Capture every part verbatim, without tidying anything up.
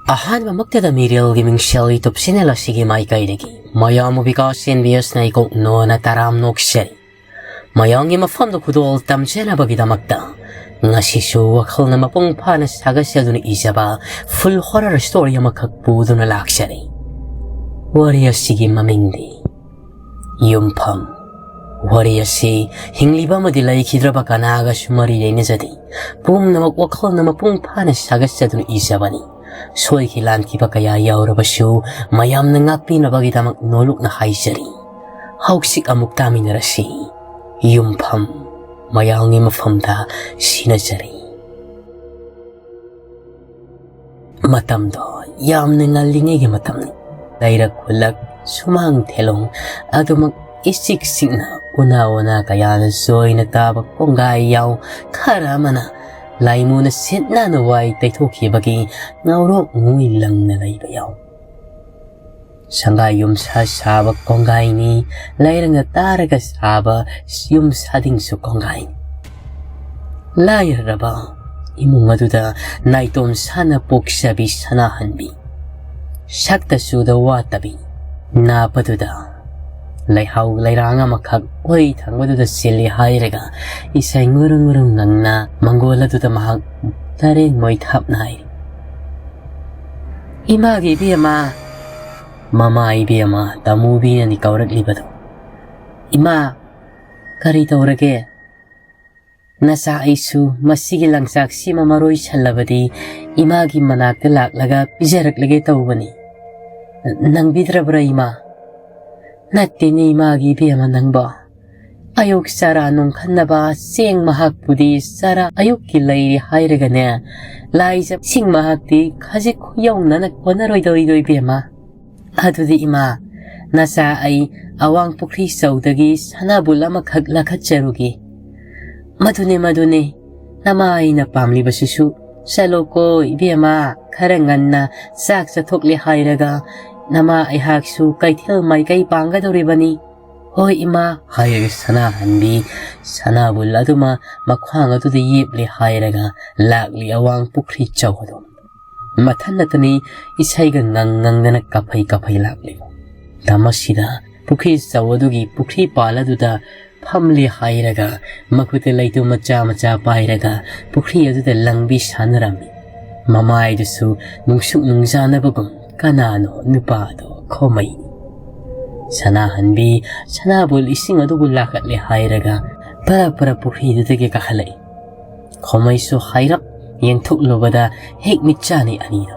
ꯑꯍꯥꯟꯕꯃꯛꯇꯗ ꯃꯤꯔꯦꯜꯒꯤ ꯃꯤꯡꯁꯦꯜ YouTube channel ꯑꯁꯤꯒꯤ ꯃꯥꯏꯀꯩꯗꯒꯤ ꯃꯌꯥꯝꯕꯨ ꯕꯤꯀꯥꯁ ꯑꯦꯟ ꯕꯤ ꯑꯦꯁꯅ ꯏꯀꯣꯛ ꯅꯣꯟꯅ ꯇꯔꯥꯝ ꯅꯣꯛꯆꯔꯤ꯫ ꯃꯌꯥꯝꯒꯤ ꯃꯐꯝꯗ ꯈꯨꯗꯣꯜ ꯇꯝꯖꯅꯕꯒꯤꯗꯃꯛꯇ ꯉꯁꯤꯁꯨ ꯋꯥꯈꯜꯅ ꯃꯄꯨꯡ ꯐꯥꯅ ꯁꯥꯒꯠꯆꯗꯨꯅ ꯏꯖꯕ full horror story ꯑꯃꯈꯛ ꯄꯨꯗꯨꯅ ꯂꯥꯛꯆꯔꯤ꯫ ꯋꯥꯔꯤ ꯑꯁꯤꯒꯤ ꯃꯃꯤꯡꯗꯤ ꯌꯨꯝꯐꯝ꯫ ꯋꯥꯔꯤ ꯑꯁꯤ ꯍꯤꯡꯂꯤꯕ ꯑꯃꯗꯤ ꯂꯩꯈꯤꯗ꯭ꯔꯕ ꯀꯅꯥꯒꯁꯨ ꯃꯔꯤ ꯂꯩꯅꯖꯗꯦ꯫ ꯄꯨꯝꯅꯃꯛ ꯋꯥꯈꯜꯅ ꯃꯄꯨꯡ ꯐꯥꯅ ꯁꯥꯒꯠꯆꯗꯨꯅ ꯏꯖꯕꯅꯤ꯫ ꯁꯣꯏꯈꯤ ꯂꯥꯟꯈꯤꯕ ꯀꯌꯥ ꯌꯥꯎꯔꯕꯁꯨ ꯃꯌꯥꯝꯅ ꯉꯥꯛꯄꯤꯅꯕꯒꯤꯗꯃꯛ ꯅꯣꯂꯨꯛꯅ ꯍꯥꯏꯖꯔꯤ꯫ ꯍꯧꯖꯤꯛ ꯑꯃꯨꯛ ꯇꯥꯃꯤꯟꯅꯔꯁꯤ꯫ ꯌꯨꯝꯐꯝ꯫ ꯃꯌꯥꯝꯒꯤ ꯃꯐꯝꯗ ꯁꯤꯟꯅꯖꯔꯤ꯫ ꯃꯇꯝꯗꯣ ꯌꯥꯝꯅ ꯉꯜꯂꯤꯉꯩꯒꯤ ꯃꯇꯝꯅꯤ꯫ ꯂꯩꯔꯛ ꯈꯨꯜꯂꯛ, ꯁꯨꯃꯥꯡ ꯊꯦꯂꯣꯡ ꯑꯗꯨꯃꯛ ꯏꯆꯤꯛ ꯆꯤꯛꯅ, ꯎꯅꯥ ꯋꯥꯅꯥ ꯀꯌꯥꯅ ꯆꯣꯏꯅ ꯇꯥꯕ ꯀꯣꯡꯒꯥꯏ ꯌꯥꯎ ꯈꯔ ꯑꯃꯅ ꯂꯥꯏꯃꯨꯅ ꯁꯤꯠ ꯅꯥꯟꯅ ꯋꯥꯏ ꯇꯩꯊꯣꯛꯈꯤꯕꯒꯤ ꯉꯧꯔꯣꯛ ꯉꯨꯏ ꯂꯪꯅ ꯂꯩꯕ ꯌꯥꯎ꯫ ꯁꯪꯒꯥꯏ ꯌꯨꯝꯁꯥ ꯁꯥꯕ ꯀꯣꯡꯒꯥꯏꯅꯤ, ꯂꯩꯔꯪꯅ ꯇꯥꯔꯒ ꯁꯥꯕ ꯌꯨꯝ ꯁꯥꯗꯤꯡꯁꯨ ꯀꯣꯡꯒꯥꯏꯅꯤ꯫ ꯂꯥꯏꯔꯔꯕ ꯏꯃꯨꯡ ꯑꯗꯨꯗ ꯅꯥꯏꯇꯣꯝ ꯁꯥꯅ ꯄꯣꯛꯆꯕꯤ ꯁꯅꯥꯍꯟꯕꯤ, ꯁꯛꯇ ꯆꯨꯗ ꯋꯥꯠꯇꯕꯤ, ꯅꯥꯞꯄꯗꯨꯗ ꯂꯩꯍꯥꯎ ꯂꯩꯔꯥꯡ ꯑꯃꯈꯛ ꯑꯣꯏ ꯊꯪꯕꯗꯨꯗ ꯆꯤꯜꯂꯤ ꯍꯥꯏꯔꯒ ꯏꯁꯩ ꯉꯨꯔꯨꯡ ꯉꯨꯔꯨꯡ ꯉꯪꯅ ꯃꯪꯒꯣꯜ ꯑꯗꯨꯗ ꯃꯍꯥꯛ ꯇꯔꯦꯡ ꯃꯣꯏꯊꯥꯞ ꯅꯥꯏꯔꯤ꯫ "ꯏꯃꯥꯒꯤ ꯏꯕꯦꯝꯃ!" ꯃꯃꯥ ꯏꯕꯦꯝꯃ ꯇꯃꯨꯕꯤꯅꯅꯤ ꯀꯧꯔꯛꯂꯤꯕꯗꯨ꯫ "ꯏꯃꯥ, ꯀꯔꯤ ꯇꯧꯔꯒꯦ? ꯅꯆꯥ ꯑꯩꯁꯨ ꯃꯁꯤꯒꯤ ꯂꯪꯆꯥꯛꯁꯤꯃ ꯃꯔꯣꯏ ꯁꯜꯂꯕꯗꯤ ꯏꯃꯥꯒꯤ ꯃꯅꯥꯛꯇ ꯂꯥꯛꯂꯒ ꯄꯤꯖꯔꯛꯂꯒꯦ ꯇꯧꯕꯅꯤ꯫ ꯅꯪꯕꯤꯗ꯭ꯔꯕ꯭ꯔꯥ ꯏꯃꯥ?" "ꯅꯠꯇꯦꯅꯦ ꯏꯃꯥꯒꯤ ꯏꯕꯦꯝꯃ ꯅꯪꯕꯣ꯫ ꯑꯌꯨꯛ ꯆꯥꯔꯥ ꯅꯨꯡꯈꯠꯅꯕ ꯆꯦꯡ ꯃꯍꯥꯛꯄꯨꯗꯤ ꯆꯥꯔꯥ ꯑꯌꯨꯛꯀꯤ ꯂꯩꯔꯤ ꯍꯥꯏꯔꯒꯅꯦ, ꯂꯥꯏꯖ ꯏꯁꯤꯡ ꯃꯍꯥꯛꯇꯤ ꯈꯖꯤꯛ ꯈꯨꯌꯧꯅꯅ ꯀꯣꯟꯅꯔꯣꯏꯗꯧꯔꯤꯗꯣ ꯏꯕꯦꯝꯃ꯫ ꯑꯗꯨꯗꯤ ꯏꯃꯥ, ꯅꯆꯥ ꯑꯩ ꯑꯋꯥꯡ ꯄꯨꯈ꯭ꯔꯤ ꯆꯧꯗꯒꯤ ꯁꯅꯥꯕꯨꯜ ꯑꯃꯈꯛ ꯂꯥꯈꯠꯆꯔꯨꯒꯦ꯫ ꯃꯗꯨꯅꯦ, ꯃꯗꯨꯅꯦ, ꯅꯃꯥ ꯑꯩꯅ ꯄꯥꯝꯂꯤꯕꯁꯤꯁꯨ꯫ ꯆꯠꯂꯣꯀꯣ ꯏꯕꯦꯝꯃ, ꯈꯔ ꯉꯟꯅ ꯆꯥꯛ ꯆꯥꯊꯣꯛꯂꯦ ꯍꯥꯏꯔꯒ ꯅꯃꯥ ꯑꯩꯍꯥꯛꯁꯨ ꯀꯩꯊꯦꯜ ꯃꯥꯏꯀꯩ ꯄꯥꯡꯒꯗꯧꯔꯤꯕꯅꯤ꯫" "ꯍꯣꯏ ꯏꯃꯥ" ꯍꯥꯏꯔꯒ ꯁꯅꯥꯍꯟꯕꯤ ꯁꯅꯥꯕꯨꯜ ꯑꯗꯨꯃ ꯃꯈ꯭ꯋꯥꯡ ꯑꯗꯨꯗ ꯌꯦꯞꯂꯦ ꯍꯥꯏꯔꯒ ꯂꯥꯛꯂꯤ ꯑꯋꯥꯡ ꯄꯨꯈ꯭ꯔꯤ ꯆꯧ ꯑꯗꯨ꯫ ꯃꯊꯟꯅꯇꯅꯤ ꯏꯁꯩꯒ ꯉꯪ ꯉꯪꯗꯅ ꯀꯥꯐꯩ ꯀꯥꯐꯩ ꯂꯥꯛꯂꯤ꯫ ꯇꯝ ꯑꯁꯤꯗ ꯄꯨꯈ꯭ꯔꯤ ꯆꯧ ꯑꯗꯨꯒꯤ ꯄꯨꯈ꯭ꯔꯤ ꯄꯥꯜ ꯑꯗꯨꯗ ꯐꯝꯂꯤ ꯍꯥꯏꯔꯒ ꯃꯈꯨꯠꯇ ꯂꯩꯇꯨꯝ ꯃꯆꯥ ꯃꯆꯥ ꯄꯥꯏꯔꯒ ꯄꯨꯈ꯭ꯔꯤ ꯑꯗꯨꯗ ꯂꯪꯕꯤ ꯁꯥꯟꯅꯔꯝꯃꯤ꯫ ꯃꯃꯥꯏꯗꯨꯁꯨ ꯅꯨꯡꯁꯨꯛ ꯅꯨꯡꯖꯥꯅꯕꯒꯨꯝ ꯀꯅꯥꯅꯣ ꯅꯨꯄꯥꯗꯣ ꯈꯣꯃꯩꯅꯤ꯫ ꯁꯅꯥꯍꯟꯕꯤ ꯁꯅꯥꯕꯨꯜ ꯏꯁꯤꯡ ꯑꯗꯨꯕꯨ ꯂꯥꯛꯀꯠꯂꯦ ꯍꯥꯏꯔꯒ ꯄꯔꯞ ꯄꯔꯞ ꯄꯨꯈ꯭ꯔꯤꯗꯨꯗꯒꯤ ꯀꯥꯈꯠꯂꯛꯏ꯫ ꯈꯣꯃꯩꯁꯨ ꯍꯥꯏꯔꯞ ꯌꯦꯡꯊꯣꯛꯂꯨꯕꯗ ꯍꯦꯛ ꯃꯤꯠꯆꯥꯅꯤ ꯑꯅꯤꯗꯣ꯫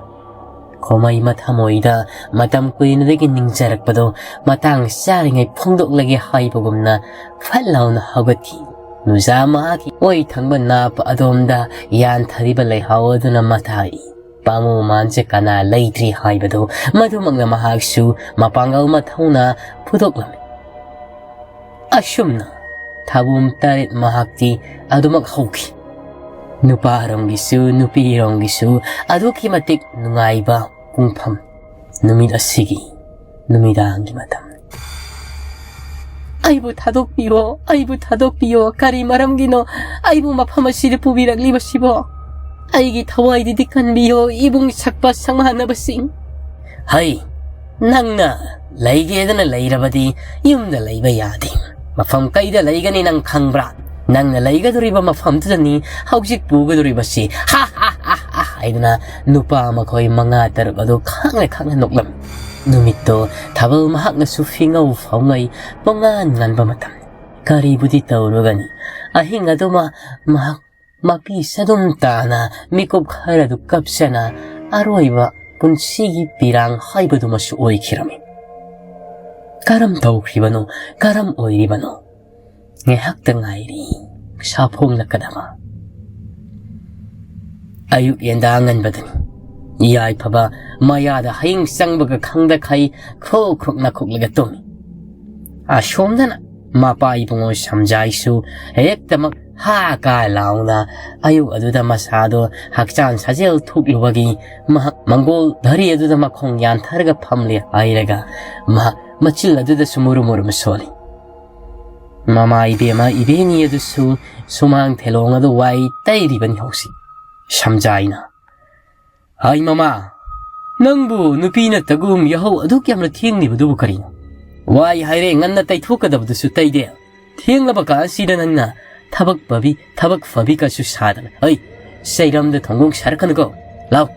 ꯈꯣꯃꯩ ꯃꯊꯃꯣꯏꯗ ꯃꯇꯝ ꯀꯨꯏꯅꯗꯒꯤ ꯅꯤꯡꯖꯔꯛꯄꯗꯣ ꯃꯇꯥꯡ ꯆꯥꯔꯤꯉꯩ ꯐꯣꯡꯗꯣꯛꯂꯒꯦ ꯍꯥꯏꯕꯒꯨꯝꯅ ꯐꯠ ꯂꯥꯎꯅ ꯍꯧꯒꯠꯈꯤ꯫ ꯅꯨꯖꯥ ꯃꯍꯥꯛꯀꯤ ꯑꯣꯏ ꯊꯪꯕ ꯅꯥꯞ ꯑꯗꯣꯝꯗ ꯌꯥꯟꯊꯔꯤꯕ ꯂꯩꯍꯥꯎ ꯑꯗꯨꯅ ꯃꯊꯥꯏ꯫ ꯄꯥꯃꯨ ꯃꯥꯟꯁꯦ ꯀꯅꯥ ꯂꯩꯇ꯭ꯔꯤ ꯍꯥꯏꯕꯗꯨ ꯃꯗꯨꯃꯛꯅ ꯃꯍꯥꯛꯁꯨ ꯃꯄꯥꯡꯒꯜ ꯃꯊꯧꯅ ꯐꯨꯗꯣꯛꯂꯝꯃꯤ꯫ ꯑꯁꯨꯝꯅ ꯊꯥꯕꯨꯝ ꯇꯔꯦꯠ ꯃꯍꯥꯛꯇꯤ ꯑꯗꯨꯃꯛ ꯍꯧꯈꯤ꯫ ꯅꯨꯄꯥꯔꯣꯝꯒꯤꯁꯨ ꯅꯨꯄꯤꯔꯣꯝꯒꯤꯁꯨ ꯑꯗꯨꯛꯀꯤ ꯃꯇꯤꯛ ꯅꯨꯡꯉꯥꯏꯕ ꯄꯨꯡꯐꯝ ꯅꯨꯃꯤꯠ ꯑꯁꯤꯒꯤ ꯅꯨꯃꯤꯗꯥꯡꯒꯤ ꯃꯇꯝ꯫ "ꯑꯩꯕꯨ ꯊꯥꯗꯣꯛꯄꯤꯌꯣ, ꯑꯩꯕꯨ ꯊꯥꯗꯣꯛꯄꯤꯌꯣ, ꯀꯔꯤ ꯃꯔꯝꯒꯤꯅꯣ ꯑꯩꯕꯨ ꯃꯐꯝ ꯑꯁꯤꯗ ꯄꯨꯕꯤꯔꯛꯂꯤꯕꯁꯤꯕꯣ? ꯑꯩꯒꯤ ꯊꯋꯥꯏꯗꯨꯗꯤ ꯀꯟꯕꯤꯌꯣ, ꯏꯕꯨꯡ ꯁꯛꯄ ꯁꯪꯃꯥꯟꯅꯕꯁꯤꯡ꯫" "ꯍꯩ, ꯅꯪꯅ ꯂꯩꯒꯦꯗꯅ ꯂꯩꯔꯕꯗꯤ ꯌꯨꯝꯗ ꯂꯩꯕ ꯌꯥꯗꯦ꯫ ꯃꯐꯝ ꯀꯩꯗ ꯂꯩꯒꯅꯤ ꯅꯪ ꯈꯪꯕ꯭ꯔꯥ? ꯅꯪꯅ ꯂꯩꯒꯗꯧꯔꯤꯕ ꯃꯐꯝꯗꯨꯗꯅꯤ ꯍꯧꯖꯤꯛ ꯄꯨꯒꯗꯧꯔꯤꯕꯁꯤ꯫ ꯍꯥ ꯍꯥ ꯍꯥ ꯍꯥ!" ꯍꯥꯏꯗꯨꯅ ꯅꯨꯄꯥ ꯃꯈꯣꯏ ꯃꯉꯥ ꯇꯔꯨꯛ ꯑꯗꯨ ꯈꯪꯅ ꯈꯪꯅ ꯅꯣꯛꯂꯝꯃꯤ꯫ ꯅꯨꯃꯤꯠꯇꯣ ꯊꯥꯕꯜ ꯃꯍꯥꯛꯅꯁꯨ ꯐꯤꯉꯧ ꯐꯥꯎꯉꯩ ꯄꯨꯡꯉꯥꯟ ꯉꯥꯟꯕ ꯃꯇꯝ꯫ ꯀꯔꯤꯕꯨꯗꯤ ꯇꯧꯔꯨꯒꯅꯤ? ꯑꯍꯤꯡ ꯑꯗꯨꯃ ꯃꯍꯥꯛ ꯃꯄꯤ ꯆꯗꯨꯝ ꯇꯥꯅ ꯃꯤꯀꯨꯞ ꯈꯔꯗꯨ ꯀꯞꯆꯅ ꯑꯔꯣꯏꯕ ꯄꯨꯟꯁꯤꯒꯤ ꯄꯤꯔꯥꯡ ꯍꯥꯏꯕꯗꯨꯃꯁꯨ ꯑꯣꯏꯈꯤꯔꯝꯃꯤ꯫ ꯀꯔꯝ ꯇꯧꯈ꯭ꯔꯤꯕꯅꯣ? ꯀꯔꯝ ꯑꯣꯏꯔꯤꯕꯅꯣ? ꯉꯥꯏꯍꯥꯛꯇ ꯉꯥꯏꯔꯤ ꯁꯥꯐꯣꯡꯂꯛꯀꯗꯕ꯫ ꯑꯌꯨꯛ ꯌꯦꯟꯗꯥ ꯉꯟꯕꯗꯅꯤ꯫ ꯌꯥꯏꯐꯕ ꯃꯌꯥꯗ ꯍꯌꯤꯡ ꯆꯪꯕꯒ ꯈꯪꯗꯈꯩ ꯈ꯭ꯔꯣꯛ ꯈ꯭ꯔꯣꯛ ꯅꯥꯈꯣꯛꯂꯒ ꯇꯨꯝꯃꯤ꯫ ꯑꯁꯣꯝꯗꯅ ꯃꯄꯥ ꯏꯕꯨꯡꯉꯣ ꯁꯝꯖꯥꯏꯁꯨ ꯍꯦꯛꯇꯃꯛ ꯍꯥ ꯀꯥ ꯂꯥꯎꯅ ꯑꯌꯨꯛ ꯑꯗꯨꯗ ꯃꯁꯥꯗꯣ ꯍꯛꯆꯥꯡ ꯁꯥꯖꯦꯜ ꯊꯣꯛꯂꯨꯕꯒꯤ ꯃꯍꯥꯛ ꯃꯪꯒꯣꯜ ꯘꯔꯤ ꯑꯗꯨꯗ ꯃꯈꯣꯡ ꯌꯥꯟꯊꯔꯒ ꯐꯝꯂꯦ ꯍꯥꯏꯔꯒ ꯃꯍꯥꯛ ꯃꯆꯤꯜ ꯑꯗꯨꯗꯁꯨ ꯃꯨꯔꯨꯝ ꯃꯨꯔꯨꯝ ꯁꯣꯜꯂꯤ꯫ ꯃꯃꯥ ꯏꯕꯦꯝꯃ ꯏꯕꯦꯟꯅꯤ ꯑꯗꯨꯁꯨ ꯁꯨꯃꯥꯡ ꯊꯦꯂꯣꯡ ꯑꯗꯨ ꯋꯥꯏ ꯇꯩꯔꯤꯕꯅꯤ ꯍꯧꯖꯤꯛ꯫ ꯁꯝꯖꯥꯏꯅ, ꯍꯥꯏ ꯃꯃꯥ, ꯅꯪꯕꯨ ꯅꯨꯄꯤ ꯅꯠꯇꯒꯨꯝ ꯌꯥꯍꯧ ꯑꯗꯨꯛ ꯌꯥꯝꯅ ꯊꯦꯡꯂꯤꯕꯗꯨꯕꯨ ꯀꯔꯤꯅꯣ? ꯋꯥꯏ ꯍꯥꯏꯔꯦ, ꯉꯟꯅ ꯇꯩꯊꯣꯛꯀꯗꯕꯗꯨꯁꯨ ꯇꯩꯗꯦ꯫ ꯊꯦꯡꯂꯕ ꯀꯥꯟꯁꯤꯗ ꯅꯪꯅ ꯊꯕꯛ ꯐꯕꯤ, ꯊꯕꯛ ꯐꯕꯤ ꯀꯁꯨ ꯁꯥꯗꯅ꯫ ꯍꯩ, ꯆꯩꯔꯝꯗ ꯊꯣꯡꯒꯣꯡ ꯁꯥꯔꯛꯀꯅꯨꯀꯣ꯫ ꯂꯥꯎ,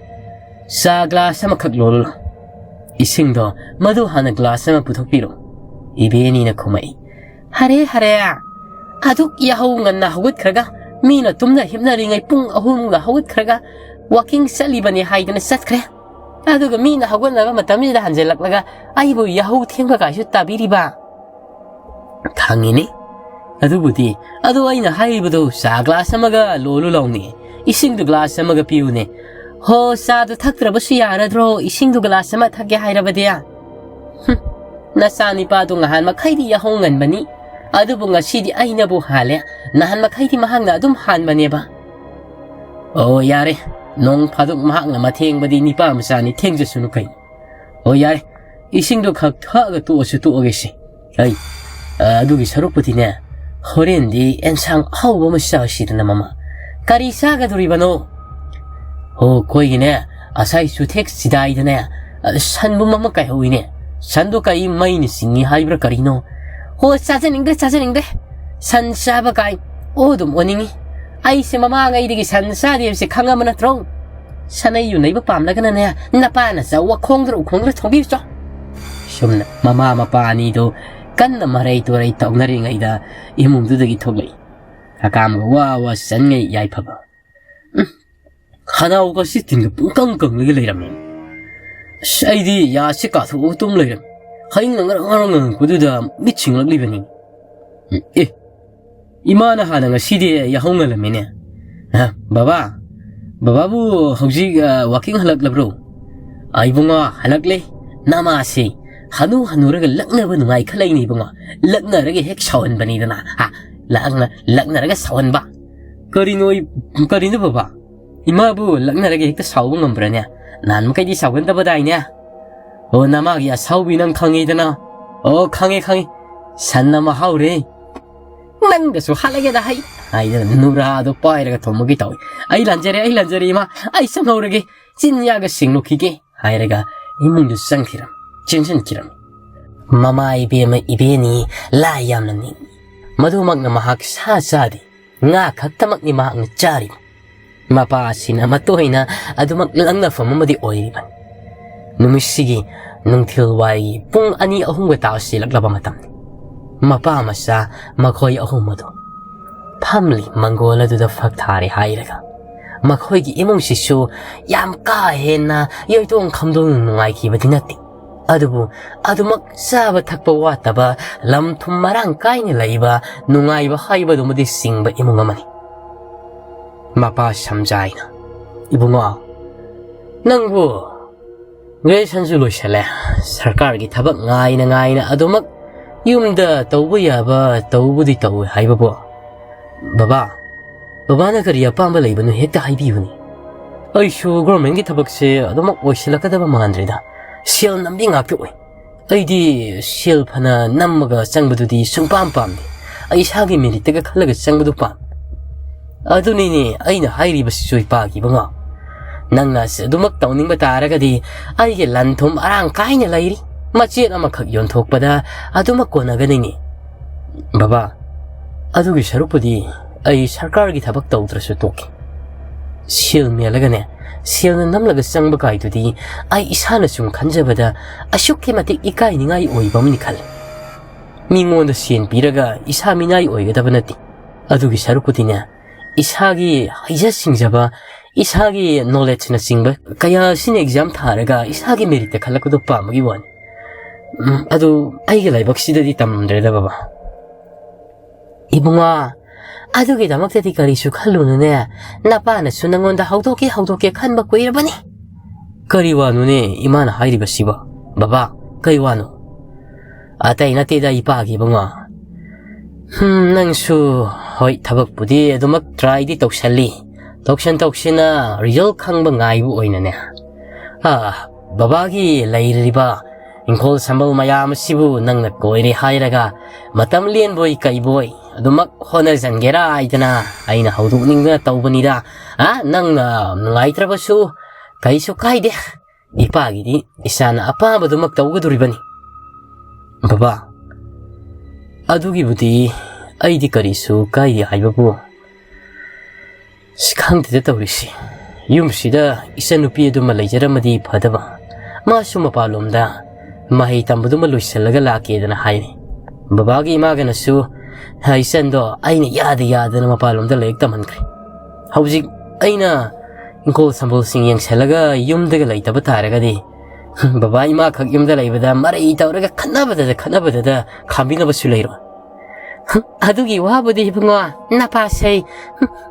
ꯆꯥ ꯒ꯭ꯂꯥꯁ ꯑꯃꯈꯛ ꯂꯣꯜꯂꯨ ꯂꯥꯎ꯫ ꯏꯁꯤꯡꯗꯣ ꯃꯗꯨ ꯍꯥꯟꯅ ꯒ꯭ꯂꯥꯁ ꯑꯃ ꯄꯨꯊꯣꯛꯄꯤꯔꯣ꯫ ꯏꯕꯦꯅꯤꯅ ꯈꯨꯝꯃꯛꯏ꯫ ꯍꯔꯦ, ꯍꯔꯦ, ꯑꯗꯨꯛ ꯌꯥꯍꯧ ꯉꯟꯅ ꯍꯧꯒꯠꯈ꯭ꯔꯒ, ꯃꯤꯅ ꯇꯨꯝꯅ ꯍꯤꯞꯅꯔꯤꯉꯩ ꯄꯨꯡ ꯑꯍꯨꯝꯒ ꯍꯧꯒꯠꯈ꯭ꯔꯒ ꯋꯥꯀꯤꯡ ꯆꯠꯂꯤꯕꯅꯤ ꯍꯥꯏꯗꯅ ꯆꯠꯈ꯭ꯔꯦ꯫ ꯑꯗꯨꯒ ꯃꯤꯅ ꯍꯧꯒꯠꯅꯕ ꯃꯇꯝꯁꯤꯗ ꯍꯟꯖꯤꯜꯂꯛꯂꯒ ꯑꯩꯕꯨ ꯌꯥꯍꯧ ꯊꯦꯡꯕ ꯀꯥꯏꯁꯨ ꯇꯥꯕꯤꯔꯤꯕ? ꯈꯪꯉꯤꯅꯤ꯫ ꯑꯗꯨꯕꯨꯗꯤ, ꯑꯗꯨ ꯑꯩꯅ ꯍꯥꯏꯔꯤꯕꯗꯨ ꯆꯥ ꯒ꯭ꯂꯥꯁ ꯑꯃꯒ ꯂꯣꯜꯂꯨ ꯂꯥꯎꯅꯦ꯫ ꯏꯁꯤꯡꯗꯨ ꯒ꯭ꯂꯥꯁ ꯑꯃꯒ ꯄꯤꯌꯨꯅꯦ꯫ ꯍꯣ, ꯆꯥꯗꯨ ꯊꯛꯇ꯭ꯔꯕꯁꯨ ꯌꯥꯔꯗ꯭ꯔꯣ, ꯏꯁꯤꯡꯗꯨ ꯒ꯭ꯂꯥꯁ ꯑꯃ ꯊꯛꯀꯦ ꯍꯥꯏꯔꯕꯗꯤ? ꯍꯨꯝ, ꯅꯆꯥꯅꯤꯄꯥꯗꯨ ꯉꯍꯥꯟ ꯃꯈꯩꯗꯤ ꯌꯥꯍꯧ ꯉꯟꯕꯅꯤ, ꯑꯗꯨꯕꯨ ꯉꯁꯤꯗꯤ ꯑꯩꯅꯕꯨ ꯍꯥꯜꯂꯦ꯫ ꯅꯍꯥꯟ ꯃꯈꯩꯗꯤ ꯃꯍꯥꯛꯅ ꯑꯗꯨꯝ ꯍꯥꯟꯕꯅꯦꯕ꯫ ꯑꯣ, ꯌꯥꯔꯦ, ꯅꯣꯡ ꯐꯥꯗꯣꯛ ꯃꯍꯥꯛꯅ ꯃꯊꯦꯡꯕꯗꯤ ꯅꯤꯄꯥ ꯃꯆꯥꯅꯤ, ꯊꯦꯡꯖꯁꯅꯨ ꯀꯩꯅꯣ꯫ ꯑꯣ, ꯌꯥꯔꯦ, ꯏꯁꯤꯡꯗꯣ ꯈꯛ ꯊꯛꯑꯒ ꯇꯣꯛꯑꯁꯨ ꯇꯣꯛꯑꯒꯦꯁꯦ꯫ ꯑꯩ, ꯑ, ꯑꯗꯨꯒꯤ ꯁꯔꯨꯛꯄꯨꯗꯤꯅꯦ, ꯍꯣꯔꯦꯟꯗꯤ ꯑꯦꯟꯁꯥꯡ ꯑꯍꯥꯎꯕ ꯑꯃ ꯆꯥꯁꯤꯗꯅ, ꯃꯃꯥ꯫ ꯀꯔꯤ ꯆꯥꯒꯗꯣꯔꯤꯕꯅꯣ? ꯍꯣ, ꯑꯩꯈꯣꯏꯒꯤꯅꯦ, ꯉꯁꯥꯏ ꯆꯨꯊꯦꯛ ꯆꯤꯗꯥꯏꯗꯅꯦ, ꯑ, ꯁꯟꯕꯨꯝ ꯑꯃ ꯀꯥꯏꯍꯧꯏꯅꯦ꯫ ꯁꯟꯗꯣ ꯀꯩ ꯃꯩꯅ ꯆꯤꯡꯉꯤ ꯍꯥꯏꯕ꯭ꯔꯥ ꯀꯔꯤꯅꯣ? ꯍꯣ, ꯆꯥꯖꯅꯤꯡꯗ꯭ꯔꯦ, ꯆꯥꯖꯅꯤꯡꯗ꯭ꯔꯦ꯫ ꯁꯟ ꯆꯥꯕ ꯀꯥꯏ ꯑꯣ ꯑꯗꯨꯝ ꯑꯣꯟꯅꯤꯡꯉꯤ꯫ ꯑꯩꯁꯦ ꯃꯃꯥꯡꯉꯩꯗꯒꯤ ꯁꯟ ꯆꯥꯗꯦ ꯍꯥꯏꯕꯁꯦ ꯈꯪꯉꯕ ꯅꯠꯇ꯭ꯔꯣ? ꯁꯅꯩ ꯌꯨꯅꯩꯕ ꯄꯥꯝꯂꯒꯅꯅꯦ, ꯅꯄꯥꯅ ꯆꯥꯎ, ꯋꯥꯈꯣꯡꯗ꯭ꯔ ꯎꯈꯣꯡꯗ꯭ꯔ ꯊꯣꯡꯕꯤꯌꯨ ꯆꯣ꯫ ꯁꯨꯝꯅ ꯃꯃꯥ ꯃꯄꯥ ꯑꯅꯤꯗꯨ ꯀꯟꯅ ꯃꯔꯩ ꯇꯨꯔꯩ ꯇꯧꯅꯔꯤꯉꯩꯗ ꯏꯃꯨꯡꯗꯨꯗꯒꯤ ꯊꯣꯛꯂꯛꯏ꯫ ꯍꯀꯥꯝꯒ ꯋꯥ ꯋꯥ ꯆꯟꯉꯩ ꯌꯥꯏꯐꯕ꯫ ꯎꯝ, ꯈꯅꯥꯎꯒꯁꯤ ꯇꯤꯟꯒ ꯄꯨꯡꯀꯪ ꯀꯪꯂꯒ ꯂꯩꯔꯝꯃꯤ꯫ ꯑꯁ, ꯑꯩꯗꯤ ꯌꯥꯁꯤ ꯀꯥꯊꯣꯛꯑꯒ ꯇꯨꯝ ꯂꯩꯔꯝꯃꯤ꯫ ꯍꯌꯤꯡꯅ ꯉꯔꯪ ꯉꯔꯪ ꯉꯪꯉꯛꯄꯗꯨꯗ ꯃꯤꯠ ꯁꯤꯡꯂꯛꯂꯤꯕꯅꯤ꯫ ꯎꯝ, ꯑꯦ, ꯏꯃꯥꯅ ꯍꯥꯟꯅ ꯉꯁꯤꯗꯤ ꯌꯥꯍꯧ ꯉꯜꯂꯝꯃꯤꯅꯦ꯫ ꯑ, ꯕꯕꯥ, ꯕꯕꯥꯕꯨ ꯍꯧꯖꯤꯛ, ꯑ, ꯋꯥꯀꯤꯡ ꯍꯜꯂꯛꯂꯕ꯭ꯔꯣ? ꯑ, ꯏꯕꯨꯡꯉꯣ, ꯍꯜꯂꯛꯂꯦ꯫ ꯅꯃꯥꯁꯤ ꯍꯅꯨ ꯍꯅꯨꯔꯒ ꯂꯛꯅꯕ ꯅꯨꯡꯉꯥꯏ ꯈꯜꯂꯛꯏꯅꯦ ꯏꯕꯨꯡꯉꯣ꯫ ꯂꯛꯅꯔꯒ ꯍꯦꯛ ꯁꯥꯎꯍꯟꯕꯅꯤꯗꯅ꯫ ꯍꯥ, ꯂꯛꯅ-, ꯂꯛꯅꯔꯒ ꯁꯥꯎꯍꯟꯕ꯫ ꯀꯔꯤꯅꯣ, ꯀꯔꯤꯅꯣ ꯕꯕꯥ? ꯏꯃꯥꯕꯨ ꯂꯛꯅꯔꯒ ꯍꯦꯛꯇ ꯁꯥꯎꯕ ꯉꯝꯕ꯭ꯔꯅꯦ? ꯅꯍꯥꯟ ꯃꯈꯩꯗꯤ ꯁꯥꯎꯒꯟꯗꯕꯗꯥꯏꯅꯦ? ꯑꯣ, ꯅꯃꯥꯒꯤ ꯑꯁꯥꯎꯕꯤ ꯅꯪ ꯈꯪꯉꯤꯗꯅ꯫ ꯑꯣ, ꯈꯪꯉꯦ, ꯈꯪꯉꯦ꯫ ꯁꯟ ꯑꯃ ꯍꯥꯎꯔꯦ꯫ ꯅꯪꯒꯁꯨ ꯍꯥꯠꯂꯒꯦꯗ ꯍꯩ꯫ ꯍꯥꯏꯗꯅ ꯅꯨꯔꯥꯗꯣ ꯄꯥꯏꯔꯒ ꯊꯣꯝꯃꯒꯦ ꯇꯧꯏ꯫ ꯑꯩ ꯂꯥꯟꯖꯔꯦ, ꯑꯩ ꯂꯥꯟꯖꯔꯦ ꯏꯃꯥ꯫ ꯑꯩ ꯆꯪꯍꯧꯔꯒꯦ꯫ ꯆꯤꯟꯌꯥꯒ ꯁꯦꯡꯗꯣꯛꯈꯤꯒꯦ" ꯍꯥꯏꯔꯒ ꯏꯃꯨꯡꯗꯨ ꯆꯪꯈꯤꯔꯝꯃꯤ, ꯆꯦꯟꯁꯤꯟꯈꯤꯔꯝꯃꯤ꯫ ꯃꯃꯥ ꯏꯕꯦꯝꯃ ꯏꯕꯦꯟꯅꯤ ꯂꯥꯏ ꯌꯥꯝꯅ ꯅꯤꯡꯏ꯫ ꯃꯗꯨꯃꯛꯅ ꯃꯍꯥꯛ ꯁꯥ ꯆꯥꯗꯦ, ꯉꯥ ꯈꯛꯇꯃꯛꯅꯤ ꯃꯍꯥꯛꯅ ꯆꯥꯔꯤꯕ꯫ ꯃꯄꯥ ꯑꯁꯤꯅ ꯃꯇꯣꯏꯅ ꯑꯗꯨꯃꯛ ꯂꯛꯅꯐꯝ ꯑꯃꯗꯤ ꯑꯣꯏꯔꯤꯕꯅꯤ꯫ ꯅꯨꯃꯤꯠꯁꯤꯒꯤ ꯅꯨꯡꯊꯤꯜ ꯋꯥꯏꯒꯤ ꯄꯨꯡ ꯑꯅꯤ ꯑꯍꯨꯝꯒ ꯇꯥꯁꯤꯜꯂꯛꯂꯕ ꯃꯇꯝꯅꯤ꯫ ꯃꯄꯥ ꯃꯆꯥ ꯃꯈꯣꯏ ꯑꯍꯨꯝ ꯑꯗꯨ ꯐꯝꯂꯤ ꯃꯪꯒꯣꯜ ꯑꯗꯨꯗ ꯐꯛ ꯊꯥꯔꯦ ꯍꯥꯏꯔꯒ꯫ ꯃꯈꯣꯏꯒꯤ ꯏꯃꯨꯡꯁꯤꯁꯨ ꯌꯥꯝ ꯀꯥ ꯍꯦꯟꯅ ꯌꯣꯏꯇꯣꯡ ꯈꯝꯗꯣꯡ ꯅꯨꯡꯉꯥꯏꯈꯤꯕꯗꯤ ꯅꯠꯇꯦ꯫ ꯑꯗꯨꯕꯨ ꯑꯗꯨꯃꯛ ꯆꯥꯕ ꯊꯛꯄ ꯋꯥꯠꯇꯕ, ꯂꯝ ꯊꯨꯝ ꯃꯔꯥꯡ ꯀꯥꯏꯅ ꯂꯩꯕ, ꯅꯨꯡꯉꯥꯏꯕ ꯍꯥꯏꯕꯗꯨꯃꯗꯤ ꯆꯤꯡꯕ ꯏꯃꯨꯡ ꯑꯃꯅꯤ꯫ ꯃꯄꯥ ꯁꯝꯖꯥꯏꯅ, "ꯏꯕꯨꯡꯉꯣ, ꯅꯪꯕꯨ ꯒ꯭ꯔꯦꯖꯨꯑꯦꯁꯟꯁꯨ ꯂꯣꯏꯁꯜꯂꯦ, ꯁꯔꯀꯥꯔꯒꯤ ꯊꯕꯛ ꯉꯥꯏꯅ ꯉꯥꯏꯅ ꯑꯗꯨꯃꯛ ꯌꯨꯝꯗ ꯇꯧꯕ ꯌꯥꯕ ꯇꯧꯕꯨꯗꯤ ꯇꯧꯋꯦ ꯍꯥꯏꯕꯕꯨ, ꯕꯕꯥ, ꯕꯕꯥꯅ ꯀꯔꯤ ꯑꯄꯥꯝꯕ ꯂꯩꯕꯅꯣ ꯍꯦꯛꯇ ꯍꯥꯏꯕꯤꯌꯨꯅꯦ꯫ ꯑꯩꯁꯨ ꯒꯣꯔꯃꯦꯟꯒꯤ ꯊꯕꯛꯁꯦ ꯑꯗꯨꯃꯛ ꯑꯣꯏꯁꯤꯜꯂꯛꯀꯗꯕ ꯃꯥꯟꯗ꯭ꯔꯦꯗ꯫ ꯁꯦꯜ ꯅꯝꯕꯤ ꯉꯥꯛꯇ ꯑꯣꯏ꯫ ꯑꯩꯗꯤ ꯁꯦꯜ ꯐꯅ ꯅꯝꯃꯒ ꯆꯪꯕꯗꯨꯗꯤ ꯁꯨꯡꯄꯥꯝ ꯄꯥꯝꯗꯦ꯫ ꯑꯩ ꯏꯁꯥꯒꯤ ꯃꯦꯔꯤꯠꯇꯒ ꯈꯜꯂꯒ ꯆꯪꯕꯗꯨ ꯄꯥꯝꯃꯤ꯫ ꯑꯗꯨꯅꯤꯅꯦ ꯑꯩꯅ ꯍꯥꯏꯔꯤꯕꯁꯤꯁꯨ ꯏꯄꯥꯒꯤ ꯏꯕꯨꯡꯉꯣ꯫ ꯅꯪꯅ ꯑꯗꯨꯃꯛ ꯇꯧꯅꯤꯡꯕ ꯇꯥꯔꯒꯗꯤ ꯑꯩꯒꯤ ꯂꯟ ꯊꯨꯝ ꯑꯔꯥꯡ ꯀꯥꯏꯅ ꯂꯩꯔꯤ꯫ ꯃꯆꯦꯠ ꯑꯃꯈꯛ ꯌꯣꯟꯊꯣꯛꯄꯗ ꯑꯗꯨꯃꯛ ꯀꯣꯟꯅꯒꯅꯤꯅꯦ꯫ ꯕꯕꯥ, ꯑꯗꯨꯒꯤ ꯁꯔꯨꯛꯄꯨꯗꯤ ꯑꯩ ꯁꯔꯀꯥꯔꯒꯤ ꯊꯕꯛ ꯇꯧꯗ꯭ꯔꯁꯨ ꯇꯣꯛꯀꯦ꯫ ꯁꯦꯜ ꯃꯦꯜꯂꯒꯅꯦ, ꯁꯦꯜꯅ ꯅꯝꯂꯒ ꯆꯪꯕ ꯀꯥꯏꯗꯨꯗꯤ ꯑꯩ ꯏꯁꯥꯅ ꯁꯨꯝ ꯈꯟꯖꯕꯗ ꯑꯁꯨꯛꯀꯤ ꯃꯇꯤꯛ ꯏꯀꯥꯏꯅꯤꯡꯉꯥꯏ ꯑꯣꯏꯕ ꯑꯃꯅꯤ ꯈꯜꯂꯤ꯫ ꯃꯤꯉꯣꯟꯗ ꯁꯦꯟ ꯄꯤꯔꯒ ꯏꯁꯥ ꯃꯤꯅꯥꯏ ꯑꯣꯏꯒꯗꯕ ꯅꯠꯇꯦ꯫ ꯑꯗꯨꯒꯤ ꯁꯔꯨꯛꯄꯨꯗꯤꯅꯦ, ꯏꯁꯥꯒꯤ ꯍꯩꯖ ꯁꯤꯡꯖꯕ, ꯏꯁꯥꯒꯤ ꯅꯣꯂꯦꯖꯅꯆꯤꯡꯕ ꯀꯌꯥ ꯑꯁꯤꯅ ꯑꯦꯛꯖꯥꯝ ꯊꯥꯔꯒ ꯏꯁꯥꯒꯤ ꯃꯦꯔꯤꯠꯇ ꯈꯜꯂꯛꯄꯗꯣ ꯄꯥꯝꯕꯒꯤ ꯋꯥꯅꯤ꯫ ꯎꯝ, ꯑꯗꯨ ꯑꯩꯒꯤ ꯂꯥꯏꯕꯛꯁꯤꯗꯗꯤ ꯇꯝꯗ꯭ꯔꯦꯗ ꯕꯕꯥ꯫ ꯏꯕꯨꯡꯉꯣ, ꯑꯗꯨꯒꯤꯗꯃꯛꯇꯗꯤ ꯀꯔꯤꯁꯨ ꯈꯜꯂꯨꯅꯨꯅꯦ꯫ ꯅꯄꯥꯅꯁꯨ ꯅꯪꯉꯣꯟꯗ ꯍꯧꯗꯣꯛꯀꯦ ꯍꯧꯗꯣꯛꯀꯦ ꯈꯟꯕ ꯀꯨꯏꯔꯕꯅꯤ꯫ ꯀꯔꯤ ꯋꯥꯅꯣꯅꯦ ꯏꯃꯥꯅ ꯍꯥꯏꯔꯤꯕꯁꯤꯕꯣ? ꯕꯕꯥ, ꯀꯔꯤ ꯋꯥꯅꯣ? ꯑꯇꯩ ꯅꯠꯇꯦꯗ ꯏꯄꯥꯒꯤ ꯏꯕꯨꯡꯉꯣ꯫ ꯍꯝ, ꯅꯪꯁꯨ ꯍꯣꯏ ꯊꯕꯛꯄꯨꯗꯤ ꯑꯗꯨꯃꯛ ꯇ꯭ꯔꯥꯏꯗꯤ ꯇꯧꯁꯜꯂꯤ꯫ ꯇꯧꯁꯟ ꯇꯧꯁꯤꯟꯅ ꯔꯤꯖꯜ ꯈꯪꯕ ꯉꯥꯏꯕ ꯑꯣꯏꯅꯅꯦ꯫ ꯑꯥ, ꯕꯕꯥꯒꯤ ꯂꯩꯔꯤꯕ ꯏꯪꯈꯣꯜ ꯁꯝꯕꯜ ꯃꯌꯥꯝ ꯑꯁꯤꯕꯨ ꯅꯪꯅ ꯀꯣꯏꯔꯦ ꯍꯥꯏꯔꯒ ꯃꯇꯝ ꯂꯦꯟꯕꯣꯏ ꯀꯩꯕꯣꯏ ꯑꯗꯨꯃꯛ ꯍꯣꯠꯅꯖꯟꯒꯦꯔꯥ ꯍꯥꯏꯗꯅ ꯑꯩꯅ ꯍꯧꯗꯣꯛꯅꯤꯡꯗꯅ ꯇꯧꯕꯅꯤꯗ꯫ ꯑ, ꯅꯪꯅ ꯅꯨꯡꯉꯥꯏꯇ꯭ꯔꯕꯁꯨ "ꯀꯩꯁꯨ ꯀꯥꯏꯗꯦ, ꯏꯄꯥꯒꯤꯗꯤ ꯏꯆꯥꯅ ꯑꯄꯥꯝꯕꯗꯨꯃꯛ ꯇꯧꯒꯗꯣꯔꯤꯕꯅꯤ꯫ ꯕꯕꯥ, ꯑꯗꯨꯒꯤꯕꯨꯗꯤ ꯑꯩꯗꯤ ꯀꯔꯤꯁꯨ ꯀꯥꯏꯗꯦ ꯍꯥꯏꯕꯕꯨ, ꯑꯁ, ꯈꯪꯗꯦꯗ ꯇꯧꯔꯤꯁꯤ꯫ ꯌꯨꯝꯁꯤꯗ ꯏꯆꯟꯅꯨꯄꯤ ꯑꯗꯨꯃ ꯂꯩꯖꯔꯝꯃꯗꯤ ꯐꯗꯕ, ꯃꯥꯁꯨ ꯃꯄꯥꯟꯂꯣꯝꯗ ꯃꯍꯩ ꯇꯝꯕꯗꯨꯃ ꯂꯣꯏꯁꯤꯜꯂꯒ ꯂꯥꯛꯀꯦꯗꯅ ꯍꯥꯏꯔꯤ꯫ ꯕꯕꯥꯒꯤ ꯏꯃꯥꯒꯅꯁꯨ ꯏꯆꯟꯗꯣ ꯑꯩꯅ ꯌꯥꯗ ꯌꯥꯗꯅ ꯃꯄꯥꯟꯂꯣꯝꯗ ꯂꯥꯏꯔꯤꯛ ꯇꯝꯍꯟꯈ꯭ꯔꯦ꯫ ꯍꯧꯖꯤꯛ ꯑꯩꯅ ꯏꯪꯈꯣꯜ ꯁꯝꯕꯜꯁꯤꯡ ꯌꯦꯡꯁꯤꯜꯂꯒ ꯌꯨꯝꯗꯒ ꯂꯩꯇꯕ ꯇꯥꯔꯒꯗꯤ, ꯕꯕꯥ ꯏꯃꯥꯈꯛ ꯌꯨꯝꯗ ꯂꯩꯕꯗ ꯃꯔꯩ ꯇꯧꯔꯒ ꯈꯠꯅꯕꯗꯗ ꯈꯠꯅꯕꯗꯗ ꯈꯥꯝꯕꯤꯅꯕꯁꯨ ꯂꯩꯔꯣꯏ꯫ ꯑꯗꯨꯒꯤ ꯋꯥꯕꯨꯗꯤ ꯏꯕꯨꯡꯉꯣ, ꯅꯄꯥꯁꯩ,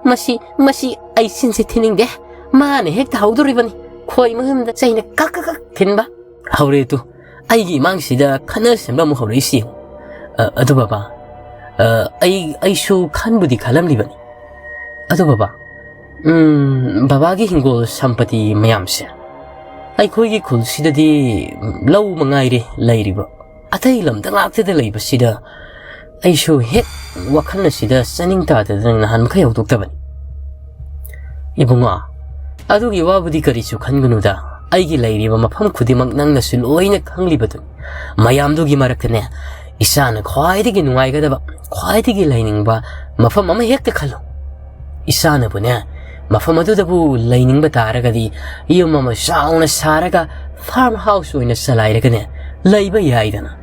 ꯃꯁꯤ, ꯃꯁꯤ ꯑꯩ ꯆꯤꯟꯁꯤ ꯊꯤꯅꯤꯡꯗꯦ꯫ ꯃꯥꯅ ꯍꯦꯛꯇ ꯍꯧꯗꯣꯔꯤꯕꯅꯤ꯫ ꯈꯣꯏ ꯃꯌꯨꯝꯗ ꯆꯩꯅ ꯀꯛ ꯀꯛ ꯀꯛ ꯊꯤꯟꯕ꯫ ꯍꯧꯔꯦ ꯇꯨ, ꯑꯩꯒꯤ ꯏꯃꯥꯡꯁꯤꯗ ꯈꯠꯅ ꯁꯦꯝꯕ ꯑꯃꯨꯛ ꯍꯧꯔꯛꯏꯁꯤ ꯌꯦꯡꯉꯨ꯫ ꯑ, ꯑꯗꯨ ꯕꯕꯥ, ꯑ, ꯑꯩ, ꯑꯩꯁꯨ ꯈꯟꯕꯨꯗꯤ ꯈꯜꯂꯝꯂꯤꯕꯅꯤ꯫ ꯑꯗꯨ ꯕꯕꯥ, ꯎꯝ, ꯕꯕꯥꯒꯤ ꯍꯤꯡꯒꯣꯜ ꯁꯝꯄꯇꯤ ꯃꯌꯥꯝꯁꯦ, ꯑꯩꯈꯣꯏꯒꯤ ꯈꯨꯜꯁꯤꯗꯗꯤ ꯂꯧ ꯃꯉꯥꯏꯔꯦ ꯂꯩꯔꯤꯕ꯫ ꯑꯇꯩ ꯂꯝꯗ ꯉꯥꯛꯇꯗ ꯂꯩꯕꯁꯤꯗ ꯑꯩꯁꯨ ꯍꯦꯛ ꯋꯥꯈꯜ ꯑꯁꯤꯗ ꯆꯥꯅꯤꯡ ꯇꯥꯗꯗꯅ ꯅꯍꯥꯟ ꯃꯈꯩ ꯍꯧꯗꯣꯛꯇꯕꯅꯤ꯫ ꯏꯕꯨꯡꯉꯣ, ꯑꯗꯨꯒꯤ ꯋꯥꯕꯨꯗꯤ ꯀꯔꯤꯁꯨ ꯈꯟꯒꯅꯨꯗ꯫ ꯑꯩꯒꯤ ꯂꯩꯔꯤꯕ ꯃꯐꯝ ꯈꯨꯗꯤꯡꯃꯛ ꯅꯪꯅꯁꯨ ꯂꯣꯏꯅ ꯈꯪꯂꯤꯕꯗꯨꯅꯤ꯫ ꯃꯌꯥꯝꯗꯨꯒꯤ ꯃꯔꯛꯇꯅꯦ, ꯏꯆꯥꯅ ꯈ꯭ꯋꯥꯏꯗꯒꯤ ꯅꯨꯡꯉꯥꯏꯒꯗꯕ, ꯈ꯭ꯋꯥꯏꯗꯒꯤ ꯂꯩꯅꯤꯡꯕ ꯃꯐꯝ ꯑꯃ ꯍꯦꯛꯇ ꯈꯜꯂꯨ꯫ ꯏꯆꯥꯅꯕꯨꯅꯦ, ꯃꯐꯝ ꯑꯗꯨꯗꯕꯨ ꯂꯩꯅꯤꯡꯕ ꯇꯥꯔꯒꯗꯤ ꯌꯨꯝ ꯑꯃ ꯆꯥꯎꯅ ꯁꯥꯔꯒ farm house ꯑꯣꯏꯅ ꯆꯂꯥꯏꯔꯒꯅꯦ, ꯂꯩꯕ ꯌꯥꯏꯗꯅ꯫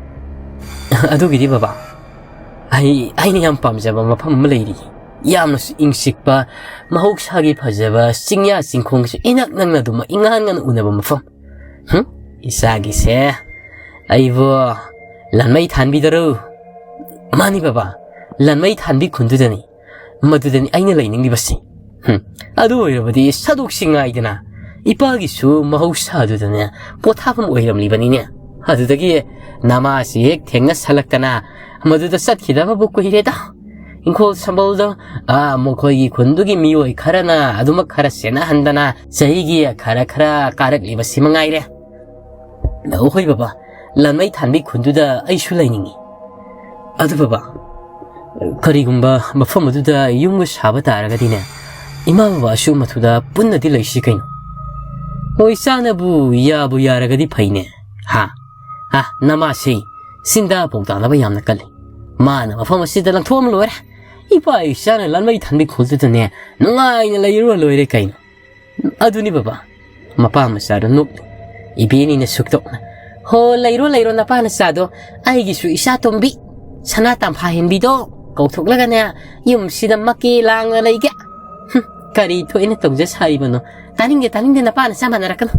ꯑꯗꯨꯒꯤꯗꯤ ꯕꯕꯥ, ꯑꯩ, ꯑꯩꯅ ꯌꯥꯝ ꯄꯥꯝꯖꯕ ꯃꯐꯝ ꯑꯃ ꯂꯩꯔꯤ꯫ ꯌꯥꯝꯅꯁꯨ ꯏꯪ ꯆꯤꯛꯄ, ꯃꯍꯧꯁꯥꯒꯤ ꯐꯖꯕ, ꯆꯤꯡꯌꯥ ꯆꯤꯡꯈꯣꯡꯁꯨ ꯏꯅꯛ ꯅꯛꯅ ꯑꯗꯨꯝ ꯏꯉꯥꯟ ꯉꯥꯟꯅ ꯎꯅꯕ ꯃꯐꯝ꯫ ꯍꯨꯝ? ꯏꯆꯥꯒꯤꯁꯦ ꯑꯩꯕꯨ ꯂꯟꯃꯩ ꯊꯥꯟꯕꯤꯗꯔꯣ? ꯃꯥꯅꯤ ꯕꯕꯥ, ꯂꯟꯃꯩ ꯊꯥꯟꯕꯤ ꯈꯨꯟꯗꯨꯗꯅꯤ꯫ ꯃꯗꯨꯗꯅꯤ ꯑꯩꯅ ꯂꯩꯅꯤꯡꯂꯤꯕꯁꯤ꯫ ꯍꯨꯝ, ꯑꯗꯨ ꯑꯣꯏꯔꯕꯗꯤ ꯁꯥꯗꯣꯛꯁꯤ ꯉꯥꯏꯗꯅ꯫ ꯏꯄꯥꯒꯤꯁꯨ ꯃꯍꯧꯁꯥꯗꯨꯗꯅꯦ ꯄꯣꯊꯥꯐꯝ ꯑꯣꯏꯔꯝꯂꯤꯕꯅꯤꯅꯦ꯫ ꯑꯗꯨꯗꯒꯤ ꯅꯃꯥꯁꯤ ꯍꯦꯛ ꯊꯦꯡꯅꯁꯜꯂꯛꯇꯅ ꯃꯗꯨꯗ ꯆꯠꯈꯤꯗꯕꯕꯨ ꯀꯨꯏꯔꯦꯗ꯫ ꯏꯪꯈꯣꯜ ꯁꯝꯕꯜꯗꯣ, ꯑꯥ, ꯃꯈꯣꯏꯒꯤ ꯈꯨꯟꯗꯨꯒꯤ ꯃꯤꯑꯣꯏ ꯈꯔꯅ ꯑꯗꯨꯃꯛ ꯈꯔ ꯁꯦꯟꯅꯍꯟꯗꯅ ꯆꯍꯤꯒꯤ ꯈꯔ ꯈꯔ ꯀꯥꯔꯛꯂꯤꯕꯁꯤ ꯃꯉꯥꯏꯔꯦ꯫ ꯍꯣꯏ ꯕꯕꯥ, ꯂꯟꯃꯩ ꯊꯥꯟꯕꯤ ꯈꯨꯟꯗꯨꯗ ꯑꯩꯁꯨ ꯂꯩꯅꯤꯡꯏ꯫ ꯑꯗꯨ ꯕꯕꯥ, ꯀꯔꯤꯒꯨꯝꯕ ꯃꯐꯝ ꯑꯗꯨꯗ ꯌꯨꯝꯒ ꯁꯥꯕ ꯇꯥꯔꯒꯗꯤꯅꯦ, ꯏꯃꯥ ꯕꯕꯥꯁꯨ ꯃꯗꯨꯗ ꯄꯨꯟꯅꯗꯤ ꯂꯩꯁꯤ ꯀꯩꯅꯣ꯫ ꯍꯣꯏ, ꯏꯆꯥꯅꯕꯨ ꯌꯥꯕꯨ ꯌꯥꯔꯒꯗꯤ ꯐꯩꯅꯦ꯫ ꯍꯥ? ꯍꯥ, ꯅꯃꯥꯁꯤ ꯁꯤꯟꯗꯥ ꯄꯥꯎꯗꯥꯅꯕ ꯌꯥꯝꯅ ꯀꯜꯂꯤ꯫ ꯃꯥꯅ ꯃꯐꯝ ꯑꯁꯤꯗ ꯂꯪꯊꯣꯛꯑꯝ ꯂꯣꯏꯔꯦ꯫ ꯏꯄꯥ ꯏꯆꯥꯅ ꯂꯥꯟꯃꯩ ꯊꯥꯟꯕꯤ ꯈꯨꯜꯗꯨꯗꯅꯦ ꯅꯨꯡꯉꯥꯏꯅ ꯂꯩꯔꯨꯔ ꯂꯣꯏꯔꯦ ꯀꯩꯅꯣ꯫ ꯑꯗꯨꯅꯤ ꯕꯕꯥ꯫ ꯃꯄꯥ ꯃꯆꯥꯗꯣ ꯅꯣꯛꯂꯤ꯫ ꯏꯕꯦꯅꯤꯅ ꯁꯨꯛꯇꯣꯛꯅ, "ꯍꯣ, ꯂꯩꯔꯣ, ꯂꯩꯔꯣ, ꯅꯄꯥ ꯅꯆꯥꯗꯣ꯫ ꯑꯩꯒꯤꯁꯨ ꯏꯆꯥ ꯇꯣꯝꯕꯤ, ꯁꯅꯥ ꯇꯝꯐꯥ ꯍꯦꯟꯕꯤꯗꯣ ꯀꯧꯊꯣꯛꯂꯒꯅꯦ, ꯌꯨꯝꯁꯤꯗ ꯃꯀꯦ ꯂꯥꯡꯅ ꯂꯩꯒꯦ꯫ ꯍꯨꯝ, ꯀꯔꯤ ꯊꯣꯛꯏꯅ ꯇꯧꯖ ꯁꯥꯔꯤꯕꯅꯣ? ꯇꯥꯅꯤꯡꯗꯦ, ꯇꯥꯅꯤꯡꯗꯦ, ꯅꯄꯥ ꯅꯆꯥ ꯃꯥꯟꯅꯔꯛꯀꯅꯨ"꯫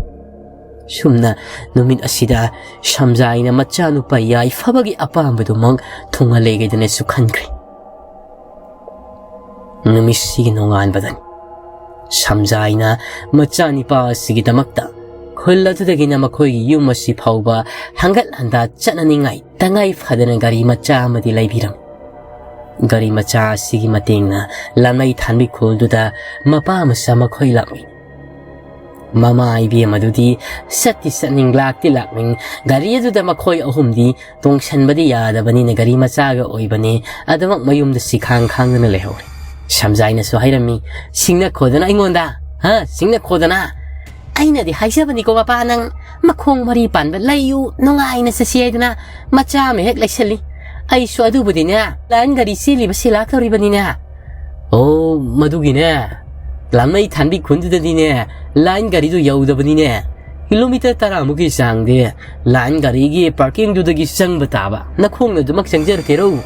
ꯁꯨꯝꯅ ꯅꯨꯃꯤꯠ ꯑꯁꯤꯗ ꯁꯝꯖꯥꯏꯅ ꯃꯆꯥꯅꯨꯄꯥ ꯌꯥꯏꯐꯕꯒꯤ ꯑꯄꯥꯝꯕꯗꯨꯃꯛ ꯊꯨꯡꯍꯜꯂꯦꯒꯗꯅꯁꯨ ꯈꯟꯈ꯭ꯔꯦ꯫ ꯅꯨꯃꯤꯠꯁꯤꯒꯤ ꯅꯣꯡꯉꯥꯟꯕꯗꯅꯤ ꯁꯝꯖꯥꯏꯅ ꯃꯆꯥꯅꯤꯄꯥ ꯑꯁꯤꯒꯤꯗꯃꯛꯇ ꯈꯨꯜ ꯑꯗꯨꯗꯒꯤꯅ ꯃꯈꯣꯏꯒꯤ ꯌꯨꯝ ꯑꯁꯤ ꯐꯥꯎꯕ ꯍꯪꯒꯠ ꯍꯟꯗꯥ ꯆꯠꯅꯅꯤꯡꯉꯥꯏ ꯇꯉꯥꯏ ꯐꯗꯅ ꯒꯥꯔꯤ ꯃꯆꯥ ꯑꯃꯗꯤ ꯂꯩꯕꯤꯔꯝꯃꯤ꯫ ꯒꯥꯔꯤ ꯃꯆꯥ ꯑꯁꯤꯒꯤ ꯃꯇꯦꯡꯅ ꯂꯥꯟꯃꯩ ꯊꯥꯟꯕꯤ ꯈꯨꯜꯗꯨꯗ ꯃꯄꯥ ꯃꯆꯥ ꯃꯈꯣꯏ ꯂꯥꯛꯂꯤ꯫ ꯃꯃꯥ ꯏꯕꯦꯝ ꯑꯗꯨꯗꯤ ꯆꯠꯇꯤ ꯆꯠꯅꯤꯡ, ꯂꯥꯛꯇꯤ ꯂꯥꯛꯅꯤꯡ, ꯒꯥꯔꯤ ꯑꯗꯨꯗ ꯃꯈꯣꯏ ꯑꯍꯨꯝꯗꯤ ꯇꯣꯡꯁꯟꯕꯗꯤ ꯌꯥꯗꯕꯅꯤꯅ ꯒꯥꯔꯤ ꯃꯆꯥꯒ ꯑꯣꯏꯕꯅꯦ, ꯑꯗꯨꯃꯛ ꯃꯌꯨꯝꯗ ꯁꯤꯈꯥꯡ ꯈꯥꯡꯗꯅ ꯂꯩꯍꯧꯔꯦ꯫ ꯁꯝꯖꯥꯏꯅꯁꯨ ꯍꯥꯏꯔꯝꯃꯤ, "ꯁꯤꯡꯅ ꯈꯣꯗꯅ ꯑꯩꯉꯣꯟꯗ, ꯍꯥ, ꯁꯤꯡꯅ ꯈꯣꯗꯅ꯫ ꯑꯩꯅꯗꯤ ꯍꯥꯏꯖꯕꯅꯤꯀꯣ ꯃꯄꯥ, ꯅꯪ ꯃꯈꯣꯡ ꯃꯔꯤ ꯄꯥꯟꯕ ꯂꯩꯌꯨ, ꯅꯨꯡꯉꯥꯏꯅ ꯆꯠꯁꯤ ꯍꯥꯏꯗꯅ ꯃꯆꯥ ꯑꯃ ꯍꯦꯛ ꯂꯩꯁꯜꯂꯤ꯫ ꯑꯩꯁꯨ ꯑꯗꯨꯕꯨꯗꯤꯅꯦ, ꯂꯥꯏꯟ ꯒꯥꯔꯤ ꯆꯦꯜꯂꯤꯕꯁꯤ ꯂꯥꯛꯇꯧꯔꯤꯕꯅꯤꯅꯦ"꯫ ꯑꯣ, ꯃꯗꯨꯒꯤꯅꯦ, ꯂꯥꯟꯃꯩ ꯊꯥꯟꯕꯤ ꯈꯨꯟꯗꯨꯗꯗꯤꯅꯦ, ꯂꯥꯏꯟ ꯒꯥꯔꯤꯗꯨ ꯌꯧꯗꯕꯅꯤꯅꯦ꯫ ꯀꯤꯂꯣꯃꯤꯇꯔ ꯇꯔꯥꯃꯨꯛꯀꯤ ꯆꯥꯡꯗꯤ ꯂꯥꯏꯟ ꯒꯥꯔꯤꯒꯤ ꯄꯥꯔꯀꯤꯡꯗꯨꯗꯒꯤ ꯆꯪꯕ ꯇꯥꯕ꯫ ꯅꯈꯣꯡꯅ ꯑꯗꯨꯃꯛ ꯆꯪꯖꯔꯛꯀꯦꯔꯣ?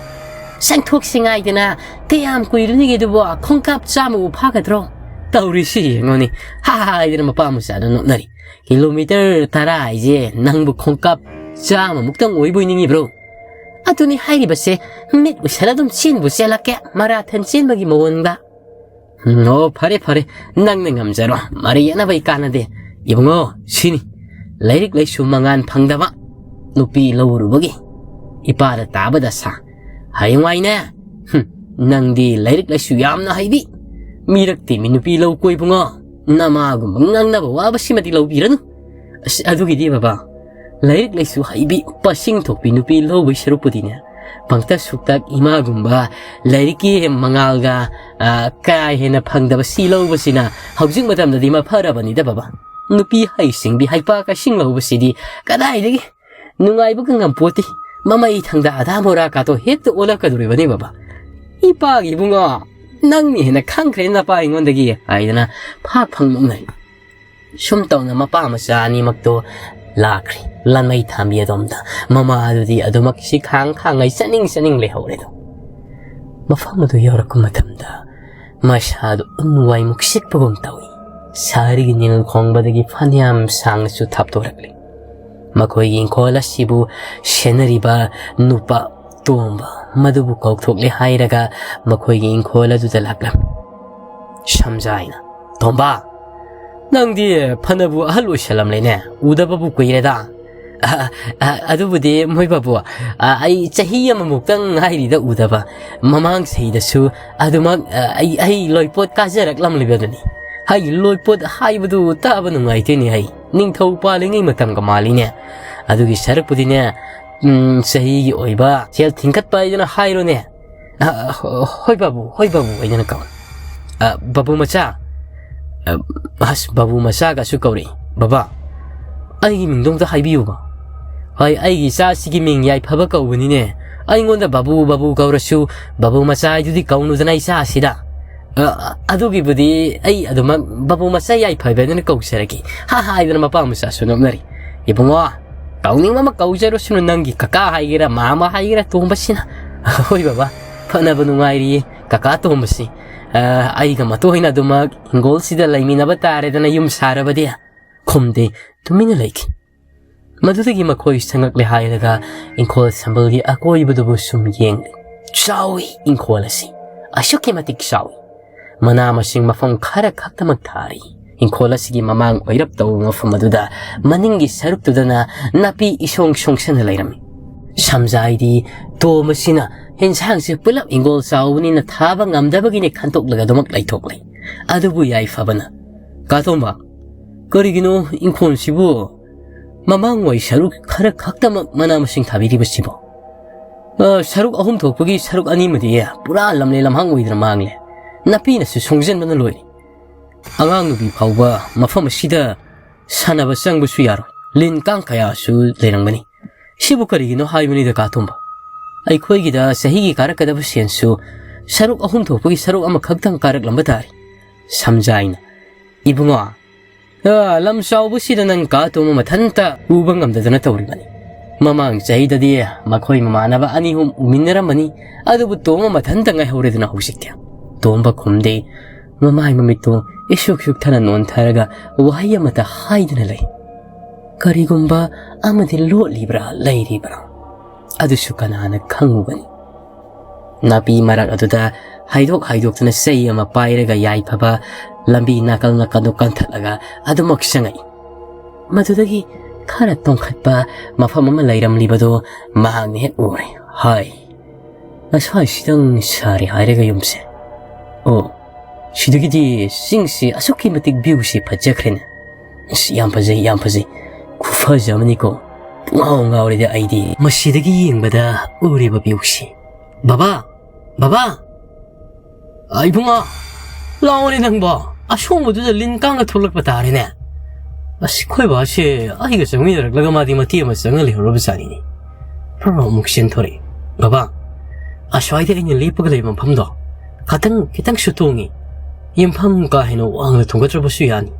ꯆꯪꯊꯣꯛꯁꯤ ꯉꯥꯏꯗꯅ, ꯀꯌꯥꯝ ꯀꯨꯏꯔꯨꯅꯤꯒꯦ ꯑꯗꯨꯕꯨ? ꯈꯣꯡꯀꯥꯞ ꯆꯥꯝꯃꯕꯨ ꯐꯥꯒꯗ꯭ꯔꯣ? ꯇꯧꯔꯤꯁꯤ ꯌꯦꯡꯉꯣꯅꯦ, ꯍꯥꯏꯗꯅ ꯃꯄꯥ ꯃꯆꯥꯗ ꯅꯣꯛꯅꯔꯤ꯫ "ꯀꯤꯂꯣꯃꯤꯇꯔ ꯇꯔꯥ ꯍꯥꯏꯁꯦ ꯅꯪꯕꯨ ꯈꯣꯡꯀꯥꯞ ꯆꯥꯝꯃꯃꯨꯛꯇꯪ ꯑꯣꯏꯕꯣꯏ ꯅꯤꯡꯉꯤꯕ꯭ꯔꯣ?" ꯑꯗꯨꯅꯤ ꯍꯥꯏꯔꯤꯕꯁꯦ, ꯃꯤꯠ ꯎꯏꯁꯜꯂ ꯑꯗꯨꯝ ꯆꯦꯟꯕꯨ ꯆꯦꯜꯂꯛꯀꯦ, ꯃꯔꯥꯊꯟ ꯆꯦꯟꯕꯒꯤ ꯃꯑꯣꯡꯗ꯫ "ꯎꯝ, ꯑꯣ, ꯐꯔꯦ, ꯐꯔꯦ, ꯅꯪꯅ ꯉꯝꯖꯔꯣ, ꯃꯔꯩ ꯌꯦꯠꯅꯕꯩ ꯀꯥꯟꯅꯗꯦ꯫ ꯏꯕꯨꯡꯉꯣ, ꯁꯤꯅꯤ ꯂꯥꯏꯔꯤꯛ ꯂꯥꯏꯁꯨ ꯃꯉꯥꯟ ꯐꯪꯗꯕ ꯅꯨꯄꯤ ꯂꯧꯔꯨꯕꯒꯤ ꯏꯄꯥꯗ ꯇꯥꯕ ꯗꯁꯥ꯫ ꯍꯌꯦꯡꯋꯥꯏꯅꯦ, ꯍꯨꯝ, ꯅꯪꯗꯤ ꯂꯥꯏꯔꯤꯛ ꯂꯥꯏꯁꯨ ꯌꯥꯝꯅ ꯍꯩꯕꯤ, ꯃꯤꯔꯛ ꯇꯤꯟꯕꯤ ꯅꯨꯄꯤ ꯂꯧꯀꯣ ꯏꯕꯨꯡꯉꯣ꯫ ꯅꯃꯥꯒꯨꯝꯕ ꯉꯥꯡꯅꯕ ꯋꯥꯕꯁꯤꯃꯗꯤ ꯂꯧꯕꯤꯔꯅꯨ"꯫ ꯑꯁ, ꯑꯗꯨꯒꯤꯗꯤ ꯕꯕꯥ, ꯂꯥꯏꯔꯤꯛ ꯂꯥꯏꯁꯨ ꯍꯩꯕꯤ, ꯄꯁꯤꯡ ꯊꯣꯛꯄꯤ ꯅꯨꯄꯤ ꯂꯧꯕꯒꯤ ꯁꯔꯨꯛꯄꯨꯗꯤꯅꯦ, ꯄꯪꯇꯛ ꯁꯨꯛꯇꯛ ꯏꯃꯥꯒꯨꯝꯕ ꯂꯥꯏꯔꯤꯛꯀꯤ ꯃꯉꯥꯜꯒ, ꯑ, ꯀꯥ ꯍꯦꯟꯅ ꯐꯪꯗꯕ ꯁꯤ ꯂꯧꯕꯁꯤꯅ ꯍꯧꯖꯤꯛ ꯃꯇꯝꯗꯗꯤ ꯃꯐꯔꯕꯅꯤꯗ ꯕꯕꯥ꯫ ꯅꯨꯄꯤ ꯍꯩꯁꯤꯡꯕꯤ ꯍꯩꯄꯥ ꯀꯥꯏꯁꯤꯡ ꯂꯧꯕꯁꯤꯗꯤ ꯀꯗꯥꯏꯗꯒꯤ ꯅꯨꯡꯉꯥꯏꯕꯒ ꯉꯝꯄꯣꯠꯇꯦ꯫ ꯃꯃꯩ ꯊꯪꯗ ꯑꯗꯥ ꯃꯣꯔꯥ ꯀꯥꯇꯣ ꯍꯦꯛꯇ ꯑꯣꯜꯂꯛꯀꯗꯧꯔꯤꯕꯅꯤ ꯕꯕꯥ꯫ ꯏꯄꯥꯒꯤ ꯏꯕꯨꯡꯉꯣ, ꯅꯪꯅ ꯍꯦꯟꯅ ꯈꯪꯈ꯭ꯔꯦ ꯅꯄꯥ ꯑꯩꯉꯣꯟꯗꯒꯤ ꯍꯥꯏꯗꯅ ꯐꯥꯛ ꯐꯪ ꯅꯣꯛꯅꯔꯤ꯫ ꯁꯨꯝ ꯇꯧꯅ ꯃꯄꯥ ꯃꯆꯥ ꯑꯅꯤꯃꯛꯇꯣ ꯂꯥꯛꯈ꯭ꯔꯦ ꯂꯥꯟꯃꯩ ꯊꯥꯝꯕꯤ ꯑꯗꯣꯝꯗ꯫ ꯃꯃꯥ ꯑꯗꯨꯗꯤ ꯑꯗꯨꯃꯛ ꯁꯤ ꯈꯥꯡ ꯈꯥꯡꯉꯩ ꯆꯠꯅꯤꯡ ꯆꯠꯅꯤꯡ ꯂꯩꯍꯧꯔꯦꯗꯣ꯫ ꯃꯐꯝ ꯑꯗꯨ ꯌꯧꯔꯛꯄ ꯃꯇꯝꯗ ꯃꯁꯥꯗꯨ ꯎꯟ ꯋꯥꯏꯃꯨꯛ ꯁꯤꯠꯄꯒꯨꯝ ꯇꯧꯏ꯫ ꯁꯍꯔꯒꯤ ꯅꯤꯜ ꯈꯣꯡꯕꯗꯒꯤ ꯐꯅꯌꯥꯝ ꯁꯥꯡꯅꯁꯨ ꯊꯥꯞꯇꯣꯔꯛꯂꯤ꯫ ꯃꯈꯣꯏꯒꯤ ꯏꯪꯈꯣꯜ ꯑꯁꯤꯕꯨ ꯁꯦꯟꯅꯔꯤꯕ ꯅꯨꯄꯥ ꯇꯣꯝꯕ ꯃꯗꯨꯕꯨ ꯀꯧꯊꯣꯛꯂꯦ ꯍꯥꯏꯔꯒ ꯃꯈꯣꯏꯒꯤ ꯏꯪꯈꯣꯜ ꯑꯗꯨꯗ ꯂꯥꯛꯂꯝꯃꯤ꯫ ꯁꯝꯖꯥꯏꯅ, "ꯇꯣꯝꯕ, ꯅꯪꯗꯤ ꯐꯅꯕꯨ ꯑꯍꯜ ꯑꯣꯏꯁꯜꯂꯝꯂꯦꯅꯦ, ꯎꯗꯕꯕꯨ ꯀꯨꯏꯔꯦꯗ꯫" "ꯑ, ꯑ, ꯑꯗꯨꯕꯨꯗꯤ ꯃꯣꯏ ꯕꯥꯕꯨ, ꯑ, ꯑꯩ ꯆꯍꯤ ꯑꯃꯃꯨꯛꯇꯪ ꯉꯥꯏꯔꯤꯗ ꯎꯗꯕ꯫ ꯃꯃꯥꯡ ꯆꯍꯤꯗꯁꯨ ꯑꯗꯨꯃꯛ, ꯑ, ꯑꯩ, ꯑꯩ ꯂꯣꯏꯄꯣꯠ ꯀꯥꯖꯔꯛꯂꯝꯂꯤꯕꯗꯨꯅꯤ꯫ ꯍꯥꯏ, ꯂꯣꯏꯄꯣꯠ ꯍꯥꯏꯕꯗꯨ ꯇꯥꯕ ꯅꯨꯡꯉꯥꯏꯇꯦꯅꯦ ꯍꯩ꯫ ꯅꯤꯡꯊꯧ ꯄꯥꯜꯂꯤꯉꯩ ꯃꯇꯝꯒ ꯃꯥꯜꯂꯤꯅꯦ꯫ ꯑꯗꯨꯒꯤ ꯁꯔꯨꯛꯄꯨꯗꯤꯅꯦ, ꯎꯝ, ꯆꯍꯤꯒꯤ ꯑꯣꯏꯕ ꯁꯦꯜ ꯊꯤꯡꯒꯠꯄ ꯍꯥꯏꯗꯨꯅ ꯍꯥꯏꯔꯣꯅꯦ꯫" "ꯑ, ꯍꯣ-, ꯍꯣꯏ ꯕꯥꯕꯨ, ꯍꯣꯏ ꯕꯥꯕꯨ" ꯍꯥꯏꯗꯅ ꯀꯧꯏ꯫ "ꯑ, ꯕꯥꯕꯨ ꯃꯆꯥ꯫" ꯑ, ꯑꯁ, ꯕꯥꯕꯨ ꯃꯆꯥꯒꯁꯨ ꯀꯧꯔꯛꯏ꯫ "ꯕꯥꯕꯥ, ꯑꯩꯒꯤ ꯃꯤꯡꯗꯣ ꯑꯝꯇ ꯍꯥꯏꯕꯤꯌꯨꯕ꯫ ꯍꯣꯏ, ꯑꯩꯒꯤ ꯏꯆꯥꯁꯤꯒꯤ ꯃꯤꯡ ꯌꯥꯏꯐꯕ ꯀꯧꯕꯅꯤꯅꯦ꯫ ꯑꯩꯉꯣꯟꯗ ꯕꯥꯕꯨ, ꯕꯥꯕꯨ ꯀꯧꯔꯁꯨ ꯕꯥꯕꯨ ꯃꯆꯥ ꯍꯥꯏꯗꯨꯗꯤ ꯀꯧꯅꯨꯗꯅ ꯏꯆꯥꯁꯤꯗ꯫ ꯑ, ꯑꯗꯨꯒꯤꯕꯨꯗꯤ ꯑꯩ ꯑꯗꯨꯃꯛ ꯕꯥꯕꯨ ꯃꯆꯥ ꯌꯥꯏꯐꯕ ꯍꯥꯏꯗꯅ ꯀꯧꯖꯔꯒꯦ" ꯍꯥ ꯍꯥꯏꯗꯅ ꯃꯄꯥ ꯃꯆꯥꯁꯨ ꯅꯣꯛꯅꯔꯤ꯫ "ꯏꯕꯨꯡꯉꯣ, ꯀꯧꯅꯤꯡꯕ ꯑꯃ ꯀꯧꯖꯔꯨꯁꯅꯨ, ꯅꯪꯒꯤ ꯀꯀꯥ ꯍꯥꯏꯒꯦꯔꯥ, ꯃꯥꯃ ꯍꯥꯏꯒꯦꯔꯥ, ꯇꯣꯝꯕꯁꯤꯅ꯫" "ꯍꯣꯏ ꯕꯥꯕꯥ, ꯐꯅꯕ ꯅꯨꯡꯉꯥꯏꯔꯤꯌꯦ ꯀꯀꯥ ꯇꯣꯝꯕꯁꯤ꯫ ꯑ, ꯑꯩꯒ ꯃꯇꯣꯏꯅ ꯑꯗꯨꯃꯛ ꯍꯤꯡꯒꯣꯜꯁꯤꯗ ꯂꯩꯃꯤꯟꯅꯕ ꯇꯥꯔꯦꯗꯅ ꯌꯨꯝ ꯁꯥꯔꯕꯗꯤ꯫" ꯈꯨꯝꯗꯦ, ꯇꯨꯃꯤꯟꯅ ꯂꯩꯈꯤ꯫ ꯃꯗꯨꯗꯒꯤ ꯃꯈꯣꯏ ꯁꯪꯉꯛꯂꯦ ꯍꯥꯏꯔꯒ ꯏꯪꯈꯣꯜ ꯁꯝꯕꯜꯒꯤ ꯑꯀꯣꯏꯕꯗꯨꯕꯨ ꯁꯨꯝ ꯌꯦꯡꯂꯤ꯫ ꯆꯥꯎꯏ ꯏꯪꯈꯣꯜ ꯑꯁꯤ, ꯑꯁꯨꯛꯀꯤ ꯃꯇꯤꯛ ꯆꯥꯎꯏ꯫ ꯃꯅꯥ ꯃꯁꯤꯡ ꯃꯐꯝ ꯈꯔ ꯈꯛꯇꯃꯛ ꯊꯥꯔꯤ꯫ ꯏꯪꯈꯣꯜ ꯑꯁꯤꯒꯤ ꯃꯃꯥꯡ ꯑꯣꯏꯔꯞ ꯇꯧꯕ ꯃꯐꯝ ꯑꯗꯨꯗ ꯃꯅꯤꯡꯒꯤ ꯁꯔꯨꯛꯇꯨꯗꯅ ꯅꯥꯄꯤ ꯏꯁꯣꯡ ꯁꯣꯡꯁꯟꯅ ꯂꯩꯔꯝꯃꯤ꯫ ꯁꯝꯖꯥꯏꯗꯤ ꯇꯣꯝꯕꯁꯤꯅ ꯍꯦꯟꯁꯥꯡꯁꯦ ꯄꯨꯂꯞ ꯏꯪꯈꯣꯜ ꯆꯥꯎꯕꯅꯤꯅ ꯊꯥꯕ ꯉꯝꯗꯕꯒꯤꯅꯦ ꯈꯟꯇꯣꯛꯂꯒ ꯑꯗꯨꯃꯛ ꯂꯩꯊꯣꯛꯂꯦ꯫ ꯑꯗꯨꯕꯨ ꯌꯥꯏꯐꯕꯅ, "ꯀꯥ ꯇꯣꯝꯕ, ꯀꯔꯤꯒꯤꯅꯣ ꯏꯪꯈꯣꯜꯁꯤꯕꯨ ꯃꯃꯥꯡꯋꯥꯏ ꯁꯔꯨꯛ ꯈꯔ ꯈꯛꯇꯃꯛ ꯃꯅꯥ ꯃꯁꯤꯡ ꯊꯥꯕꯤꯔꯤꯕꯁꯤꯕꯣ? ꯑ, ꯁꯔꯨꯛ ꯑꯍꯨꯝ ꯊꯣꯛꯄꯒꯤ ꯁꯔꯨꯛ ꯑꯅꯤꯃꯗꯤ ꯄꯨꯔꯥ ꯂꯝꯂꯦ ꯂꯝꯍꯥꯡ ꯑꯣꯏꯗꯅ ꯃꯥꯡꯂꯦ꯫ ꯅꯥꯄꯤꯅꯁꯨ ꯁꯣꯡꯖꯟꯕꯅ ꯂꯣꯏꯔꯦ꯫ ꯑꯉꯥꯡ ꯅꯨꯄꯤ ꯐꯥꯎꯕ ꯃꯐꯝ ꯑꯁꯤꯗ ꯁꯥꯟꯅꯕ ꯆꯪꯕꯁꯨ ꯌꯥꯔꯣꯏ, ꯂꯤꯟ ꯀꯥꯡ ꯀꯌꯥꯁꯨ ꯂꯩꯔꯝꯒꯅꯤ꯫ ꯁꯤꯕꯨ ꯀꯔꯤꯒꯤꯅꯣ ꯍꯥꯏꯕꯅꯤꯗ, ꯀꯥ ꯇꯣꯝꯕ? ꯑꯩꯈꯣꯏꯒꯤꯗ ꯆꯍꯤꯒꯤ ꯀꯥꯔꯛꯀꯗꯕ ꯁꯦꯟꯁꯨ ꯁꯔꯨꯛ ꯑꯍꯨꯝ ꯊꯣꯛꯄꯒꯤ ꯁꯔꯨꯛ ꯑꯃꯈꯛꯇꯪ ꯀꯥꯔꯛꯂꯝꯕ ꯇꯥꯔꯦ꯫ ꯁꯝꯖꯥꯏꯅ, "ꯏꯕꯨꯡꯉꯣ, ꯑ, ꯂꯝ ꯆꯥꯎꯕꯁꯤꯗ ꯅꯪ ꯀꯥ ꯇꯣꯝꯕ ꯃꯊꯟꯇ ꯎꯕ ꯉꯝꯗꯗꯅ ꯇꯧꯔꯤꯕꯅꯤ꯫ ꯃꯃꯥꯡ ꯆꯍꯤꯗꯗꯤ ꯃꯈꯣꯏ ꯃꯃꯥꯟꯅꯕ ꯑꯅꯤ ꯑꯍꯨꯝ ꯎꯃꯤꯟꯅꯔꯝꯕꯅꯤ, ꯑꯗꯨꯕꯨ ꯇꯣꯝꯕ ꯃꯊꯟꯇ ꯉꯥꯏꯍꯧꯔꯦꯗꯅ ꯍꯧꯖꯤꯛꯇꯤ꯫" ꯇꯣꯝꯕ ꯈꯨꯝꯗꯦ꯫ ꯃꯃꯥꯏ ꯃꯃꯤꯠꯇꯣ ꯏꯁꯨꯛ ꯁꯨꯛꯊꯅ ꯅꯣꯟꯊꯔꯒ ꯋꯥꯍꯩ ꯑꯃꯠꯇ ꯍꯥꯏꯗꯅ ꯂꯩ꯫ ꯀꯔꯤꯒꯨꯝꯕ ꯑꯃꯗꯤ ꯂꯣꯠꯂꯤꯕ꯭ꯔꯥ ꯂꯩꯔꯤꯕ꯭ꯔꯥ, ꯑꯗꯨꯁꯨ ꯀꯅꯥꯅ ꯈꯪꯉꯨꯒꯅꯤ? ꯅꯥꯄꯤ ꯃꯔꯛ ꯑꯗꯨꯗ ꯍꯥꯏꯗꯣꯛ ꯍꯥꯏꯗꯣꯛꯇꯨꯅ ꯆꯩ ꯑꯃ ꯄꯥꯏꯔꯒ ꯌꯥꯏꯐꯕ ꯂꯝꯕꯤ ꯅꯥꯀꯜ ꯅꯥꯀꯜꯗꯨ ꯀꯟꯊꯠꯂꯒ ꯑꯗꯨꯃꯛ ꯆꯪꯉꯛꯏ꯫ ꯃꯗꯨꯗꯒꯤ ꯈꯔ ꯇꯣꯡꯈꯠꯄ ꯃꯐꯝ ꯑꯃ ꯂꯩꯔꯝꯂꯤꯕꯗꯨ ꯃꯍꯥꯛꯅ ꯍꯦꯛ ꯎꯔꯦ꯫ ꯍꯥꯏ, "ꯑꯁ꯭ꯋꯥꯏꯁꯤꯗꯪ ꯁꯥꯔꯦ ꯍꯥꯏꯔꯒ ꯌꯨꯝꯁꯦ꯫ ꯑꯣ, ꯁꯤꯗꯒꯤꯗꯤ ꯆꯤꯡꯁꯤ ꯑꯁꯨꯛꯀꯤ ꯃꯇꯤꯛ ꯚ꯭ꯌꯨꯁꯤ ꯐꯖꯈ꯭ꯔꯦꯅꯦ꯫ ꯑꯁ, ꯌꯥꯝ ꯐꯖꯩ, ꯌꯥꯝ ꯐꯖꯩ꯫ ꯈꯨꯐꯖ ꯑꯃꯅꯤꯀꯣ꯫ ꯄꯨꯡꯉꯥꯎ ꯉꯥꯎꯔꯦꯗ ꯑꯩꯗꯤ ꯃꯁꯤꯗꯒꯤ ꯌꯦꯡꯕꯗ ꯎꯔꯤꯕ ꯚ꯭ꯌꯨꯁꯤ꯫ ꯕꯕꯥ! ꯕꯕꯥ!" "ꯑ, ꯏꯕꯨꯡꯉꯣ, ꯂꯥꯛꯑꯣꯅꯦ ꯅꯪꯕꯣ꯫ ꯑꯁꯣꯡꯕꯗꯨꯗ ꯂꯤꯟ ꯀꯥꯡꯒ ꯊꯣꯛꯂꯛꯄ ꯇꯥꯔꯦꯅꯦ꯫ ꯑꯁ, ꯑꯩꯈꯣꯏ ꯕꯥꯁꯦ ꯑꯩꯒ ꯆꯪꯃꯤꯟꯅꯔꯛꯂꯒ ꯃꯥꯗꯤ ꯃꯇꯦꯛ ꯑꯃ ꯆꯪꯉ ꯂꯩꯍꯧꯔꯕ ꯖꯥꯠꯅꯤꯅꯦ꯫" ꯐ꯭ꯔꯣ ꯑꯃꯨꯛ ꯆꯦꯟꯊꯣꯔꯛꯏ꯫ "ꯕꯕꯥ, ꯑꯁ꯭ꯋꯥꯏꯗ ꯑꯩꯅ ꯂꯦꯞꯄꯒ ꯂꯩꯕ ꯃꯐꯝꯗꯣ ꯈꯇꯪ, ꯈꯤꯇꯪꯁꯨ ꯇꯣꯡꯉꯤ꯫ ꯌꯨꯝꯐꯝ ꯀꯥ ꯍꯦꯟꯅ ꯋꯥꯡꯅ ꯊꯣꯡꯒꯠꯇ꯭ꯔꯕꯁꯨ ꯌꯥꯅꯤ꯫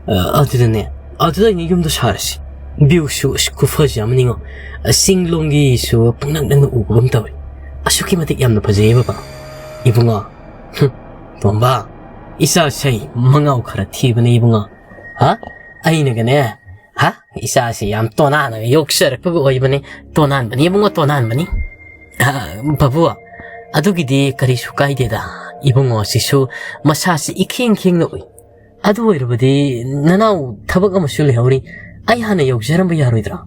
ꯑ, ꯑꯗꯨꯗꯅꯦ, ꯑꯗꯨꯗ ꯑꯩꯅ ꯌꯨꯝꯗꯣ ꯁꯥꯔꯁꯤ꯫ ꯚ꯭ꯌꯨꯁꯨ ꯑꯁ ꯈꯨꯐꯖ ꯑꯃꯅꯤꯉꯣ꯫ ꯑ, ꯆꯤꯡꯂꯣꯝꯒꯤꯁꯨ ꯄꯪꯅꯛ ꯅꯛꯅ ꯎꯕꯒꯨꯝ ꯇꯧꯏ꯫ ꯑꯁꯨꯛꯀꯤ ꯃꯇꯤꯛ ꯌꯥꯝꯅ ꯐꯖꯩꯌꯦ ꯕꯕꯥ꯫" "ꯏꯕꯨꯡꯉꯣ, ꯍꯨꯝ, ꯇꯣꯝꯕ, ꯏꯆꯥꯁꯦ ꯃꯉꯥꯎ ꯈꯔ ꯊꯤꯕꯅꯦ ꯏꯕꯨꯡꯉꯣ꯫ ꯍꯥ? ꯑꯩꯅꯒꯅꯦ, ꯍꯥ? ꯏꯆꯥꯁꯦ ꯌꯥꯝ ꯇꯣꯅꯥꯅꯒ ꯌꯣꯛꯆꯔꯛꯄꯒ ꯑꯣꯏꯕꯅꯦ꯫ ꯇꯣꯅꯥꯟꯕꯅꯤ ꯏꯕꯨꯡꯉꯣ, ꯇꯣꯅꯥꯟꯕꯅꯤ꯫" "ꯑ, ꯕꯥꯕꯨ, ꯑꯗꯨꯒꯤꯗꯤ ꯀꯔꯤꯁꯨ ꯀꯥꯏꯗꯦꯗ꯫ ꯏꯕꯨꯡꯉꯣ ꯑꯁꯤꯁꯨ ꯃꯁꯥꯁꯤ ꯏꯈꯦꯡ ꯈꯦꯡꯅ ꯎꯏ꯫ ꯑꯗꯨ ꯑꯣꯏꯔꯕꯗꯤ ꯅꯅꯥꯎ ꯊꯕꯛ ꯑꯃꯁꯨ ꯂꯩꯍꯧꯔꯤ꯫ ꯑꯩ ꯍꯥꯟꯅ ꯌꯧꯖꯔꯝꯕ ꯌꯥꯔꯣꯏꯗ꯭ꯔꯣ?"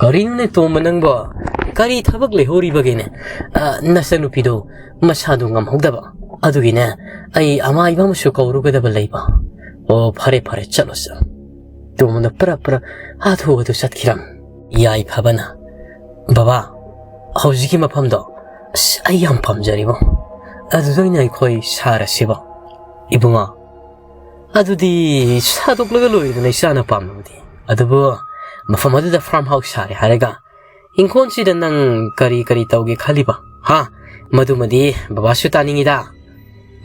"ꯀꯔꯤꯅꯣꯅꯦ ꯇꯣꯝꯕ ꯅꯪꯕꯣ? ꯀꯔꯤ ꯊꯕꯛ ꯂꯩꯍꯧꯔꯤꯕꯒꯦꯅꯦ?" "ꯑ, ꯅꯆꯟꯅꯨꯄꯤꯗꯣ ꯃꯁꯥꯗꯣ ꯉꯝꯍꯧꯗꯕ꯫ ꯑꯗꯨꯒꯤꯅꯦ ꯑꯩ ꯑꯃꯥꯏꯕ ꯑꯃꯁꯨ ꯀꯧꯔꯨꯒꯗꯕ ꯂꯩꯕ꯫" "ꯑꯣ, ꯐꯔꯦ, ꯐꯔꯦ, ꯆꯠꯂꯣ, ꯆꯠꯂꯣ꯫" ꯇꯣꯝꯕꯅ ꯄ꯭ꯔꯞ ꯄ꯭ꯔꯞ ꯍꯥꯊꯨ ꯍꯥꯊꯨ ꯆꯠꯈꯤꯔꯝ꯫ ꯌꯥꯏꯐꯕꯅ, "ꯕꯕꯥ, ꯍꯧꯖꯤꯛꯀꯤ ꯃꯐꯝꯗꯣ, ꯑꯁ, ꯑꯩ ꯌꯥꯝ ꯄꯥꯝꯖꯔꯤꯕꯣ꯫ ꯑꯗꯨꯗ ꯑꯣꯏꯅ ꯑꯩꯈꯣꯏ ꯁꯥꯔꯁꯤꯕꯣ꯫" "ꯏꯕꯨꯡꯉꯣ, ꯑꯗꯨꯗꯤ ꯁꯥꯗꯣꯛꯂꯒ ꯂꯣꯏꯔꯦꯗꯅ, ꯏꯆꯥꯅ ꯄꯥꯝꯂꯕꯗꯤ꯫ ꯑꯗꯨꯕꯨ ꯃꯐꯝ ꯑꯗꯨꯗ farm house ꯁꯥꯔꯦ ꯍꯥꯏꯔꯒ ꯏꯪꯈꯣꯜꯁꯤꯗ ꯅꯪ ꯀꯔꯤ ꯀꯔꯤ ꯇꯧꯒꯦ ꯈꯜꯂꯤꯕ? ꯍꯥ? ꯃꯗꯨꯃꯗꯤ ꯕꯕꯥꯁꯨ ꯇꯥꯅꯤꯡꯉꯤꯗ꯫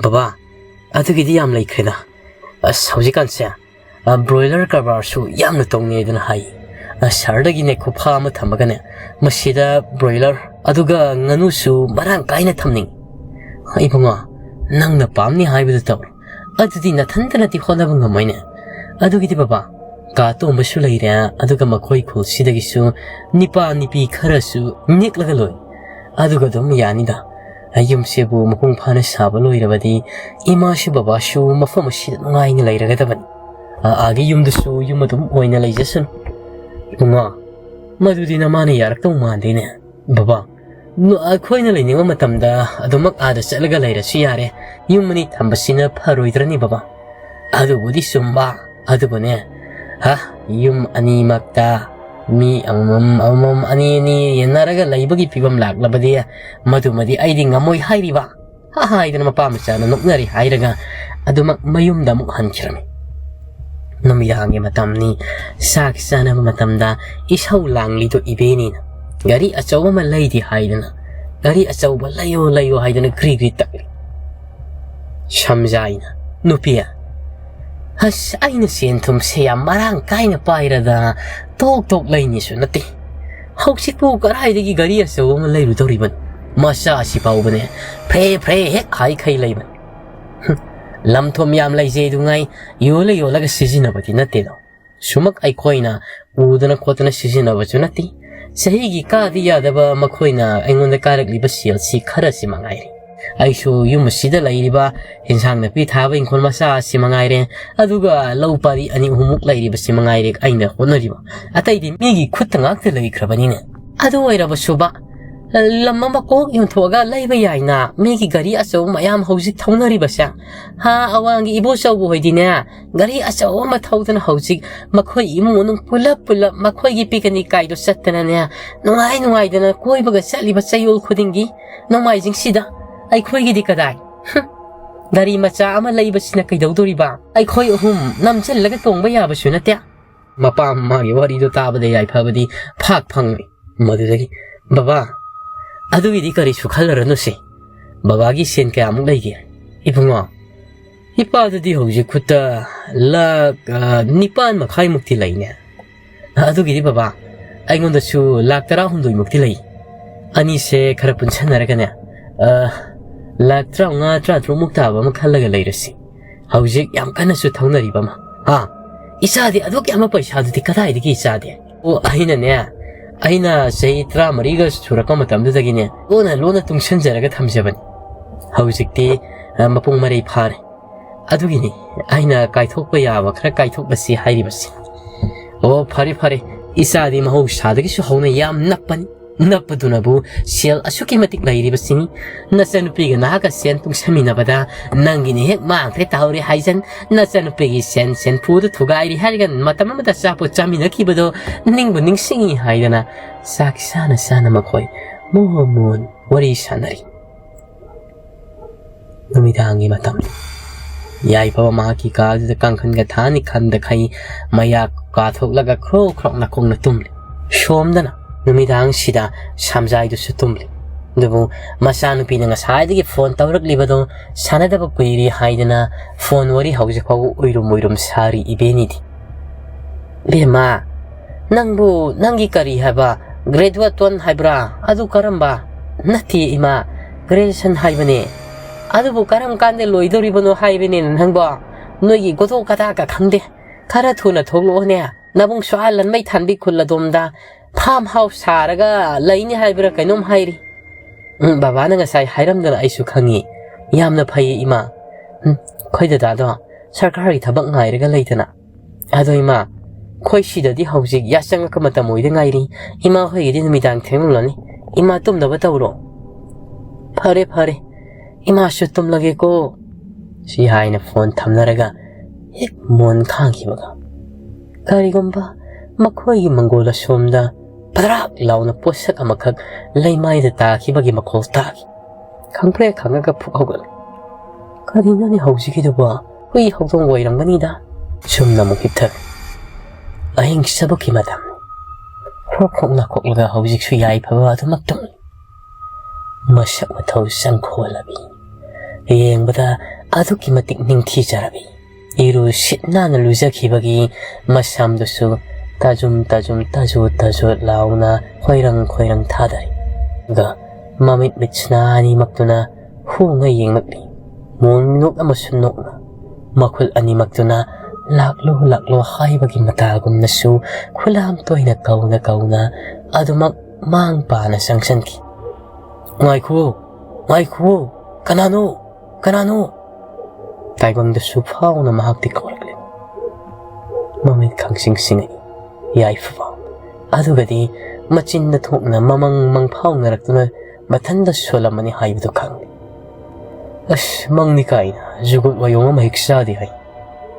ꯕꯕꯥ, ꯑꯗꯨꯒꯤꯗꯤ ꯌꯥꯝ ꯂꯩꯈ꯭ꯔꯦꯗ꯫ ꯑꯁ, ꯍꯧꯖꯤꯛꯀꯥꯟꯁꯦ, ꯑ, broiler ꯀꯔꯕꯥꯔꯁꯨ ꯌꯥꯝꯅ ꯇꯧꯅꯩꯗꯅ ꯍꯥꯏ꯫ ꯑ, ꯁꯍꯔꯗꯒꯤꯅꯦ ꯈꯨꯐꯥ ꯑꯃ ꯊꯝꯃꯒꯅꯦ, ꯃꯁꯤꯗ broiler ꯑꯗꯨꯒ ꯉꯥꯅꯨꯁꯨ ꯃꯔꯥꯡ ꯀꯥꯏꯅ ꯊꯝꯅꯤꯡꯉꯤ꯫ ꯏꯕꯨꯡꯉꯣ, ꯅꯪꯅ ꯄꯥꯝꯅꯤ ꯍꯥꯏꯕꯗꯨ ꯇꯧꯔꯣ꯫ ꯑꯗꯨꯗꯤ ꯅꯊꯟꯇꯅꯗꯤ ꯍꯣꯠꯅꯕ ꯉꯝꯃꯣꯏꯅꯦ꯫ ꯑꯗꯨꯒꯤꯗꯤ ꯕꯕꯥ, ꯀꯥ ꯇꯣꯝꯕꯁꯨ ꯂꯩꯔꯦ, ꯑꯗꯨꯒ ꯃꯈꯣꯏ ꯈꯨꯜꯁꯤꯗꯒꯤꯁꯨ ꯅꯤꯄꯥ ꯅꯤꯄꯤ ꯈꯔꯁꯨ ꯅꯦꯛꯂꯒ ꯂꯣꯏ꯫ ꯑꯗꯨꯒ ꯑꯗꯨꯝ ꯌꯥꯅꯤꯗ꯫ ꯌꯨꯝꯁꯤꯕꯨ ꯃꯄꯨꯡ ꯐꯥꯅ ꯁꯥꯕ ꯂꯣꯏꯔꯕꯗꯤ ꯏꯃꯥꯁꯨ ꯕꯕꯥꯁꯨ ꯃꯐꯝ ꯑꯁꯤꯗ ꯅꯨꯡꯉꯥꯏꯅ ꯂꯩꯔꯒꯗꯕꯅꯤ꯫ ꯑ-, ꯑꯥꯒꯤ ꯌꯨꯝꯗꯨꯁꯨ ꯌꯨꯝ ꯑꯗꯨꯝ ꯑꯣꯏꯅ ꯂꯩꯖꯁꯅꯨ꯫ ꯏꯕꯨꯡꯉꯣ, ꯃꯗꯨꯗꯤ ꯅꯃꯥꯅ ꯌꯥꯔꯛꯇꯧ ꯃꯥꯟꯗꯦꯅꯦ꯫ ꯕꯕꯥ, ꯅ-, ꯑꯩꯈꯣꯏꯅ ꯂꯩꯅꯤꯡꯕ ꯃꯇꯝꯗ ꯑꯗꯨꯃꯛ ꯑꯥꯗ ꯆꯠꯂꯒ ꯂꯩꯔꯁꯨ ꯌꯥꯔꯦ꯫ ꯌꯨꯝ ꯑꯅꯤ ꯊꯝꯕꯁꯤꯅ ꯐꯔꯣꯏꯗ꯭ꯔꯅꯤ ꯕꯕꯥ? ꯑꯗꯨꯕꯨꯗꯤ ꯆꯨꯝꯕ꯫ ꯑꯗꯨꯕꯨꯅꯦ, ꯍꯥ, ꯌꯨꯝ ꯑꯅꯤꯃꯛꯇ ꯃꯤ ꯑꯃꯃꯝ, ꯑꯃꯃꯝ, ꯑꯅꯤ ꯑꯅꯤ ꯌꯦꯟꯅꯔꯒ ꯂꯩꯕꯒꯤ ꯐꯤꯕꯝ ꯂꯥꯛꯂꯕꯗꯤ ꯃꯗꯨꯃꯗꯤ ꯑꯩꯗꯤ ꯉꯝꯃꯣꯏ ꯍꯥꯏꯔꯤꯕ꯫ ꯍꯥ ꯍꯥꯏꯗꯅ ꯃꯄꯥ ꯃꯆꯥꯅ ꯅꯣꯛꯅꯔꯤ ꯍꯥꯏꯔꯒ ꯑꯗꯨꯃꯛ ꯃꯌꯨꯝꯗ ꯑꯃꯨꯛ ꯍꯟꯈꯤꯔꯝꯃꯤ꯫ ꯅꯨꯃꯤꯗꯥꯡꯒꯤ ꯃꯇꯝꯅꯤ, ꯆꯥꯛ ꯆꯥꯅꯕ ꯃꯇꯝꯗ ꯏꯁꯧ ꯂꯥꯡꯂꯤꯗꯣ ꯏꯕꯦꯅꯤꯅ꯫ ꯒꯥꯔꯤ ꯑꯆꯧꯕ ꯑꯃ ꯂꯩꯗꯤ ꯍꯥꯏꯗꯅ, ꯒꯥꯔꯤ ꯑꯆꯧꯕ ꯂꯩꯌꯣ ꯂꯩꯌꯣ ꯍꯥꯏꯗꯅ ꯒ꯭ꯔꯤ ꯒ꯭ꯔꯤ ꯇꯛꯂꯤ꯫ ꯁꯝꯖꯥꯏꯅ, ꯅꯨꯄꯤ, ꯑꯁ, ꯑꯩꯅ ꯁꯦꯟ ꯊꯨꯝꯁꯦ ꯌꯥꯝ ꯃꯔꯥꯡ ꯀꯥꯏꯅ ꯄꯥꯏꯔꯗꯅ ꯇꯣꯛ ꯇꯣꯛ ꯂꯩꯅꯤꯁꯨ ꯅꯠꯇꯦ꯫ ꯍꯧꯖꯤꯛꯄꯨ ꯀꯗꯥꯏꯗꯒꯤ ꯒꯥꯔꯤ ꯑꯆꯧꯕ ꯑꯃ ꯂꯩꯔꯨꯗꯧꯔꯤꯕꯅꯣ? ꯃꯆꯥ ꯑꯁꯤ ꯐꯥꯎꯕꯅꯦ ꯐ꯭ꯔꯦ ꯐ꯭ꯔꯦ ꯍꯦꯛ ꯍꯥꯏꯈꯩ ꯂꯩꯕꯅꯤ꯫ ꯍꯨꯝ, ꯂꯝ ꯊꯨꯝ ꯌꯥꯝ ꯂꯩꯖꯩꯗꯨꯉꯥꯏ ꯌꯣꯜꯂ ꯌꯣꯜꯂꯒ ꯁꯤꯖꯤꯟꯅꯕꯗꯤ ꯅꯠꯇꯦꯗꯣ꯫ ꯁꯨꯃꯛ ꯑꯩꯈꯣꯏꯅ ꯎꯗꯅ ꯈꯣꯠꯇꯅ ꯁꯤꯖꯤꯟꯅꯕꯁꯨ ꯅꯠꯇꯦ꯫ ꯆꯍꯤꯒꯤ ꯀꯥꯗꯤ ꯌꯥꯗꯕ ꯃꯈꯣꯏꯅ ꯑꯩꯉꯣꯟꯗ ꯀꯥꯔꯛꯂꯤꯕ ꯁꯦꯜꯁꯤ ꯈꯔꯁꯤ ꯃꯉꯥꯏꯔꯦ꯫ ꯑꯩꯁꯨ ꯌꯨꯝ ꯑꯁꯤꯗ ꯂꯩꯔꯤꯕ ꯏꯟꯁꯥꯡ ꯅꯥꯄꯤ ꯊꯥꯕ ꯏꯪꯈꯣꯜ ꯃꯆꯥ ꯑꯁꯤ ꯃꯉꯥꯏꯔꯦ, ꯑꯗꯨꯒ ꯂꯧ ꯄꯥꯔꯤ ꯑꯅꯤ ꯑꯍꯨꯝꯃꯨꯛ ꯂꯩꯔꯤꯕꯁꯤ ꯃꯉꯥꯏꯔꯦ ꯑꯩꯅ ꯍꯣꯠꯅꯔꯤꯕ꯫ ꯑꯇꯩꯗꯤ ꯃꯤꯒꯤ ꯈꯨꯠꯇ ꯉꯥꯛꯇ ꯂꯩꯈ꯭ꯔꯕꯅꯤꯅꯦ꯫ ꯑꯗꯨ ꯑꯣꯏꯔꯕꯁꯨꯕ, ꯂꯝ ꯑꯃ ꯀꯣꯛ ꯌꯣꯟꯊꯣꯛꯑꯒ ꯂꯩꯕ ꯌꯥꯏꯅ, ꯃꯤꯒꯤ ꯒꯥꯔꯤ ꯑꯆꯧꯕ ꯃꯌꯥꯝ ꯍꯧꯖꯤꯛ ꯊꯧꯅꯔꯤꯕꯁꯦ꯫ ꯍꯥ, ꯑꯋꯥꯡꯒꯤ ꯏꯕꯣꯆꯧꯕ ꯍꯣꯏꯗꯤꯅꯦ, ꯒꯥꯔꯤ ꯑꯆꯧꯕ ꯑꯃ ꯊꯧꯗꯅ ꯍꯧꯖꯤꯛ ꯃꯈꯣꯏ ꯏꯃꯨꯡ ꯃꯅꯨꯡ ꯄꯨꯂꯞ ꯄꯨꯂꯞ ꯃꯈꯣꯏꯒꯤ picnic ꯀꯥꯏꯗꯣ ꯆꯠꯇꯅꯅꯦ, ꯅꯨꯡꯉꯥꯏ ꯅꯨꯡꯉꯥꯏꯗꯅ ꯀꯣꯏꯕꯒ ꯆꯠꯂꯤꯕ ꯆꯌꯣꯜ ꯈꯨꯗꯤꯡꯒꯤ꯫ ꯅꯣꯡꯃꯥꯏꯖꯤꯡꯁꯤꯗ ꯑꯩꯈꯣꯏꯒꯤꯗꯤ ꯀꯗꯥꯏ? ꯍꯨꯝ꯫ ꯒꯥꯔꯤ ꯃꯆꯥ ꯑꯃ ꯂꯩꯕꯁꯤꯅ ꯀꯩꯗꯧꯗꯣꯔꯤꯕ? ꯑꯩꯈꯣꯏ ꯑꯍꯨꯝ ꯅꯝꯁꯤꯜꯂꯒ ꯇꯣꯡꯕ ꯌꯥꯕꯁꯨ ꯅꯠꯇꯦ꯫ ꯃꯄꯥ ꯃꯃꯥꯒꯤ ꯋꯥꯔꯤꯗꯣ ꯇꯥꯕꯗ ꯌꯥꯏꯐꯕꯗꯤ ꯐꯥꯛ ꯐꯪꯉꯤ꯫ ꯃꯗꯨꯗꯒꯤ, "ꯕꯕꯥ, ꯑꯗꯨꯒꯤꯗꯤ ꯀꯔꯤꯁꯨ ꯈꯜꯂꯔꯅꯨꯁꯦ꯫ ꯕꯕꯥꯒꯤ ꯁꯦꯟ ꯀꯌꯥꯃꯨꯛ ꯂꯩꯒꯦ?" "ꯏꯕꯨꯡꯉꯣ, ꯏꯄꯥꯗꯨꯗꯤ ꯍꯧꯖꯤꯛ ꯈꯨꯠꯇ ꯂꯥꯛ, ꯑ, ꯅꯤꯄꯥꯟ ꯃꯈꯥꯏꯃꯨꯛꯇꯤ ꯂꯩꯅꯦ꯫" "ꯑꯗꯨꯒꯤꯗꯤ ꯕꯕꯥ, ꯑꯩꯉꯣꯟꯗꯁꯨ ꯂꯥꯛ ꯇꯔꯥꯍꯨꯝꯗꯣꯏꯃꯨꯛꯇꯤ ꯂꯩ꯫ ꯑꯅꯤꯁꯦ ꯈꯔ ꯄꯨꯟꯁꯟꯅꯔꯒꯅꯦ, ꯑ, ꯂꯥꯛ ꯇꯔꯥꯃꯉꯥ, ꯇꯔꯥꯇꯔꯨꯛꯃꯨꯛ ꯇꯥꯕ ꯑꯃ ꯈꯜꯂꯒ ꯂꯩꯔꯁꯤ꯫ ꯍꯧꯖꯤꯛ ꯌꯥꯝ ꯀꯟꯅꯁꯨ ꯊꯧꯅꯔꯤꯕ ꯑꯃ꯫" "ꯍꯥ? ꯏꯆꯥꯗꯤ ꯑꯗꯨꯛ ꯌꯥꯝꯕ ꯄꯩꯁꯥꯗꯨꯗꯤ ꯀꯗꯥꯏꯗꯒꯤ ꯏꯆꯥꯗꯤ?" "ꯑꯣ, ꯑꯩꯅꯅꯦ, ꯑꯩꯅ ꯆꯍꯤ ꯇꯔꯥꯃꯔꯤꯒ ꯁꯨꯔꯛꯄ ꯃꯇꯝꯗꯨꯗꯒꯤꯅꯦ, ꯂꯣꯟꯅ ꯂꯣꯟꯅ ꯇꯨꯡꯁꯤꯟꯖꯔꯒ ꯊꯝꯖꯕꯅꯤ꯫ ꯍꯧꯖꯤꯛꯇꯤ, ꯑ, ꯃꯄꯨꯡ ꯃꯔꯩ ꯐꯥꯔꯦ꯫ ꯑꯗꯨꯒꯤꯅꯤ ꯑꯩꯅ ꯀꯥꯏꯊꯣꯛꯄ ꯌꯥꯕ ꯈꯔ ꯀꯥꯏꯊꯣꯛꯂꯁꯤ ꯍꯥꯏꯔꯤꯕꯁꯤ꯫" "ꯑꯣ, ꯐꯔꯦ, ꯐꯔꯦ꯫ ꯏꯆꯥꯗꯤ ꯃꯍꯧꯁꯥꯗꯒꯤꯁꯨ ꯍꯧꯅ ꯌꯥꯝ ꯅꯞꯄꯅꯤ꯫ ꯅꯞꯄꯗꯨꯅꯕꯨ ꯁꯦꯜ ꯑꯁꯨꯛꯀꯤ ꯃꯇꯤꯛ ꯂꯩꯔꯤꯕꯁꯤꯅꯤ꯫ ꯅꯆꯟꯅꯨꯄꯤꯒ ꯅꯍꯥꯛꯀ ꯁꯦꯟ ꯇꯨꯡꯁꯟꯃꯤꯟꯅꯕꯗ ꯅꯪꯒꯤꯅ ꯍꯦꯛ ꯃꯥꯡꯈ꯭ꯔꯦ ꯇꯥꯍꯧꯔꯦ ꯍꯥꯏꯖꯟ꯫ ꯅꯆꯟꯅꯨꯄꯤꯒꯤ ꯁꯦꯟ ꯁꯦꯟꯐꯨꯗ ꯊꯨꯒꯥꯏꯔꯤ ꯍꯥꯏꯔꯒ ꯃꯇꯝ ꯑꯃꯗ ꯑꯆꯥꯄꯣꯠ ꯆꯥꯃꯤꯟꯅꯈꯤꯕꯗꯣ ꯅꯤꯡꯕꯨ ꯅꯤꯡꯁꯤꯡꯉꯤ" ꯍꯥꯏꯗꯅ ꯆꯥꯛ ꯆꯥꯅ ꯆꯥꯅ ꯃꯈꯣꯏ ꯃꯣꯃꯣꯟ ꯋꯥꯔꯤ ꯁꯥꯟꯅꯔꯤ꯫ ꯅꯨꯃꯤꯗꯥꯡꯒꯤ ꯃꯇꯝ꯫ ꯌꯥꯏꯐꯕ ꯃꯍꯥꯛꯀꯤ ꯀꯥꯗꯨꯗ ꯀꯥꯡꯈꯟꯒ ꯊꯥꯅꯤ ꯈꯟꯗ ꯈꯩ ꯃꯌꯥ ꯀꯥꯊꯣꯛꯂꯒ ꯈ꯭ꯔꯣꯛ ꯈ꯭ꯔꯣꯛ ꯅꯥꯀꯣꯡꯅ ꯇꯨꯝꯂꯤ꯫ ꯁꯣꯝꯗꯅ ꯅꯨꯃꯤꯗꯥꯡꯁꯤꯗ ꯁꯝꯖꯥꯏꯗꯨꯁꯨ ꯇꯨꯝꯂꯤ꯫ ꯑꯗꯨꯕꯨ ꯃꯆꯥꯅꯨꯄꯤꯅ ꯉꯁꯥꯏꯗꯒꯤ ꯐꯣꯟ ꯇꯧꯔꯛꯂꯤꯕꯗꯣ ꯁꯥꯟꯅꯗꯕ ꯀꯨꯏꯔꯦ ꯍꯥꯏꯗꯅ ꯐꯣꯟ ꯋꯥꯔꯤ ꯍꯧꯖꯤꯛ ꯐꯥꯎꯕ ꯎꯏꯔꯨꯝ ꯎꯏꯔꯨꯝ ꯁꯥꯔꯤ ꯏꯕꯦꯅꯤꯗꯤ꯫ "ꯕꯦꯝꯃ, ꯅꯪꯕꯨ ꯅꯪꯒꯤ ꯀꯔꯤ ꯍꯥꯏꯕ, graduate one ꯍꯥꯏꯕ꯭ꯔꯥ? ꯑꯗꯨ ꯀꯔꯝꯕ?" "ꯅꯠꯇꯦ ꯏꯃꯥ, graduation ꯍꯥꯏꯕꯅꯦ꯫" "ꯑꯗꯨꯕꯨ ꯀꯔꯝ ꯀꯥꯟꯗ ꯂꯣꯏꯗꯧꯔꯤꯕꯅꯣ ꯍꯥꯏꯕꯅꯦ ꯅꯪꯕꯣ? ꯅꯣꯏꯒꯤ ꯒꯣꯗꯣꯛ ꯒꯗꯥꯛꯀ ꯈꯪꯗꯦ꯫ ꯈꯔ ꯊꯨꯅ ꯊꯣꯛꯂꯛꯑꯣꯅꯦ꯫ ꯅꯕꯨꯡ ꯁ꯭ꯋꯥ ꯂꯟꯃꯩ ꯊꯥꯟꯕꯤ ꯈꯨꯜ ꯑꯗꯣꯝꯗ farm house ꯁꯥꯔꯒ ꯂꯩꯅꯤ ꯍꯥꯏꯕ꯭ꯔꯥ ꯀꯩꯅꯣꯝ ꯍꯥꯏꯔꯤ꯫" "ꯎꯝ, ꯕꯕꯥꯅ ꯉꯁꯥꯏ ꯍꯥꯏꯔꯝꯗꯅ ꯑꯩꯁꯨ ꯈꯪꯉꯤ꯫ ꯌꯥꯝꯅ ꯐꯩꯌꯦ ꯏꯃꯥ꯫ ꯎꯝ, ꯑꯩꯈꯣꯏ ꯗꯗꯥꯗꯣ ꯁꯔꯀꯥꯔꯒꯤ ꯊꯕꯛ ꯉꯥꯏꯔꯒ ꯂꯩꯗꯅ꯫ ꯑꯗꯣ ꯏꯃꯥ, ꯑꯩꯈꯣꯏ ꯁꯤꯗꯗꯤ ꯍꯧꯖꯤꯛ ꯌꯥꯆꯪꯉꯛꯄ ꯃꯇꯝ ꯑꯣꯏꯗ ꯉꯥꯏꯔꯤ꯫ ꯏꯃꯥ ꯍꯣꯏꯒꯤꯗꯤ ꯅꯨꯃꯤꯗꯥꯡ ꯊꯦꯡꯂꯝꯂꯅꯤ꯫ ꯏꯃꯥ ꯇꯨꯝꯅꯕ ꯇꯧꯔꯣ꯫" "ꯐꯔꯦ, ꯐꯔꯦ꯫ ꯏꯃꯥꯁꯨ ꯇꯨꯝꯂꯒꯦꯀꯣ꯫" ꯁꯤ ꯍꯥꯏꯅ ꯐꯣꯟ ꯊꯝꯅꯔꯒ ꯍꯦꯛ ꯃꯣꯟ ꯈꯥꯡꯈꯤꯕꯒ ꯀꯔꯤꯒꯨꯝꯕ ꯃꯈꯣꯏꯒꯤ ꯃꯪꯒꯣꯜ ꯑꯁꯣꯝꯗ ꯄꯗ꯭ꯔꯥꯛ ꯂꯥꯎꯅ ꯄꯣꯠꯁꯛ ꯑꯃꯈꯛ ꯂꯩꯃꯥꯏꯗ ꯇꯥꯈꯤꯕꯒꯤ ꯃꯈꯣꯜ ꯇꯥꯈꯤ꯫ ꯈꯪꯄ꯭ꯔꯦꯛ ꯈꯪꯉꯒ ꯐꯨꯛ ꯍꯧꯒꯠꯂꯦ꯫ "ꯀꯔꯤꯅꯣꯅꯦ ꯍꯧꯖꯤꯛꯀꯤꯗꯨꯕꯣ? ꯍꯨꯏ ꯍꯧꯗꯣꯡ ꯑꯣꯏꯔꯝꯒꯅꯤꯗ"꯫ ꯁꯨꯝꯅ ꯑꯃꯨꯛ ꯍꯤꯞꯊꯈ꯭ꯔꯦ꯫ ꯑꯍꯤꯡ ꯁꯕꯛꯀꯤ ꯃꯇꯝ꯫ ꯍ꯭ꯔꯣꯛ ꯍ꯭ꯔꯣꯛ ꯅꯥꯈꯣꯛꯂꯒ ꯍꯧꯖꯤꯛꯁꯨ ꯌꯥꯏꯐꯕ ꯑꯗꯨꯃꯛ ꯇꯨꯝꯂꯤ꯫ ꯃꯁꯛ ꯃꯊꯧ ꯆꯪꯈꯣꯜꯂꯕꯤ, ꯌꯦꯡꯕꯗ ꯑꯗꯨꯛꯀꯤ ꯃꯇꯤꯛ ꯅꯤꯡꯊꯤꯖꯔꯕꯤ, ꯏꯔꯨ ꯁꯤꯠ ꯅꯥꯟꯅ ꯂꯨꯖꯈꯤꯕꯒꯤ ꯃꯁꯝꯗꯨꯁꯨ ꯇꯥꯖꯨꯝ ꯇꯥꯖꯨꯝ, ꯇꯥꯖꯨ ꯇꯥꯖꯨ ꯂꯥꯎꯅ ꯈꯣꯏꯔꯪ ꯈꯣꯏꯔꯪ ꯊꯥꯗꯔꯤ꯫ ꯑꯗꯨꯒ ꯃꯃꯤꯠ ꯃꯤꯠꯁꯤꯅ ꯑꯅꯤꯃꯛꯇꯨꯅ ꯍꯨꯅ ꯌꯦꯡꯂꯛꯂꯤ꯫ ꯃꯣꯟ ꯃꯤꯅꯣꯛ ꯑꯃꯁꯨ ꯅꯣꯛꯅ ꯃꯈꯨꯜ ꯑꯅꯤꯃꯛꯇꯨꯅ "ꯂꯥꯛꯂꯣ, ꯂꯥꯛꯂꯣ" ꯍꯥꯏꯕꯒꯤ ꯃꯇꯥꯒꯨꯝꯅꯁꯨ ꯈꯨꯂꯥꯝ ꯇꯣꯏꯅ ꯀꯧꯅ ꯀꯧꯅ ꯑꯗꯨꯃꯛ ꯃꯥꯡ ꯄꯥꯅ ꯆꯪꯁꯤꯟꯈꯤ꯫ "ꯉꯥꯏꯈꯨꯋꯣ, ꯉꯥꯏꯈꯨꯋꯣ, ꯀꯅꯥꯅꯣ, ꯀꯅꯥꯅꯣ?" ꯇꯥꯏꯕꯪꯗꯁꯨ ꯐꯥꯎꯅ ꯃꯍꯥꯛꯇꯤ ꯀꯧꯔꯛꯂꯤ꯫ ꯃꯃꯤꯠ ꯈꯪꯁꯤꯡ ꯁꯤꯡꯉꯛꯏ ꯌꯥꯏꯐꯕ꯫ ꯑꯗꯨꯒꯗꯤ ꯃꯆꯤꯟꯗ ꯊꯣꯛꯅ ꯃꯃꯪ ꯃꯪꯐꯥꯎꯅꯔꯛꯇꯨꯅ ꯃꯊꯟꯗ ꯁꯣꯜꯂꯝꯃꯅꯤ ꯍꯥꯏꯕꯗꯨ ꯈꯪꯂꯤ꯫ "ꯑꯁ, ꯃꯪꯅꯤ ꯀꯥꯏꯅ ꯖꯨꯒꯣꯠ ꯋꯥꯌꯣꯡ ꯑꯃ ꯍꯦꯛ ꯆꯥꯗꯦ ꯍꯥꯏ꯫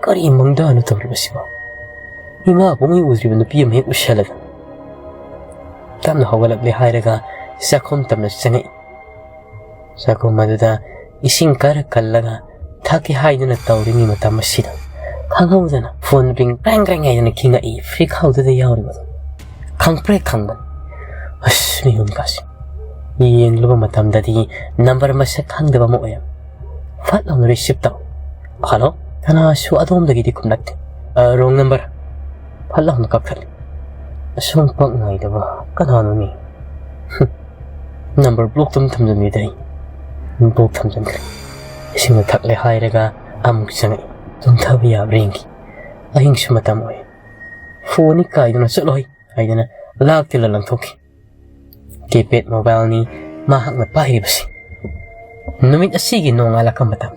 ꯀꯔꯤ ꯃꯪꯗꯥꯅꯣ ꯇꯧꯔꯤꯕꯁꯤꯕꯣ? ꯏꯃꯥ ꯄꯨꯡꯉꯩ ꯎꯗ꯭ꯔꯤꯕ ꯅꯨꯄꯤ ꯑꯃ ꯍꯦꯛ ꯎꯁꯜꯂꯗꯅ"꯫ ꯇꯞꯅ ꯍꯧꯒꯠꯂꯛꯂꯦ ꯍꯥꯏꯔꯒ ꯆꯥꯛꯈꯨꯝ ꯇꯝꯅ ꯆꯪꯉꯛꯏ꯫ ꯆꯥꯛꯈꯨꯝ ꯑꯗꯨꯗ ꯏꯁꯤꯡ ꯈꯔ ꯀꯜꯂꯒ ꯊꯛꯀꯦ ꯍꯥꯏꯗꯨꯅ ꯇꯧꯔꯤꯉꯩ ꯃꯇꯝ ꯑꯁꯤꯗ ꯈꯪꯍꯧꯗꯅ ꯐꯣꯟ ꯔꯤꯡ ꯀ꯭ꯔꯦꯡ ꯀ꯭ꯔꯦꯡ ꯍꯥꯏꯗꯅ ꯈꯤꯡꯉꯛꯏ꯫ ꯐ꯭ꯔꯤꯈꯥꯎꯗꯨꯗ ꯌꯥꯎꯔꯤꯕꯗꯣ ꯈꯪꯄ꯭ꯔꯦꯛ ꯈꯪꯕꯅꯤ꯫ ꯑꯁ, ꯃꯤꯍꯨꯟ ꯀꯥꯁꯤ꯫ ꯌꯦꯡꯂꯨꯕ ꯃꯇꯝꯗꯗꯤ ꯅꯝꯕꯔ ꯃꯁꯛ ꯈꯪꯗꯕ ꯑꯃ ꯑꯣꯏꯔꯝꯃꯤ꯫ ꯐꯠ ꯂꯥꯎꯅ ꯔꯤꯁꯤꯞ ꯇꯧ꯫ "ꯍꯜꯂꯣ?" ꯀꯅꯥꯁꯨ ꯑꯗꯣꯝꯗꯒꯤꯗꯤ ꯈꯨꯝꯂꯛꯇꯦ꯫ "ꯑ, ꯔꯣꯡ ꯅꯝꯕꯔ"꯫ ꯐꯠ ꯂꯥꯎꯅ ꯀꯛꯊꯠꯂꯤ꯫ ꯑꯁꯣꯝ ꯄꯛ ꯅꯥꯏꯗꯕ ꯀꯅꯥꯅꯣꯅꯦ? ꯍꯨꯝ꯫ ꯅꯝꯕꯔ ꯕ꯭ꯂꯣꯛꯇ ꯑꯗꯨꯝ ꯊꯝꯖꯟꯕꯤꯗ ꯑꯩ꯫ ꯕ꯭ꯂꯣꯛ ꯊꯝꯖꯟꯈ꯭ꯔꯦ꯫ ꯏꯁꯤꯡꯗ ꯊꯛꯂꯦ ꯍꯥꯏꯔꯒ ꯑꯃꯨꯛ ꯆꯪꯉꯛꯏ꯫ ꯇꯨꯝꯊꯕ ꯌꯥꯕ꯭ꯔꯥ ꯌꯦꯡꯒꯦ꯫ ꯑꯍꯤꯡꯁꯨ ꯃꯇꯝ ꯑꯣꯏ꯫ "ꯐꯣꯟꯅꯤ ꯀꯥꯏꯗꯅ ꯆꯠꯂꯣ ꯍꯩ" ꯍꯥꯏꯗꯅ ꯂꯥꯛꯇꯦ ꯂꯪꯊꯣꯛꯈꯤ꯫ ꯀꯤꯄꯦꯗ ꯃꯣꯕꯥꯏꯜꯅꯤ ꯃꯍꯥꯛꯅ ꯄꯥꯏꯔꯤꯕꯁꯤ꯫ ꯅꯨꯃꯤꯠ ꯑꯁꯤꯒꯤ ꯅꯣꯡꯉꯥꯜꯂꯛꯄ ꯃꯇꯝ꯫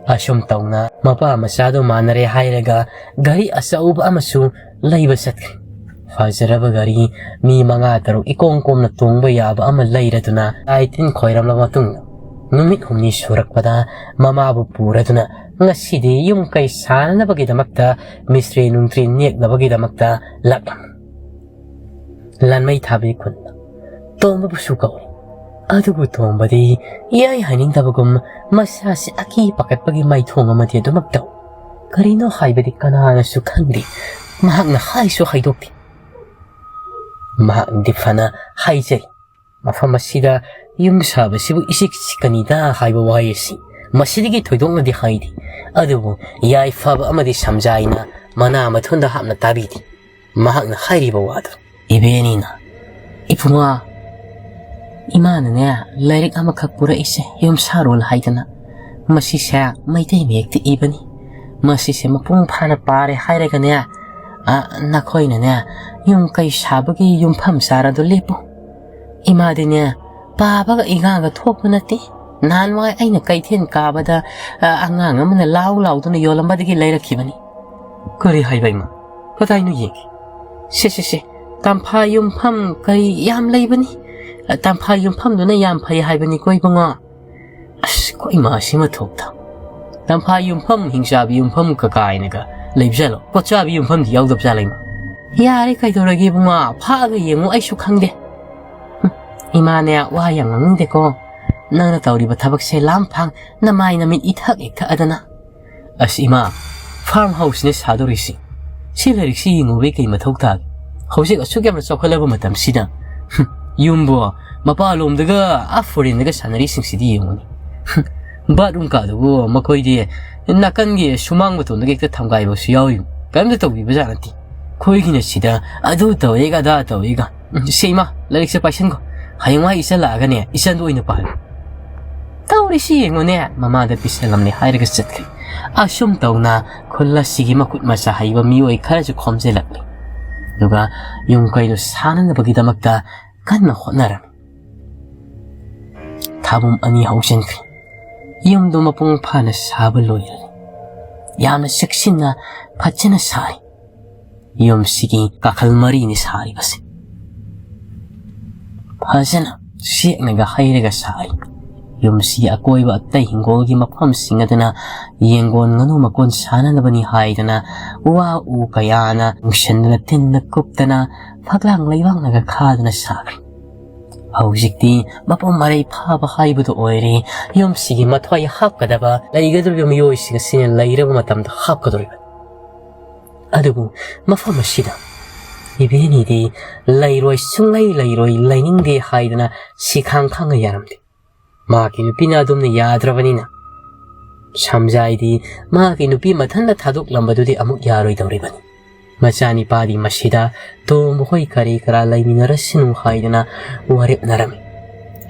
ꯑꯁꯨꯝ ꯇꯧꯅ ꯃꯄꯥ ꯃꯆꯥꯗꯨ ꯃꯥꯟꯅꯔꯦ ꯍꯥꯏꯔꯒ ꯒꯥꯔꯤ ꯑꯆꯧꯕ ꯑꯃꯁꯨ ꯂꯩꯕ ꯆꯠꯈ꯭ꯔꯦ꯫ ꯐꯖꯔꯕ ꯒꯥꯔꯤ, ꯃꯤ ꯃꯉꯥ ꯇꯔꯨꯛ ꯏꯀꯣꯝ ꯀꯣꯝꯅ ꯇꯣꯡꯕ ꯌꯥꯕ ꯑꯃ ꯂꯩꯔꯗꯨꯅ ꯂꯥꯏ ꯇꯤꯟ ꯈꯣꯏꯔꯝꯂꯕ ꯃꯇꯨꯡꯗ ꯅꯨꯃꯤꯠ ꯍꯨꯝꯅꯤ ꯁꯨꯔꯛꯄꯗ ꯃꯃꯥꯕꯨ ꯄꯨꯔꯗꯨꯅ ꯉꯁꯤꯗꯤ ꯌꯨꯝ ꯀꯩ ꯁꯥꯅꯅꯕꯒꯤꯗꯃꯛꯇ ꯃꯤꯁꯇ꯭ꯔꯤ ꯅꯨꯡꯇ꯭ꯔꯤ ꯅꯦꯛꯅꯕꯒꯤꯗꯃꯛꯇ ꯂꯥꯛꯂꯝꯃꯤ꯫ ꯂꯥꯟꯃꯩ ꯊꯥꯕꯤ ꯈꯨꯟꯗ ꯇꯣꯝꯕꯕꯨꯁꯨ ꯀꯧꯏ꯫ ꯑꯗꯨꯕꯨ ꯇꯣꯝꯕꯗꯤ ꯏꯌꯥꯏ ꯍꯥꯏꯅꯤꯡꯗꯕꯒꯨꯝ ꯃꯁꯥꯁꯤ ꯑꯀꯤ ꯄꯥꯈꯠꯄꯒꯤ ꯃꯥꯏꯊꯣꯡ ꯑꯃꯗꯤ ꯑꯗꯨꯃꯛ ꯇꯧ꯫ ꯀꯔꯤꯅꯣ ꯍꯥꯏꯕꯗꯤ ꯀꯅꯥꯅꯁꯨ ꯈꯪꯗꯦ꯫ ꯃꯍꯥꯛꯅ ꯍꯥꯏꯁꯨ ꯍꯥꯏꯗꯣꯛꯇꯦ꯫ ꯃꯍꯥꯛꯅꯗꯤ ꯐꯅ ꯍꯥꯏꯖꯩ, "ꯃꯐꯝ ꯑꯁꯤꯗ ꯌꯨꯝ ꯁꯥꯕꯁꯤꯕꯨ ꯏꯆꯤꯛ ꯆꯤꯛꯀꯅꯤꯗ" ꯍꯥꯏꯕ ꯋꯥꯍꯩ ꯑꯁꯤ ꯃꯁꯤꯗꯒꯤ ꯊꯣꯏꯗꯣꯛꯅꯗꯤ ꯍꯥꯏꯗꯦ꯫ ꯑꯗꯨꯕꯨ ꯌꯥꯏꯐꯕ ꯑꯃꯗꯤ ꯁꯝꯖꯥꯏꯅ ꯃꯅꯥ ꯃꯊꯨꯟꯗ ꯍꯥꯞꯅ ꯇꯥꯕꯤꯗꯦ꯫ ꯃꯍꯥꯛꯅ ꯍꯥꯏꯔꯤꯕ ꯋꯥꯗꯨ ꯏꯕꯦꯅꯤꯅ, "ꯏꯕꯨꯡꯉꯣ, ꯏꯃꯥꯅꯅꯦ ꯂꯥꯏꯔꯤꯛ ꯑꯃꯈꯛ ꯄꯨꯔꯛꯏꯁꯦ, ꯌꯨꯝ ꯁꯥꯔꯣꯜ ꯍꯥꯏꯗꯅ꯫ ꯃꯁꯤꯁꯦ ꯃꯩꯇꯩ ꯃꯌꯦꯛꯇ ꯏꯕꯅꯤ꯫ ꯃꯁꯤꯁꯦ ꯃꯄꯨꯡ ꯐꯥꯅ ꯄꯥꯔꯦ ꯍꯥꯏꯔꯒꯅꯦ, ꯑ, ꯅꯈꯣꯏꯅꯅꯦ ꯌꯨꯝ ꯀꯩ ꯁꯥꯕꯒꯤ ꯌꯨꯝꯐꯝ ꯆꯥꯔꯗꯣ ꯂꯦꯞꯄꯨ꯫ ꯏꯃꯥꯗꯤꯅꯦ ꯄꯥꯕꯒ ꯏꯉꯥꯒ ꯊꯣꯛꯄ ꯅꯠꯇꯦ꯫ ꯅꯍꯥꯟꯋꯥꯏ ꯑꯩꯅ ꯀꯩꯊꯦꯜ ꯀꯥꯕꯗ, ꯑ, ꯑꯉꯥꯡ ꯑꯃꯅ ꯂꯥꯎ ꯂꯥꯎꯗꯨꯅ ꯌꯣꯜꯂꯝꯕꯗꯒꯤ ꯂꯩꯔꯛꯈꯤꯕꯅꯤ"꯫ "ꯀꯔꯤ ꯍꯥꯏꯕ ꯏꯃꯥ? ꯀꯗꯥꯏꯅꯣ ꯌꯦꯡꯒꯦ"꯫ "ꯁꯦ, ꯁꯦ, ꯁꯦ, ꯇꯝꯐꯥ ꯌꯨꯝꯐꯝ ꯀꯔꯤ ꯌꯥꯝ ꯂꯩꯕꯅꯤ꯫ ꯑ, ꯇꯝꯐꯥ ꯌꯨꯝꯐꯝꯗꯨꯅ ꯌꯥꯝ ꯐꯩ ꯍꯥꯏꯕꯅꯤꯀꯣ ꯏꯕꯨꯡꯉꯣ"꯫ ꯑꯁ, ꯑꯩꯈꯣꯏ ꯏꯃꯥꯁꯤ ꯃꯊꯣꯛꯇ꯫ "ꯇꯝꯐꯥ ꯌꯨꯝꯐꯝ, ꯍꯤꯡꯆꯥꯕꯤ ꯌꯨꯝꯐꯝ ꯀꯀꯥꯏꯅꯒ ꯂꯩꯕꯖꯥꯠꯂꯣ? ꯀꯣꯠꯆꯥꯕꯤ ꯌꯨꯝꯐꯝꯗꯤ ꯌꯥꯎꯗꯕꯖꯥꯠꯂ ꯏꯃꯥ?" "ꯌꯥꯔꯦ, ꯀꯩꯗꯧꯔꯒꯦ ꯏꯕꯨꯡꯉꯣ? ꯐꯥꯛꯑꯒ ꯌꯦꯡꯉꯨ, ꯑꯩꯁꯨ ꯈꯪꯗꯦ"꯫ "ꯍꯨꯝ, ꯏꯃꯥꯅꯦ ꯋꯥ ꯌꯥꯝ ꯉꯥꯡꯅꯤꯡꯗꯦꯀꯣ꯫ ꯅꯪꯅ ꯇꯧꯔꯤꯕ ꯊꯕꯛꯁꯦ ꯂꯥꯝ ꯐꯥꯡ ꯅꯃꯥꯏ ꯅꯃꯤꯠ ꯏꯊꯛ ꯍꯦꯛ ꯊꯛꯑꯗꯅ"꯫ "ꯑꯁ ꯏꯃꯥ, ꯐꯥꯔꯝ ꯍꯥꯎꯁꯅꯦ ꯁꯥꯗꯧꯔꯤꯁꯤ꯫ ꯁꯤ ꯂꯥꯏꯔꯤꯛꯁꯤ ꯌꯦꯡꯉꯨꯕꯩ ꯀꯩ ꯃꯊꯧ ꯇꯥꯒꯦ? ꯍꯧꯖꯤꯛ ꯑꯁꯨꯛ ꯌꯥꯝꯅ ꯆꯥꯎꯈꯠꯂꯕ ꯃꯇꯝꯁꯤꯗ, ꯍꯨꯝ, ꯌꯨꯝꯕꯨ ꯃꯄꯥꯟꯂꯣꯝꯗꯒ ꯑꯥ ꯐꯣꯔꯦꯟꯗꯒ ꯁꯥꯟꯅꯔꯤꯁꯤꯡꯁꯤꯗꯤ ꯌꯦꯡꯉꯨꯅꯦ꯫ ꯍꯨꯝ, ꯕꯥꯠꯔꯨꯝ ꯀꯥꯗꯨꯕꯨ ꯃꯈꯣꯏꯗꯤ ꯅꯥꯀꯟꯒꯤ ꯁꯨꯃꯥꯡ ꯃꯇꯣꯟꯗꯒ ꯍꯦꯛꯇ ꯊꯝꯒꯥꯏꯕꯁꯨ ꯌꯥꯎꯔꯤ꯫ ꯀꯔꯤꯝꯇ ꯇꯧꯕꯤꯕꯖꯥꯠ ꯅꯠꯇꯦ꯫ ꯑꯩꯈꯣꯏꯒꯤꯅ ꯁꯤꯗ ꯑꯗꯨ ꯇꯧꯋꯦꯒ ꯑꯗꯥ ꯇꯧꯋꯦꯒ꯫ ꯎꯝ, ꯁꯦ ꯏꯃꯥ, ꯂꯥꯏꯔꯤꯛꯁꯦ ꯄꯥꯏꯁꯟꯈꯣ꯫ ꯍꯌꯦꯡꯋꯥꯏ ꯏꯆꯜ ꯂꯥꯛꯑꯒꯅꯦ, ꯏꯆꯟꯗꯣ ꯑꯣꯏꯅ ꯄꯥꯍꯜꯂꯨ"꯫ "ꯇꯧꯔꯤꯁꯤ ꯌꯦꯡꯉꯨꯅꯦ"꯫ ꯃꯃꯥꯗ ꯄꯤꯁꯜꯂꯝꯅꯦ ꯍꯥꯏꯔꯒ ꯆꯠꯈ꯭ꯔꯦ꯫ ꯑꯁꯨꯝ ꯇꯧꯅ ꯈꯨꯜ ꯑꯁꯤꯒꯤ ꯃꯈꯨꯠ ꯃꯁꯥ ꯍꯩꯕ ꯃꯤꯑꯣꯏ ꯈꯔꯁꯨ ꯈꯣꯝꯖꯤꯜꯂꯛꯂꯦ꯫ ꯑꯗꯨꯒ ꯌꯨꯝ ꯀꯩꯗꯣ ꯁꯥꯅꯅꯕꯒꯤꯗꯃꯛꯇ ꯀꯟꯅ ꯍꯣꯠꯅꯔꯝꯃꯤ꯫ ꯊꯥꯕꯨꯝ ꯑꯅꯤ ꯍꯧꯖꯤꯟꯈ꯭ꯔꯦ꯫ ꯌꯨꯝꯗꯣ ꯃꯄꯨꯡ ꯐꯥꯅ ꯁꯥꯕ ꯂꯣꯏꯔꯦ꯫ ꯌꯥꯝꯅ ꯆꯦꯛꯁꯤꯟꯅ ꯐꯖꯅ ꯁꯥꯔꯤ꯫ ꯌꯨꯝꯁꯤꯒꯤ ꯀꯥꯈꯜ ꯃꯔꯤꯅꯤ ꯁꯥꯔꯤꯕꯁꯦ꯫ ꯐꯖꯅ ꯆꯦꯛꯅꯒ ꯍꯩꯔꯒ ꯁꯥꯔꯤ꯫ ꯌꯨꯝꯁꯤꯒꯤ ꯑꯀꯣꯏꯕ ꯑꯇꯩ ꯍꯤꯡꯒꯣꯜꯒꯤ ꯃꯐꯝꯁꯤꯡ ꯑꯗꯨꯅ ꯌꯦꯡꯒꯣꯟ ꯉꯥꯅꯨ ꯃꯀꯣꯟ ꯁꯥꯅꯅꯕꯅꯤ ꯍꯥꯏꯗꯅ ꯋꯥ ꯎ ꯀꯌꯥꯅ ꯅꯨꯡꯁꯤꯟꯗꯨꯅ ꯇꯤꯟꯅ ꯀꯨꯞꯇꯅ ꯐꯛꯂꯥꯡ ꯂꯩꯕꯥꯛꯅꯒ ꯈꯥꯗꯨꯅ ꯁꯥꯈ꯭ꯔꯦ꯫ ꯍꯧꯖꯤꯛꯇꯤ ꯃꯄꯨꯡ ꯃꯔꯩ ꯐꯥꯕ ꯍꯥꯏꯕꯗꯨ ꯑꯣꯏꯔꯦ꯫ ꯌꯨꯝꯁꯤꯒꯤ ꯃꯊ꯭ꯋꯥꯏ ꯍꯥꯞꯀꯗꯕ ꯂꯩꯒꯗꯧꯔꯤꯕ ꯃꯤꯑꯣꯏꯁꯤꯡ ꯑꯁꯤꯅ ꯂꯩꯔꯕ ꯃꯇꯝꯗ ꯍꯥꯞꯀꯗꯧꯔꯤꯕꯅꯤ꯫ ꯑꯗꯨꯕꯨ ꯃꯐꯝ ꯑꯁꯤꯗ ꯏꯕꯦꯟꯅꯤꯗꯤ ꯂꯩꯔꯣꯏ, ꯁꯨꯡꯂꯩ ꯂꯩꯔꯣꯏ, ꯂꯩꯅꯤꯡꯗꯦ ꯍꯥꯏꯗꯅ ꯁꯤꯈꯥꯡ ꯈꯥꯡꯉ ꯌꯥꯔꯝꯗꯦ꯫ ꯃꯍꯥꯛꯀꯤ ꯅꯨꯄꯤꯅ ꯑꯗꯨꯝꯅ ꯌꯥꯗ꯭ꯔꯕꯅꯤꯅ ꯁꯝꯖꯥꯏꯗꯤ ꯃꯍꯥꯛꯀꯤ ꯅꯨꯄꯤ ꯃꯊꯟꯇ ꯊꯥꯗꯣꯛꯂꯝꯕꯗꯨꯗꯤ ꯑꯃꯨꯛ ꯌꯥꯔꯣꯏꯗꯧꯔꯤꯕꯅꯤ꯫ ꯃꯆꯥꯅꯤꯄꯥꯗꯤ ꯃꯁꯤꯗ ꯇꯣꯝꯕ ꯍꯣꯏ ꯀꯔꯤ ꯀꯔꯥ ꯂꯩꯃꯤꯟꯅꯔꯁꯅꯨ ꯍꯥꯏꯗꯅ ꯋꯥꯔꯦꯞꯅꯔꯝꯃꯤ꯫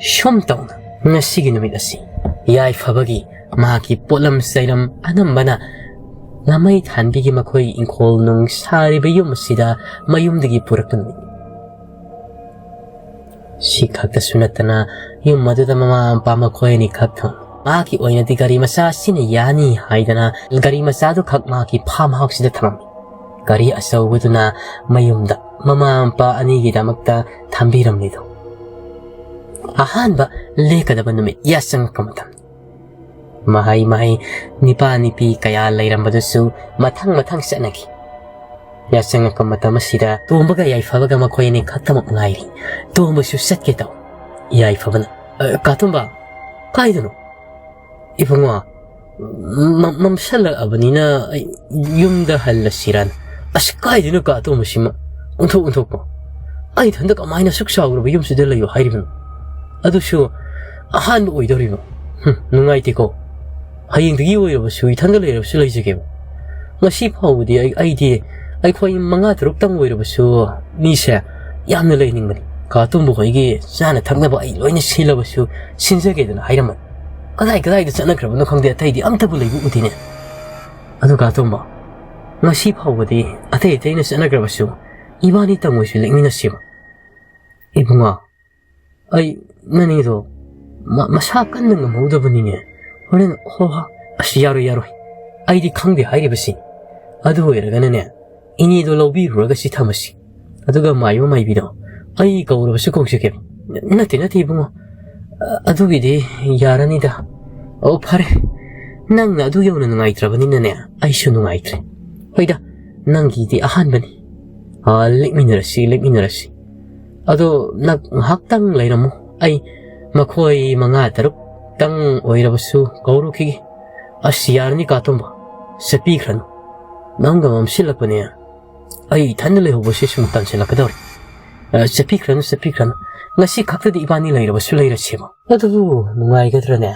ꯁꯨꯝ ꯇꯧꯅ ꯉꯁꯤꯒꯤ ꯅꯨꯃꯤꯠ ꯑꯁꯤ ꯌꯥꯏꯐꯕꯒꯤ ꯃꯍꯥꯛꯀꯤ ꯄꯣꯠꯂꯝ ꯆꯩꯔꯝ ꯑꯅꯝꯕꯅ ꯂꯃꯩ ꯊꯥꯟꯕꯤꯒꯤ ꯃꯈꯣꯏ ꯏꯪꯈꯣꯜ ꯅꯨꯡ ꯁꯥꯔꯤꯕ ꯌꯨꯝ ꯑꯁꯤꯗ ꯃꯌꯨꯝꯗꯒꯤ ꯄꯨꯔꯛꯄ ꯅꯨꯃꯤꯠ꯫ ꯁꯤ ꯈꯛꯇꯁꯨ ꯅꯠꯇꯅ ꯌꯨꯝ ꯑꯗꯨꯗ ꯃꯃꯥ ꯃꯄꯥ ꯃꯈꯣꯏ ꯑꯅꯤꯈꯛ ꯊꯝ-, ꯃꯍꯥꯛꯀꯤ ꯑꯣꯏꯅꯗꯤ ꯒꯥꯔꯤ ꯃꯆꯥ ꯑꯁꯤꯅ ꯌꯥꯅꯤ ꯍꯥꯏꯗꯅ ꯒꯥꯔꯤ ꯃꯆꯥꯗꯨ ꯈꯛ ꯃꯍꯥꯛꯀꯤ ꯐꯥꯝ ꯍꯥꯎꯁꯁꯤꯗ ꯊꯝꯃꯝꯃꯤ꯫ ꯒꯥꯔꯤ ꯑꯆꯧꯕꯗꯨꯅ ꯃꯌꯨꯝꯗ ꯃꯃꯥ ꯃꯄꯥ ꯑꯅꯤꯒꯤꯗꯃꯛꯇ ꯊꯝꯕꯤꯔꯝꯂꯤꯗꯣ꯫ ꯑꯍꯥꯟꯕ ꯂꯦꯛꯀꯗꯕ ꯅꯨꯃꯤꯠ ꯌꯥꯆꯪꯉꯛꯄ ꯃꯇꯝ꯫ ꯃꯍꯩ ꯃꯍꯩ ꯅꯤꯄꯥ ꯅꯤꯄꯤ ꯀꯌꯥ ꯂꯩꯔꯝꯕꯗꯨꯁꯨ ꯃꯊꯪ ꯃꯊꯪ ꯆꯠꯅꯈꯤ꯫ ꯌꯥꯆꯪꯉꯛꯄ ꯃꯇꯝ ꯑꯁꯤꯗ ꯇꯣꯝꯕꯒ ꯌꯥꯏꯐꯕꯒ ꯃꯈꯣꯏ ꯑꯅꯤ ꯈꯛꯇꯃꯛ ꯉꯥꯏꯔꯤ꯫ ꯇꯣꯝꯕꯁꯨ ꯆꯠꯀꯦ ꯇꯧ꯫ ꯌꯥꯏꯐꯕꯅ, "ꯑ, ꯀꯥ ꯇꯣꯝꯕ, ꯀꯥꯏꯗꯅꯣ?" "ꯏꯕꯨꯡꯉꯣ, ꯃ-, ꯃꯝꯁꯜꯂꯛꯑꯕꯅꯤꯅ ꯑꯩ ꯌꯨꯝꯗ ꯍꯜꯂꯁꯤꯔꯅ꯫" "ꯑꯁ, ꯀꯥꯏꯗꯅꯣ ꯀꯥ ꯇꯣꯝꯕꯁꯤꯃ? ꯑꯣꯟꯊꯣꯛ ꯑꯣꯟꯊꯣꯛꯄ꯫ ꯑꯩ ꯏꯊꯟꯗ ꯀꯃꯥꯏꯅ ꯑꯁꯨꯛ ꯆꯥꯎꯈ꯭ꯔꯕ ꯌꯨꯝꯁꯤꯗ ꯂꯩꯌꯣ ꯍꯥꯏꯔꯤꯕꯅꯣ? ꯑꯗꯨꯁꯨ ꯑꯍꯥꯟꯕ ꯑꯣꯏꯗꯧꯔꯤꯕ꯫ ꯍꯨꯝ, ꯅꯨꯡꯉꯥꯏꯇꯦꯀꯣ꯫ ꯍꯌꯦꯡꯗꯒꯤ ꯑꯣꯏꯔꯕꯁꯨ ꯏꯊꯟꯗ ꯂꯩꯔꯕꯁꯨ ꯂꯩꯖꯒꯦꯕ꯫ ꯉꯁꯤ ꯐꯥꯎꯕꯗꯤ ꯑꯩ, ꯑꯩꯗꯤ ꯑꯩꯈꯣꯏ ꯃꯉꯥ ꯇꯔꯨꯛꯇꯪ ꯑꯣꯏꯔꯕꯁꯨ ꯃꯤꯁꯦ ꯌꯥꯝꯅ ꯂꯩꯅꯤꯡꯕꯅꯤ꯫ ꯀꯥ ꯇꯣꯝꯕ ꯍꯣꯏꯒꯤ ꯆꯥꯅ ꯊꯛꯅꯕ ꯑꯩ ꯂꯣꯏꯅ ꯁꯤꯜꯂꯕꯁꯨ ꯁꯤꯟꯖꯒꯦꯗꯅ ꯍꯥꯏꯔꯝꯕꯅꯤ꯫ ꯀꯗꯥꯏ ꯀꯗꯥꯏꯗ ꯆꯠꯅꯈ꯭ꯔꯕꯅꯣ ꯈꯪꯗꯦ, ꯑꯇꯩꯗꯤ ꯑꯝꯇꯕꯨ ꯂꯩꯕ ꯎꯗꯦꯅꯦ꯫ ꯑꯗꯨ ꯀꯥ ꯇꯣꯝꯕ, ꯉꯁꯤ ꯐꯥꯎꯕꯗꯤ ꯑꯇꯩ ꯑꯇꯩꯅ ꯆꯠꯅꯈ꯭ꯔꯕꯁꯨ ꯏꯕꯥꯅꯤꯇꯪ ꯑꯣꯏꯁꯨ ꯂꯦꯛꯃꯤꯟꯅꯁꯦꯕ꯫ ꯏꯕꯨꯡꯉꯣ, ꯑꯩ ꯅꯅꯦꯗꯣ ꯃ-, ꯃꯁꯥ ꯀꯟꯅ ꯉꯝꯍꯧꯗꯕꯅꯤꯅꯦ꯫ ꯍꯣꯔꯦꯟ, ꯍꯣ, ꯍꯣ, ꯑꯁ, ꯌꯥꯔꯣꯏ, ꯌꯥꯔꯣꯏ꯫ ꯑꯩꯗꯤ ꯈꯪꯗꯦ ꯍꯥꯏꯔꯤꯕꯁꯤ꯫ ꯑꯗꯨ ꯑꯣꯏꯔꯒꯅꯅꯦ, ꯏꯅꯦꯗꯣ ꯂꯧꯕꯤꯔꯨꯔꯒ ꯁꯤ ꯊꯝꯃꯁꯤ꯫ ꯑꯗꯨꯒ ꯃꯥꯏꯕ ꯃꯥꯏꯕꯤꯗꯣ ꯑꯩ ꯀꯧꯔꯕꯁꯨ ꯀꯧꯖꯒꯦ꯫ ꯅꯠꯇꯦ, ꯅꯠꯇꯦ, ꯏꯕꯨꯡꯉꯣ꯫ ꯑ-, ꯑꯗꯨꯒꯤꯗꯤ ꯌꯥꯔꯅꯤꯗ꯫ ꯑꯣ, ꯐꯔꯦ꯫ ꯅꯪꯅ ꯑꯗꯨ ꯌꯧꯅ ꯅꯨꯡꯉꯥꯏꯇ꯭ꯔꯕꯅꯤꯅꯅꯦ, ꯑꯩꯁꯨ ꯅꯨꯡꯉꯥꯏꯇ꯭ꯔꯦ꯫ ꯍꯣꯏꯗ, ꯅꯪꯒꯤꯗꯤ ꯑꯍꯥꯟꯕꯅꯤ꯫ ꯑ, ꯂꯦꯛꯃꯤꯟꯅꯔꯁꯤ, ꯂꯦꯛꯃꯤꯟꯅꯔꯁꯤ꯫ ꯑꯗꯣ ꯅꯪ ꯉꯥꯏꯍꯥꯛꯇꯪ ꯂꯩꯔꯝꯃꯨ, ꯑꯩ ꯃꯈꯣꯏ ꯃꯉꯥ ꯇꯔꯨꯛꯇꯪ ꯑꯣꯏꯔꯕꯁꯨ ꯀꯧꯔꯨꯈꯤꯒꯦ꯫ ꯑꯁ, ꯌꯥꯔꯅꯤ ꯀꯥ ꯇꯣꯝꯕ, ꯆꯠꯄꯤꯈ꯭ꯔꯅꯨ꯫ ꯅꯪꯒ ꯃꯝꯁꯤꯜꯂꯛꯄꯅꯦ꯫ ꯑꯩ ꯏꯊꯟꯗ ꯂꯩꯍꯧꯕꯁꯤ ꯁꯨꯝ ꯇꯟꯁꯤꯜꯂꯛꯀꯗꯧꯔꯦ꯫ ꯑ, ꯆꯠꯄꯤꯈ꯭ꯔꯅꯨ, ꯆꯠꯄꯤꯈ꯭ꯔꯅꯨ꯫ ꯉꯁꯤ ꯈꯛꯇꯗꯤ ꯏꯕꯥꯅꯤ ꯂꯩꯔꯕꯁꯨ ꯂꯩꯔꯁꯦꯕ꯫ ꯑꯗꯨꯕꯨ ꯅꯨꯡꯉꯥꯏꯒꯗ꯭ꯔꯅꯦ?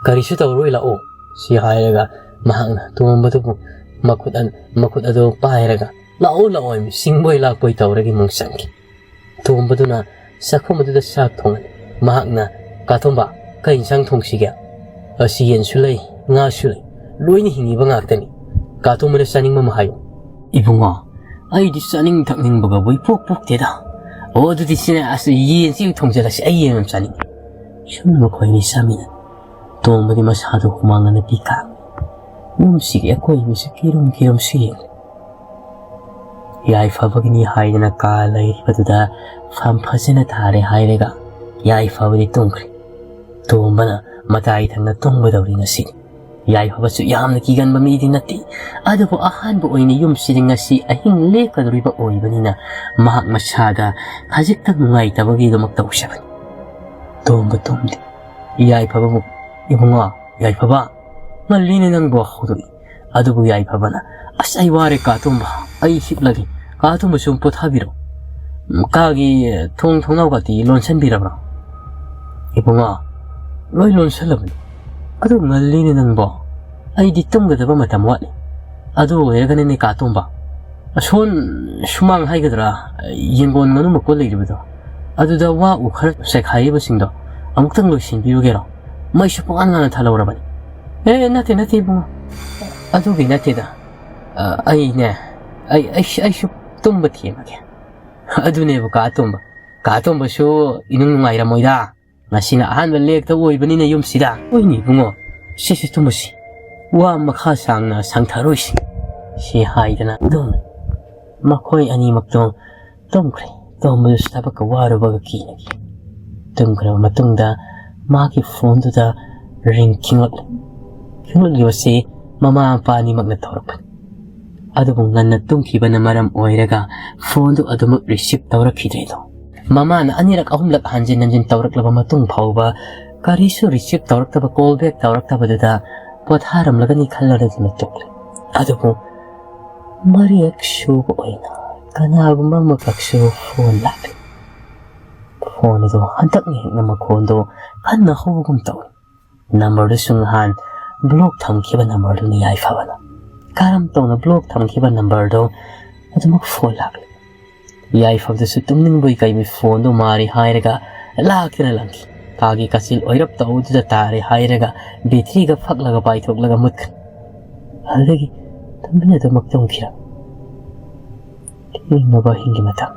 ꯀꯔꯤꯁꯨ ꯇꯧꯔꯣꯏ, ꯂꯥꯛꯑꯣ꯫ ꯁꯤ ꯍꯥꯏꯔꯒ ꯃꯍꯥꯛꯅ ꯇꯣꯝꯕꯗꯨꯕꯨ ꯃꯈꯨꯠ ꯑꯟ-, ꯃꯈꯨꯠ ꯑꯗꯨ ꯄꯥꯏꯔꯒ, "ꯂꯥꯛꯑꯣ, ꯂꯥꯛꯑꯣ" ꯍꯥꯏꯅ ꯆꯤꯡꯕꯣꯏ ꯂꯥꯛꯄꯣꯏ ꯇꯧꯔꯒ ꯏꯃꯨꯡ ꯆꯪꯈꯤ꯫ ꯇꯣꯝꯕꯗꯨꯅ ꯆꯥꯛꯈꯨꯝ ꯑꯗꯨꯗ ꯆꯥꯛ ꯊꯣꯡꯍꯜꯂꯤ꯫ ꯃꯍꯥꯛꯅ, "ꯀꯥ ꯇꯣꯝꯕ, ꯀꯩ ꯏꯟꯁꯥꯡ ꯊꯣꯡꯁꯤꯒꯦ?" "ꯑꯁꯤ ꯌꯦꯟꯁꯨ ꯂꯩ, ꯉꯥꯁꯨ ꯂꯩ, ꯂꯣꯏꯅ ꯍꯤꯡꯉꯤꯕ ꯉꯥꯛꯇꯅꯤ꯫ ꯀꯥ ꯇꯣꯝꯕꯅ ꯆꯥꯅꯤꯡꯕ ꯑꯃ ꯍꯥꯏꯌꯨ꯫" "ꯏꯕꯨꯡꯉꯣ, ꯑꯩꯗꯤ ꯆꯥꯅꯤꯡ ꯊꯛꯅꯤꯡꯕꯒꯕꯨ ꯏꯄꯣꯛ ꯄꯣꯛꯇꯦꯗ꯫ ꯑꯣ, ꯑꯗꯨꯗꯤ ꯁꯤꯅꯦ, ꯑꯁ, ꯌꯦꯟꯁꯤ ꯑꯣꯏꯅ ꯊꯣꯡꯖꯤꯜꯂꯁꯤ, ꯑꯩ ꯌꯦꯟ ꯌꯥꯝ ꯆꯥꯅꯤꯡꯉꯤ꯫" ꯁꯨꯝ ꯃꯈꯣꯏ ꯑꯅꯤ ꯆꯥꯃꯤꯟꯅ ꯇꯣꯝꯕꯗꯤ ꯃꯁꯥꯗꯨ ꯍꯨꯃꯥꯡ ꯑꯅꯞꯄꯤ ꯀꯥꯡꯏ꯫ ꯌꯨꯝꯁꯤꯒꯤ ꯑꯀꯣꯏꯕꯁꯤ ꯀꯤꯔꯨꯝ ꯀꯤꯔꯨꯝꯁꯨ ꯌꯦꯡꯂꯤ꯫ ꯌꯥꯏꯐꯕꯒꯤꯅꯤ ꯍꯥꯏꯗꯅ ꯀꯥ ꯂꯩꯔꯤꯕꯗꯨꯗ ꯐꯝ ꯐꯖꯅ ꯊꯥꯔꯦ ꯍꯥꯏꯔꯒ ꯌꯥꯏꯐꯕꯗꯤ ꯇꯨꯝꯈ꯭ꯔꯦ꯫ ꯇꯣꯝꯕꯅ ꯃꯇꯥꯏ ꯊꯪꯅ ꯇꯨꯝꯒꯗꯧꯔꯤ ꯉꯁꯤꯗꯤ꯫ ꯌꯥꯏꯐꯕꯁꯨ ꯌꯥꯝꯅ ꯀꯤꯒꯟꯕ ꯃꯤꯗꯤ ꯅꯠꯇꯦ, ꯑꯗꯨꯕꯨ ꯑꯍꯥꯟꯕ ꯑꯣꯏꯅ ꯌꯨꯝꯁꯤꯗ ꯉꯁꯤ ꯑꯍꯤꯡ ꯂꯦꯛꯀꯗꯧꯔꯤꯕ ꯑꯣꯏꯕꯅꯤꯅ ꯃꯍꯥꯛ ꯃꯁꯥꯗ ꯈꯖꯤꯛꯇꯪ ꯅꯨꯡꯉꯥꯏꯇꯕꯒꯤꯗꯃꯛ ꯇꯧꯖꯕꯅꯤ꯫ ꯇꯣꯝꯕ ꯇꯨꯝꯗꯦ꯫ ꯌꯥꯏꯐꯕꯕꯨ, "ꯏꯕꯨꯡꯉꯣ, ꯌꯥꯏꯐꯕ, ꯉꯜꯂꯤꯅꯦ ꯅꯪꯕꯣ", ꯍꯧꯗꯣꯛꯏ꯫ ꯑꯗꯨꯕꯨ ꯌꯥꯏꯐꯕꯅ, "ꯑꯁ, ꯑꯩ ꯋꯥꯔꯦ ꯀꯥ ꯇꯣꯝꯕ, ꯑꯩ ꯍꯤꯞꯂꯒꯦ꯫ ꯀꯥ ꯇꯣꯝꯕꯁꯨ ꯄꯣꯊꯥꯕꯤꯔꯣ꯫ ꯎꯝ, ꯀꯥꯒꯤ ꯊꯣꯡ ꯊꯣꯡꯅꯥꯎꯒꯗꯤ ꯂꯣꯟꯁꯤꯟꯕꯤꯔꯕ꯭ꯔꯣ?" "ꯏꯕꯨꯡꯉꯣ, ꯂꯣꯏ ꯂꯣꯟꯁꯤꯜꯂꯕꯅꯤ꯫ ꯑꯗꯨ ꯉꯜꯂꯤꯅꯦ ꯅꯪꯕꯣ꯫ ꯑꯩꯗꯤ ꯇꯨꯝꯒꯗꯕ ꯃꯇꯝ ꯋꯥꯠꯂꯤ꯫ ꯑꯗꯨ ꯑꯣꯏꯔꯒꯅꯅꯦ ꯀꯥ ꯇꯣꯝꯕ, ꯑꯁꯣꯟ ꯁꯨꯃꯥꯡ ꯍꯥꯏꯒꯗ꯭ꯔꯥ, ꯌꯦꯡꯒꯣꯟ ꯃꯅꯨꯡ ꯃꯀꯣꯜ ꯂꯩꯔꯤꯕꯗꯣ, ꯑꯗꯨꯗ ꯋꯥ ꯎ ꯈꯔ ꯆꯥꯏꯈꯥꯏꯔꯤꯕꯁꯤꯡꯗꯣ ꯑꯃꯨꯛꯇꯪ ꯂꯣꯏꯁꯤꯟꯕꯤꯔꯨꯒꯦꯔꯣ? ꯃꯩꯁꯨ ꯄꯨꯡꯉꯥꯟ ꯉꯥꯟꯅ ꯊꯥꯜꯍꯧꯔꯕꯅꯤ꯫" "ꯑꯦ, ꯅꯠꯇꯦ, ꯅꯠꯇꯦ ꯏꯕꯨꯡꯉꯣ꯫ ꯑꯗꯨꯒꯤ ꯅꯠꯇꯦꯗ꯫ ꯑ, ꯑꯩꯅꯦ, ꯑꯩ, ꯑꯩ, ꯑꯩꯁꯨ ꯇꯨꯝꯕ ꯊꯦꯡꯉꯒꯦ꯫" "ꯑꯗꯨꯅꯦꯕ ꯀꯥ ꯇꯣꯝꯕ꯫ ꯀꯥ ꯇꯣꯝꯕꯁꯨ ꯏꯅꯨꯡ ꯅꯨꯡꯉꯥꯏꯔꯝꯃꯣꯏꯗ꯫ ꯉꯁꯤꯅ ꯑꯍꯥꯟꯕ ꯂꯦꯛꯇ ꯑꯣꯏꯕꯅꯤꯅ ꯌꯨꯝꯁꯤꯗ꯫ ꯍꯣꯏꯅꯦ ꯏꯕꯨꯡꯉꯣ, ꯁꯤꯁꯤ ꯇꯨꯝꯃꯁꯤ꯫ ꯋꯥ ꯃꯈꯥ ꯁꯥꯡꯅ ꯁꯥꯡꯊꯔꯣꯏꯁꯤ꯫" ꯁꯤ ꯍꯥꯏꯗꯅ ꯑꯗꯨꯝ ꯃꯈꯣꯏ ꯑꯅꯤꯃꯛꯇꯣ ꯇꯨꯝꯈ꯭ꯔꯦ꯫ ꯇꯣꯝꯕꯗꯨꯁꯨ ꯊꯕꯛꯀ ꯋꯥꯔꯨꯕꯒ ꯀꯤꯅꯈꯤ꯫ ꯇꯨꯝꯈ꯭ꯔꯕ ꯃꯇꯨꯡꯗ ꯃꯥꯒꯤ ꯐꯣꯟꯗꯨꯗ ꯔꯤꯡ ꯈꯤꯡꯂꯛꯂꯦ꯫ ꯈꯤꯡꯂꯛꯂꯤꯕꯁꯤ ꯃꯃꯥ ꯃꯄꯥ ꯑꯅꯤꯃꯛꯅ ꯇꯧꯔꯛꯄꯅꯤ꯫ ꯑꯗꯨꯕꯨ ꯉꯟꯅ ꯇꯨꯝꯈꯤꯕꯅ ꯃꯔꯝ ꯑꯣꯏꯔꯒ ꯐꯣꯟꯗꯨ ꯑꯗꯨꯃꯛ ꯔꯤꯁꯤꯞ ꯇꯧꯔꯛꯈꯤꯗ꯭ꯔꯦꯗꯣ꯫ ꯃꯃꯥꯅ ꯑꯅꯤꯔꯛ ꯑꯍꯨꯝꯂꯛ ꯍꯟꯖꯤꯟ ꯍꯟꯖꯤꯟ ꯇꯧꯔꯛꯂꯕ ꯃꯇꯨꯡ ꯐꯥꯎꯕ ꯀꯔꯤꯁꯨ receive ꯇꯧꯔꯛꯇꯕ, call back ꯇꯧꯔꯛꯇꯕꯗꯨꯗ ꯄꯣꯊꯥꯔꯝꯂꯒꯅꯤ ꯈꯜꯂꯗꯨꯅ ꯇꯣꯛꯂꯦ꯫ ꯑꯗꯨꯕꯨ ꯃꯔꯤꯔꯛ ꯁꯨꯕ ꯑꯣꯏꯅ ꯀꯅꯥꯒꯨꯝꯕ ꯑꯃꯈꯛꯁꯨ phone ꯂꯥꯛꯂꯦ꯫ Phone ꯑꯗꯨ ꯍꯟꯗꯛꯅ ꯍꯦꯟꯅ ꯃꯈꯣꯟꯗꯣ ꯀꯟꯅ ꯍꯧꯕꯒꯨꯝ ꯇꯧꯏ꯫ Numberꯗꯨꯁꯨ ꯅꯍꯥꯟ block ꯊꯝꯈꯤꯕ numberꯗꯨꯅꯤ ꯌꯥꯏꯐꯕꯅ꯫ ꯀꯔꯝ ꯇꯧꯅ block ꯊꯝꯈꯤꯕ numberꯗꯣ ꯑꯗꯨꯃꯛ phone ꯂꯥꯛꯂꯤ꯫ ꯌꯥꯏꯐꯕꯗꯨꯁꯨ ꯇꯨꯝꯅꯤꯡꯕꯣꯏ ꯀꯩꯕꯣꯏ phoneꯗꯣ ꯃꯥꯔꯤ ꯍꯥꯏꯔꯒ ꯂꯥꯛꯇꯅ ꯂꯪꯈꯤ꯫ ꯀꯥꯒꯤ ꯀꯥꯆꯤꯜ ꯑꯣꯏꯔꯞ ꯇꯧꯕꯗꯨꯗ ꯇꯥꯔꯦ ꯍꯥꯏꯔꯒ batteryꯒ ꯐꯛꯂꯒ ꯄꯥꯏꯊꯣꯛꯂꯒ ꯃꯨꯠꯈ꯭ꯔꯦ꯫ ꯑꯗꯨꯗꯒꯤ ꯇꯨꯃꯤꯟꯅ ꯑꯗꯨꯃꯛ ꯇꯨꯝꯈꯤꯔꯝꯃꯤ꯫ ꯊꯦꯡꯂꯕ ꯑꯍꯤꯡꯒꯤ ꯃꯇꯝ꯫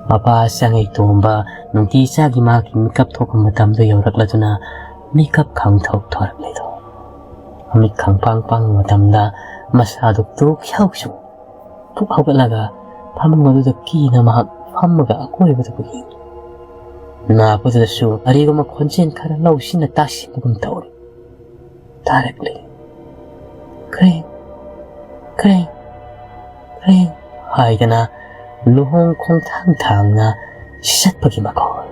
ꯃꯄꯥ ꯁꯥꯉꯩꯇꯣꯝꯕ ꯅꯨꯡꯇꯤ ꯆꯥꯒꯤ ꯃꯥꯒꯤ ꯃꯤꯀꯞ ꯊꯣꯛꯄ ꯃꯇꯝꯗꯨ ꯌꯧꯔꯛꯂꯗꯨꯅ ꯃꯤꯀꯞ ꯈꯪꯊꯣꯛ ꯊꯣꯔꯛꯂꯦꯗꯣ꯫ ꯃꯃꯤꯠ ꯈꯪꯄꯥꯡ ꯄꯥꯡꯕ ꯃꯇꯝꯗ ꯃꯁꯥꯗꯨ ꯇꯨ ꯈ꯭ꯌꯥꯎ ꯈ꯭ꯌꯨ ꯄꯨꯛ ꯍꯧꯒꯠꯂꯒ ꯐꯃꯨꯡ ꯑꯗꯨꯗ ꯀꯤꯅ ꯃꯍꯥꯛ ꯐꯝꯃꯒ ꯑꯀꯣꯏꯕꯗꯨꯕꯨ ꯌꯦꯡꯂꯤ꯫ ꯅꯥꯄꯨꯗꯨꯗꯁꯨ ꯀꯔꯤꯒꯨꯝꯕ ꯈꯣꯟꯖꯦꯜ ꯈꯔ ꯂꯧꯁꯤꯟꯅ ꯇꯥꯁꯤꯟꯕꯒꯨꯝ ꯇꯧꯔꯤ꯫ ꯇꯥꯔꯛꯂꯤ꯫ ꯀ꯭ꯔꯦꯡ, ꯀ꯭ꯔꯦꯡ, ꯀ꯭ꯔꯦꯡ ꯍꯥꯏꯗꯅ ꯂꯨꯍꯣꯡ ꯈꯣꯡꯊꯥꯡ ꯊꯥꯡꯅ ꯆꯠꯄꯒꯤ ꯃꯈꯣꯜ꯫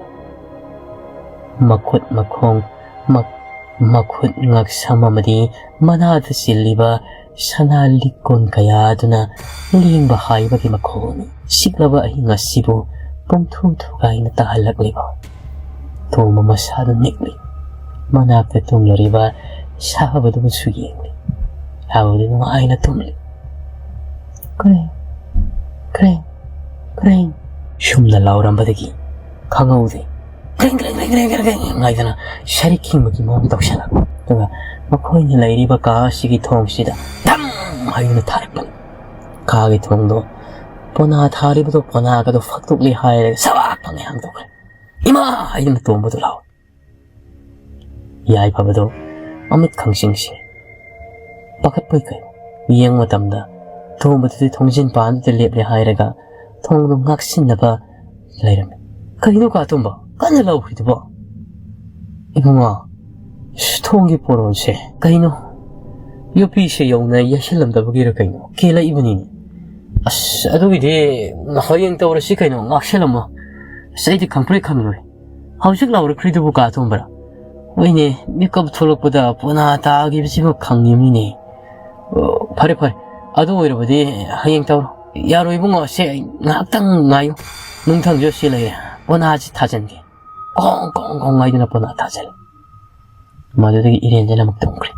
ꯃꯈꯨꯠ ꯃꯈꯣꯡ, ꯃ-, ꯃꯈꯨꯠ ꯉꯛꯁꯝ ꯑꯃꯗꯤ ꯃꯅꯥꯗ ꯆꯤꯜꯂꯤꯕ ꯁꯅꯥ ꯂꯤꯛꯀꯣꯟ ꯀꯌꯥ ꯑꯗꯨꯅ ꯂꯦꯡꯕ ꯍꯥꯏꯕꯒꯤ ꯃꯈꯣꯜꯅꯤ꯫ ꯆꯤꯛꯂꯕ ꯑꯍꯤꯡ ꯑꯁꯤꯕꯨ ꯄꯨꯡꯊꯨ ꯊꯨꯒꯥꯏꯅ ꯇꯥꯍꯜꯂꯛꯂꯤꯕ꯫ ꯇꯣꯝꯕ ꯃꯁꯥꯗꯨ ꯅꯤꯛꯂꯤ꯫ ꯃꯅꯥꯛꯇ ꯇꯨꯝꯂꯨꯔꯤꯕ ꯁꯥꯕꯗꯨꯕꯨꯁꯨ ꯌꯦꯡꯂꯤ꯫ ꯁꯥꯕꯗꯨ ꯅꯨꯡꯉꯥꯏꯅ ꯇꯨꯝꯂꯤ꯫ ꯀ꯭ꯔꯦꯡ, ꯀ꯭ꯔꯦꯡ, ꯀ꯭ꯔꯦꯡ꯫ ꯁꯨꯝꯅ ꯂꯥꯎꯔꯝꯕꯗꯒꯤ ꯈꯪꯍꯧꯗꯦ꯫ ꯀ꯭ꯔꯦꯡ, ꯀ꯭ꯔꯦꯡ, ꯀ꯭ꯔꯦꯡ, ꯀ꯭ꯔꯦꯡ, ꯀ꯭ꯔꯦꯡ, ꯀ꯭ꯔꯦꯡ ꯍꯥꯏꯗꯅ ꯁꯔꯤꯛ ꯈꯤꯡꯕꯒꯤ ꯃꯑꯣꯡ ꯇꯧꯁꯜꯂꯛꯄ꯫ ꯑꯗꯨꯒ ꯃꯈꯣꯏꯅ ꯂꯩꯔꯤꯕ ꯀꯥ ꯑꯁꯤꯒꯤ ꯊꯣꯡꯁꯤꯗ ꯙꯝ ꯍꯥꯏꯗꯨꯅ ꯊꯥꯔꯛꯄꯅꯤ꯫ ꯀꯥꯒꯤ ꯊꯣꯡꯗꯣ ꯄꯣꯅꯥ ꯊꯥꯔꯤꯕꯗꯣ ꯄꯣꯅꯥꯒꯗꯣ ꯐꯛꯇꯣꯛꯂꯤ ꯍꯥꯏꯔꯒ ꯁꯕꯥꯛ ꯐꯪꯉꯦ ꯍꯥꯡꯗꯣꯛꯈ꯭ꯔꯦ꯫ "ꯏꯃꯥ!" ꯍꯥꯏꯗꯨꯅ ꯇꯣꯝꯕꯗꯨ ꯂꯥꯎꯏ꯫ ꯌꯥꯏꯐꯕꯗꯣ ꯃꯃꯤꯠ ꯈꯪꯁꯤꯡꯁꯤ ꯄꯥꯈꯠꯄꯣꯏ ꯀꯩ ꯌꯦꯡꯕ ꯃꯇꯝꯗ ꯇꯣꯝꯕꯗꯨꯗꯤ ꯊꯣꯡꯖꯤꯟ ꯄꯥꯟꯗꯨꯗ ꯂꯦꯞꯂꯦ ꯍꯥꯏꯔꯒ ꯊꯣꯡꯗꯣ ꯉꯥꯛꯁꯤꯟꯅꯕ ꯂꯩꯔꯝꯃꯤ꯫ "ꯀꯩꯅꯣ ꯀꯥ ꯇꯣꯝꯕ, ꯀꯟꯅ ꯂꯥꯎꯈ꯭ꯔꯤꯗꯨꯕꯣ?" "ꯏꯕꯨꯡꯉꯣ, ꯑꯁ, ꯊꯣꯡꯒꯤ ꯄꯣꯔꯣꯟꯁꯦ ꯀꯩꯅꯣ, ꯌꯣꯄꯤꯁꯦ ꯌꯧꯅ ꯌꯩꯁꯜꯂꯝꯗꯕꯒꯤꯔ ꯀꯩꯅꯣ, ꯀꯦꯜꯂꯛꯏꯕꯅꯤꯅꯦ꯫ ꯑꯁ, ꯑꯗꯨꯒꯤꯗꯤ ꯍꯌꯦꯡ ꯇꯧꯔꯁꯤ ꯀꯩꯅꯣ, ꯉꯥꯛꯁꯜꯂꯝꯃꯣ꯫ ꯑꯁ, ꯑꯩꯗꯤ ꯈꯪꯄ꯭ꯔꯦꯛ ꯈꯪꯂꯨꯔꯦ꯫ ꯍꯧꯖꯤꯛ ꯂꯥꯎꯔꯛꯈ꯭ꯔꯤꯗꯨꯕꯨ ꯀꯥ ꯇꯣꯝꯕꯔꯥ? ꯍꯣꯏꯅꯦ, ꯃꯤꯀꯞ ꯊꯣꯛꯂꯛꯄꯗ ꯄꯣꯅꯥ ꯇꯥꯈꯤꯕꯁꯤꯕꯨ ꯈꯪꯉꯤꯕꯅꯤꯅꯦ꯫ ꯑꯣ, ꯐꯔꯦ ꯐꯔꯦ, ꯑꯗꯨ ꯑꯣꯏꯔꯕꯗꯤ ꯍꯌꯦꯡ ꯇꯧꯔꯣ꯫ ꯌꯥꯔꯣꯏ ꯏꯕꯨꯡꯉꯣ, ꯁꯦ, ꯉꯥꯏꯍꯥꯛꯇꯪ ꯉꯥꯏꯌꯨ꯫ ꯅꯨꯡꯊꯪꯁꯨ ꯁꯤ ꯂꯩꯔꯦ, ꯄꯣꯅꯥꯁꯤ ꯊꯥꯖꯤꯟꯒꯦ꯫ ꯀꯣꯡ ꯀꯣꯡ ꯀꯣꯡ ꯍꯥꯏꯗꯨꯅ ꯄꯣꯅꯥ ꯊꯥꯖꯤꯜꯂꯦ꯫ ꯃꯗꯨꯗꯒꯤ ꯏꯔꯦꯟꯖꯅ ꯑꯃꯨꯛ ꯇꯨꯝꯈ꯭ꯔꯦ꯫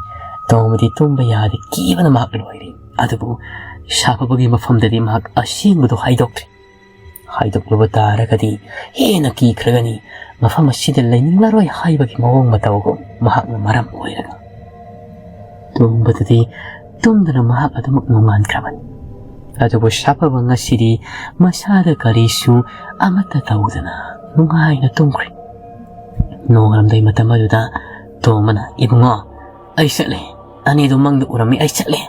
ꯇꯣꯝꯕꯗꯤ ꯇꯨꯝꯕ ꯌꯥꯗꯦ, ꯀꯤꯕꯅ ꯃꯍꯥꯛ ꯂꯣꯏꯔꯦ꯫ ꯑꯗꯨꯕꯨ ꯁꯥꯐꯕꯒꯤ ꯃꯐꯝꯗꯗꯤ ꯃꯍꯥꯛ ꯑꯁꯦꯡꯕꯗꯨ ꯍꯥꯏꯗꯣꯛꯇ꯭ꯔꯦ꯫ ꯍꯥꯏꯗꯣꯛꯂꯨꯕ ꯇꯥꯔꯒꯗꯤ ꯍꯦꯟꯅ ꯀꯤꯈ꯭ꯔꯒꯅꯤ꯫ ꯃꯐꯝ ꯑꯁꯤꯗ ꯂꯩꯅꯤꯡꯂꯔꯣꯏ ꯍꯥꯏꯕꯒꯤ ꯃꯑꯣꯡ ꯃꯇꯧꯒꯨꯝ ꯃꯍꯥꯛꯅ ꯃꯔꯝ ꯑꯣꯏꯔꯒ ꯇꯨꯝꯕꯗꯨꯗꯤ ꯇꯨꯝꯗꯅ ꯃꯍꯥꯛ ꯑꯗꯨꯃꯛ ꯅꯣꯡꯉꯥꯟꯈ꯭ꯔꯕꯅꯤ꯫ ꯑꯗꯨꯕꯨ ꯁꯥꯐꯕ ꯉꯁꯤꯗꯤ ꯃꯁꯥꯗ ꯀꯔꯤꯁꯨ ꯑꯃꯠꯇ ꯇꯧꯗꯅ ꯅꯨꯡꯉꯥꯏꯅ ꯇꯨꯝꯈ꯭ꯔꯦ꯫ ꯅꯣꯡꯉꯥꯜꯂꯝꯗꯥꯏ ꯃꯇꯝ ꯑꯗꯨꯗ ꯇꯣꯝꯕꯅ, "ꯏꯕꯨꯡꯉꯣ, ꯑꯩ ꯆꯠꯂꯦ꯫ ꯑꯅꯤꯗꯨ ꯃꯪꯗ ꯎꯔꯝꯃꯤ, ꯑꯩ ꯆꯠꯂꯦ,"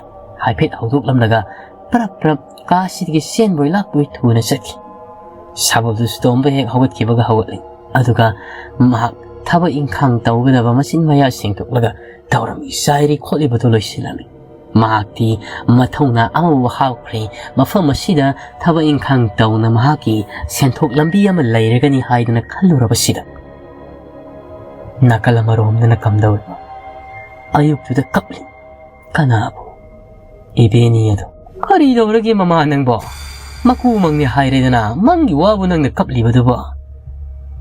ꯍꯥꯏꯐꯦꯠ ꯍꯧꯗꯣꯛꯂꯝꯂꯒ ꯄ꯭ꯔꯞ ꯄ꯭ꯔꯞ ꯀꯥꯁꯤꯗꯒꯤ ꯆꯦꯟꯕꯣꯏ ꯂꯥꯛꯄꯣꯏ ꯊꯨꯅ ꯆꯠꯈꯤ꯫ ꯁꯥꯐꯕꯗꯨꯁꯨ ꯇꯣꯝꯕ ꯍꯦꯛ ꯍꯧꯒꯠꯈꯤꯕꯒ ꯍꯧꯒꯠꯂꯤ꯫ ꯑꯗꯨꯒ ꯃꯍꯥꯛ ꯊꯕꯛ ꯏꯪꯈꯥꯡ ꯇꯧꯒꯗꯕ ꯃꯆꯤꯟ ꯃꯌꯥ ꯁꯦꯡꯗꯣꯛꯂꯒ ꯇꯧꯔꯝꯃꯤ ꯆꯥꯏꯔꯤ ꯈꯣꯠꯂꯤꯕꯗꯨ ꯂꯣꯏꯁꯤꯜꯂꯝꯃꯤ꯫ ꯃꯍꯥꯛꯇꯤ ꯃꯊꯧꯅꯥ ꯑꯃꯕꯨ ꯍꯥꯞꯈ꯭ꯔꯦ꯫ ꯃꯐꯝ ꯑꯁꯤꯗ ꯊꯕꯛ ꯏꯪꯈꯥꯡ ꯇꯧꯅ ꯃꯍꯥꯛꯀꯤ ꯁꯦꯟꯊꯣꯛ ꯂꯝꯕꯤ ꯑꯃ ꯂꯩꯔꯒꯅꯤ ꯍꯥꯏꯗꯅ ꯈꯜꯂꯨꯔꯕꯁꯤꯗ, ꯅꯥꯀꯜ ꯑꯃꯔꯣꯝꯗꯅ ꯀꯝꯗꯧꯔꯤꯕ? ꯑꯌꯨꯛꯇꯨꯗ ꯀꯞꯂꯤ꯫ ꯀꯅꯥꯕꯨ? ꯏꯕꯦꯅꯤ ꯑꯗꯣ꯫ "ꯀꯔꯤ ꯇꯧꯔꯒꯦ ꯃꯃꯥ ꯅꯪꯕꯣ? ꯃꯀꯨ ꯃꯪꯅꯤ ꯍꯥꯏꯔꯦꯗꯅ, ꯃꯪꯒꯤ ꯋꯥꯕꯨ ꯅꯪꯅ ꯀꯞꯂꯤꯕꯗꯨꯕꯣ?"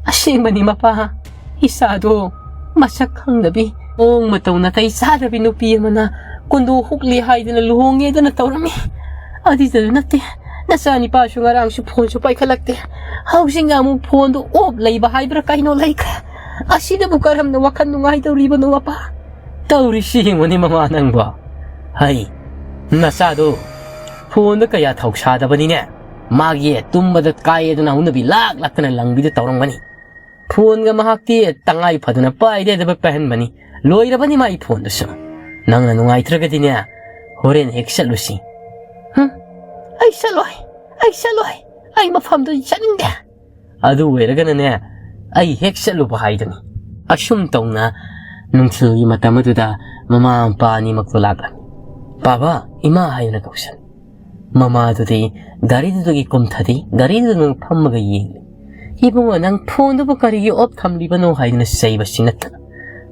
"ꯑꯁꯦꯡꯕꯅꯤ ꯃꯄꯥ, ꯏꯆꯥꯗꯣ ꯃꯁꯛ ꯈꯪꯗꯕꯤ, ꯃꯑꯣꯡ ꯃꯇꯧ ꯅꯥꯇꯩ ꯆꯥꯗꯕꯤ ꯅꯨꯄꯤ ꯑꯃꯅ ꯀꯣꯟꯗꯣ ꯍꯨꯛꯂꯤ ꯍꯥꯏꯗꯅ ꯂꯨꯍꯣꯡꯉꯦꯗꯅ ꯇꯧꯔꯝꯃꯤ꯫ ꯑꯗꯨꯗꯁꯨ ꯅꯠꯇꯦ, ꯅꯆꯥꯅꯤꯄꯥꯁꯨ ꯉꯔꯥꯡꯁꯨ ꯐꯣꯟꯁꯨ ꯄꯥꯏꯈꯠꯂꯛꯇꯦ꯫ ꯍꯧꯖꯤꯛꯅ ꯑꯃꯨꯛ ꯐꯣꯟꯗꯣ ꯑꯣꯞ ꯂꯩꯕ ꯍꯥꯏꯕ꯭ꯔꯥ ꯀꯩꯅꯣ ꯂꯩꯈ꯭ꯔꯦ꯫ ꯑꯁꯤꯗꯕꯨ ꯀꯔꯝꯅ ꯋꯥꯈꯜ ꯅꯨꯡꯉꯥꯏꯗꯧꯔꯤꯕꯅꯣ ꯃꯄꯥ? ꯇꯧꯔꯤꯁꯤ ꯌꯦꯡꯉꯨꯅꯦ ꯃꯃꯥ ꯅꯪꯕꯣ꯫ ꯍꯩ, ꯅꯆꯥꯗꯣ ꯐꯣꯟꯗ ꯀꯌꯥ ꯊꯧꯁꯥꯗꯕꯅꯤꯅꯦ꯫ ꯃꯥꯒꯤ ꯇꯨꯝꯕꯗ ꯀꯥꯏꯌꯦꯗꯅ ꯍꯧꯅꯕꯤ ꯂꯥꯛ ꯂꯥꯛꯇꯅ ꯂꯪꯕꯤꯗ ꯇꯧꯔꯝꯒꯅꯤ꯫ ꯐꯣꯟꯒ ꯃꯍꯥꯛꯇꯤ ꯇꯉꯥꯏ ꯐꯗꯅ ꯄꯥꯏꯗꯦꯗꯕ ꯄꯥꯏꯍꯟꯕꯅꯤ꯫ ꯂꯣꯏꯔꯕꯅꯤ ꯃꯥꯒꯤ ꯐꯣꯟꯗꯨꯁꯨ꯫ ꯅꯪꯅ ꯅꯨꯡꯉꯥꯏꯇ꯭ꯔꯒꯗꯤꯅꯦ, ꯍꯣꯔꯦꯟ ꯍꯦꯛ ꯆꯠꯂꯨꯁꯤ꯫" "ꯍꯨꯝ, ꯑꯩ ꯆꯠꯂꯣꯏ, ꯑꯩ ꯆꯠꯂꯣꯏ, ꯑꯩ ꯃꯐꯝꯗꯨ ꯆꯠꯅꯤꯡꯗꯦ꯫" "ꯑꯗꯨ ꯑꯣꯏꯔꯒꯅꯅꯦ, ꯑꯩ ꯍꯦꯛ ꯆꯠꯂꯨꯕ ꯍꯥꯏꯗꯨꯅꯤ꯫" ꯑꯁꯨꯝ ꯇꯧꯅ ꯅꯨꯡꯊꯤꯜꯒꯤ ꯃꯇꯝ ꯑꯗꯨꯗ ꯃꯃꯥ ꯃꯄꯥ ꯑꯅꯤꯃꯛꯇꯣ ꯂꯥꯛꯂꯝꯃꯤ꯫ "ꯕꯥꯕꯥ, ꯏꯃꯥ" ꯍꯥꯏꯗꯨꯅ ꯀꯧꯁꯜꯂꯤ꯫ ꯃꯃꯥꯗꯨꯗꯤ ꯒꯥꯔꯤꯗꯨꯗꯒꯤ ꯀꯨꯝꯊꯗꯦ, ꯒꯥꯔꯤꯗꯨꯗ ꯐꯝꯃꯒ ꯌꯦꯡꯂꯤ꯫ "ꯏꯕꯨꯡꯉꯣ, ꯅꯪ ꯐꯣꯟꯗꯨꯕꯨ ꯀꯔꯤꯒꯤ off ꯊꯝꯂꯤꯕꯅꯣ?" ꯍꯥꯏꯗꯨꯅ ꯆꯩꯕꯁꯤ ꯅꯠꯇꯅ,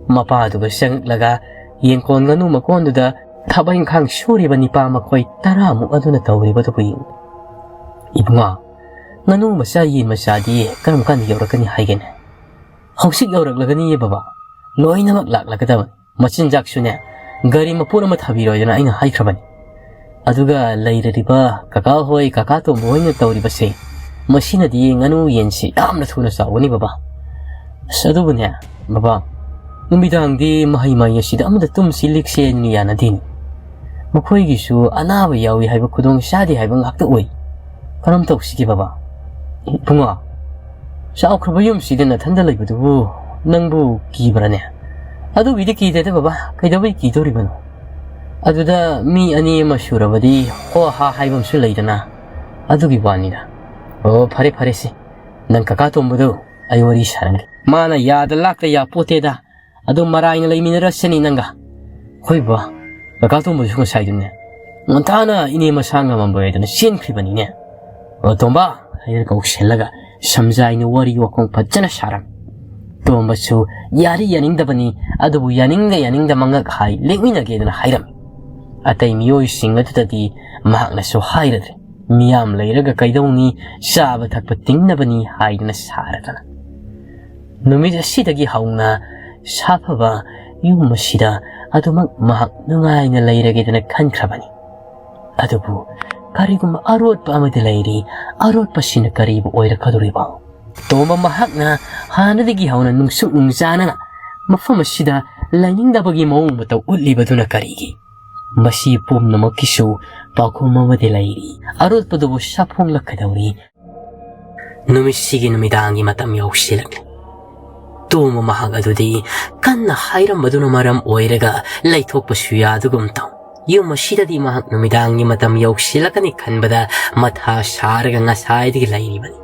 ꯃꯄꯥꯗꯨꯒ ꯆꯪꯂꯛꯂꯒ ꯌꯦꯟꯀꯣꯟ ꯉꯥꯅꯨ ꯃꯀꯣꯟꯗꯨꯗ ꯊꯕꯛ ꯏꯪꯈꯥꯡ ꯁꯨꯔꯤꯕ ꯅꯤꯄꯥ ꯃꯈꯣꯏ ꯇꯔꯥꯃꯨꯛ ꯑꯗꯨꯅ ꯇꯧꯔꯤꯕꯗꯨꯕꯨ ꯌꯦꯡꯉꯨ꯫ "ꯏꯕꯨꯡꯉꯣ, ꯉꯥꯅꯨ ꯃꯆꯥ ꯌꯦꯟ ꯃꯆꯥꯗꯤ ꯀꯔꯝ ꯀꯥꯟꯗ ꯌꯧꯔꯛꯀꯅꯤ ꯍꯥꯏꯒꯦꯅꯦ?" "ꯍꯧꯖꯤꯛ ꯌꯧꯔꯛꯂꯒꯅꯤꯌꯦ ꯕꯕꯥ, ꯂꯣꯏꯅꯃꯛ ꯂꯥꯛꯂꯒꯗꯕꯅꯤ꯫ ꯃꯆꯤꯟꯖꯥꯛꯁꯨꯅꯦ, ꯒꯥꯔꯤ ꯃꯄꯣꯠ ꯑꯃ ꯊꯥꯕꯤꯔꯣꯏꯗꯅ ꯑꯩꯅ ꯍꯥꯏꯈ꯭ꯔꯕꯅꯤ꯫ ꯑꯗꯨꯒ ꯂꯩꯔꯤꯕ ꯀꯀꯥ ꯍꯣꯏ, ꯀꯀꯥ ꯇꯣꯝꯕ ꯍꯣꯏꯅ ꯇꯧꯔꯤꯕꯁꯦ, ꯃꯁꯤꯅꯗꯤ ꯉꯥꯅꯨ ꯌꯦꯟꯁꯤ ꯌꯥꯝꯅ ꯊꯨꯅ ꯆꯥꯎꯒꯅꯤ ꯕꯕꯥ꯫ ꯑꯁ, ꯑꯗꯨꯕꯨꯅꯦ ꯕꯕꯥ, ꯅꯨꯃꯤꯗꯥꯡꯗꯤ ꯃꯍꯩ ꯃꯍꯩ ꯑꯁꯤꯗ ꯑꯃꯗ ꯇꯨꯝꯁꯤ ꯂꯤꯛꯁꯦ ꯍꯥꯏꯗꯨꯅ ꯌꯥꯅꯗꯦꯅꯦ꯫ ꯃꯈꯣꯏꯒꯤꯁꯨ ꯑꯅꯥꯕ ꯌꯥꯎꯏ ꯍꯥꯏꯕ ꯈꯨꯗꯣꯡ ꯆꯥꯗꯦ ꯍꯥꯏꯕ ꯉꯥꯛꯇ ꯑꯣꯏ꯫ ꯀꯔꯝ ꯇꯧꯁꯤꯒꯦ ꯕꯕꯥ?" "ꯏꯕꯨꯡꯉꯣ, ꯆꯥꯎꯈ꯭ꯔꯕ ꯌꯨꯝꯁꯤꯗ ꯅꯊꯟꯗ ꯂꯩꯕꯗꯨꯕꯨ ꯅꯪꯕꯨ ꯀꯤꯕ꯭ꯔꯅꯦ?" "ꯑꯗꯨꯒꯤꯗꯤ ꯀꯤꯗꯦꯗ ꯕꯕꯥ, ꯀꯩꯗꯧꯕꯩ ꯀꯤꯗꯧꯔꯤꯕꯅꯣ? ꯑꯗꯨꯗ ꯃꯤ ꯑꯅꯤ ꯑꯃ ꯁꯨꯔꯕꯗꯤ ꯍꯣ ꯍꯥ ꯍꯥꯏꯕ ꯑꯃꯁꯨ ꯂꯩꯗꯅ, ꯑꯗꯨꯒꯤ ꯋꯥꯅꯤꯗ꯫ ꯑꯣ, ꯐꯔꯦ ꯐꯔꯦꯁꯦ, ꯅꯪ ꯀꯀꯥ ꯇꯣꯝꯕꯗꯣ ꯑꯩ ꯋꯥꯔꯤ ꯁꯥꯔꯝꯒꯦ꯫ ꯃꯥꯅ ꯌꯥꯗ ꯂꯥꯛꯇ ꯌꯥꯄꯣꯠꯇꯦꯗ꯫ ꯑꯗꯨꯝ ꯃꯔꯥꯏꯅ ꯂꯩꯃꯤꯟꯅꯔꯁꯤꯅꯤ ꯅꯪꯒ꯫ ꯍꯣꯏ ꯕꯕꯥ, ꯀꯀꯥ ꯇꯣꯝꯕꯁꯨ ꯉꯁꯥꯏꯗꯨꯅꯦ ꯉꯟꯇꯥꯅ ꯏꯅꯦ ꯃꯁꯥ ꯉꯝꯃꯝꯕ ꯍꯥꯏꯗꯅ ꯆꯦꯟꯈ꯭ꯔꯤꯕꯅꯤꯅꯦ꯫ ꯑꯣ ꯇꯣꯝꯕ," ꯍꯥꯏꯔꯒ ꯀꯧꯁꯤꯜꯂꯒ ꯁꯝꯖꯥꯏꯅ ꯋꯥꯔꯤ ꯋꯥꯈꯣꯡ ꯐꯖꯅ ꯁꯥꯔꯝꯃꯤ꯫ ꯇꯣꯝꯕꯁꯨ ꯌꯥꯔꯤ ꯌꯥꯅꯤꯡꯗꯕꯅꯤ, ꯑꯗꯨꯕꯨ ꯌꯥꯅꯤꯡꯗ ꯌꯥꯅꯤꯡꯗ ꯃꯉꯛ ꯍꯥꯏ ꯂꯦꯛꯃꯤꯟꯅꯒꯦꯗꯅ ꯍꯥꯏꯔꯝꯃꯤ꯫ ꯑꯇꯩ ꯃꯤꯑꯣꯏꯁꯤꯡ ꯑꯗꯨꯗꯗꯤ ꯃꯍꯥꯛꯅꯁꯨ ꯍꯥꯏꯔꯗ꯭ꯔꯦ꯫ ꯃꯤꯌꯥꯝ ꯂꯩꯔꯒ ꯀꯩꯗꯧꯅꯤ, ꯆꯥꯕ ꯊꯛꯄ ꯇꯤꯡꯅꯕꯅꯤ ꯍꯥꯏꯗꯅ ꯁꯥꯔꯗꯅ꯫ ꯅꯨꯃꯤꯠ ꯑꯁꯤꯗꯒꯤ ꯍꯧꯅ ꯁꯥꯐꯕ ꯌꯨꯝ ꯑꯁꯤꯗ ꯑꯗꯨꯃꯛ ꯃꯍꯥꯛ ꯅꯨꯡꯉꯥꯏꯅ ꯂꯩꯔꯒꯦꯗꯅ ꯈꯟꯈ꯭ꯔꯕꯅꯤ꯫ ꯑꯗꯨꯕꯨ ꯀꯔꯤꯒꯨꯝꯕ ꯑꯔꯣꯠꯄ ꯑꯃꯗꯤ ꯂꯩꯔꯤ꯫ ꯑꯔꯣꯠꯄꯁꯤꯅ ꯀꯔꯤꯕꯨ ꯑꯣꯏꯔꯛꯀꯗꯧꯔꯤꯕꯣ? ꯇꯣꯝꯕ ꯃꯍꯥꯛꯅ ꯍꯥꯟꯅꯗꯒꯤ ꯍꯧꯅ ꯅꯨꯡꯁꯨꯛ ꯅꯨꯡꯖꯥꯅꯅ ꯃꯐꯝ ꯑꯁꯤꯗ ꯂꯩꯅꯤꯡꯗꯕꯒꯤ ꯃꯑꯣꯡ ꯃꯇꯧ ꯎꯠꯂꯤꯕꯗꯨꯅ ꯀꯔꯤꯒꯤ? ꯃꯁꯤ ꯄꯨꯝꯅꯃꯛꯀꯤꯁꯨ ꯄꯥꯎꯈꯨꯝ ꯑꯃꯗꯤ ꯂꯩꯔꯤ꯫ ꯑꯔꯣꯠꯄꯗꯨꯕꯨ ꯁꯥꯐꯣꯡꯂꯛꯀꯗꯧꯔꯤ꯫ ꯅꯨꯃꯤꯠꯁꯤꯒꯤ ꯅꯨꯃꯤꯗꯥꯡꯒꯤ ꯃꯇꯝ ꯌꯧꯁꯤꯜꯂꯛꯂꯦ꯫ ꯇꯣꯝꯕ ꯃꯍꯥꯛ ꯑꯗꯨꯗꯤ ꯀꯟꯅ ꯍꯥꯏꯔꯝꯕꯗꯨꯅ ꯃꯔꯝ ꯑꯣꯏꯔꯒ ꯂꯩꯊꯣꯛꯄꯁꯨ ꯌꯥꯗꯒꯨꯝ ꯇꯧ꯫ ꯌꯨꯝ ꯑꯁꯤꯗꯗꯤ ꯃꯍꯥꯛ ꯅꯨꯃꯤꯗꯥꯡꯒꯤ ꯃꯇꯝ ꯌꯧꯁꯤꯜꯂꯛꯀꯅꯤ ꯈꯟꯕꯗ ꯃꯊꯥ ꯁꯥꯔꯒ ꯉꯁꯥꯏꯗꯒꯤ ꯂꯩꯔꯤꯕꯅꯤ꯫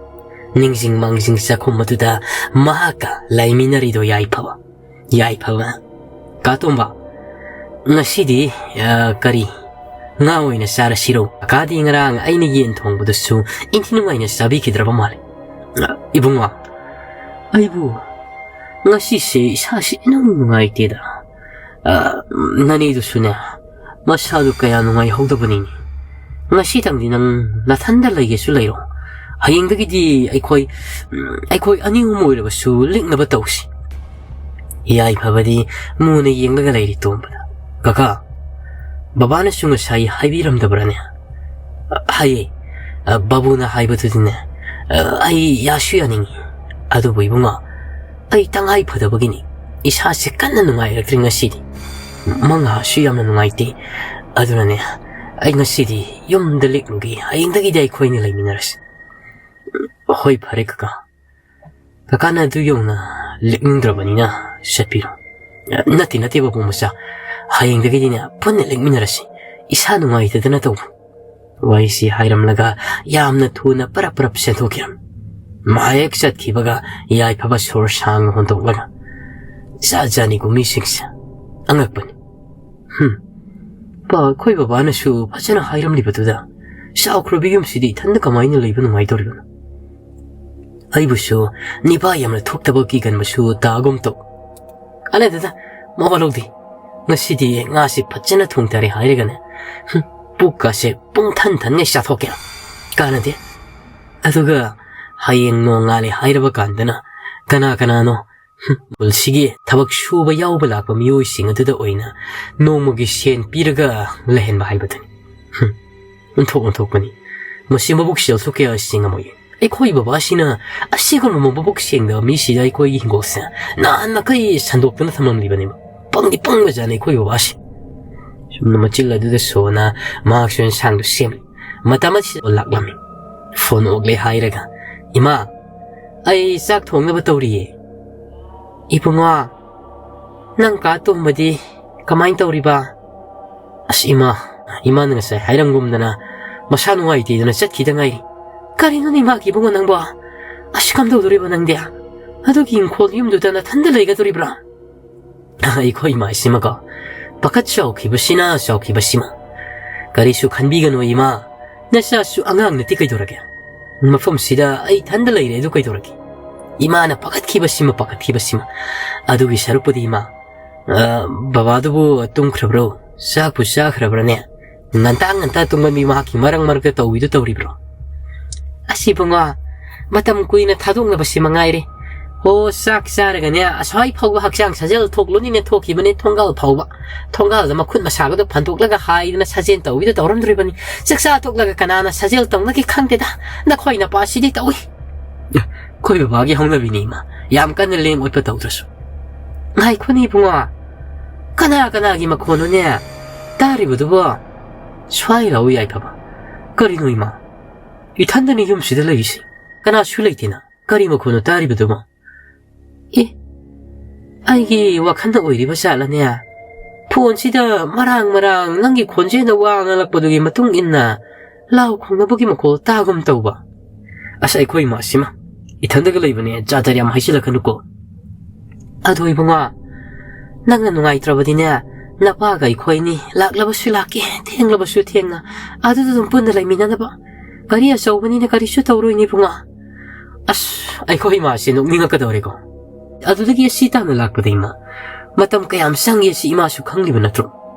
ꯅꯤꯡꯁꯤꯡ ꯃꯥꯡꯖꯤꯡ ꯆꯥꯛꯈꯨꯝ ꯑꯗꯨꯗ ꯃꯍꯥꯛꯀ ꯂꯩꯃꯤꯟꯅꯔꯤꯗꯣ ꯌꯥꯏꯐꯕ꯫ ꯌꯥꯏꯐꯕ, "ꯀꯥꯇꯣꯝꯕ, ꯉꯁꯤꯗꯤ, ꯑ, ꯀꯔꯤ, ꯉꯥ ꯑꯣꯏꯅ ꯆꯥꯔꯁꯤꯔꯣ? ꯀꯀꯥꯗꯤ ꯉꯔꯥꯡ ꯑꯩꯅ ꯌꯦꯟ ꯊꯣꯡꯕꯗꯨꯁꯨ ꯏꯟꯊꯤ ꯅꯨꯡꯉꯥꯏꯅ ꯆꯥꯕꯤꯈꯤꯗ꯭ꯔꯕ ꯃꯥꯜꯂꯦ꯫ "ꯏꯕꯨꯡꯉꯣ, ꯑꯩꯕꯨ ꯉꯁꯤꯁꯦ ꯏꯁꯥꯁꯤ ꯏꯅꯨꯡ ꯅꯨꯡꯉꯥꯏꯇꯦꯗ꯫ ꯑ, ꯅꯅꯦꯗꯨꯁꯨꯅꯦ, ꯃꯁꯥꯗꯨ ꯀꯌꯥ ꯅꯨꯡꯉꯥꯏꯍꯧꯗꯕꯅꯤꯅꯦ꯫ ꯉꯁꯤꯇꯪꯗꯤ ꯅꯪ ꯅꯊꯟꯗ ꯂꯩꯒꯦꯁꯨ ꯂꯩꯔꯣ꯫ ꯍꯌꯦꯡꯗꯒꯤꯗꯤ ꯑꯩꯈꯣꯏ, ꯎꯝ, ꯑꯩꯈꯣꯏ ꯑꯅꯤ ꯑꯍꯨꯝ ꯑꯣꯏꯔꯕꯁꯨ ꯂꯤꯛꯅꯕ ꯇꯧꯁꯤ꯫" ꯌꯥꯏꯐꯕꯗꯤ ꯃꯨꯅ ꯌꯦꯡꯂꯒ ꯂꯩꯔꯤ ꯇꯣꯝꯕꯗ꯫ "ꯀꯀꯥ, ꯕꯕꯥꯅꯁꯨ ꯉꯁꯥꯏ ꯍꯥꯏꯕꯤꯔꯝꯗꯕ꯭ꯔꯥꯅꯦ?" "ꯑ, ꯍꯥꯏꯌꯦ꯫ ꯑ, ꯕꯥꯕꯨꯅ ꯍꯥꯏꯕꯗꯨꯗꯤꯅꯦ, ꯑ, ꯑꯩ ꯌꯥꯁꯨ ꯌꯥꯅꯤꯡꯉꯤ꯫ ꯑꯗꯨꯕꯨ ꯏꯕꯨꯡꯉꯣ, ꯑꯩ ꯇꯉꯥꯏ ꯐꯗꯕꯒꯤꯅꯤ꯫ ꯏꯁꯥꯁꯦ ꯀꯟꯅ ꯅꯨꯡꯉꯥꯏꯔꯛꯇ꯭ꯔꯤ ꯉꯁꯤꯗꯤ꯫ ꯃꯉꯥꯁꯨ ꯌꯥꯝꯅ ꯅꯨꯡꯉꯥꯏꯇꯦ꯫ ꯑꯗꯨꯅꯅꯦ, ꯑꯩ ꯉꯁꯤꯗꯤ ꯌꯨꯝꯗ ꯂꯦꯛꯂꯨꯒꯦ꯫ ꯍꯌꯦꯡꯗꯒꯤꯗꯤ ꯑꯩꯈꯣꯏꯅꯤ ꯂꯩꯃꯤꯟꯅꯔꯁꯤ꯫" "ꯍꯣꯏ, ꯐꯔꯦ ꯀꯀꯥ꯫ ꯀꯀꯥꯅ ꯑꯗꯨ ꯌꯧꯅ ꯂꯦꯛꯅꯤꯡꯗ꯭ꯔꯕꯅꯤꯅ ꯆꯠꯄꯤꯔꯣ꯫ ꯅꯠꯇꯦ, ꯅꯠꯇꯦ, ꯕꯥꯕꯨ ꯃꯆꯥ꯫ ꯍꯌꯦꯡꯗꯒꯤꯗꯤꯅꯦ, ꯄꯨꯟꯅ ꯂꯦꯛꯃꯤꯟꯅꯔꯁꯤ꯫ ꯏꯁꯥ ꯅꯨꯡꯉꯥꯏꯇꯗꯅ ꯇꯧꯕ꯫" ꯋꯥꯔꯤꯁꯤ ꯍꯥꯏꯔꯝꯂꯒ ꯌꯥꯝꯅ ꯊꯨꯅ ꯄꯔꯞ ꯄꯔꯞ ꯆꯦꯟꯊꯣꯛꯈꯤꯔꯝꯃꯤ꯫ ꯃꯍꯥꯛ ꯍꯦꯛ ꯆꯠꯈꯤꯕꯒ ꯌꯥꯏꯐꯕ ꯁꯣꯔ ꯁꯥꯡꯅ ꯍꯣꯟꯗꯣꯛꯂꯒ, "ꯖꯥꯠ ꯖꯥꯠꯅꯤꯀꯣ ꯃꯤꯁꯤꯡꯁꯦ꯫ ꯑꯉꯛꯄꯅꯤ꯫ ꯍꯨꯝ꯫ ꯄꯥ, ꯑꯩꯈꯣꯏ ꯕꯕꯥꯅꯁꯨ ꯐꯖꯅ ꯍꯥꯏꯔꯝꯂꯤꯕꯗꯨꯗ ꯆꯥꯎꯈ꯭ꯔꯕ ꯌꯨꯝꯁꯤꯗ ꯏꯊꯟꯗ ꯀꯃꯥꯏꯅ ꯂꯩꯕ ꯅꯨꯡꯉꯥꯏꯗꯧꯔꯤꯕꯅꯣ? ꯑꯩꯕꯨꯁꯨ ꯅꯤꯄꯥ ꯌꯥꯝꯅ ꯊꯣꯛꯇꯕ ꯀꯤꯒꯟꯕꯁꯨ ꯇꯥꯒꯨꯝ ꯇꯧ꯫ ꯀꯥꯟꯅꯗꯦꯗ, ꯃꯋꯥ ꯂꯧꯗꯦ꯫ ꯉꯁꯤꯗꯤ ꯉꯥꯁꯤ ꯐꯖꯅ ꯊꯣꯡꯊꯔꯦ ꯍꯥꯏꯔꯒꯅꯦ, ꯍꯨꯝ, ꯄꯨꯛꯀꯁꯦ ꯄꯨꯡ ꯊꯟ ꯊꯟꯉꯩ ꯆꯥꯊꯣꯛꯀꯦ꯫ ꯀꯥꯟꯅꯗꯦ꯫ ꯑꯗꯨꯒ ꯍꯌꯦꯡ ꯅꯣꯡꯉꯥꯜꯂꯦ ꯍꯥꯏꯔꯕ ꯀꯥꯟꯗꯅ ꯀꯅꯥ ꯀꯅꯥꯅꯣ, ꯍꯨꯝ, ꯈꯨꯜꯁꯤꯒꯤ ꯊꯕꯛ ꯁꯨꯕ ꯌꯥꯎꯕ ꯂꯥꯛꯄ ꯃꯤꯑꯣꯏꯁꯤꯡ ꯑꯗꯨꯗ ꯑꯣꯏꯅ ꯅꯣꯡꯃꯒꯤ ꯁꯦꯟ ꯄꯤꯔꯒ ꯂꯩꯍꯟꯕ ꯍꯥꯏꯕꯗꯨꯅꯤ꯫ ꯍꯨꯝ, ꯑꯣꯟꯊꯣꯛ ꯑꯣꯟꯊꯣꯛꯄꯅꯤ꯫ ꯃꯁꯤ ꯃꯕꯨꯛ ꯁꯦꯜꯁꯨ ꯀꯌꯥ ꯁꯦꯡꯉꯝꯃꯣꯏ꯫ ꯑꯩꯈꯣꯏ ꯕꯕꯥꯁꯤꯅ ꯑꯁꯤꯒꯨꯝꯕ ꯃꯕꯨꯛ ꯁꯦꯡꯗꯕ ꯃꯤꯁꯤꯗ ꯑꯩꯈꯣꯏꯒꯤ ꯍꯤꯡꯒꯣꯜꯁꯦ ꯅꯍꯥꯟ ꯃꯈꯩ ꯁꯟꯗꯣꯛꯇꯨꯅ ꯊꯝꯂꯝꯂꯤꯕꯅꯦꯕ꯫ ꯄꯪꯗꯤ ꯄꯪꯕꯖꯥꯠꯅꯤ ꯑꯩꯈꯣꯏ ꯕꯕꯥꯁꯦ꯫ ꯁꯨꯝꯅ ꯃꯆꯤꯜ ꯑꯗꯨꯗ ꯁꯣꯅ ꯃꯍꯥꯛꯁꯨ ꯌꯦꯟꯁꯥꯡꯗꯨ ꯁꯦꯝꯂꯤ꯫ ꯃꯇꯝ ꯑꯁꯤꯗ ꯂꯥꯛꯂꯝꯃꯤ꯫ ꯐꯣꯟ ꯑꯣꯛꯂꯦ ꯍꯥꯏꯔꯒ, "ꯏꯃꯥ, ꯑꯩ ꯆꯥꯛ ꯊꯣꯡꯅꯕ ꯇꯧꯔꯤꯌꯦ꯫" "ꯏꯕꯨꯡꯉꯣ, ꯅꯪ ꯀꯥ ꯇꯣꯝꯕꯗꯤ ꯀꯃꯥꯏꯅ ꯇꯧꯔꯤꯕ?" "ꯑꯁ ꯏꯃꯥ, ꯏꯃꯥꯅ ꯉꯁꯥꯏ ꯍꯥꯏꯔꯝꯒꯨꯝꯗꯅ ꯃꯁꯥ ꯅꯨꯡꯉꯥꯏꯇꯦꯗꯅ ꯆꯠꯈꯤꯗ ꯉꯥꯏꯔꯤ꯫" "ꯀꯔꯤꯅꯣꯅꯦ ꯏꯃꯥꯒꯤ ꯏꯕꯨꯡꯉꯣ ꯅꯪꯕꯣ? ꯑꯁ ꯀꯝꯗꯧꯗꯣꯔꯤꯕ ꯅꯪꯗꯤ? ꯑꯗꯨꯒꯤ ꯏꯪꯈꯣꯜ ꯌꯨꯝꯗꯨꯗ ꯅꯊꯟꯗ ꯂꯩꯒꯗꯣꯔꯤꯕ꯭ꯔꯥ?" ꯑꯩꯈꯣꯏ ꯏꯃꯥ ꯏꯁꯤꯃꯀꯣ ꯄꯥꯈꯠ ꯆꯥꯎꯈꯤꯕꯁꯤꯅ ꯆꯥꯎꯈꯤꯕꯁꯤꯃ꯫ "ꯀꯔꯤꯁꯨ ꯈꯟꯕꯤꯒꯅꯨ ꯏꯃꯥ, ꯅꯆꯥꯁꯨ ꯑꯉꯥꯡ ꯅꯠꯇꯦ ꯀꯩꯗꯧꯔꯒꯦ?" ꯃꯐꯝꯁꯤꯗ ꯑꯩ ꯏꯊꯟꯗ ꯂꯩꯔꯦ, ꯑꯗꯨ ꯀꯩꯗꯧꯔꯒꯦ? ꯏꯃꯥꯅ ꯄꯥꯈꯠꯈꯤꯕꯁꯤꯃ, ꯄꯥꯈꯠꯈꯤꯕꯁꯤꯃ꯫ ꯑꯗꯨꯒꯤ ꯁꯔꯨꯛꯄꯨꯗꯤ ꯏꯃꯥ, ꯑ, ꯕꯕꯥꯗꯨꯕꯨ ꯇꯨꯝꯈ꯭ꯔꯕ꯭ꯔꯣ? ꯆꯥꯛꯄꯨ ꯆꯥꯈ꯭ꯔꯕ꯭ꯔꯅꯦ? ꯉꯟꯇꯥ ꯉꯟꯇꯥ ꯇꯨꯝꯕ ꯃꯤ ꯃꯍꯥꯛꯀꯤ ꯃꯔꯛ ꯃꯔꯛꯇ ꯇꯧꯏꯗꯨ ꯇꯧꯔꯤꯕ꯭ꯔꯣ? ꯑꯁ ꯏꯕꯨꯡꯉꯣ, ꯃꯇꯝ ꯀꯨꯏꯅ ꯊꯥꯗꯣꯛꯅꯕꯁꯤ ꯃꯉꯥꯏꯔꯦ꯫ ꯍꯣ, ꯆꯥꯛ ꯆꯥꯔꯒꯅꯦ, ꯑꯁ꯭ꯋꯥꯏ ꯐꯥꯎꯕ ꯍꯛꯆꯥꯡ ꯁꯥꯖꯦꯜ ꯊꯣꯛꯂꯨꯅꯤꯅꯦ ꯊꯣꯛꯈꯤꯕꯅꯦ, ꯊꯣꯡꯒꯥꯜ ꯐꯥꯎꯕ꯫ ꯊꯣꯡꯒꯥꯜꯗ ꯃꯈꯨꯠ ꯃꯁꯥꯒꯗꯣ ꯐꯟꯗꯣꯛꯂꯒ ꯍꯥꯏꯗꯅ ꯁꯥꯖꯦꯜ ꯇꯧꯕꯤꯗ ꯇꯧꯔꯝꯗꯣꯔꯤꯕꯅꯤ꯫ ꯆꯥꯛ ꯆꯥ ꯇꯣꯛꯂꯒ ꯀꯅꯥꯅ ꯁꯥꯖꯦꯜ ꯇꯧꯅꯒꯦ ꯈꯪꯗꯦꯗ꯫ ꯅꯈꯣꯏ ꯅꯄꯥꯁꯤꯗꯤ ꯇꯧꯏ꯫ ꯑꯦ, ꯑꯩꯈꯣꯏ ꯕꯕꯥꯒꯤ ꯍꯧꯅꯕꯤꯅꯤ ꯏꯃꯥ꯫ ꯌꯥꯝ ꯀꯟꯅ ꯂꯦꯡ ꯑꯣꯠꯄ ꯇꯧꯗ꯭ꯔꯁꯨ꯫ ꯉꯥꯏꯈꯣꯅꯦ ꯏꯕꯨꯡꯉꯣ꯫ ꯀꯅꯥ ꯀꯅꯥꯒꯤ ꯃꯈꯣꯟꯅꯣꯅꯦ? ꯇꯥꯔꯤꯕꯗꯨꯕꯣ? ꯁ꯭ꯋꯥꯏ ꯂꯥꯛꯎ ꯌꯥꯏꯐꯕ꯫ ꯀꯔꯤꯅꯣ ꯏꯃꯥ? ꯏꯊꯟꯗꯅꯤ ꯌꯨꯝꯁꯤꯗ ꯂꯩꯔꯤꯁꯤ꯫ ꯀꯅꯥꯁꯨ ꯂꯩꯇꯦꯅ꯫ ꯀꯔꯤ ꯃꯈꯣꯟꯅꯣ ꯇꯥꯔꯤꯕꯗꯨꯕꯣ? ꯑꯦ, ꯑꯩꯒꯤ ꯋꯥꯈꯜꯗ ꯑꯣꯏꯔꯤꯕ ꯖꯥꯠꯂꯅꯦ? ꯐꯣꯟꯁꯤꯗ ꯃꯔꯥꯡ ꯃꯔꯥꯡ ꯅꯪꯒꯤ ꯈꯣꯟꯖꯦꯜꯗ ꯋꯥ ꯉꯥꯡꯂꯛꯄꯗꯨꯒꯤ ꯃꯇꯨꯡ ꯏꯟꯅ ꯂꯥꯎ ꯈꯣꯡꯅꯕꯒꯤ ꯃꯈꯣꯜ ꯇꯥꯒꯨꯝ ꯇꯧꯕ꯫ ꯑꯁ, ꯑꯩꯈꯣꯏ ꯏꯃꯥꯁꯤꯃ ꯏꯊꯟꯗꯒ ꯂꯩꯕꯅꯦ, ꯖꯥꯠ ꯖꯥꯠ ꯌꯥꯝ ꯍꯥꯏꯖꯤꯜꯂꯛꯀꯅꯨꯀꯣ꯫ ꯑꯗꯣ ꯏꯕꯨꯡꯉꯣ, ꯅꯪꯅ ꯅꯨꯡꯉꯥꯏꯇ꯭ꯔꯕꯗꯤꯅꯦ, ꯅꯄꯥꯒ ꯑꯩꯈꯣꯏꯅꯤ ꯂꯥꯛꯂꯕꯁꯨ ꯂꯥꯛꯀꯦ, ꯊꯦꯡꯂꯕꯁꯨ ꯊꯦꯡꯅ ꯑꯗꯨꯗ ꯑꯗꯨꯝ ꯄꯨꯟꯅ ꯂꯩꯃꯤꯟꯅꯅꯕ꯫ ꯒꯥꯔꯤ ꯑꯆꯧꯕꯅꯤꯅ ꯀꯔꯤꯁꯨ ꯇꯧꯔꯣꯏꯅꯦ ꯏꯕꯨꯡꯉꯣ꯫ ꯑꯁ, ꯑꯩꯈꯣꯏ ꯏꯃꯥꯁꯦ ꯅꯣꯛꯅꯤꯡꯉꯛꯀꯗꯧꯔꯦꯀꯣ꯫ ꯑꯗꯨꯗꯒꯤ ꯑꯁꯤ ꯇꯥꯅ ꯂꯥꯛꯄꯗ ꯏꯃꯥ, ꯃꯇꯝ ꯀꯌꯥꯝ ꯆꯪꯒꯦ ꯁꯤ ꯏꯃꯥꯁꯨ ꯈꯪꯂꯤꯕ ꯅꯠꯇ꯭ꯔꯣ?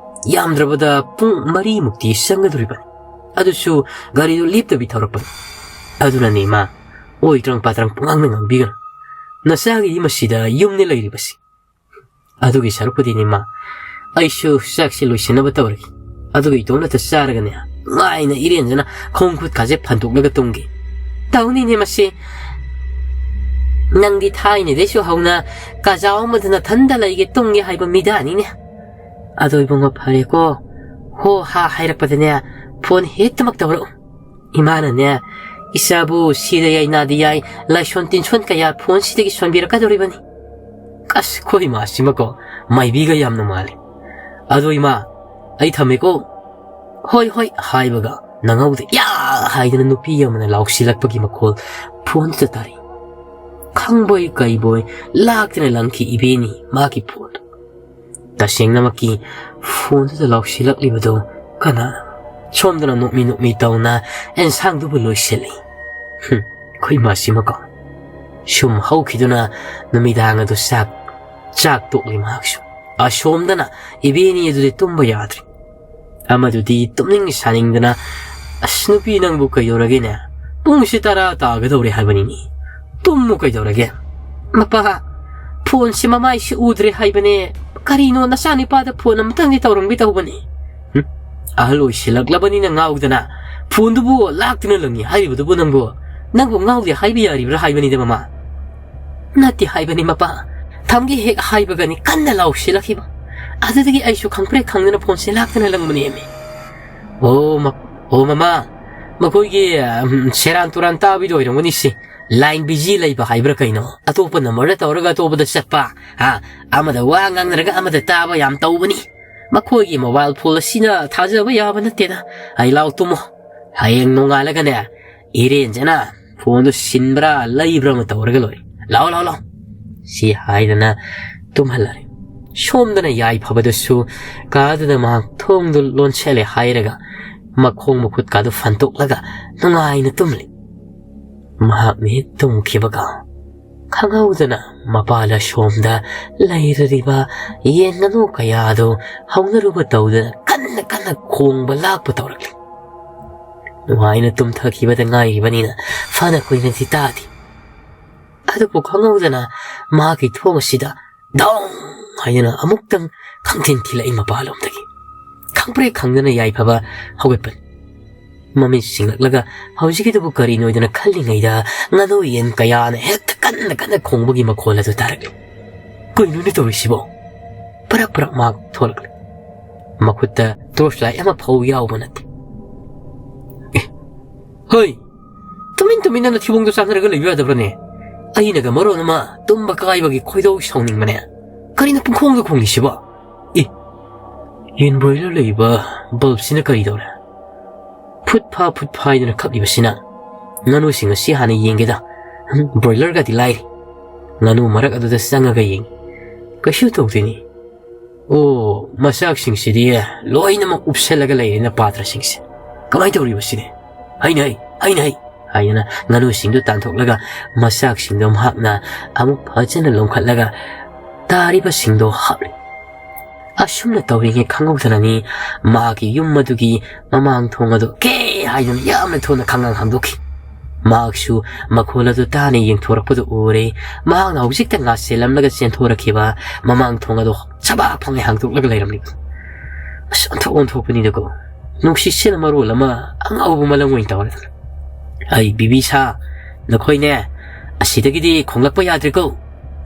ꯌꯥꯝꯗ꯭ꯔꯕꯗ ꯄꯨꯡ ꯃꯔꯤꯃꯨꯛꯇꯤ ꯆꯪꯒꯗꯧꯔꯤꯕꯅꯤ꯫ ꯑꯗꯨꯁꯨ ꯒꯥꯔꯤꯗꯨ ꯂꯦꯞꯇꯕꯤ ꯊꯧꯔꯛꯄꯅꯤ꯫ ꯑꯗꯨꯅꯅꯤ ꯏꯃꯥ, ꯑꯣꯏꯗ꯭ꯔꯪ ꯄꯥꯗ꯭ꯔꯪ ꯄꯨꯡꯉꯥꯡꯗ ꯉꯥꯡꯕꯤꯒꯅꯨ꯫ ꯅꯆꯥꯒꯤꯗꯤ ꯃꯁꯤꯗ ꯌꯨꯝꯅꯤ ꯂꯩꯔꯤꯕꯁꯤ꯫ ꯑꯗꯨꯒꯤ ꯁꯔꯨꯛꯄꯨꯗꯤꯅꯦ ꯏꯃꯥ, ꯑꯩꯁꯨ ꯆꯥꯛꯁꯤ ꯂꯣꯏꯁꯤꯟꯅꯕ ꯇꯧꯔꯒꯦ꯫ ꯑꯗꯨꯒ ꯏꯇꯣꯝꯅꯇ ꯆꯥꯔꯒꯅꯦ, ꯉꯥꯏꯅ ꯏꯔꯦꯟꯖꯅ ꯈꯣꯡ ꯈꯨꯠꯀꯥꯁꯦ ꯐꯟꯗꯣꯛꯂꯒ ꯇꯨꯝꯒꯦ꯫ ꯇꯧꯅꯤꯅꯦ ꯃꯁꯤ꯫ ꯅꯪꯗꯤ ꯊꯥꯏꯅꯗꯩꯁꯨ ꯍꯧꯅ ꯀꯥꯖꯥꯎ ꯑꯃꯗ ꯅꯊꯟꯗ ꯂꯩꯒꯦ ꯇꯨꯝꯒꯦ ꯍꯥꯏꯕ ꯃꯤꯗꯥꯅꯤꯅꯦ꯫ ꯑꯗꯣ ꯏꯕꯨꯡꯉꯣ ꯐꯔꯦꯀꯣ, ꯍꯣ ꯍꯥ ꯍꯥꯏꯔꯛꯄꯗꯅꯦ ꯐꯣꯟ ꯍꯦꯛꯇꯃꯛ ꯇꯧꯔꯛꯎ꯫ ꯏꯃꯥꯅꯅꯦ, ꯏꯆꯥꯕꯨ ꯁꯤꯗ ꯌꯥꯏ ꯅꯥꯗ ꯌꯥꯏ, ꯂꯥꯏꯁꯣꯟ ꯇꯤꯟꯁꯣꯟ ꯀꯌꯥ ꯐꯣꯟꯁꯤꯗꯒꯤ ꯁꯣꯟꯕꯤꯔꯛꯀꯗꯧꯔꯤꯕꯅꯤ꯫ ꯑꯁ, ꯑꯩꯈꯣꯏ ꯏꯃꯥꯁꯤꯃꯀꯣ ꯃꯥꯏꯕꯤꯒ ꯌꯥꯝꯅ ꯃꯥꯜꯂꯤ꯫ ꯑꯗꯣ ꯏꯃꯥ, ꯑꯩ ꯊꯝꯃꯦꯀꯣ꯫ ꯍꯣꯏ ꯍꯣꯏ ꯍꯥꯏꯕꯒ ꯅꯪꯍꯧꯗꯦ, ꯌꯥ ꯍꯥꯏꯗꯅ ꯅꯨꯄꯤ ꯑꯃꯅ ꯂꯥꯎꯁꯤꯜꯂꯛꯄꯒꯤ ꯃꯈꯣꯜ ꯐꯣꯟꯗꯨꯗ ꯇꯥꯔꯤ꯫ ꯈꯪꯕꯣꯏ ꯀꯩꯕꯣꯏ ꯂꯥꯛꯇꯅ ꯂꯪꯈꯤ ꯏꯕꯦꯅꯤ ꯃꯥꯒꯤ ꯐꯣꯟꯗꯨ꯫ ꯇꯁꯦꯡꯅꯃꯛꯀꯤ ꯐꯣꯟꯗꯨꯗ ꯂꯥꯎꯁꯤꯜꯂꯛꯂꯤꯕꯗꯨ ꯀꯅꯥ? ꯁꯣꯝꯗꯅ ꯅꯣꯛꯃꯤ ꯅꯣꯛꯃꯤ ꯇꯧꯅ ꯑꯦꯟꯁꯥꯡꯗꯨꯕꯨ ꯂꯣꯏꯁꯤꯜꯂꯤ꯫ ꯍꯨꯝ, ꯑꯩꯈꯣꯏ ꯃꯥꯁꯤꯃꯀꯣ꯫ ꯁꯨꯝ ꯍꯧꯈꯤꯗꯨꯅ ꯅꯨꯃꯤꯗꯥꯡ ꯑꯗꯨ ꯆꯥꯛ, ꯆꯥꯛ ꯇꯣꯛꯂꯤ ꯃꯍꯥꯛꯁꯨ꯫ ꯑꯁꯣꯝꯗꯅ ꯏꯕꯦꯅꯤ ꯑꯗꯨꯗꯤ ꯇꯨꯝꯕ ꯌꯥꯗ꯭ꯔꯤ꯫ ꯑꯃꯗꯨꯗꯤ ꯇꯨꯝꯅꯤꯡ ꯁꯥꯅꯤꯡꯗꯅ, "ꯑꯁ, ꯅꯨꯄꯤ ꯅꯪꯕꯨ ꯀꯩꯗꯧꯔꯒꯦꯅꯦ? ꯄꯨꯡꯁꯤ ꯇꯔꯥ ꯇꯥꯒꯗꯧꯔꯦ ꯍꯥꯏꯕꯅꯤꯅꯦ꯫ ꯇꯨꯝꯃꯨ ꯀꯩꯗꯧꯔꯒꯦ?" "ꯃꯄꯥ, ꯐꯣꯟꯁꯤ ꯃꯃꯥꯏꯁꯤ ꯎꯗ꯭ꯔꯦ ꯍꯥꯏꯕꯅꯦ꯫ ꯀꯔꯤꯅꯣ, ꯅꯆꯥꯅꯤꯄꯥꯗ ꯐꯣꯟ ꯑꯃꯇꯪꯗꯤ ꯇꯧꯔꯝꯒꯦ ꯇꯧꯕꯅꯤ꯫" ꯍꯨꯝ? ꯑꯍꯜ ꯑꯣꯏꯁꯤꯜꯂꯛꯂꯕꯅꯤꯅ ꯉꯥꯎꯗꯅ, "ꯐꯣꯟꯗꯨꯕꯨ ꯂꯥꯛꯇꯨꯅ ꯂꯪꯉꯤ ꯍꯥꯏꯔꯤꯕꯗꯨꯕꯨ ꯅꯪꯕꯨ, ꯅꯪꯕꯨ ꯉꯥꯎꯗꯦ ꯍꯥꯏꯕ ꯌꯥꯔꯤꯕ꯭ꯔꯥ ꯍꯥꯏꯕꯅꯤꯗ, ꯃꯃꯥ?" "ꯅꯠꯇꯦ ꯍꯥꯏꯕꯅꯤ, ꯃꯄꯥ꯫ ꯊꯝꯒꯦ ꯍꯦꯛ ꯍꯥꯏꯕꯒꯅꯤ ꯀꯟꯅ ꯂꯥꯎꯁꯤꯜꯂꯛꯈꯤꯕ꯫ ꯑꯗꯨꯗꯒꯤ ꯑꯩꯁꯨ ꯈꯪꯄ꯭ꯔꯦꯛ ꯈꯪꯗꯅ ꯐꯣꯟꯁꯦ ꯂꯥꯛꯇꯨꯅ ꯂꯪꯕꯅꯦꯃꯤ꯫" "ꯑꯣ, ꯃ-, ꯑꯣ, ꯃꯃꯥ, ꯃꯈꯣꯏꯒꯤ, ꯎꯝ, ꯁꯦꯔꯥꯟ ꯇꯨꯔꯥꯟ ꯇꯥꯕꯤꯗꯣ ꯑꯣꯏꯔꯝꯒꯅꯤ ꯁꯤ꯫ ꯂꯥꯏꯟ ꯕꯤꯖꯤ ꯂꯩꯕ ꯍꯥꯏꯕ꯭ꯔꯥ ꯀꯩꯅꯣ? ꯑꯇꯣꯞꯄ ꯅꯝꯕꯔꯗ ꯇꯧꯔꯒ ꯑꯇꯣꯞꯄꯗ ꯆꯠꯄ, ꯍꯥ? ꯑꯃꯗ ꯋꯥ ꯉꯥꯡꯅꯔꯒ ꯑꯃꯗ ꯇꯥꯕ ꯌꯥꯝ ꯇꯧꯕꯅꯤ꯫ ꯃꯈꯣꯏꯒꯤ ꯃꯣꯕꯥꯏꯜ ꯐꯣꯟ ꯑꯁꯤꯅ ꯊꯥꯖꯕ ꯌꯥꯕ ꯅꯠꯇꯦꯗ꯫ ꯑꯩ ꯂꯥꯎ ꯇꯨꯝꯃꯣ꯫ ꯍꯌꯦꯡ ꯅꯣꯡꯉꯥꯜꯂꯒꯅꯦ, ꯏꯔꯦꯟꯖꯅ ꯐꯣꯟꯗꯨ ꯁꯤꯟꯕ꯭ꯔꯥ ꯂꯩꯕ꯭ꯔꯥ ꯑꯃ ꯇꯧꯔꯒ ꯂꯣꯏꯔꯦ꯫ ꯂꯥꯛꯑꯣ, ꯂꯥꯛꯑꯣ, ꯂꯥꯛꯑꯣ꯫" ꯁꯤ ꯍꯥꯏꯗꯅ ꯇꯨꯝꯍꯜꯂꯔꯦ꯫ ꯁꯣꯝꯗꯅ ꯌꯥꯏꯐꯕꯗꯁꯨ ꯀꯥꯗꯨꯗ ꯃꯍꯥꯛ ꯊꯣꯡꯗꯨ ꯂꯣꯟꯁꯤꯜꯂꯦ ꯍꯥꯏꯔꯒ ꯃꯈꯣꯡ ꯃꯈꯨꯠꯀꯥꯗꯨ ꯐꯟꯇꯣꯛꯂꯒ ꯅꯨꯡꯉꯥꯏꯅ ꯇꯨꯝꯂꯤ꯫ ꯃꯍꯥꯛ ꯃꯤꯠ ꯇꯨꯝꯈꯤꯕꯒ ꯈꯪꯍꯧꯗꯅ ꯃꯄꯥꯜ ꯑꯁꯣꯝꯗ ꯂꯩꯔꯤꯕ ꯌꯦꯟ ꯉꯥꯅꯨ ꯀꯌꯥꯗꯨ ꯍꯧꯅꯔꯨꯕ ꯇꯧꯗꯅ ꯀꯟꯅ ꯀꯟꯅ ꯈꯣꯡꯕ ꯂꯥꯛꯄ ꯇꯧꯔꯛꯂꯤ꯫ ꯅꯨꯡꯉꯥꯏꯅ ꯇꯨꯝꯊꯈꯤꯕꯗ ꯉꯥꯏꯔꯤꯕꯅꯤꯅ ꯐꯅ ꯀꯨꯏꯅꯗꯤ ꯇꯥꯗꯦ꯫ ꯑꯗꯨꯕꯨ ꯈꯪꯍꯧꯗꯅ ꯃꯍꯥꯛꯀꯤ ꯊꯣꯡ ꯑꯁꯤꯗ ꯗꯣꯡ ꯍꯥꯏꯗꯨꯅ ꯑꯃꯨꯛꯇꯪ ꯈꯪꯊꯤꯟ ꯊꯤꯜꯂꯛꯏ ꯃꯄꯥꯟꯂꯣꯝꯗꯒꯤ꯫ ꯈꯪꯄ꯭ꯔꯦꯛ ꯈꯪꯗꯅ ꯌꯥꯏꯐꯕ ꯍꯧꯒꯠꯄꯅꯤ꯫ ꯃꯃꯤꯠ ꯁꯤꯡꯂꯛꯂꯒ ꯍꯧꯖꯤꯛꯀꯤꯗꯨꯕꯨ ꯀꯔꯤꯅꯣꯗꯅ ꯈꯜꯂꯤꯉꯩꯗ ꯉꯥꯅꯨ ꯌꯦꯟ ꯀꯌꯥꯅ ꯍꯦꯛꯇ ꯀꯟꯅ ꯀꯟꯅ ꯈꯣꯡꯕꯒꯤ ꯃꯈꯣꯜ ꯑꯗꯨ ꯇꯥꯔꯛꯂꯤ꯫ "ꯀꯩꯅꯣꯅꯦ ꯇꯧꯔꯤꯁꯤꯕꯣ?" ꯄꯔꯛ ꯄꯔꯛ ꯃꯍꯥꯛ ꯊꯣꯛꯂꯛꯂꯤ꯫ ꯃꯈꯨꯠꯇ ꯇꯣꯔꯆ ꯂꯥꯏꯠ ꯑꯃ ꯐꯥꯎ ꯌꯥꯎꯕ ꯅꯠꯇꯦ꯫ "ꯑꯦ, ꯍꯣꯏ, ꯇꯨꯃꯤꯟ ꯇꯨꯃꯤꯟꯅ ꯅꯊꯤꯕꯣꯡꯗꯣ ꯆꯥꯟꯅꯔꯒ ꯂꯩꯕ ꯌꯥꯗꯕ꯭ꯔꯅꯦ? ꯑꯩꯅꯒ ꯃꯔꯣꯟ ꯑꯃ ꯇꯨꯝꯕ ꯀꯥꯏꯕꯒꯤ ꯈꯣꯏꯗꯧ ꯁꯥꯎꯅꯤꯡꯕꯅꯦ꯫ ꯀꯔꯤꯅ ꯄꯨꯡꯈꯣꯡꯗ ꯈꯣꯡꯂꯤꯁꯤꯕꯣ? ꯑꯦ, ꯌꯦꯟ ꯕ꯭ꯔꯣꯏꯂꯔ ꯂꯩꯕ ꯕꯜꯕꯁꯤꯅ ꯀꯔꯤ ꯇꯧꯔꯦ? ꯐꯨꯠ ꯐꯥ ꯐꯨꯠ ꯐꯥ ꯍꯥꯏꯗꯅ ꯈꯞꯂꯤꯕꯁꯤꯅ? ꯉꯥꯅꯨꯁꯤꯡ ꯑꯁꯤ ꯍꯥꯟꯅ ꯌꯦꯡꯒꯦꯗ꯫ ꯕ꯭ꯔꯣꯏꯂꯔꯒꯗꯤ ꯂꯥꯏꯔꯤ꯫" ꯉꯥꯅꯨ ꯃꯔꯛ ꯑꯗꯨꯗ ꯆꯪꯉꯒ ꯌꯦꯡꯉꯤ꯫ ꯀꯩꯁꯨ ꯇꯧꯗꯦꯅꯤ꯫ "ꯑꯣ, ꯃꯆꯥꯛꯁꯤꯡꯁꯤꯗꯤ ꯂꯣꯏꯅꯃꯛ ꯎꯞꯁꯜꯂꯒ ꯂꯩꯔꯦꯅ ꯄꯥꯇ꯭ꯔꯁꯤꯡꯁꯦ꯫ ꯀꯃꯥꯏꯅ ꯇꯧꯔꯤꯕ ꯁꯤꯗꯤ? ꯑꯩꯅ ꯍꯥꯏ, ꯑꯩꯅ ꯍꯥꯏ, ꯍꯥꯏꯗꯨꯅ ꯉꯥꯅꯨꯁꯤꯡꯗꯨ ꯇꯥꯟꯊꯣꯛꯂꯒ ꯃꯆꯥꯛꯁꯤꯡꯗꯣ ꯃꯍꯥꯛꯅ ꯑꯃꯨꯛ ꯐꯖꯅ ꯂꯣꯝꯈꯠꯂꯒ ꯇꯥꯔꯤꯕꯁꯤꯡꯗꯣ ꯍꯥꯞꯂꯤ꯫ ꯑꯁꯨꯝꯅ ꯇꯧꯔꯤꯉꯩ ꯈꯪꯍꯧꯗꯅꯅꯤ ꯃꯍꯥꯛꯀꯤ ꯌꯨꯝ ꯑꯗꯨꯒꯤ ꯃꯃꯥꯡ ꯊꯣꯡ ꯑꯗꯨ ꯀꯦ ꯍꯥꯏꯗꯨꯅ ꯌꯥꯝꯅ ꯊꯨꯅ ꯈꯪꯉꯥꯡ ꯍꯥꯡꯗꯣꯛꯈꯤ꯫ ꯃꯍꯥꯛꯁꯨ ꯃꯈꯣꯜ ꯑꯗꯨ ꯇꯥꯅ ꯌꯦꯡꯊꯣꯔꯛꯄꯗꯨ ꯎꯔꯦ꯫ ꯃꯍꯥꯛꯅ ꯍꯧꯖꯤꯛꯇ ꯉꯥꯁꯦꯜꯂꯝꯂꯒ ꯆꯦꯟꯊꯣꯔꯛꯈꯤꯕ ꯃꯃꯥꯡ ꯊꯣꯡ ꯑꯗꯨ ꯁꯕꯥꯛ ꯐꯪꯉꯦ ꯍꯥꯡꯗꯣꯛꯂꯒ ꯂꯩꯔꯝꯂꯤꯕ꯫ ꯑꯁ, ꯑꯣꯟꯊꯣꯛ ꯑꯣꯟꯊꯣꯛꯄꯅꯤꯗꯀꯣ꯫ ꯅꯨꯡꯁꯤꯠꯁꯤꯅ ꯃꯔꯣꯜ ꯑꯃ ꯑꯉꯥꯎꯕ ꯃꯂꯪ ꯑꯣꯏꯅ ꯇꯧꯔꯦ꯫ "ꯑꯩ ꯕꯤꯕꯤꯁꯥ, ꯅꯈꯣꯏꯅꯦ, ꯑꯁꯤꯗꯒꯤꯗꯤ ꯈꯣꯡꯂꯛꯄ ꯌꯥꯗ꯭ꯔꯦꯀꯣ꯫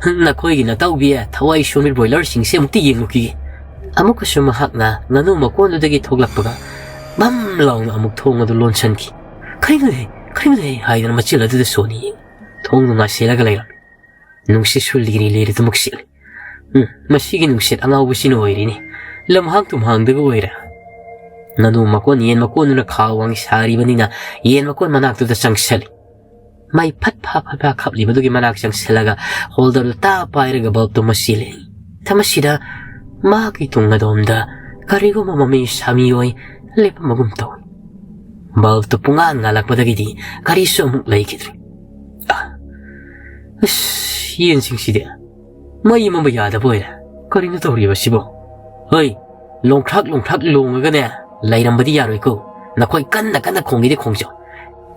ꯅꯈꯣꯏꯒꯤ ꯅꯇꯥꯎꯕꯤ ꯊꯋꯥꯏ ꯁꯣꯝꯕꯤ ꯕ꯭ꯔꯣꯏꯂꯔꯁꯤꯡꯁꯦ ꯑꯃꯨꯛꯇ ꯌꯦꯡꯉꯨꯈꯤꯒꯦ꯫" ꯑꯃꯨꯛꯀꯁꯨ ꯃꯍꯥꯛꯅ ꯉꯥꯅꯨ ꯃꯀꯣꯟꯗꯨꯗꯒꯤ ꯊꯣꯛꯂꯛꯄꯒ ꯕꯝ ꯂꯥꯎꯅ ꯑꯃꯨꯛ ꯊꯣꯡ ꯑꯗꯨ ꯂꯣꯟꯁꯤꯟꯈꯤ꯫ "ꯀꯔꯤꯅꯣꯅꯦ? ꯀꯔꯤꯅꯣꯅꯦ?" ꯍꯥꯏꯗꯨꯅ ꯃꯆꯤꯜ ꯑꯗꯨꯗ ꯁꯣꯟꯅ ꯌꯦꯡꯉꯤ꯫ ꯊꯣꯡꯗꯨ ꯉꯥꯁꯦꯜꯂꯒ ꯂꯩꯔꯝꯃꯤ꯫ ꯅꯨꯡꯁꯤꯠꯁꯨ ꯂꯤꯔꯤ ꯂꯤꯔꯤ ꯑꯗꯨꯃꯛ ꯁꯤꯠꯂꯤ꯫ ꯎꯝ, ꯃꯁꯤꯒꯤ ꯅꯨꯡꯁꯤꯠ ꯑꯉꯥꯎꯕꯁꯤꯅ ꯑꯣꯏꯔꯤꯅꯤ꯫ ꯂꯝꯍꯥꯡ ꯇꯨꯝꯍꯥꯡꯗꯒ ꯑꯣꯏꯔꯦ꯫ ꯉꯥꯅꯨ ꯃꯀꯣꯟ ꯌꯦꯟ ꯃꯀꯣꯟꯗꯨꯅ ꯈꯥ ꯋꯥꯡ ꯁꯥꯔꯤꯕꯅꯤꯅ ꯌꯦꯟ ꯃꯀꯣꯟ ꯃꯅꯥꯛꯇꯨꯗ ꯆꯪꯁꯤꯜꯂꯤ꯫ ꯃꯩ ꯐꯠ ꯐꯥ ꯐꯠ ꯐꯥ ꯈꯞꯂꯤꯕꯗꯨꯒꯤ ꯃꯅꯥꯛ ꯆꯪꯁꯤꯜꯂꯒ ꯍꯣꯜꯗꯔꯗꯨ ꯇꯥ ꯄꯥꯏꯔꯒ ꯕꯜꯕꯇꯨ ꯃꯁꯤꯜꯂꯤ꯫ ꯊꯃꯁꯤꯗ ꯃꯍꯥꯛꯀꯤ ꯇꯨꯡ ꯑꯗꯣꯝꯗ ꯀꯔꯤꯒꯨꯝꯕ ꯃꯃꯤ ꯁꯥꯃꯤ ꯑꯣꯏ ꯂꯦꯞꯄꯝꯕꯒꯨꯝ ꯇꯧꯏ꯫ ꯕꯜꯕꯇꯨ ꯄꯨꯡꯉꯥꯟ ꯉꯥꯜꯂꯛꯄꯗꯒꯤꯗꯤ ꯀꯔꯤꯁꯨ ꯑꯃꯨꯛ ꯂꯩꯈꯤꯗ꯭ꯔꯦ꯫ ꯑ, ꯑꯁ, ꯌꯦꯟꯁꯤꯡꯁꯤꯗꯤ ꯃꯩ ꯃꯝꯕ ꯌꯥꯗꯕ ꯑꯣꯏꯔꯦ꯫ ꯀꯔꯤꯅꯣ ꯇꯧꯔꯤꯕꯁꯤꯕꯣ? ꯍꯣꯏ, ꯂꯣꯡꯈ꯭ꯔꯥꯛ ꯂꯣꯡꯈ꯭ꯔꯥꯛ ꯂꯣꯡꯉꯒꯅꯦ ꯂꯩꯔꯝꯕꯗꯤ ꯌꯥꯔꯣꯏꯀꯣ꯫ ꯅꯈꯣꯏ ꯀꯟꯅ ꯀꯟꯅ ꯈꯣꯡꯒꯦꯗꯤ ꯈꯣꯡꯖꯧ꯫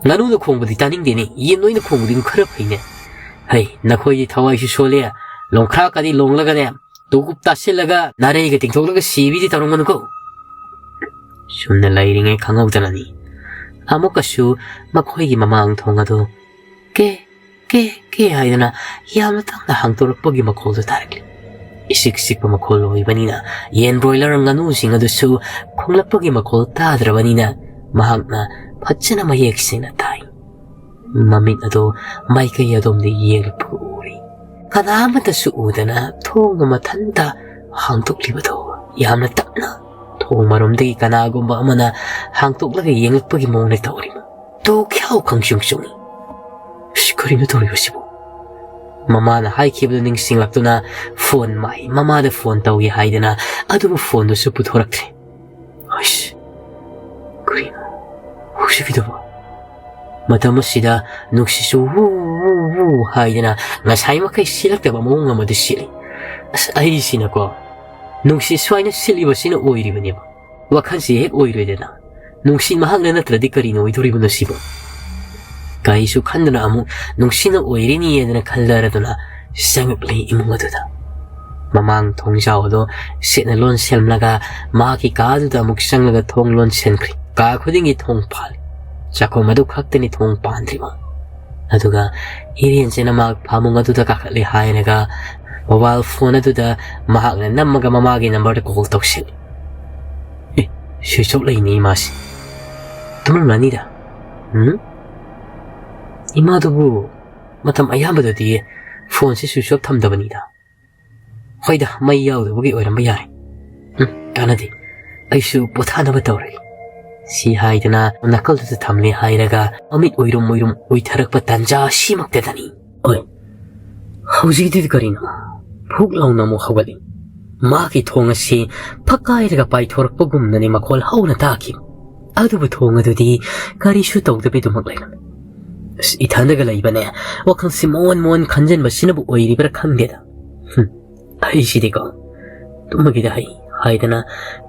ꯉꯥꯅꯨꯅ ꯈꯣꯡꯕꯗꯤ ꯇꯥꯅꯤꯡꯗꯦꯅꯦ, ꯌꯦꯟ ꯑꯣꯏꯅ ꯈꯣꯡꯕꯗꯤ ꯈꯔ ꯐꯩꯅꯦ꯫ ꯍꯩ, ꯅꯈꯣꯏꯗꯤ ꯊꯋꯥꯏꯁꯨ ꯁꯣꯜꯂꯦ, ꯂꯣꯡꯈ꯭ꯔꯥꯛꯀꯗꯤ ꯂꯣꯡꯂꯒꯅꯦ, ꯇꯨꯀꯨꯞ ꯇꯥꯁꯤꯜꯂꯒ ꯅꯥꯔꯩꯒ ꯇꯤꯡꯊꯣꯛꯂꯒ ꯁꯤꯕꯤꯗꯤ ꯇꯧꯔꯝꯒꯅꯨꯀꯣ꯫ ꯁꯨꯝꯅ ꯂꯩꯔꯤꯉꯩ ꯈꯪꯍꯧꯗꯅꯅꯤ ꯑꯃꯨꯛꯀꯁꯨ ꯃꯈꯣꯏꯒꯤ ꯃꯃꯥꯡ ꯊꯣꯡ ꯑꯗꯨ ꯀꯦ, ꯀꯦ, ꯀꯦ ꯍꯥꯏꯗꯨꯅ ꯌꯥꯝꯅ ꯇꯞꯅ ꯍꯥꯡꯗꯣꯔꯛꯄꯒꯤ ꯃꯈꯣꯜꯗꯨ ꯇꯥꯔꯛꯂꯤ꯫ ꯏꯆꯤꯛ ꯆꯤꯛꯄ ꯃꯈꯣꯜ ꯑꯣꯏꯕꯅꯤꯅ ꯌꯦꯟ ꯕ꯭ꯔꯣꯏꯂꯔ ꯉꯥꯅꯨꯁꯤꯡ ꯑꯗꯨꯁꯨ ꯈꯣꯡꯂꯛꯄꯒꯤ ꯃꯈꯣꯜ ꯇꯥꯗ꯭ꯔꯕꯅꯤꯅ ꯃꯍꯥꯛꯅ ꯐꯖꯅ ꯃꯌꯦꯛ ꯁꯦꯡꯅ ꯇꯥꯏ꯫ ꯃꯃꯤꯠ ꯑꯗꯨ ꯃꯥꯏꯀꯩ ꯑꯗꯣꯝꯗ ꯌꯦꯡꯂꯛꯄ ꯎꯔꯤ꯫ ꯀꯅꯥ ꯑꯃꯠꯇꯁꯨ ꯎꯗꯅ ꯊꯣꯡꯗꯨ ꯃꯊꯟꯇ ꯍꯥꯡꯗꯣꯛꯂꯤꯕꯗꯨ ꯌꯥꯝꯅ ꯇꯞꯅ ꯊꯣꯡ ꯃꯔꯣꯝꯗꯒꯤ ꯀꯅꯥꯒꯨꯝꯕ ꯑꯃꯅ ꯍꯥꯡꯗꯣꯛꯂꯒ ꯌꯦꯡꯂꯛꯄꯒꯤ ꯃꯑꯣꯡꯗ ꯇꯧꯔꯤ꯫ ꯇꯣꯛ ꯈ꯭ꯌꯥꯎ ꯈꯪꯁꯨꯡ ꯁꯨꯡꯏ꯫ "ꯑꯁ, ꯀꯔꯤꯅꯣ ꯇꯧꯔꯤꯕꯁꯤꯕꯨ?" ꯃꯃꯥꯅ ꯍꯥꯏꯈꯤꯕꯗꯨ ꯅꯤꯡꯁꯤꯡꯂꯛꯇꯨꯅ ꯐꯣꯟ ꯃꯥꯏ ꯃꯃꯥꯗ ꯐꯣꯟ ꯇꯧꯒꯦ ꯍꯥꯏꯗꯅ ꯑꯗꯨꯕꯨ ꯐꯣꯟꯗꯨꯁꯨ ꯄꯨꯊꯣꯔꯛꯇ꯭ꯔꯦ꯫ "ꯑꯁ, ꯀꯔꯤꯅꯣ ꯍꯧꯖꯤꯛꯀꯤꯗꯨꯕꯨ?" ꯃꯇꯝ ꯑꯁꯤꯗ ꯅꯨꯡꯁꯤꯠꯁꯨ ꯍꯨ ꯍꯨ ꯍꯨ ꯍꯥꯏꯗꯅ ꯉꯁꯥꯏ ꯃꯈꯩ ꯁꯤꯠꯂꯛꯇꯕ ꯃꯑꯣꯡ ꯑꯃꯗ ꯁꯤꯠꯂꯤ꯫ ꯑꯁ, ꯑꯩꯁꯤꯅꯀꯣ, ꯅꯨꯡꯁꯤꯠ ꯁ꯭ꯋꯥꯏꯅ ꯁꯤꯠꯂꯤꯕꯁꯤꯅ ꯑꯣꯏꯔꯤꯕꯅꯦꯕ꯫ ꯋꯥꯈꯜꯁꯤ ꯍꯦꯛ ꯑꯣꯏꯔꯣꯏꯗꯅ꯫ ꯅꯨꯡꯁꯤꯠ ꯃꯍꯥꯛꯅ ꯅꯠꯇ꯭ꯔꯗꯤ ꯀꯔꯤꯅ ꯑꯣꯏꯗꯣꯔꯤꯕꯅꯣ ꯁꯤꯕꯣ? ꯀꯔꯤꯁꯨ ꯈꯟꯗꯅ ꯑꯃꯨꯛ ꯅꯨꯡꯁꯤꯠꯅ ꯑꯣꯏꯔꯤꯅꯤ ꯍꯥꯏꯗꯅ ꯈꯜꯂꯔꯗꯨꯅ ꯆꯪꯉꯛꯂꯤ ꯏꯃꯨꯡ ꯑꯗꯨꯗ꯫ ꯃꯃꯥꯡ ꯊꯣꯡꯖꯥꯎ ꯑꯗꯣ ꯁꯦꯠꯅ ꯂꯣꯟꯁꯤꯜꯂꯒ ꯃꯍꯥꯛꯀꯤ ꯀꯥ ꯑꯗꯨꯗ ꯑꯃꯨꯛ ꯆꯪꯂꯒ ꯊꯣꯡ ꯂꯣꯟꯁꯤꯟꯈ꯭ꯔꯤ꯫ ꯀꯥ ꯈꯨꯗꯤꯡꯒꯤ ꯊꯣꯡ ꯐꯥꯜꯂꯤ꯫ ꯆꯥꯛꯈꯨꯝ ꯑꯗꯨ ꯈꯛꯇꯅꯤ ꯊꯣꯡ ꯄꯥꯟꯗ꯭ꯔꯤꯕ꯫ ꯑꯗꯨꯒ ꯍꯤꯔꯦꯟꯁꯤꯅ ꯃꯍꯥꯛ ꯐꯃꯨꯡ ꯑꯗꯨꯗ ꯀꯥꯈꯠꯂꯦ ꯍꯥꯏꯔꯒ ꯃꯣꯕꯥꯏꯜ ꯐꯣꯟ ꯑꯗꯨꯗ ꯃꯍꯥꯛꯅ ꯅꯝꯃꯒ ꯃꯃꯥꯒꯤ ꯅꯝꯕꯔꯗ ꯀꯣꯜ ꯇꯧꯁꯤꯜꯂꯤ꯫ ꯑꯦ, ꯁ꯭ꯋꯤꯆ ꯑꯣꯐ ꯂꯩꯅꯦ ꯏꯃꯥꯁꯤ꯫ ꯇꯨꯝꯂꯝꯂꯅꯤꯗ꯫ ꯎꯝ? ꯏꯃꯥꯗꯨꯕꯨ ꯃꯇꯝ ꯑꯌꯥꯝꯕꯗꯗꯤ ꯐꯣꯟꯁꯤ ꯁ꯭ꯋꯤꯆ ꯑꯣꯐ ꯊꯝꯗꯕꯅꯤꯗ꯫ ꯍꯣꯏꯗ, ꯃꯩ ꯌꯥꯎꯗꯕꯒꯤ ꯑꯣꯏꯔꯝꯕ ꯌꯥꯏ꯫ ꯎꯝ, ꯀꯥꯟꯅꯗꯦ꯫ ꯑꯩꯁꯨ ꯄꯣꯊꯥꯅꯕ ꯇꯧꯔꯒꯦ꯫ ꯁꯤ ꯍꯥꯏꯗꯅ ꯅꯥꯀꯜꯗꯨꯗ ꯊꯝꯂꯦ ꯍꯥꯏꯔꯒ ꯃꯃꯤꯠ ꯎꯏꯔꯨꯝ ꯎꯏꯔꯨꯝ ꯎꯏꯊꯔꯛꯄ ꯇꯥꯟꯖꯥ ꯑꯁꯤꯃꯛꯇꯗꯅꯤ꯫ ꯍꯣꯏ, ꯍꯧꯖꯤꯛꯇꯤ ꯀꯔꯤꯅꯣ? ꯐꯨꯛ ꯂꯥꯎꯅ ꯑꯃꯨꯛ ꯍꯧꯒꯠꯂꯤ꯫ ꯃꯥꯒꯤ ꯊꯣꯡ ꯑꯁꯤ ꯐꯛꯀꯥꯏꯔꯒ ꯄꯥꯏꯊꯣꯔꯛꯄꯒꯨꯝꯅꯅꯤ ꯃꯈꯣꯜ ꯍꯧꯅ ꯇꯥꯈꯤꯕ꯫ ꯑꯗꯨꯕꯨ ꯊꯣꯡ ꯑꯗꯨꯗꯤ ꯀꯔꯤꯁꯨ ꯇꯧꯗꯕꯤꯗꯨꯃꯛ ꯂꯩꯔꯝꯃꯤ꯫ ꯑꯁ, ꯏꯊꯟꯗꯒ ꯂꯩꯕꯅꯦ, ꯋꯥꯈꯜꯁꯤ ꯃꯑꯣꯟ ꯃꯑꯣꯟ ꯈꯟꯖꯟꯕꯁꯤꯅꯕꯨ ꯑꯣꯏꯔꯤꯕ꯭ꯔꯥ ꯈꯪꯗꯦꯗ꯫ ꯍꯨꯝ, ꯑꯩꯁꯤꯗꯤꯀꯣ, ꯇꯨꯝꯃꯒꯦꯗ ꯍꯩ ꯍꯥꯏꯗꯅ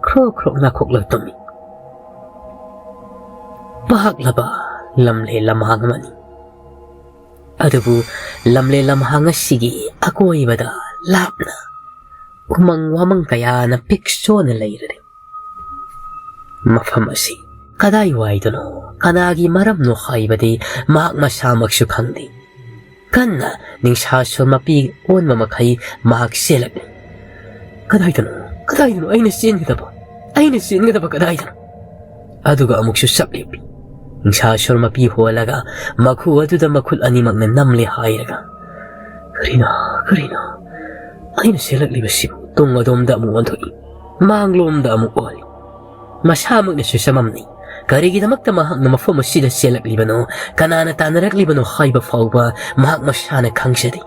ꯈ꯭ꯔꯣꯛ ꯈ꯭ꯔꯣꯛ ꯅꯥꯈꯣꯛꯂꯒ ꯇꯨꯝꯃꯤ꯫ ꯄꯥꯛꯂꯕ ꯂꯝꯂꯦ ꯂꯝꯍꯥꯡ ꯑꯃꯅꯤ꯫ ꯑꯗꯨꯕꯨ ꯂꯝꯂꯦ ꯂꯝꯍꯥꯡ ꯑꯁꯤꯒꯤ ꯑꯀꯣꯏꯕꯗ ꯂꯥꯞꯅ ꯎꯃꯪ ꯋꯥꯃꯪ ꯀꯌꯥꯅ ꯄꯤꯛ ꯁꯣꯟꯅ ꯂꯩꯔꯔꯦ꯫ ꯃꯐꯝ ꯑꯁꯤ ꯀꯗꯥꯏꯋꯥꯏꯗꯅꯣ, ꯀꯅꯥꯒꯤ ꯃꯔꯝꯅꯣ ꯍꯥꯏꯕꯗꯤ ꯃꯍꯥꯛ ꯃꯁꯥꯃꯛꯁꯨ ꯈꯪꯗꯦ꯫ ꯀꯟꯅ ꯅꯤꯡꯁꯥ ꯁꯣꯔ ꯃꯄꯤ ꯑꯣꯟꯕ ꯃꯈꯩ ꯃꯍꯥꯛ ꯆꯦꯜꯂꯛꯂꯤ꯫ "ꯀꯗꯥꯏꯗꯅꯣ? ꯀꯗꯥꯏꯗꯅꯣ ꯑꯩꯅ ꯆꯦꯟꯒꯗꯕ? ꯑꯩꯅ ꯆꯦꯟꯒꯗꯕ ꯀꯗꯥꯏꯗꯅꯣ?" ꯑꯗꯨꯒ ꯑꯃꯨꯛꯁꯨ ꯆꯞ ꯂꯦꯞꯄꯤ꯫ ꯅꯤꯡꯁꯥ ꯁꯣꯔ ꯃꯄꯤ ꯍꯣꯜꯂꯒ ꯃꯈꯨ ꯑꯗꯨꯗ ꯃꯈꯨꯠ ꯑꯅꯤꯃꯛꯅ ꯅꯝꯂꯦ ꯍꯥꯏꯔꯒ, "ꯀꯔꯤꯅꯣ? ꯀꯔꯤꯅꯣ? ꯑꯩꯅ ꯆꯦꯜꯂꯛꯂꯤꯕꯁꯤꯕꯨ?" ꯇꯨꯡ ꯑꯗꯣꯝꯗ ꯑꯃꯨꯛ ꯑꯣꯟꯊꯣꯛꯏ, ꯃꯥꯡꯂꯣꯝꯗ ꯑꯃꯨꯛ ꯑꯣꯜꯂꯤ꯫ ꯃꯁꯥꯃꯛꯅꯁꯨ ꯆꯃꯝꯅꯩ꯫ ꯀꯔꯤꯒꯤꯗꯃꯛꯇ ꯃꯍꯥꯛꯅ ꯃꯐꯝ ꯑꯁꯤꯗ ꯆꯦꯜꯂꯛꯂꯤꯕꯅꯣ, ꯀꯅꯥꯅ ꯇꯥꯟꯅꯔꯛꯂꯤꯕꯅꯣ ꯍꯥꯏꯕ ꯐꯥꯎꯕ ꯃꯍꯥꯛ ꯃꯁꯥꯅ ꯈꯪꯖꯗꯦ꯫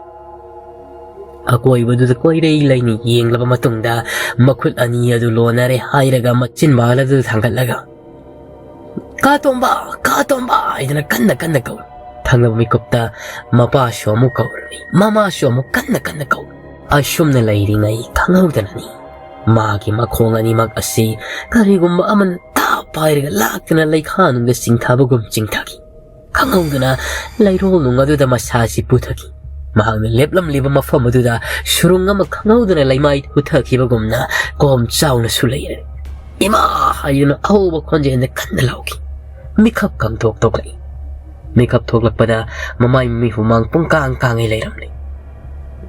ꯑꯀꯣꯏꯕꯗꯨꯗ ꯀꯣꯏꯔꯩ ꯂꯩꯅꯤ ꯌꯦꯡꯂꯕ ꯃꯇꯨꯡꯗ ꯃꯈꯨꯠ ꯑꯅꯤ ꯑꯗꯨ ꯂꯣꯟꯅꯔꯦ ꯍꯥꯏꯔꯒ ꯃꯆꯤꯟꯕꯥꯜ ꯑꯗꯨ ꯊꯥꯡꯒꯠꯂꯒ, "ꯀꯥ ꯇꯣꯝꯕ, ꯀꯥ ꯇꯣꯝꯕ" ꯍꯥꯏꯗꯅ ꯀꯟꯅ ꯀꯟꯅ ꯀꯧꯏ꯫ ꯊꯪꯅꯕ ꯃꯤꯀꯨꯞꯇ ꯃꯄꯥꯁꯨ ꯑꯃꯨꯛ ꯀꯧꯔꯅꯤ, ꯃꯃꯥꯁꯨ ꯑꯃꯨꯛ ꯀꯟꯅ ꯀꯟꯅ ꯀꯧꯏ꯫ ꯑꯁꯨꯝꯅ ꯂꯩꯔꯤꯉꯩ ꯈꯪꯍꯧꯗꯅꯅꯤ ꯃꯥꯒꯤ ꯃꯈꯣꯡ ꯑꯅꯤꯃꯛ ꯑꯁꯤ ꯀꯔꯤꯒꯨꯝꯕ ꯑꯃꯅ ꯇꯥꯞ ꯄꯥꯏꯔꯒ ꯂꯥꯛꯇꯨꯅ ꯂꯩꯈꯥ ꯅꯨꯡꯗ ꯆꯤꯡꯊꯕꯒꯨꯝ ꯆꯤꯡꯊꯈꯤ꯫ ꯈꯪꯍꯧꯗꯅ ꯂꯩꯔꯣꯜ ꯅꯨꯡ ꯑꯗꯨꯗ ꯃꯁꯥꯁꯤ ꯄꯨꯊꯈꯤ꯫ ꯃꯍꯥꯛꯅ ꯂꯦꯞꯂꯝꯂꯤꯕ ꯃꯐꯝ ꯑꯗꯨꯗ ꯁꯨꯔꯨꯡ ꯑꯃ ꯈꯪꯍꯧꯗꯅ ꯂꯩꯃꯥꯏ ꯍꯨꯊꯈꯤꯕꯒꯨꯝꯅ ꯀꯣꯝ ꯆꯥꯎꯅꯁꯨ ꯂꯩꯔꯦ꯫ "ꯏꯃꯥ!" ꯍꯥꯏꯗꯨꯅ ꯑꯍꯧꯕ ꯈꯣꯟꯖꯦꯜꯗ ꯀꯟꯅ ꯂꯥꯎꯈꯤ꯫ ꯃꯤꯈꯞ ꯀꯥꯡꯊꯣꯛ ꯊꯣꯛꯂꯛꯏ꯫ ꯃꯤꯈꯞ ꯊꯣꯛꯂꯛꯄꯗ ꯃꯃꯥꯏ ꯃꯃꯤ ꯍꯨꯃꯥꯡ ꯄꯨꯡꯀꯥꯡ ꯀꯥꯡꯉꯩ ꯂꯩꯔꯝꯂꯦ꯫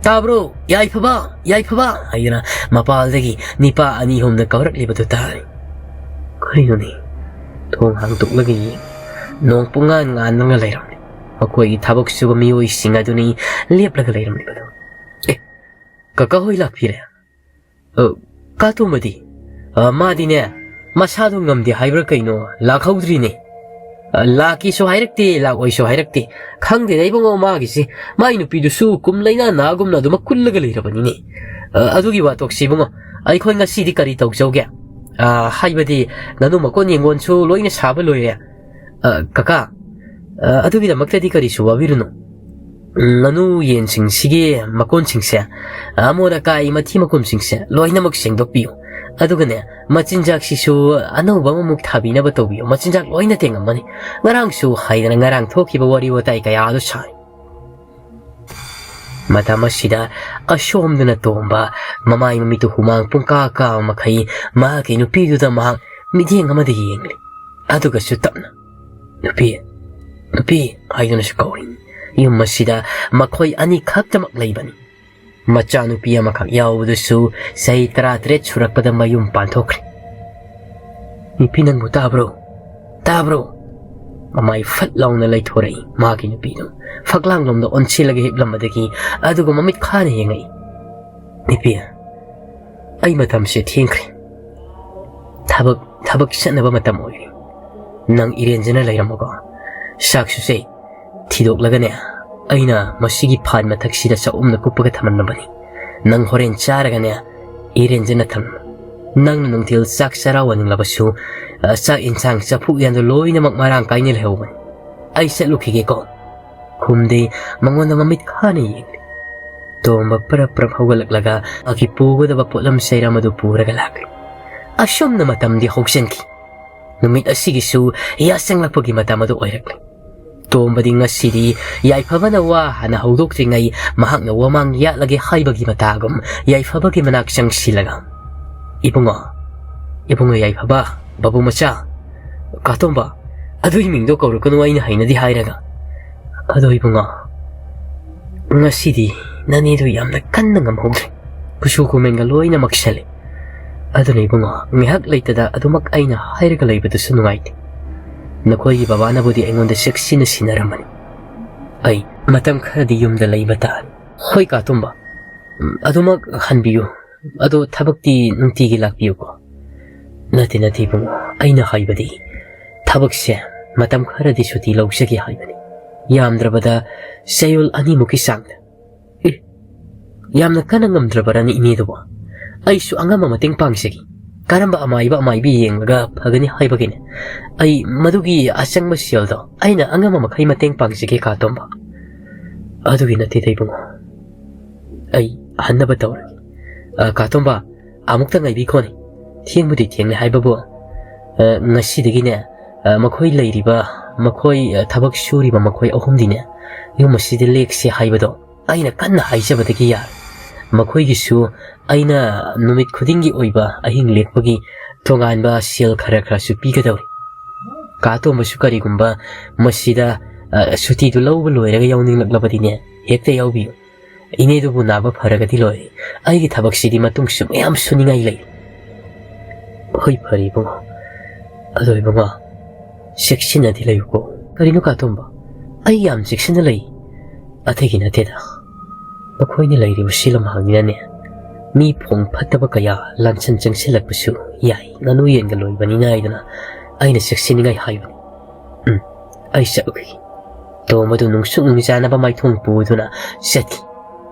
"ꯇꯥꯕ꯭ꯔꯣ, ꯌꯥꯏꯐꯕ, ꯌꯥꯏꯐꯕ?" ꯍꯥꯏꯗꯨꯅ ꯃꯄꯥꯜꯗꯒꯤ ꯅꯤꯄꯥ ꯑꯅꯤ ꯑꯍꯨꯝꯅ ꯀꯧꯔꯛꯂꯤꯕꯗꯨ ꯇꯥꯔꯦ꯫ ꯀꯔꯤꯅꯣꯅꯦ? ꯊꯣꯡ ꯍꯥꯡꯗꯣꯛꯂꯒ ꯌꯦꯡ, ꯅꯣꯡ ꯄꯨꯡꯉꯥꯟ ꯉꯥꯟꯂꯒ ꯂꯩꯔꯝꯂꯦ꯫ ꯃꯈꯣꯏꯒꯤ ꯊꯕꯛ ꯁꯨꯕ ꯃꯤꯑꯣꯏꯁꯤꯡ ꯑꯗꯨꯅꯤ ꯂꯦꯞꯂꯒ ꯂꯩꯔꯝꯂꯤꯕꯗꯨ꯫ "ꯑꯦ, ꯀꯀꯥ ꯍꯣꯏ ꯂꯥꯛꯄꯤꯔꯦ?" "ꯑ, ꯀꯥ ꯇꯣꯝꯕꯗꯤ?" "ꯑ, ꯃꯥꯗꯤꯅꯦ, ꯃꯁꯥꯗꯣ ꯉꯝꯗꯦ ꯍꯥꯏꯕ꯭ꯔꯥ ꯀꯩꯅꯣ, ꯂꯥꯛꯍꯧꯗ꯭ꯔꯤꯅꯦ꯫ ꯑ, ꯂꯥꯛꯀꯦꯁꯨ ꯍꯥꯏꯔꯛꯇꯦ, ꯂꯥꯛꯑꯣꯏꯁꯨ ꯍꯥꯏꯔꯛꯇꯦ꯫ ꯈꯪꯗꯦꯗ ꯏꯕꯨꯡꯉꯣ, ꯃꯥꯒꯤꯁꯦ, ꯃꯥꯏ ꯅꯨꯄꯤꯗꯨꯁꯨ ꯀꯨꯝ ꯂꯩꯅꯥ ꯅꯥꯒꯨꯝꯅ ꯑꯗꯨꯃꯛ ꯀꯨꯜꯂꯒ ꯂꯩꯔꯕꯅꯤꯅꯦ꯫ ꯑ, ꯑꯗꯨꯒꯤ ꯋꯥꯊꯣꯛꯁꯤ ꯏꯕꯨꯡꯉꯣ, ꯑꯩꯈꯣꯏ ꯉꯁꯤꯗꯤ ꯀꯔꯤ ꯇꯧꯖꯧꯒꯦ? ꯑ, ꯍꯥꯏꯕꯗꯤ ꯉꯥꯅꯨ ꯃꯀꯣꯟ ꯌꯦꯡꯒꯣꯟꯁꯨ ꯂꯣꯏꯅ ꯁꯥꯕ ꯂꯣꯏꯔꯦ꯫ ꯑ, ꯀꯀꯥ, ꯑ, ꯑꯗꯨꯒꯤꯗꯃꯛꯇꯗꯤ ꯀꯔꯤꯁꯨ ꯋꯥꯕꯤꯔꯨꯅꯨ꯫ ꯎꯝ, ꯉꯥꯅꯨ ꯌꯦꯟꯁꯤꯡꯁꯤꯒꯤ ꯃꯀꯣꯟꯁꯤꯡꯁꯦ, ꯑꯃꯣꯠ ꯑꯀꯥꯏ, ꯃꯊꯤ ꯃꯀꯨꯝꯁꯤꯡꯁꯦ ꯂꯣꯏꯅꯃꯛ ꯁꯦꯡꯗꯣꯛꯄꯤꯌꯨ꯫ ꯑꯗꯨꯒꯅꯦ, ꯃꯆꯤꯟꯖꯥꯛꯁꯤꯁꯨ ꯑꯅꯧꯕ ꯑꯃꯃꯨꯛ ꯊꯥꯕꯤꯅꯕ ꯇꯧꯕꯤꯌꯨ꯫ ꯃꯆꯤꯟꯖꯥꯛ ꯂꯣꯏꯅ ꯇꯦꯡꯉꯝꯃꯅꯤ꯫ ꯉꯔꯥꯡꯁꯨ ꯍꯥꯏꯗꯅ ꯉꯔꯥꯡ ꯊꯣꯛꯈꯤꯕ ꯋꯥꯔꯤ ꯋꯥꯇꯥꯏ ꯀꯌꯥꯗꯨ ꯁꯥꯔꯤ꯫" ꯃꯇꯝ ꯑꯁꯤꯗ ꯑꯁꯣꯝꯗꯅ ꯇꯣꯝꯕ ꯃꯃꯥꯏ ꯃꯃꯤꯠꯇꯨ ꯍꯨꯃꯥꯡ ꯄꯨꯡꯀꯥ ꯀꯥꯕ ꯃꯈꯩ ꯃꯍꯥꯛꯀꯤ ꯅꯨꯄꯤꯗꯨꯗ ꯃꯍꯥꯛ ꯃꯤꯠꯌꯦꯡ ꯑꯃꯗ ꯌꯦꯡꯂꯤ꯫ ꯑꯗꯨꯒꯁꯨ ꯇꯞꯅ, "ꯅꯨꯄꯤ, ꯅꯨꯄꯤ" ꯍꯥꯏꯗꯨꯅꯁꯨ ꯀꯧꯔꯤ꯫ ꯌꯨꯝ ꯑꯁꯤꯗ ꯃꯈꯣꯏ ꯑꯅꯤꯈꯛꯇꯃꯛ ꯂꯩꯕꯅꯤ꯫ ꯃꯆꯥꯅꯨꯄꯤ ꯑꯃꯈꯛ ꯌꯥꯎꯕꯗꯨꯁꯨ ꯆꯍꯤ ꯇꯔꯥꯇꯔꯦꯠ ꯁꯨꯔꯛꯄꯗ ꯃꯌꯨꯝ ꯄꯥꯟꯊꯣꯛꯈ꯭ꯔꯦ꯫ "ꯅꯨꯄꯤ, ꯅꯪꯕꯨ ꯇꯥꯕ꯭ꯔꯣ? ꯇꯥꯕ꯭ꯔꯣ?" ꯃꯃꯥꯏ ꯐꯠ ꯂꯥꯎꯅ ꯂꯩꯊꯣꯔꯛꯏ ꯃꯥꯒꯤ ꯅꯨꯄꯤꯗꯨ꯫ ꯐꯛꯂꯥꯡꯂꯣꯝꯗ ꯑꯣꯟꯁꯤꯜꯂꯒ ꯍꯤꯞꯂꯝꯕꯗꯒꯤ ꯑꯗꯨꯒ ꯃꯃꯤꯠ ꯈꯥꯅ ꯌꯦꯡꯉꯛꯏ꯫ "ꯅꯨꯄꯤ, ꯑꯩ ꯃꯇꯝꯁꯦ ꯊꯦꯡꯈ꯭ꯔꯦ꯫ ꯊꯕꯛ, ꯊꯕꯛ ꯆꯠꯅꯕ ꯃꯇꯝ ꯑꯣꯏꯔꯦ꯫ ꯅꯪ ꯏꯔꯦꯟꯖꯅ ꯂꯩꯔꯝꯃꯣꯀꯣ꯫ ꯆꯥꯛꯁꯨ ꯆꯩ꯫ ꯊꯤꯗꯣꯛꯂꯒꯅꯦ, ꯑꯩꯅ ꯃꯁꯤꯒꯤ ꯐꯥꯟ ꯃꯊꯛꯁꯤꯗ ꯆꯥꯛꯎꯝꯅ ꯀꯨꯞꯄꯒ ꯊꯝꯂꯝꯂꯕꯅꯤ꯫ ꯅꯪ ꯍꯣꯔꯦꯟ ꯆꯥꯔꯒꯅꯦ, ꯏꯔꯦꯟꯖꯅ ꯊꯝꯂꯝꯃꯨ꯫" "ꯅꯪꯅ ꯅꯨꯡꯊꯤꯜ ꯆꯥꯛ ꯆꯔꯥ ꯋꯥꯅꯤꯡꯂꯕꯁꯨ, ꯑ, ꯆꯥꯛ ꯏꯟꯁꯥꯡ ꯆꯐꯨ ꯎꯌꯥꯟꯗꯣ ꯂꯣꯏꯅꯃꯛ ꯃꯔꯥꯡ ꯀꯥꯏꯅ ꯂꯩꯍꯧꯕꯅꯤ꯫ ꯑꯩ ꯆꯠꯂꯨꯈꯤꯒꯦꯀꯣ"꯫ ꯈꯨꯝꯗꯦ꯫ ꯃꯉꯣꯟꯗ ꯃꯃꯤꯠ ꯈꯥꯅ ꯌꯦꯡꯂꯤ꯫ ꯇꯣꯝꯕ ꯄꯔꯞ ꯄꯔꯞ ꯍꯧꯒꯠꯂꯛꯂꯒ ꯃꯥꯒꯤ ꯄꯨꯒꯗꯕ ꯄꯣꯠꯂꯝ ꯆꯩꯔꯝ ꯑꯗꯨ ꯄꯨꯔꯒ ꯂꯥꯛꯂꯤ꯫ ꯑꯁꯨꯝꯅ ꯃꯇꯝꯗꯤ ꯍꯧꯖꯤꯟꯈꯤ꯫ ꯅꯨꯃꯤꯠ ꯑꯁꯤꯒꯤꯁꯨ ꯌꯥꯆꯪꯂꯛꯄꯒꯤ ꯃꯇꯝ ꯑꯗꯨ ꯑꯣꯏꯔꯛꯂꯤ꯫ ꯇꯣꯝꯕꯗꯤ ꯉꯁꯤꯗꯤ ꯌꯥꯏꯐꯕꯅ ꯋꯥ ꯍꯥꯟꯅ ꯍꯧꯗꯣꯛꯇ꯭ꯔꯤꯉꯩ ꯃꯍꯥꯛꯅ ꯋꯥꯃꯥꯡ ꯌꯥꯠꯂꯒꯦ ꯍꯥꯏꯕꯒꯤ ꯃꯇꯥꯒꯨꯝ ꯌꯥꯏꯐꯕꯒꯤ ꯃꯅꯥꯛ ꯆꯪꯁꯤꯜꯂꯒ, "ꯏꯕꯨꯡꯉꯣ, ꯏꯕꯨꯡꯉꯣ ꯌꯥꯏꯐꯕ, ꯕꯥꯕꯨ ꯃꯆꯥ, ꯀꯥꯇꯣꯝꯕ, ꯑꯗꯨꯒꯤ ꯃꯤꯡꯗꯣ ꯀꯧꯔꯛꯀꯅꯨ, ꯑꯩꯅ ꯍꯩꯅꯗꯦ ꯍꯥꯏꯔꯒ꯫ ꯑꯗꯣ ꯏꯕꯨꯡꯉꯣ, ꯉꯁꯤꯗꯤ ꯅꯅꯦꯗꯨ ꯌꯥꯝꯅ ꯀꯟꯅ ꯉꯝꯍꯧꯗ꯭ꯔꯦ꯫ ꯀꯨꯆꯨ ꯀꯨꯃꯦꯟꯒ ꯂꯣꯏꯅ ꯃꯛꯁꯜꯂꯦ꯫ ꯑꯗꯨꯅ ꯏꯕꯨꯡꯉꯣ, ꯉꯥꯏꯍꯥꯛ ꯂꯩꯇꯗ ꯑꯗꯨꯃꯛ ꯑꯩꯅ ꯍꯥꯏꯔꯒ ꯂꯩꯕꯗꯨꯁꯨ ꯅꯨꯡꯉꯥꯏꯇꯦ꯫ ꯅꯈꯣꯏꯒꯤ ꯕꯕꯥꯅꯕꯨꯗꯤ ꯑꯩꯉꯣꯟꯗ ꯆꯦꯛꯁꯤꯟꯅ ꯁꯤꯟꯅꯔꯝꯕꯅꯤ꯫ ꯑꯩ ꯃꯇꯝ ꯈꯔꯗꯤ ꯌꯨꯝꯗ ꯂꯩꯕ ꯇꯥꯔꯦ"꯫ "ꯍꯣꯏ ꯀꯥꯇꯣꯝꯕ, ꯎꯝ, ꯑꯗꯨꯃꯛ ꯍꯟꯕꯤꯌꯨ꯫ ꯑꯗꯣ ꯊꯕꯛꯇꯤ ꯅꯨꯡꯇꯤꯒꯤ ꯂꯥꯛꯄꯤꯌꯨꯀꯣ"꯫ "ꯅꯠꯇꯦ, ꯅꯠꯇꯦ ꯏꯕꯨꯡꯉꯣ, ꯑꯩꯅ ꯍꯥꯏꯕꯗꯤ ꯊꯕꯛꯁꯦ ꯃꯇꯝ ꯈꯔꯗꯤ ꯁꯨꯇꯤ ꯂꯧꯖꯒꯦ ꯍꯥꯏꯕꯅꯤ꯫ ꯌꯥꯝꯗ꯭ꯔꯕꯗ ꯆꯌꯣꯜ ꯑꯅꯤꯃꯨꯛꯀꯤ ꯆꯥꯡꯗ"꯫ "ꯑꯦ, ꯌꯥꯝꯅ ꯀꯟꯅ ꯉꯝꯗ꯭ꯔꯕꯔꯅꯤ ꯏꯅꯦꯗꯨꯕꯣ? ꯑꯩꯁꯨ ꯑꯉꯝꯕ ꯃꯇꯦꯡ ꯄꯥꯡꯖꯒꯦ꯫ ꯀꯔꯝꯕ ꯑꯃꯥꯏꯕ ꯑꯃꯥꯏꯕꯤ ꯌꯦꯡꯂꯒ ꯐꯒꯅꯤ ꯍꯥꯏꯕꯒꯤꯅꯦ꯫ ꯑꯩ ꯃꯗꯨꯒꯤ ꯑꯆꯪꯕ ꯁꯦꯜꯗꯣ ꯑꯩꯅ ꯑꯉꯝꯕ ꯃꯈꯩ ꯃꯇꯦꯡ ꯄꯥꯡꯖꯒꯦ ꯀꯥꯇꯣꯝꯕ"꯫ "ꯑꯗꯨꯒꯤ ꯅꯠꯇꯦꯗ ꯏꯕꯨꯡꯉꯣ, ꯑꯩ ꯍꯟꯅꯕ ꯇꯧꯔꯒꯦ꯫ ꯑ, ꯀꯥꯇꯣꯝꯕ, ꯑꯃꯨꯛꯇ ꯉꯥꯏꯕꯤꯈꯣꯅꯦ꯫ ꯊꯦꯡꯕꯨꯗꯤ ꯊꯦꯡꯂꯦ ꯍꯥꯏꯕꯕꯨ, ꯑ, ꯉꯁꯤꯗꯒꯤꯅꯦ, ꯑ, ꯃꯈꯣꯏ ꯂꯩꯔꯤꯕ, ꯃꯈꯣꯏ, ꯑ, ꯊꯕꯛ ꯁꯨꯔꯤꯕ ꯃꯈꯣꯏ ꯑꯍꯨꯝꯗꯤꯅꯦ ꯌꯨꯝ ꯑꯁꯤꯗ ꯂꯦꯛꯁꯦ ꯍꯥꯏꯕꯗꯣ ꯑꯩꯅ ꯀꯟꯅ ꯍꯥꯏꯖꯕꯗꯒꯤ ꯌꯥꯔꯦ꯫ ꯃꯈꯣꯏꯒꯤꯁꯨ ꯑꯩꯅ ꯅꯨꯃꯤꯠ ꯈꯨꯗꯤꯡꯒꯤ ꯑꯣꯏꯕ ꯑꯍꯤꯡ ꯂꯦꯛꯄꯒꯤ ꯇꯣꯉꯥꯟꯕ ꯁꯦꯜ ꯈꯔ ꯈꯔꯁꯨ ꯄꯤꯒꯗꯧꯔꯤ꯫ ꯀꯥꯇꯣꯝꯕꯁꯨ ꯀꯔꯤꯒꯨꯝꯕ ꯃꯁꯤꯗ, ꯑ, ꯁꯨꯇꯤꯗꯨ ꯂꯧꯕ ꯂꯣꯏꯔꯒ ꯌꯥꯎꯅꯤꯡꯂꯛꯂꯕꯗꯤꯅꯦ, ꯍꯦꯛꯇ ꯌꯥꯎꯕꯤꯌꯨ꯫ ꯏꯅꯦꯗꯨꯕꯨ ꯅꯥꯕ ꯐꯔꯒꯗꯤ ꯂꯣꯏꯔꯦ꯫ ꯑꯩꯒꯤ ꯊꯕꯛꯁꯤꯗꯤ ꯃꯇꯨꯡꯁꯨ ꯃꯌꯥꯝ ꯁꯨꯅꯤꯡꯉꯥꯏ ꯂꯩ"꯫ "ꯍꯣꯏ, ꯐꯔꯦ ꯏꯕꯨꯡꯉꯣ꯫ ꯑꯗꯣ ꯏꯕꯨꯡꯉꯣ, ꯆꯦꯛꯁꯤꯟꯅꯗꯤ ꯂꯩꯌꯨꯀꯣ"꯫ "ꯀꯔꯤꯅꯣ ꯀꯥꯇꯣꯝꯕ? ꯑꯩ ꯌꯥꯝ ꯆꯦꯛꯁꯤꯟꯅ ꯂꯩ"꯫ "ꯑꯇꯩꯒꯤ ꯅꯠꯇꯦꯗ, ꯃꯈꯣꯏꯅ ꯂꯩꯔꯤꯕꯁꯤ ꯂꯝꯍꯥꯡꯅꯤꯅꯅꯦ, ꯃꯤ ꯐꯣꯡ ꯐꯠꯇꯕ ꯀꯌꯥ ꯂꯥꯟꯁꯟ ꯆꯪꯁꯤꯜꯂꯛꯄꯁꯨ ꯌꯥꯏ꯫ ꯉꯥꯅꯨ ꯌꯦꯟꯒ ꯂꯣꯏꯕꯅꯤꯅ ꯍꯥꯏꯗꯅ ꯑꯩꯅ ꯆꯦꯛꯁꯤꯟꯅꯤꯡꯉꯥꯏ ꯍꯥꯏꯕꯅꯤ"꯫ "ꯎꯝ, ꯑꯩ ꯆꯠꯂꯨꯈꯤꯒꯦ"꯫ ꯇꯣꯝꯕꯗꯨ ꯅꯨꯡꯁꯨꯛ ꯅꯨꯡꯖꯥꯅꯕ ꯃꯥꯏꯊꯣꯡ ꯄꯨꯗꯨꯅ ꯆꯠꯈꯤ꯫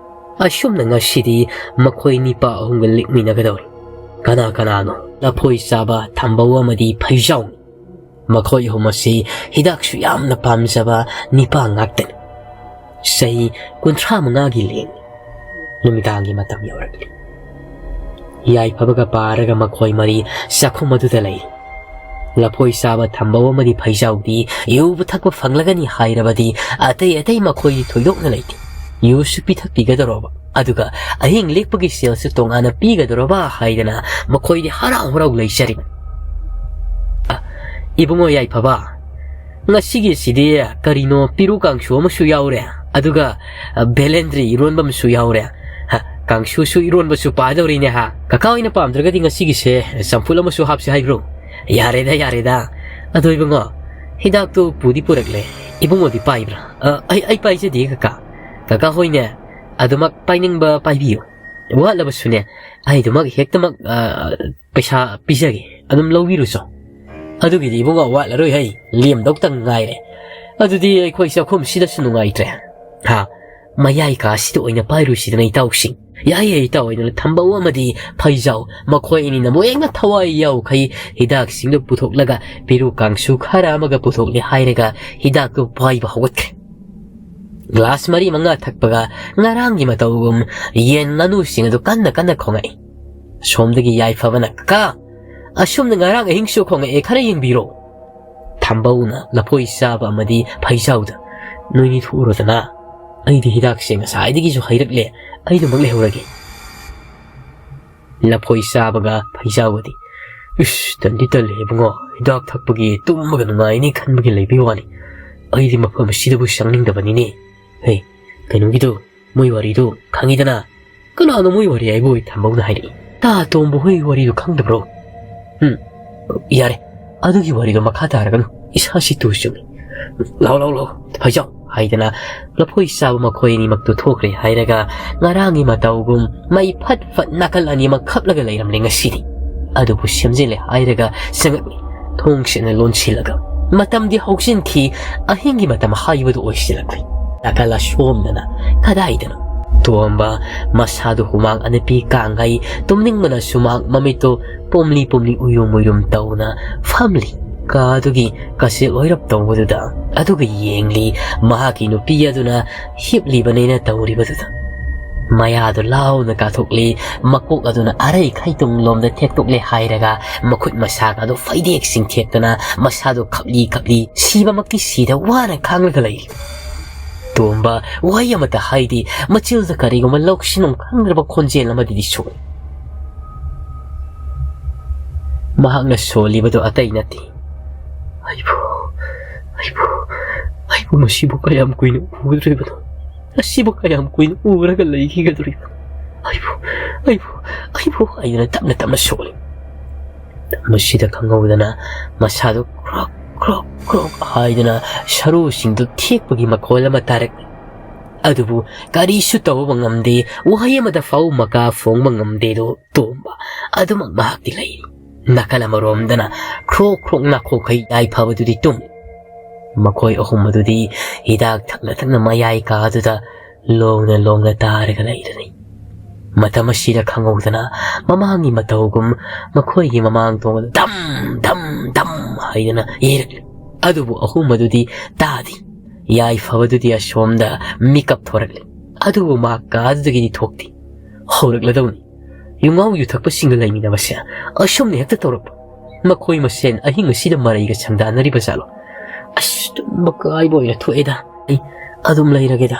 ꯑꯁꯨꯝꯅ ꯉꯁꯤꯗꯤ ꯃꯈꯣꯏ ꯅꯤꯄꯥ ꯑꯍꯨꯝꯒ ꯂꯤꯛꯃꯤꯟꯅꯒꯗꯧꯔꯤ꯫ ꯀꯅꯥ ꯀꯅꯥꯅꯣ? ꯂꯐꯣꯏ ꯆꯥꯕ, ꯊꯝꯕꯧ ꯑꯃꯗꯤ ꯐꯩꯖꯥꯎꯅꯤ꯫ ꯃꯈꯣꯏ ꯑꯍꯨꯝ ꯑꯁꯤ ꯍꯤꯗꯥꯛꯁꯨ ꯌꯥꯝꯅ ꯄꯥꯝꯖꯕ ꯅꯤꯄꯥ ꯉꯥꯛꯇꯅꯤ꯫ ꯆꯍꯤ ꯀꯨꯟꯊ꯭ꯔꯥ ꯃꯉꯥꯒꯤ ꯂꯦꯡ꯫ ꯅꯨꯃꯤꯗꯥꯡꯒꯤ ꯃꯇꯝ ꯌꯧꯔꯛꯂꯤ꯫ ꯌꯥꯏꯐꯕꯒ ꯄꯥꯔꯒ ꯃꯈꯣꯏ ꯃꯔꯤ ꯆꯥꯛꯈꯨꯝ ꯑꯗꯨꯗ ꯂꯩꯔꯤ꯫ ꯂꯐꯣꯏ ꯆꯥꯕ, ꯊꯝꯕꯧ ꯑꯃꯗꯤ ꯐꯩꯖꯥꯎꯗꯤ ꯌꯨꯕꯨ ꯊꯛꯄ ꯐꯪꯂꯒꯅꯤ ꯍꯥꯏꯔꯕꯗꯤ ꯑꯇꯩ ꯑꯇꯩ ꯃꯈꯣꯏꯗꯤ ꯊꯣꯏꯗꯣꯛꯅ ꯂꯩꯇꯦ꯫ ꯌꯨꯁꯨ ꯄꯤꯊꯛꯄꯤꯒꯗꯧꯔꯕ, ꯑꯗꯨꯒ ꯑꯍꯤꯡ ꯂꯦꯛꯄꯒꯤ ꯁꯦꯜꯁꯨ ꯇꯣꯉꯥꯟꯅ ꯄꯤꯒꯗꯧꯔꯕ ꯍꯥꯏꯗꯅ ꯃꯈꯣꯏꯗꯤ ꯍꯔꯥꯎ ꯍꯔꯥꯎ ꯂꯩꯖꯔꯤꯕꯅꯤ꯫ ꯑ, ꯏꯕꯨꯡꯉꯣ ꯌꯥꯏꯐꯕ, ꯉꯁꯤꯒꯤꯁꯤꯗꯤ ꯀꯔꯤꯅꯣ, ꯄꯤꯔꯨ ꯀꯥꯡꯁꯨ ꯑꯃꯁꯨ ꯌꯥꯎꯔꯦ, ꯑꯗꯨꯒ, ꯑ, ꯕꯦꯂꯦꯟꯗ꯭ꯔꯤ ꯏꯔꯣꯟꯕ ꯑꯃꯁꯨ ꯌꯥꯎꯔꯦ꯫ ꯍ, ꯀꯥꯡꯁꯨꯁꯨ ꯏꯔꯣꯟꯕꯁꯨ ꯄꯥꯗꯧꯔꯤꯅꯦ ꯍꯥ꯫ ꯀꯀꯥ ꯍꯣꯏꯅ ꯄꯥꯝꯗ꯭ꯔꯒꯗꯤ ꯉꯁꯤꯒꯤꯁꯦ ꯆꯝꯐꯨꯠ ꯑꯃꯁꯨ ꯍꯥꯞꯁꯤ ꯍꯥꯏꯕ꯭ꯔꯣ? ꯌꯥꯔꯦꯗ, ꯌꯥꯔꯦꯗ꯫ ꯑꯗꯣ ꯏꯕꯨꯡꯉꯣ, ꯍꯤꯗꯥꯛꯇꯨ ꯄꯨꯗꯤ ꯄꯨꯔꯛꯂꯦ꯫ ꯏꯕꯨꯡꯉꯣꯗꯤ ꯄꯥꯏꯕ꯭ꯔꯥ? ꯑ, ꯑꯩ, ꯑꯩ ꯄꯥꯏꯖꯗꯦ ꯀꯀꯥ꯫ ꯀꯀꯥ ꯍꯣꯏꯅꯦ, ꯑꯗꯨꯃꯛ ꯄꯥꯏꯅꯤꯡꯕ ꯄꯥꯏꯕꯤꯌꯨ꯫ ꯋꯥꯠꯂꯕꯁꯨꯅꯦ, ꯑꯩ ꯑꯗꯨꯃꯛ ꯍꯦꯛꯇꯃꯛ, ꯑ, ꯄꯩꯁꯥ ꯄꯤꯖꯒꯦ꯫ ꯑꯗꯨꯝ ꯂꯧꯕꯤꯔꯨꯆꯣ꯫ ꯑꯗꯨꯒꯤꯗꯤ ꯏꯕꯨꯡꯉꯣ ꯋꯥꯠꯂꯔꯣꯏ ꯍꯩ, ꯂꯦꯝꯗꯧꯇꯪ ꯉꯥꯏꯔꯦ꯫ ꯑꯗꯨꯗꯤ ꯑꯩꯈꯣꯏ ꯆꯥꯛꯈꯨꯝꯁꯤꯗꯁꯨ ꯅꯨꯡꯉꯥꯏꯇ꯭ꯔꯦ꯫ ꯍꯥ? ꯃꯌꯥꯏ ꯀꯥꯁꯤꯗ ꯑꯣꯏꯅ ꯄꯥꯏꯔꯨꯁꯤꯗꯅ ꯏꯇꯥꯎꯁꯤꯡ꯫ ꯌꯥꯏꯌꯦ ꯏꯇꯥꯎ, ꯑꯩꯅ ꯊꯝꯕꯧ ꯑꯃꯗꯤ ꯐꯩꯖꯥꯎ꯫ ꯃꯈꯣꯏ ꯑꯅꯤꯅ ꯃꯣꯌꯦꯡꯅ ꯊꯋꯥꯏ ꯌꯥꯎꯈꯩ ꯍꯤꯗꯥꯛꯁꯤꯡꯗꯨ ꯄꯨꯊꯣꯛꯂꯒ ꯄꯤꯔꯨ ꯀꯥꯡꯁꯨ ꯈꯔ ꯑꯃꯒ ꯄꯨꯊꯣꯛꯂꯦ ꯍꯥꯏꯔꯒ ꯍꯤꯗꯥꯛꯇꯨ ꯄꯥꯏꯕ ꯍꯧꯒꯠꯈ꯭ꯔꯦ꯫ ꯒ꯭ꯂꯥꯁ ꯃꯔꯤ ꯃꯉꯥ ꯊꯛꯄꯒ ꯉꯔꯥꯡꯒꯤ ꯃꯇꯧꯒꯨꯝ ꯌꯦꯟ ꯉꯥꯅꯨꯁꯤꯡ ꯑꯗꯨ ꯀꯟꯅ ꯀꯟꯅ ꯈꯣꯡꯉꯛꯏ꯫ ꯁꯣꯝꯗꯒꯤ ꯌꯥꯏꯐꯕꯅ, "ꯀꯀꯥ, ꯑꯁꯨꯝꯅ ꯉꯔꯥꯡ ꯑꯍꯤꯡꯁꯨ ꯈꯣꯡꯉꯛꯑꯦ, ꯈꯔ ꯌꯦꯡꯕꯤꯔꯣ"꯫ ꯊꯝꯕꯧꯅ ꯂꯐꯣꯏ ꯆꯥꯕ ꯑꯃꯗꯤ ꯐꯩꯖꯥꯎꯗ, "ꯅꯣꯏꯅꯤ ꯊꯣꯛꯎꯔꯣꯗꯅ, ꯑꯩꯗꯤ ꯍꯤꯗꯥꯛꯁꯦ ꯉꯁꯥꯏꯗꯒꯤꯁꯨ ꯍꯩꯔꯛꯂꯦ, ꯑꯩꯗꯨꯃꯛ ꯂꯩꯍꯧꯔꯒꯦ"꯫ ꯂꯐꯣꯏ ꯆꯥꯕꯒ ꯐꯩꯖꯥꯎꯒꯗꯤ, "ꯏꯁ, ꯇꯟꯗꯤ ꯇꯜꯂꯦ ꯏꯕꯨꯡꯉꯣ, ꯍꯤꯗꯥꯛ ꯊꯛꯄꯒꯤ ꯇꯨꯝꯕꯒ ꯅꯨꯡꯉꯥꯏꯅꯤ ꯈꯟꯕꯒꯤ ꯂꯩꯕꯩ ꯋꯥꯅꯤ, ꯑꯩꯗꯤ ꯃꯐꯝ ꯑꯁꯤꯗꯕꯨ ꯆꯪꯅꯤꯡꯗꯕꯅꯤꯅꯦ꯫ ꯍꯦ, ꯀꯩꯅꯣꯒꯤꯗꯣ, ꯃꯣꯏ ꯋꯥꯔꯤꯗꯣ ꯈꯪꯉꯤꯗꯅ?" "ꯀꯅꯥꯅꯣ ꯃꯣꯏ ꯋꯥꯔꯤ ꯍꯥꯏꯕꯣ?" ꯊꯝꯕꯧꯅ ꯍꯥꯏꯔꯛꯏ꯫ "ꯇꯥ ꯇꯣꯝꯕ ꯍꯣꯏ ꯋꯥꯔꯤꯗꯣ ꯈꯪꯗꯕ꯭ꯔꯣ?" "ꯎꯝ, ꯌꯥꯔꯦ, ꯑꯗꯨꯒꯤ ꯋꯥꯔꯤꯗꯣ ꯃꯈꯥ ꯇꯥꯔꯒꯅꯨ, ꯏꯁꯥꯁꯤ ꯇꯨ ꯆꯨꯡꯉꯤ꯫ ꯂꯥꯎ, ꯂꯥꯎ, ꯂꯥꯎ, ꯐꯩꯖꯥꯎ" ꯍꯥꯏꯗꯅ ꯂꯐꯣꯏ ꯆꯥꯕ ꯃꯈꯣꯏ ꯑꯅꯤꯃꯛꯇꯨ ꯊꯣꯛꯈ꯭ꯔꯦ ꯍꯥꯏꯔꯒ ꯉꯔꯥꯡꯒꯤ ꯃꯇꯧꯒꯨꯝ ꯃꯩ ꯐꯠ ꯐꯠ ꯅꯥꯀꯜ ꯑꯅꯤꯃꯛ ꯈꯞꯂꯒ ꯂꯩꯔꯝꯂꯦ ꯉꯁꯤꯗꯤ꯫ ꯑꯗꯨꯕꯨ ꯁꯦꯝꯖꯤꯜꯂꯦ ꯍꯥꯏꯔꯒ ꯆꯪꯉꯛꯂꯤ꯫ ꯊꯣꯡꯁꯤꯅ ꯂꯣꯟꯁꯤꯜꯂꯒ ꯃꯇꯝꯗꯤ ꯍꯧꯖꯤꯟꯈꯤ꯫ ꯑꯍꯤꯡꯒꯤ ꯃꯇꯝ ꯍꯥꯏꯕꯗꯨ ꯑꯣꯏꯁꯤꯜꯂꯛꯂꯤ꯫ ꯅꯥꯀꯜ ꯑꯁꯣꯝꯗꯅ ꯀꯗꯥꯏꯗꯅꯣ ꯇꯣꯝꯕ ꯃꯁꯥꯗꯨ ꯍꯨꯃꯥꯡ ꯑꯅꯞꯄꯤ ꯀꯥꯡꯈꯩ, ꯇꯨꯝꯅꯤꯡꯕꯅ ꯁꯨꯃꯥꯡ, ꯃꯃꯤꯠꯇꯨ ꯄꯣꯝꯂꯤ ꯄꯣꯝꯂꯤ ꯎꯏꯔꯨꯝ ꯎꯏꯔꯨꯝ ꯇꯧꯅ ꯐꯝꯂꯤ꯫ ꯀꯥꯗꯨꯒꯤ ꯀꯆꯦꯜ ꯑꯣꯏꯔꯞ ꯇꯧꯕꯗꯨꯗ ꯑꯗꯨꯒ ꯌꯦꯡꯂꯤ꯫ ꯃꯍꯥꯛꯀꯤ ꯅꯨꯄꯤ ꯑꯗꯨꯅ ꯍꯤꯞꯂꯤꯕꯅꯦꯅ ꯇꯧꯔꯤꯕꯗꯨꯗ ꯃꯌꯥꯗꯨ ꯂꯥꯎꯅ ꯀꯥꯊꯣꯛꯂꯤ꯫ ꯃꯀꯣꯛ ꯑꯗꯨꯅ ꯑꯔꯩ ꯈꯩꯇꯨꯡ ꯂꯣꯝꯗ ꯊꯦꯛꯇꯣꯛꯂꯦ ꯍꯥꯏꯔꯒ ꯃꯈꯨꯠ ꯃꯁꯥꯒ ꯑꯗꯨ ꯐꯩꯗꯦꯛ ꯆꯤꯡꯊꯦꯛꯇꯅ ꯃꯁꯥꯗꯨ ꯈꯞꯂꯤ ꯈꯞꯂꯤ, ꯁꯤꯕꯃꯛꯇꯤ ꯁꯤꯗ ꯋꯥꯅ ꯈꯥꯡꯂꯒ ꯂꯩꯔꯤ꯫ ꯇꯣꯝꯕ ꯋꯥꯍꯩ ꯑꯃꯠꯇ ꯍꯥꯏꯗꯦ꯫ ꯃꯆꯤꯜꯗ ꯀꯔꯤꯒꯨꯝꯕ ꯂꯧꯁꯤꯟꯐꯝ ꯈꯪꯗ꯭ꯔꯕ ꯈꯣꯟꯖꯦꯜ ꯑꯃꯗꯤ ꯁꯣꯛꯏ꯫ ꯃꯍꯥꯛꯅ ꯁꯣꯜꯂꯤꯕꯗꯨ ꯑꯇꯩ ꯅꯠꯇꯦ꯫ "ꯑꯩꯕꯨ, ꯑꯩꯕꯨ, ꯑꯩꯕꯨ ꯃꯁꯤꯕꯨ ꯀꯌꯥꯝ ꯀꯨꯏꯅ ꯎꯗ꯭ꯔꯤꯕꯅꯣ? ꯑꯁꯤꯕꯨ ꯀꯌꯥꯝ ꯀꯨꯏꯅ ꯎꯔꯒ ꯂꯩꯈꯤꯒꯗꯧꯔꯤꯕꯅꯣ? ꯑꯩꯕꯨ, ꯑꯩꯕꯨ, ꯑꯩꯕꯨ" ꯍꯥꯏꯗꯨꯅ ꯇꯞꯅ ꯇꯞꯅ ꯁꯣꯜꯂꯤ꯫ ꯃꯁꯤꯗ ꯈꯪꯍꯧꯗꯅ ꯃꯁꯥꯗꯨ ꯀ꯭ꯔꯣꯛ, ꯀ꯭ꯔꯣꯛ, ꯀ꯭ꯔꯣꯛ ꯍꯥꯏꯗꯨꯅ ꯁꯔꯨꯁꯤꯡꯗꯨ ꯊꯦꯛꯄꯒꯤ ꯃꯈꯣꯜ ꯑꯃ ꯇꯥꯔꯛꯂꯤ꯫ ꯑꯗꯨꯕꯨ ꯀꯔꯤꯁꯨ ꯇꯧꯕ ꯉꯝꯗꯦ, ꯋꯥꯍꯩ ꯑꯃꯗ ꯐꯥꯎ ꯃꯀꯥ ꯐꯣꯡꯕ ꯉꯝꯗꯦꯗꯣ ꯇꯣꯝꯕ꯫ ꯑꯗꯨꯃꯛ ꯃꯍꯥꯛꯇꯤ ꯂꯩꯔꯤ꯫ ꯅꯥꯀꯜ ꯑꯃꯔꯣꯝꯗꯅ ꯈ꯭ꯔꯣꯛ ꯈ꯭ꯔꯣꯛ ꯅꯥꯈꯣꯛꯈꯩ ꯌꯥꯏꯐꯕꯗꯨꯗꯤ ꯇꯨꯝ꯫ ꯃꯈꯣꯏ ꯑꯍꯨꯝ ꯑꯗꯨꯗꯤ ꯍꯤꯗꯥꯛ ꯊꯛꯅ ꯊꯛꯅ ꯃꯌꯥꯏ ꯀꯥꯗꯨꯗ ꯂꯣꯡꯅ ꯂꯣꯡꯅ ꯇꯥꯔꯒ ꯂꯩꯔꯅꯤ꯫ ꯃꯇꯝ ꯑꯁꯤꯗ ꯈꯪꯍꯧꯗꯅ ꯃꯃꯥꯡꯒꯤ ꯃꯇꯧꯒꯨꯝ ꯃꯈꯣꯏꯒꯤ ꯃꯃꯥꯡ ꯊꯣꯡꯗ ꯙꯝ ꯙꯝ ꯙꯝ ꯍꯥꯏꯗꯅ ꯌꯩꯔꯛꯂꯤ꯫ ꯑꯗꯨꯕꯨ ꯑꯍꯨꯝ ꯑꯗꯨꯗꯤ ꯇꯥꯗꯦ꯫ ꯌꯥꯏꯐꯕꯗꯨꯗꯤ ꯑꯁꯣꯝꯗ ꯃꯤꯀꯞ ꯊꯣꯔꯛꯂꯤ꯫ ꯑꯗꯨꯕꯨ ꯃꯥ ꯀꯥꯗꯨꯗꯒꯤꯗꯤ ꯊꯣꯛꯇꯦ꯫ ꯍꯧꯔꯛꯂꯗꯧꯅꯤ꯫ ꯌꯨꯉꯥꯎ ꯌꯨꯊꯛꯄꯁꯤꯡꯒ ꯂꯩꯃꯤꯟꯅꯕꯁꯦ ꯑꯁꯨꯝꯅ ꯍꯦꯛꯇ ꯇꯧꯔꯛꯄ꯫ ꯃꯈꯣꯏ ꯃꯁꯦꯟ ꯑꯍꯤꯡ ꯑꯁꯤꯗ ꯃꯔꯩꯒ ꯁꯪꯗꯥꯅꯔꯤꯕ ꯖꯥꯠꯂꯣ? ꯑꯁ, ꯇꯨꯝꯕ ꯀꯥꯏꯕ ꯑꯣꯏꯅ ꯊꯣꯛꯑꯦꯗ꯫ ꯑꯩ ꯑꯗꯨꯝ ꯂꯩꯔꯒꯦꯗ꯫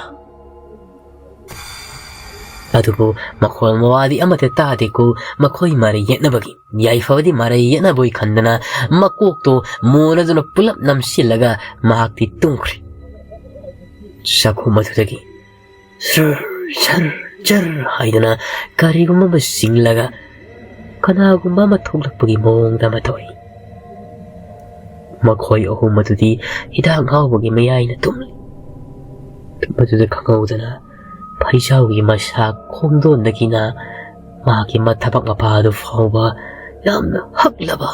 ꯑꯗꯨꯕꯨ ꯃꯈꯣꯜ ꯃꯋꯥꯗꯤ ꯑꯃꯠꯇ ꯇꯥꯗꯦꯀꯣ꯫ ꯃꯈꯣꯏ ꯃꯔꯩ ꯌꯦꯠꯅꯕꯒꯤ ꯌꯥꯏꯐꯕꯗꯤ ꯃꯔꯩ ꯌꯦꯠꯅꯕꯣꯏ ꯈꯟꯗꯅ ꯃꯀꯣꯛꯇꯣ ꯃꯣꯟ ꯑꯗꯨꯅ ꯄꯨꯂꯞ ꯅꯝꯁꯤꯜꯂꯒ ꯃꯍꯥꯛꯇꯤ ꯇꯨꯝꯈ꯭ꯔꯦ꯫ ꯆꯥꯛꯈꯨꯝ ꯑꯗꯨꯗꯒꯤ ꯁꯔ ꯁꯔ ꯁꯔ ꯍꯥꯏꯗꯅ ꯀꯔꯤꯒꯨꯝꯕ ꯑꯃ ꯆꯤꯡꯂꯒ ꯀꯅꯥꯒꯨꯝꯕ ꯑꯃ ꯊꯣꯛꯂꯛꯄꯒꯤ ꯃꯑꯣꯡꯗ ꯑꯃ ꯇꯧꯏ꯫ ꯃꯈꯣꯏ ꯑꯍꯨꯝ ꯑꯗꯨꯗꯤ ꯍꯤꯗꯥꯛ ꯉꯥꯎꯕꯒꯤ ꯃꯌꯥꯏꯅ ꯇꯨꯝꯂꯤ꯫ ꯃꯗꯨꯗ ꯈꯪꯍꯧꯗꯅ ꯐꯩꯖꯥꯎꯒꯤ ꯃꯁꯥ ꯈꯣꯡꯗꯣꯟꯗꯒꯤꯅ ꯃꯍꯥꯛꯀꯤ ꯃꯊꯕꯥꯛ ꯃꯄꯥ ꯑꯗꯨ ꯐꯥꯎꯕ ꯌꯥꯝꯅ ꯍꯛꯂꯕ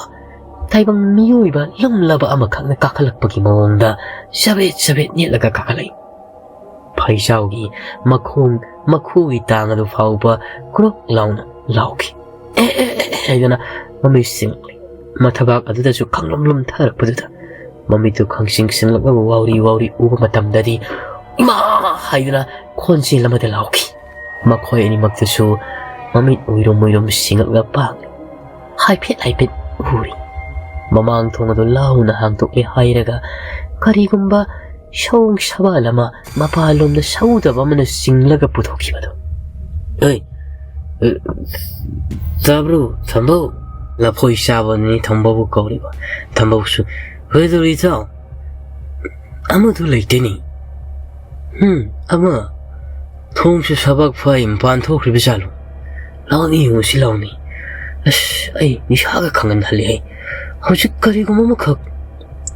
ꯇꯥꯏꯕꯪ ꯃꯤꯑꯣꯏꯕ ꯂꯨꯝꯂꯕ ꯑꯃꯈꯛꯅ ꯀꯥꯈꯠꯂꯛꯄꯒꯤ ꯃꯑꯣꯡꯗ ꯆꯕꯦꯠ ꯆꯕꯦꯠ ꯅꯦꯠꯂꯒ ꯀꯥꯈꯠꯂꯛꯏ꯫ ꯐꯩꯖꯥꯎꯒꯤ ꯃꯈꯣꯡ ꯃꯈꯨꯒꯤ ꯇꯥꯡ ꯑꯗꯨ ꯐꯥꯎꯕ ꯀ꯭ꯔꯣꯛ ꯂꯥꯎꯅ ꯂꯥꯎꯈꯤ꯫ "ꯑꯦ, ꯑꯦ, ꯑꯦ," ꯍꯥꯏꯗꯨꯅ ꯃꯃꯤꯠ ꯁꯤꯡꯂꯤ꯫ ꯃꯊꯕꯥꯛ ꯑꯗꯨꯗꯁꯨ ꯈꯪꯂꯨꯝ ꯂꯨꯝꯊꯔꯛꯄꯗꯨꯗ ꯃꯃꯤꯠꯇꯨ ꯈꯪꯁꯤꯡ ꯁꯤꯡꯂꯛꯂꯒ ꯋꯥꯎꯔꯤ ꯋꯥꯎꯔꯤ ꯎꯕ ꯃꯇꯝꯗꯗꯤ, "ꯏꯃꯥ!" ꯍꯥꯏꯗꯨꯅ ꯈꯣꯟꯖꯦꯜ ꯑꯃꯗ ꯂꯥꯎꯈꯤ꯫ ꯃꯈꯣꯏ ꯑꯅꯤꯃꯛꯇꯁꯨ ꯃꯃꯤꯠ ꯎꯏꯔꯨꯝ ꯎꯏꯔꯨꯝ ꯁꯤꯡꯉꯛꯂ ꯄꯥꯡꯂꯤ꯫ ꯍꯥꯏꯐꯦꯠ ꯍꯥꯏꯐꯦꯠ ꯎꯔꯤ꯫ ꯃꯃꯥꯡ ꯊꯣꯡ ꯑꯗꯨ ꯂꯥꯎꯅ ꯍꯥꯡꯗꯣꯛꯂꯦ ꯍꯥꯏꯔꯒ ꯀꯔꯤꯒꯨꯝꯕ ꯁꯑꯣꯡ ꯁꯋꯥꯜ ꯑꯃ ꯃꯄꯥꯟꯂꯣꯝꯗ ꯁꯧꯗꯕ ꯑꯃꯅ ꯆꯤꯡꯂꯒ ꯄꯨꯊꯣꯛꯈꯤꯕꯗꯨ꯫ "ꯑꯦ, ꯑꯦ, ꯇꯥꯕ꯭ꯔꯣ, ꯊꯝꯕꯧ?" ꯂꯐꯣꯏ ꯆꯥꯕꯅꯤ ꯊꯝꯕꯧꯕꯨ ꯀꯧꯔꯤꯕ꯫ ꯊꯝꯕꯧꯁꯨ, "ꯀꯩꯗꯧꯔꯤ ꯏꯇꯥꯎ? ꯑꯃꯗꯨ ꯂꯩꯇꯦꯅꯦ꯫ ꯎꯝ, ꯑꯃ ꯊꯣꯡꯁꯨ ꯁꯕꯥꯛ ꯐꯥꯏ, ꯃꯄꯥꯟ ꯊꯣꯛꯈ꯭ꯔꯤꯕ ꯖꯥꯠꯂꯣ? ꯂꯥꯎꯅꯤ, ꯌꯦꯡꯉꯨꯁꯤ ꯂꯥꯎꯅꯤ꯫ ꯑꯁ, ꯑꯩ ꯅꯤꯁꯥꯒ ꯈꯪꯍꯟꯍꯜꯂꯦ꯫ ꯍꯧꯖꯤꯛ ꯀꯔꯤꯒꯨꯝꯕ ꯑꯃꯈꯛ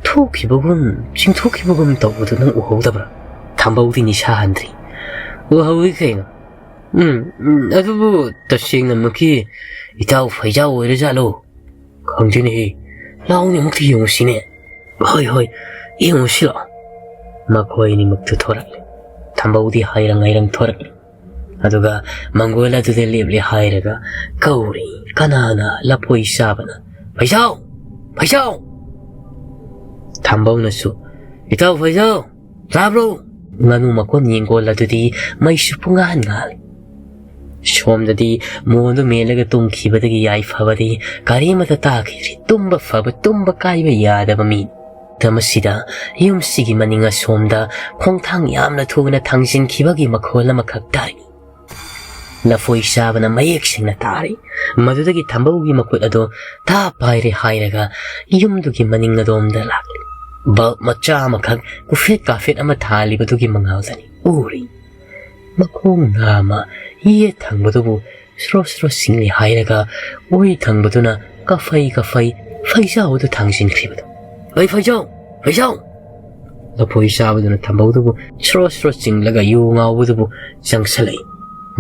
ꯊꯣꯛꯈꯤꯕꯒꯨꯝ, ꯆꯤꯡꯊꯣꯛꯈꯤꯕꯒꯨꯝ ꯇꯧꯕꯗꯨ ꯅꯪ ꯎꯍꯧꯗꯕ꯭ꯔꯥ?" ꯊꯝꯕꯧꯗꯤ ꯅꯤꯁꯥ ꯍꯟꯗ꯭ꯔꯤ꯫ "ꯎꯍꯧꯏ ꯀꯩꯅꯣ꯫ ꯎꯝ, ꯎꯝ, ꯑꯗꯨꯕꯨ ꯇꯁꯦꯡꯅꯃꯛꯀꯤ ꯏꯇꯥꯎ ꯐꯩꯖꯥꯎ ꯑꯣꯏꯔꯖꯥꯠꯂꯣ? ꯈꯪꯗꯦꯅꯦꯍꯦ꯫ ꯂꯥꯎꯅꯦ, ꯑꯃꯨꯛꯇ ꯌꯦꯡꯉꯨꯁꯤꯅꯦ꯫" "ꯍꯣꯏ, ꯍꯣꯏ, ꯌꯦꯡꯉꯨꯁꯤ ꯂꯥꯛꯑꯣ꯫" ꯃꯈꯣꯏ ꯑꯅꯤꯃꯛꯇꯨ ꯊꯣꯔꯛꯂꯦ꯫ ꯊꯝꯕꯧꯗꯤ ꯍꯥꯏꯔꯪ ꯍꯥꯏꯔꯪ ꯊꯣꯔꯛꯂꯦ꯫ ꯑꯗꯨꯒ ꯃꯪꯒꯣꯜ ꯑꯗꯨꯗ ꯂꯦꯞꯂꯦ ꯍꯥꯏꯔꯒ ꯀꯧꯔꯤ꯫ ꯀꯅꯥꯅ? ꯂꯐꯣꯏ ꯆꯥꯕꯅ, "ꯐꯩꯖꯥꯎ! ꯐꯩꯖꯥꯎ!" ꯊꯝꯕꯧꯅꯁꯨ, "ꯏꯇꯥꯎ ꯐꯩꯖꯥꯎ, ꯇꯥꯕ꯭ꯔꯣ?" ꯉꯥꯅꯨ ꯃꯀꯣꯟ ꯌꯦꯡꯒꯣꯜ ꯑꯗꯨꯗꯤ ꯃꯩꯁꯨ ꯄꯨꯡꯉꯥꯟ ꯉꯥꯜꯂꯤ꯫ ꯁꯣꯝꯗꯗꯤ ꯃꯣꯟꯗꯨ ꯃꯦꯜꯂꯒ ꯇꯨꯝꯈꯤꯕꯗꯒꯤ ꯌꯥꯏꯐꯕꯗꯤ ꯀꯔꯤꯃꯠꯇ ꯇꯥꯈꯤꯗ꯭ꯔꯤ꯫ ꯇꯨꯝꯕ ꯐꯕ, ꯇꯨꯝꯕ ꯀꯥꯏꯕ ꯌꯥꯗꯕ ꯃꯤ꯫ ꯃꯇꯝ ꯑꯁꯤꯗ ꯌꯨꯝꯁꯤꯒꯤ ꯃꯅꯤꯡ ꯑꯁꯣꯝꯗ ꯈꯣꯡꯊꯥꯡ ꯌꯥꯝꯅ ꯊꯨꯅ ꯊꯥꯡꯖꯤꯟꯈꯤꯕꯒꯤ ꯃꯈꯣꯜ ꯑꯃꯈꯛ ꯇꯥꯔꯤ꯫ ꯂꯐꯣꯏ ꯆꯥꯕꯅ ꯃꯌꯦꯛ ꯁꯦꯡꯅ ꯇꯥꯔꯤ꯫ ꯃꯗꯨꯗꯒꯤ ꯊꯝꯕꯧꯒꯤ ꯃꯈꯨꯠ ꯑꯗꯨ ꯊꯥꯞ ꯄꯥꯏꯔꯦ ꯍꯥꯏꯔꯒ ꯌꯨꯝꯗꯨꯒꯤ ꯃꯅꯤꯡ ꯑꯗꯣꯝꯗ ꯂꯥꯛꯂꯤ꯫ ꯕꯜꯕ ꯃꯆꯥ ꯑꯃꯈꯛ ꯀꯨꯐꯦꯠ ꯀꯥꯐꯦꯠ ꯑꯃ ꯊꯥꯜꯂꯤꯕꯗꯨꯒꯤ ꯃꯉꯥꯜꯗꯅꯤ ꯎꯔꯤ꯫ ꯃꯈꯣꯡ ꯅꯥꯝꯃ ꯌꯦꯠ ꯊꯪꯕꯗꯨꯕꯨ ꯁ꯭ꯔꯣ ꯁ꯭ꯔꯣ ꯆꯤꯡꯂꯤ ꯍꯥꯏꯔꯒ ꯑꯣꯏ ꯊꯪꯕꯗꯨꯅ ꯀꯐꯩ ꯀꯐꯩ ꯐꯩꯖꯥꯎꯗ ꯊꯥꯡꯖꯤꯟꯈ꯭ꯔꯤꯕꯗꯨ꯫ "ꯍꯩ ꯐꯩꯖꯥꯎ! ꯐꯩꯖꯥꯎ!" ꯂꯐꯣꯏ ꯆꯥꯕꯗꯨꯅ ꯊꯝꯕꯧꯗꯨꯕꯨ ꯁ꯭ꯔꯣ ꯁ꯭ꯔꯣ ꯆꯤꯡꯂꯒ ꯌꯨ ꯉꯥꯎꯕꯗꯨꯕꯨ ꯆꯪꯁꯜꯂꯛꯏ꯫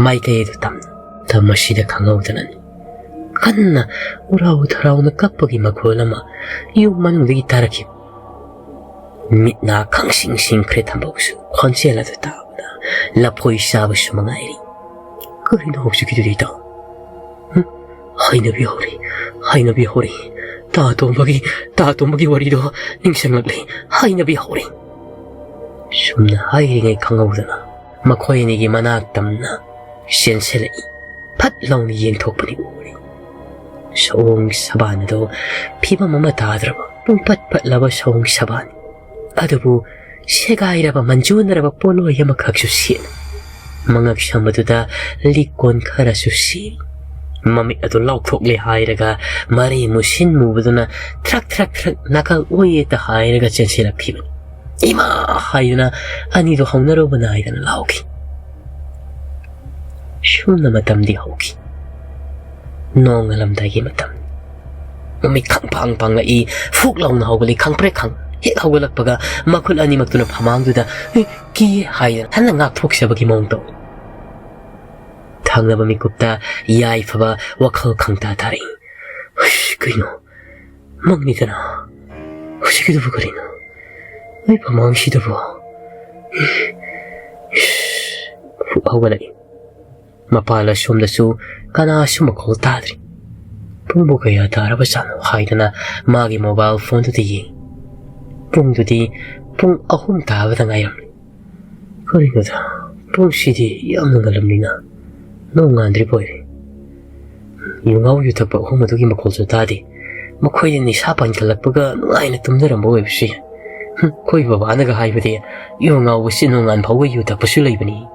ꯃꯥꯏꯀꯩ ꯑꯗꯨ ꯇꯝꯅ꯫ ꯃꯇꯝ ꯑꯁꯤꯗ ꯈꯪꯍꯧꯗꯅꯅꯤ ꯀꯟꯅ ꯎꯔꯥꯎ ꯊꯔꯥꯎꯅ ꯀꯞꯄꯒꯤ ꯃꯈꯣꯜ ꯑꯃ ꯌꯨꯝ ꯃꯅꯨꯡꯗꯒꯤ ꯇꯥꯔꯛꯈꯤꯕ꯫ ꯃꯤꯠ ꯅꯥ ꯈꯪꯁꯤꯡ ꯁꯤꯡꯈ꯭ꯔꯦ ꯊꯝꯕꯧꯁꯨ ꯈꯣꯟꯖꯦꯜ ꯑꯗꯨ ꯇꯥꯕꯗ꯫ ꯂꯐꯣꯏ ꯆꯥꯕꯁꯨ ꯃꯉꯥꯏꯔꯤ꯫ ꯀꯔꯤꯅꯣ ꯍꯧꯖꯤꯛꯀꯤꯗꯨꯗꯤ ꯏꯇꯥꯎ? ꯍꯨꯝ? ꯍꯩꯅꯕꯤ ꯍꯧꯔꯦ, ꯍꯩꯅꯕꯤ ꯍꯧꯔꯦ꯫ ꯇꯥ ꯇꯣꯝꯕꯒꯤ, ꯇꯥ ꯇꯣꯝꯕꯒꯤ ꯋꯥꯔꯤꯗꯣ ꯅꯤꯡꯁꯤꯡꯂꯛꯂꯦ꯫ ꯍꯩꯅꯕꯤ ꯍꯧꯔꯦ꯫ ꯁꯨꯝꯅ ꯍꯥꯏꯔꯤꯉꯩ ꯈꯪꯍꯧꯗꯅ ꯃꯈꯣꯏ ꯑꯅꯤꯒꯤ ꯃꯅꯥꯛ ꯇꯝꯅ ꯆꯦꯟꯁꯤꯜꯂꯛꯏ꯫ ꯐꯠ ꯂꯥꯎꯅ ꯌꯦꯡꯊꯣꯛꯄꯅꯤ ꯎꯔꯤ꯫ ꯁꯑꯣꯡ ꯁꯕꯥꯟ ꯑꯗꯨ ꯐꯤꯕꯝ ꯑꯃ ꯇꯥꯗ꯭ꯔꯕ ꯄꯨꯡꯄꯠ ꯄꯠꯂꯕ ꯁꯑꯣꯡ ꯁꯕꯥꯟ꯫ ꯑꯗꯨꯕꯨ ꯁꯦꯒꯥꯏꯔꯕ ꯃꯟꯖꯨꯅꯔꯕ ꯄꯣꯠꯂꯣꯏ ꯑꯃꯈꯛꯁꯨ ꯁꯦꯠꯂꯤ꯫ ꯃꯉꯛ ꯁꯝꯕꯗꯨꯗ ꯂꯤꯛꯀꯣꯟ ꯈꯔꯁꯨ ꯁꯤ꯫ ꯃꯃꯤꯠ ꯑꯗꯨ ꯂꯥꯎꯊꯣꯛꯂꯦ ꯍꯥꯏꯔꯒ ꯃꯔꯦ ꯃꯨꯁꯤꯟ ꯃꯨꯕꯗꯨꯅ ꯊ꯭ꯔꯛ ꯊ꯭ꯔꯛ ꯊ꯭ꯔꯛ ꯅꯥꯀꯜ ꯑꯣꯏꯌꯦꯇ ꯍꯥꯏꯔꯒ ꯆꯦꯟꯁꯤꯜꯂꯛꯈꯤꯕꯅꯤ꯫ "ꯏꯃꯥ!" ꯍꯥꯏꯗꯨꯅ ꯑꯅꯤꯗꯨ ꯍꯧꯅꯔꯨꯕ ꯅꯥꯏꯗꯅ ꯂꯥꯎꯈꯤ꯫ ꯁꯨꯝꯅ ꯃꯇꯝꯗꯤ ꯍꯧꯈꯤ꯫ ꯅꯣꯡꯉꯥꯜꯂꯝꯗꯥꯏꯒꯤ ꯃꯇꯝ꯫ ꯃꯃꯤꯠ ꯈꯪ ꯄꯥꯡ ꯄꯥꯡꯂꯛꯏ, ꯐꯨꯛ ꯂꯥꯎꯅ ꯍꯧꯒꯠꯂꯤ, ꯈꯪꯄ꯭ꯔꯦꯛ ꯈꯪ꯫ ꯍꯦꯛ ꯍꯧꯒꯠꯂꯛꯄꯒ ꯃꯈꯨꯠ ꯑꯅꯤꯃꯛꯇꯨꯅ ꯐꯃꯥꯡꯗꯨꯗ, "ꯑꯦ, ꯀꯤ!" ꯍꯥꯏꯗꯅ ꯍꯟꯅ ꯉꯥꯛꯊꯣꯛꯆꯕꯒꯤ ꯃꯑꯣꯡ ꯇꯧꯏ꯫ ꯊꯪꯅꯕ ꯃꯤꯀꯨꯞꯇ ꯌꯥꯏꯐꯕ ꯋꯥꯈꯜ ꯈꯪꯇꯥ ꯇꯥꯔꯛꯏ꯫ "ꯍꯨꯏꯁ, ꯀꯩꯅꯣ? ꯃꯪꯅꯤꯗꯅ꯫ ꯍꯧꯖꯤꯛꯀꯤꯗꯨꯕꯨ ꯀꯔꯤꯅꯣ? ꯑꯩ ꯐꯃꯥꯡꯁꯤꯗꯕꯨ?" ꯏꯁ! ꯐꯨꯛ ꯍꯧꯒꯠꯂꯛꯏ꯫ ꯃꯄꯥꯜ ꯑꯁꯣꯝꯗꯁꯨ ꯀꯅꯥꯁꯨ ꯃꯈꯣꯜ ꯇꯥꯗ꯭ꯔꯤ꯫ ꯄꯨꯡꯕꯨ ꯀꯌꯥ ꯇꯥꯔꯕꯖꯥꯠꯅꯣ ꯍꯥꯏꯗꯅ ꯃꯥꯒꯤ ꯃꯣꯕꯥꯏꯜ ꯐꯣꯟꯗꯨꯗ ꯌꯦꯡꯉꯤ꯫ ꯄꯨꯡꯗꯨꯗꯤ ꯄꯨꯡ ꯑꯍꯨꯝ ꯇꯥꯕꯗ ꯉꯥꯏꯔꯝꯃꯤ꯫ ꯀꯔꯤꯅꯣꯗ, ꯄꯨꯡꯁꯤꯗꯤ ꯌꯥꯝꯅ ꯉꯜꯂꯝꯂꯤꯅ, ꯅꯣꯡ ꯉꯥꯟꯗ꯭ꯔꯤꯕ ꯑꯣꯏꯔꯦ꯫ ꯌꯨ ꯉꯥꯎ ꯌꯨ ꯊꯛꯄ ꯑꯍꯨꯝ ꯑꯗꯨꯒꯤ ꯃꯈꯣꯜꯁꯨ ꯇꯥꯗꯦ꯫ ꯃꯈꯣꯏꯗꯤ ꯅꯤꯁꯥ ꯄꯥꯟꯈꯠꯂꯛꯄꯒ ꯅꯨꯡꯉꯥꯏꯅ ꯇꯨꯝꯅꯔꯝꯕ ꯑꯣꯏꯕꯁꯨ ꯌꯥꯏ꯫ ꯍꯨꯝ, ꯑꯩꯈꯣꯏ ꯕꯕꯥꯅꯒ ꯍꯥꯏꯕꯗꯤ ꯌꯨ ꯉꯥꯎꯕꯁꯤ ꯅꯣꯡꯉꯥꯟ ꯐꯥꯎꯕ ꯌꯨ ꯊꯛꯄꯁꯨ ꯂꯩꯕꯅꯤ꯫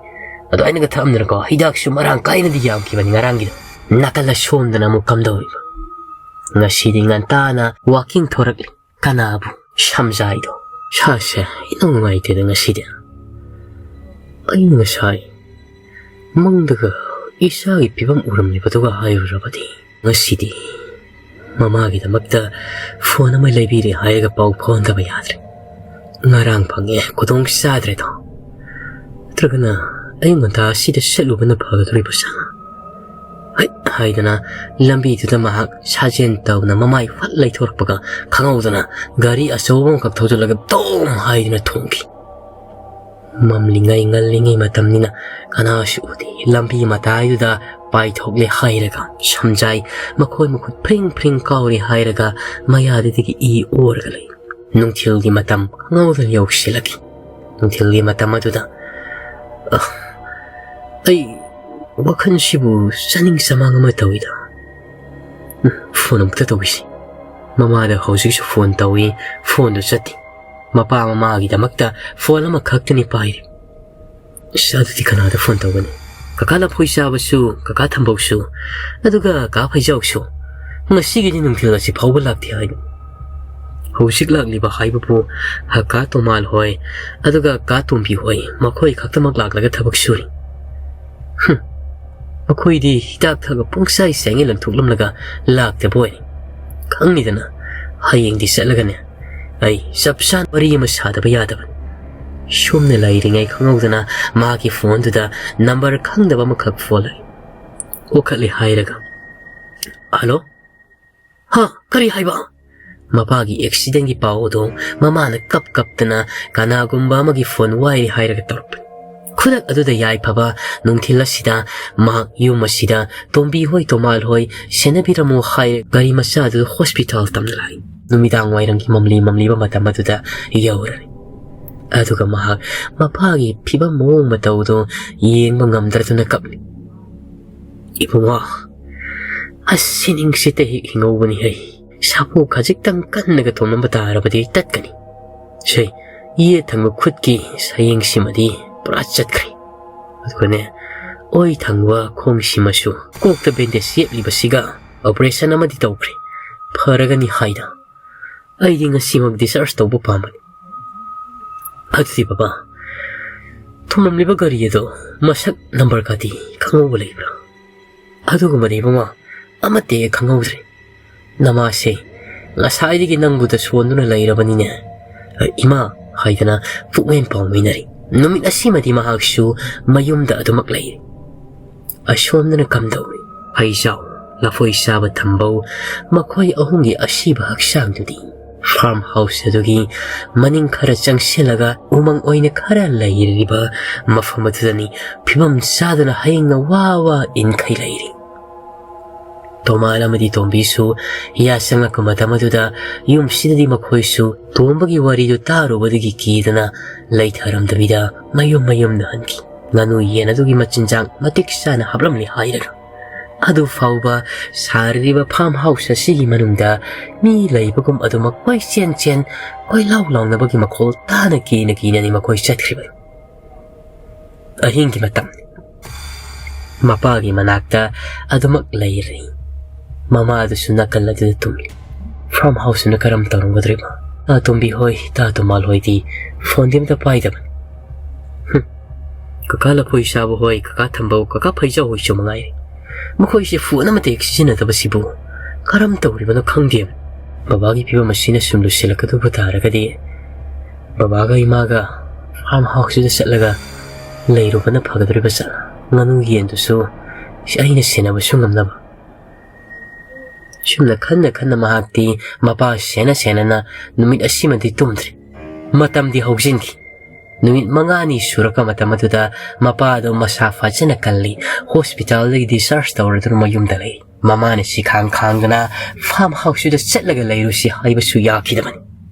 ꯑꯗꯣ ꯑꯩꯅꯒ ꯊꯛꯑꯝꯗꯅꯀꯣ, ꯍꯤꯗꯥꯛꯁꯨ ꯃꯔꯥꯡ ꯀꯥꯏꯅꯗꯤ ꯌꯥꯝꯈꯤꯕꯅꯤ ꯉꯔꯥꯡꯒꯤꯗꯣ꯫ ꯅꯥꯀꯜ ꯑꯁꯣꯝꯗꯅ ꯑꯃꯨꯛ ꯀꯝꯗꯧꯔꯤꯕ? ꯉꯁꯤꯗꯤ ꯉꯟꯇꯥꯅ ꯋꯥꯀꯤꯡ ꯊꯣꯔꯛꯂꯤ꯫ ꯀꯅꯥꯕꯨ? ꯁꯝꯖꯥꯏꯗꯣ꯫ ꯏꯁꯥꯁꯦ ꯏꯅꯨꯡ ꯅꯨꯡꯉꯥꯏꯇꯦꯗ ꯉꯁꯤꯗꯤ꯫ ꯑꯩ ꯉꯁꯥꯏ ꯃꯪꯗꯒ ꯏꯆꯥꯒꯤ ꯐꯤꯕꯝ ꯎꯔꯝꯂꯤꯕꯗꯨꯒ ꯍꯥꯏꯔꯨꯔꯕꯗꯤ ꯉꯁꯤꯗꯤ ꯃꯃꯥꯒꯤꯗꯃꯛꯇ ꯐꯣꯟ ꯑꯃ ꯂꯩꯕꯤꯔꯦ ꯍꯥꯏꯔꯒ ꯄꯥꯎ ꯐꯥꯎꯍꯟꯗꯕ ꯌꯥꯗ꯭ꯔꯦ꯫ ꯉꯔꯥꯡ ꯐꯪꯉꯦ, ꯈꯨꯗꯣꯡ ꯆꯥꯗ꯭ꯔꯦꯗꯣ꯫ ꯅꯠꯇ꯭ꯔꯒꯅ ꯑꯌꯨꯛ ꯉꯟꯇꯥ ꯑꯁꯤꯗ ꯆꯠꯂꯨꯕꯅ ꯐꯒꯗꯧꯔꯤꯕ ꯁꯥ? ꯍꯩꯠ ꯍꯥꯏꯗꯅ ꯂꯝꯕꯤꯗꯨꯗ ꯃꯍꯥꯛ ꯁꯥꯖꯦꯜ ꯇꯧꯅ ꯃꯃꯥꯏ ꯐꯠ ꯂꯩꯊꯣꯔꯛꯄꯒ ꯈꯪꯍꯧꯗꯅ ꯒꯥꯔꯤ ꯑꯆꯧꯕ ꯑꯃꯈꯛ ꯊꯧꯖꯤꯜꯂꯒ ꯗꯣꯝ ꯍꯥꯏꯗꯨꯅ ꯊꯣꯝꯈꯤ꯫ ꯃꯝꯂꯤꯉꯩ ꯉꯜꯂꯤꯉꯩ ꯃꯇꯝꯅꯤꯅ ꯀꯅꯥꯁꯨ ꯎꯗꯦ꯫ ꯂꯝꯕꯤ ꯃꯇꯥꯏꯗꯨꯗ ꯄꯥꯏꯊꯣꯛꯂꯦ ꯍꯥꯏꯔꯒ ꯁꯝꯖꯥꯏ ꯃꯈꯣꯏ ꯃꯈꯨꯠ ꯐ꯭ꯔꯤꯡ ꯐ꯭ꯔꯤꯡ ꯀꯥꯎꯔꯦ ꯍꯥꯏꯔꯒ ꯃꯌꯥꯗꯨꯗꯒꯤ ꯏ ꯑꯣꯔꯒ ꯂꯩ꯫ ꯅꯨꯡꯊꯤꯜꯒꯤ ꯃꯇꯝ ꯈꯪꯍꯧꯗꯅ ꯌꯧꯁꯤꯜꯂꯛꯏ꯫ ꯅꯨꯡꯊꯤꯜꯒꯤ ꯃꯇꯝ ꯑꯗꯨꯗ, ꯑ, ꯑꯩ ꯋꯥꯈꯜꯁꯤꯕꯨ ꯆꯥꯅꯤꯡ ꯆꯃꯥꯡ ꯑꯃ ꯇꯧꯏꯗ꯫ ꯎꯝ, ꯐꯣꯟ ꯑꯃꯨꯛꯇ ꯇꯧꯈꯤꯁꯤ꯫ ꯃꯃꯥꯗ ꯍꯧꯖꯤꯛꯁꯨ ꯐꯣꯟ ꯇꯧꯏ, ꯐꯣꯟꯗꯨ ꯆꯠꯇꯦ꯫ ꯃꯄꯥ ꯃꯃꯥꯒꯤꯗꯃꯛꯇ ꯐꯣꯟ ꯑꯃꯈꯛꯇꯅꯤ ꯄꯥꯏꯔꯤ꯫ ꯑꯁ, ꯑꯗꯨꯗꯤ ꯀꯅꯥꯗ ꯐꯣꯟ ꯇꯧꯒꯅꯤ? ꯀꯀꯥ ꯂꯐꯣꯏ ꯆꯥꯕꯁꯨ, ꯀꯀꯥ ꯊꯝꯕꯧꯁꯨ, ꯑꯗꯨꯒ ꯀꯥ ꯐꯩꯖꯥꯎꯁꯨ ꯉꯁꯤꯒꯤꯗꯤ ꯅꯨꯡꯊꯤꯜ ꯑꯁꯤ ꯐꯥꯎꯕ ꯂꯥꯛꯇꯦ ꯍꯥꯏꯅꯤ꯫ ꯍꯧꯖꯤꯛ ꯂꯥꯛꯂꯤꯕ ꯍꯥꯏꯕꯕꯨ ꯀꯥ ꯇꯣꯃꯥꯜ ꯍꯣꯏ, ꯑꯗꯨꯒ ꯀꯥ ꯇꯣꯝꯕꯤ ꯍꯣꯏ, ꯃꯈꯣꯏ ꯈꯛꯇꯃꯛ ꯂꯥꯛꯂꯒ ꯊꯕꯛ ꯁꯨꯔꯤ꯫ ꯍꯨꯝ, ꯃꯈꯣꯏꯗꯤ ꯍꯤꯗꯥꯛ ꯊꯛꯑ ꯄꯨꯡꯆꯥꯏ ꯆꯥꯏꯉꯩ ꯂꯪꯊꯣꯛꯂꯝꯂꯒ ꯂꯥꯛꯇꯕ ꯑꯣꯏꯔꯦ꯫ ꯈꯪꯅꯤꯗꯅ, ꯍꯌꯦꯡꯗꯤ ꯆꯠꯂꯒꯅꯦ, ꯑꯩ ꯆꯞ ꯆꯥꯅ ꯋꯥꯔꯤ ꯑꯃ ꯁꯥꯗꯕ ꯌꯥꯗꯕꯅꯤ꯫ ꯁꯣꯝꯅ ꯂꯩꯔꯤꯉꯩ ꯈꯪꯍꯧꯗꯅ ꯃꯥꯒꯤ ꯐꯣꯟꯗꯨꯗ ꯅꯝꯕꯔ ꯈꯪꯗꯕ ꯑꯃꯈꯛ ꯐꯣꯟ ꯂꯥꯛꯏ꯫ ꯑꯣꯈꯠꯂꯦ ꯍꯥꯏꯔꯒ, "ꯍꯜꯂꯣ? ꯍꯥ? ꯀꯔꯤ ꯍꯥꯏꯕ?" ꯃꯄꯥꯒꯤ ꯑꯦꯛꯁꯤꯗꯦꯟꯒꯤ ꯄꯥꯎ ꯑꯗꯨ ꯃꯃꯥꯅ ꯀꯞ ꯀꯞꯇꯅ ꯀꯅꯥꯒꯨꯝꯕ ꯑꯃꯒꯤ ꯐꯣꯟ ꯋꯥꯏꯔꯦ ꯍꯥꯏꯔꯒ ꯇꯧꯔꯛꯄꯅꯤ꯫ ꯈꯨꯗꯛ ꯑꯗꯨꯗ ꯌꯥꯏꯐꯕ ꯅꯨꯡꯊꯤꯜ ꯑꯁꯤꯗ ꯃꯍꯥꯛ ꯌꯨꯝ ꯑꯁꯤꯗ ꯇꯣꯝꯕꯤ ꯍꯣꯏ, ꯇꯣꯃꯥꯜ ꯍꯣꯏ ꯁꯦꯟꯅꯕꯤꯔꯝꯃꯨ ꯍꯥꯏ ꯒꯥꯔꯤ ꯃꯆꯥ ꯑꯗꯨ ꯍꯣꯁꯄꯤꯇꯥꯜ ꯇꯝꯅ ꯂꯥꯛꯏ꯫ ꯅꯨꯃꯤꯗꯥꯡ ꯋꯥꯏꯔꯝꯒꯤ ꯃꯝꯂꯤ ꯃꯝꯂꯤꯕ ꯃꯇꯝ ꯑꯗꯨꯗ ꯌꯧꯔꯔꯦ꯫ ꯑꯗꯨꯒ ꯃꯍꯥꯛ ꯃꯄꯥꯒꯤ ꯐꯤꯕꯝ ꯃꯑꯣꯡ ꯃꯇꯧꯗꯨ ꯌꯦꯡꯕ ꯉꯝꯗ꯭ꯔꯗꯨꯅ ꯀꯞꯂꯤ꯫ "ꯏꯕꯨꯡꯉꯣ, ꯑꯁ, ꯁꯤꯅꯤꯡꯁꯤꯠꯇ ꯍꯤꯡꯍꯧꯕꯅꯤ ꯍꯩ꯫ ꯁꯥꯐꯨ ꯈꯖꯤꯛꯇꯪ ꯀꯟꯅꯒ ꯊꯣꯝꯂꯝꯕ ꯇꯥꯔꯕꯗꯤ ꯇꯠꯀꯅꯤ꯫ ꯁꯦ, ꯌꯦꯠ ꯊꯪꯕ ꯈꯨꯠꯀꯤ ꯁꯌꯦꯡꯁꯤꯃꯗꯤ ꯄꯨꯔꯥ ꯆꯠꯈ꯭ꯔꯦ꯫ ꯑꯗꯨꯒꯅꯦ, ꯑꯣꯏ ꯊꯪꯕ ꯈꯣꯡꯁꯤꯃꯁꯨ ꯀꯣꯛꯇ ꯕꯦꯟꯗꯦꯖ ꯌꯦꯞꯂꯤꯕꯁꯤꯒ ꯑꯣꯄꯔꯦꯁꯟ ꯑꯃꯗꯤ ꯇꯧꯈ꯭ꯔꯦ꯫ ꯐꯔꯒꯅꯤ ꯍꯥꯏꯅ ꯑꯩꯗꯤ ꯉꯁꯤꯃꯛ ꯗꯤꯁꯆꯥꯔꯖ ꯇꯧꯕ ꯄꯥꯝꯕꯅꯤ꯫ ꯑꯗꯨꯗꯤ ꯕꯕꯥ, ꯊꯨꯝꯂꯝꯂꯤꯕ ꯒꯥꯔꯤ ꯑꯗꯣ ꯃꯁꯛ ꯅꯝꯕꯔꯒꯗꯤ ꯈꯪꯍꯧꯕ ꯂꯩꯕ꯭ꯔꯥ?" "ꯑꯗꯨꯒꯨꯝꯕꯗꯤ ꯏꯕꯨꯡꯉꯣ, ꯑꯃꯠꯇ ꯍꯦꯛ ꯈꯪꯍꯧꯗ꯭ꯔꯦ꯫ ꯅꯃꯥꯁꯦ ꯉꯁꯥꯏꯗꯒꯤ ꯅꯪꯕꯨꯗ ꯁꯣꯟꯗꯨꯅ ꯂꯩꯔꯕꯅꯤꯅꯦ꯫ ꯏꯃꯥ" ꯍꯥꯏꯗꯅ ꯄꯨꯛꯃꯦꯟ ꯄꯥꯎꯃꯤꯟꯅꯔꯤ꯫ ꯅꯨꯃꯤꯠ ꯑꯁꯤꯃꯗꯤ ꯃꯍꯥꯛꯁꯨ ꯃꯌꯨꯝꯗ ꯑꯗꯨꯃꯛ ꯂꯩꯔꯤ꯫ ꯑꯁꯣꯝꯗꯅ ꯀꯝꯗꯧꯔꯤ? ꯐꯩꯖꯥꯎ, ꯂꯐꯣꯏ ꯆꯥꯕ ꯊꯝꯕꯧ, ꯃꯈꯣꯏ ꯑꯍꯨꯝꯒꯤ ꯑꯁꯤꯕ ꯍꯛꯆꯥꯡꯗꯨꯗꯤ ꯐꯥꯔꯝ ꯍꯥꯎꯁ ꯑꯗꯨꯒꯤ ꯃꯅꯤꯡ ꯈꯔ ꯆꯪꯁꯤꯜꯂꯒ ꯎꯃꯪ ꯑꯣꯏꯅ ꯈꯔ ꯂꯩꯔꯤꯕ ꯃꯐꯝ ꯑꯗꯨꯗꯅꯤ ꯐꯤꯕꯝ ꯆꯥꯗꯅ ꯍꯌꯦꯡꯅ ꯋꯥ ꯋꯥ ꯏꯟꯈꯩ ꯂꯩꯔꯤ꯫ ꯇꯣꯃꯥꯜ ꯑꯃꯗꯤ ꯇꯣꯝꯕꯤꯁꯨ ꯌꯥꯆꯪꯉꯛꯄ ꯃꯇꯝ ꯑꯗꯨꯗ ꯌꯨꯝꯁꯤꯗꯗꯤ ꯃꯈꯣꯏꯁꯨ ꯇꯣꯝꯕꯒꯤ ꯋꯥꯔꯤꯗꯨ ꯇꯥꯔꯨꯕꯗꯒꯤ ꯀꯤꯗꯅ ꯂꯩꯊꯔꯝꯗꯕꯤꯗ ꯃꯌꯨꯝ ꯃꯌꯨꯝꯗ ꯍꯟꯈꯤ꯫ ꯉꯥꯅꯨ ꯌꯦꯟ ꯑꯗꯨꯒꯤ ꯃꯆꯤꯟꯖꯥꯛ ꯃꯇꯤꯛ ꯆꯥꯅ ꯍꯥꯞꯂꯝꯂꯦ ꯍꯥꯏꯔꯒ꯫ ꯑꯗꯨ ꯐꯥꯎꯕ ꯁꯥꯔꯤꯕ ꯐꯥꯔꯝ ꯍꯥꯎꯁ ꯑꯁꯤꯒꯤ ꯃꯅꯨꯡꯗ ꯃꯤ ꯂꯩꯕꯒꯨꯝ ꯑꯗꯨꯃꯛ ꯀꯣꯏꯆꯦꯟ ꯆꯦꯟ, ꯀꯣꯏꯂꯥꯎ ꯂꯥꯎꯅꯕꯒꯤ ꯃꯈꯣꯜ ꯇꯥꯅ ꯀꯤꯅ ꯀꯤꯅꯅꯤ ꯃꯈꯣꯏ ꯆꯠꯈ꯭ꯔꯤꯕ꯫ ꯑꯍꯤꯡꯒꯤ ꯃꯇꯝ꯫ ꯃꯄꯥꯒꯤ ꯃꯅꯥꯛꯇ ꯑꯗꯨꯃꯛ ꯂꯩꯔꯤ꯫ ꯃꯃꯥꯗꯨꯁꯨ ꯅꯥꯀꯜ ꯑꯗꯨꯗ ꯇꯨꯝꯂꯤ꯫ ꯐꯥꯔꯝ ꯍꯥꯎꯁꯇꯨꯅ ꯀꯔꯝ ꯇꯧꯔꯝꯒꯗꯧꯔꯤꯕ? ꯇꯥ ꯇꯣꯝꯕꯤ ꯍꯣꯏ, ꯇꯥ ꯇꯣꯃꯥꯜ ꯍꯣꯏꯗꯤ ꯐꯣꯟꯗꯤ ꯑꯝꯇ ꯄꯥꯏꯗꯕꯅꯤ꯫ ꯍꯨꯝ꯫ ꯀꯀꯥ ꯂꯐꯣꯏ ꯆꯥꯕ ꯍꯣꯏ, ꯀꯀꯥ ꯊꯝꯕꯧ, ꯀꯀꯥ ꯐꯩꯖꯥꯎ ꯍꯣꯏꯁꯨ ꯃꯉꯥꯏꯔꯦ꯫ ꯃꯈꯣꯏꯁꯦ ꯐꯣꯟ ꯑꯃꯠꯇ ꯍꯦꯛ ꯁꯤꯖꯤꯟꯅꯗꯕꯁꯤꯕꯨ ꯀꯔꯝ ꯇꯧꯔꯤꯕꯅꯣ ꯈꯪꯗꯦ꯫ ꯕꯕꯥꯒꯤ ꯐꯤꯕꯝ ꯑꯁꯤꯅ ꯁꯨꯝ ꯂꯨꯁꯤꯜꯂꯛꯀꯗꯧꯕ ꯇꯥꯔꯒꯗꯤ ꯕꯕꯥꯒ ꯏꯃꯥꯒ ꯐꯥꯔꯝ ꯍꯥꯎꯁꯇꯨꯗ ꯆꯠꯂꯒ ꯂꯩꯔꯨꯕꯅ ꯐꯒꯗꯧꯔꯤꯕ ꯖꯥꯠꯂ? ꯉꯥꯅꯨ ꯌꯦꯟꯗꯨꯁꯨ ꯑꯩꯅ ꯁꯦꯟꯅꯕꯁꯨ ꯉꯝꯅꯕ꯫ ꯁꯨꯝꯅ ꯈꯟꯅ ꯈꯟꯅ ꯃꯍꯥꯛꯇꯤ ꯃꯄꯥ ꯁꯦꯟꯅ ꯁꯦꯟꯅꯅ ꯅꯨꯃꯤꯠ ꯑꯁꯤꯃꯗꯤ ꯇꯨꯝꯗ꯭ꯔꯦ꯫ ꯃꯇꯝꯗꯤ ꯍꯧꯖꯤꯟꯈꯤ꯫ ꯅꯨꯃꯤꯠ ꯃꯉꯥꯅꯤ ꯁꯨꯔꯛꯄ ꯃꯇꯝ ꯑꯗꯨꯗ ꯃꯄꯥꯗꯣ ꯃꯁꯥ ꯐꯖꯅ ꯀꯜꯂꯤ꯫ ꯍꯣꯁꯄꯤꯇꯥꯜꯗꯒꯤ ꯗꯤꯁꯆꯥꯔꯖ ꯇꯧꯔꯗꯨꯅ ꯃꯌꯨꯝꯗ ꯂꯩ꯫ ꯃꯃꯥꯅ ꯁꯤꯈꯥꯡ ꯈꯥꯡꯗꯨꯅ ꯐꯥꯔꯝ ꯍꯥꯎꯁꯇꯨꯗ ꯆꯠꯂꯒ ꯂꯩꯔꯨꯁꯤ ꯍꯥꯏꯕꯁꯨ ꯌꯥꯈꯤꯗꯕꯅꯤ꯫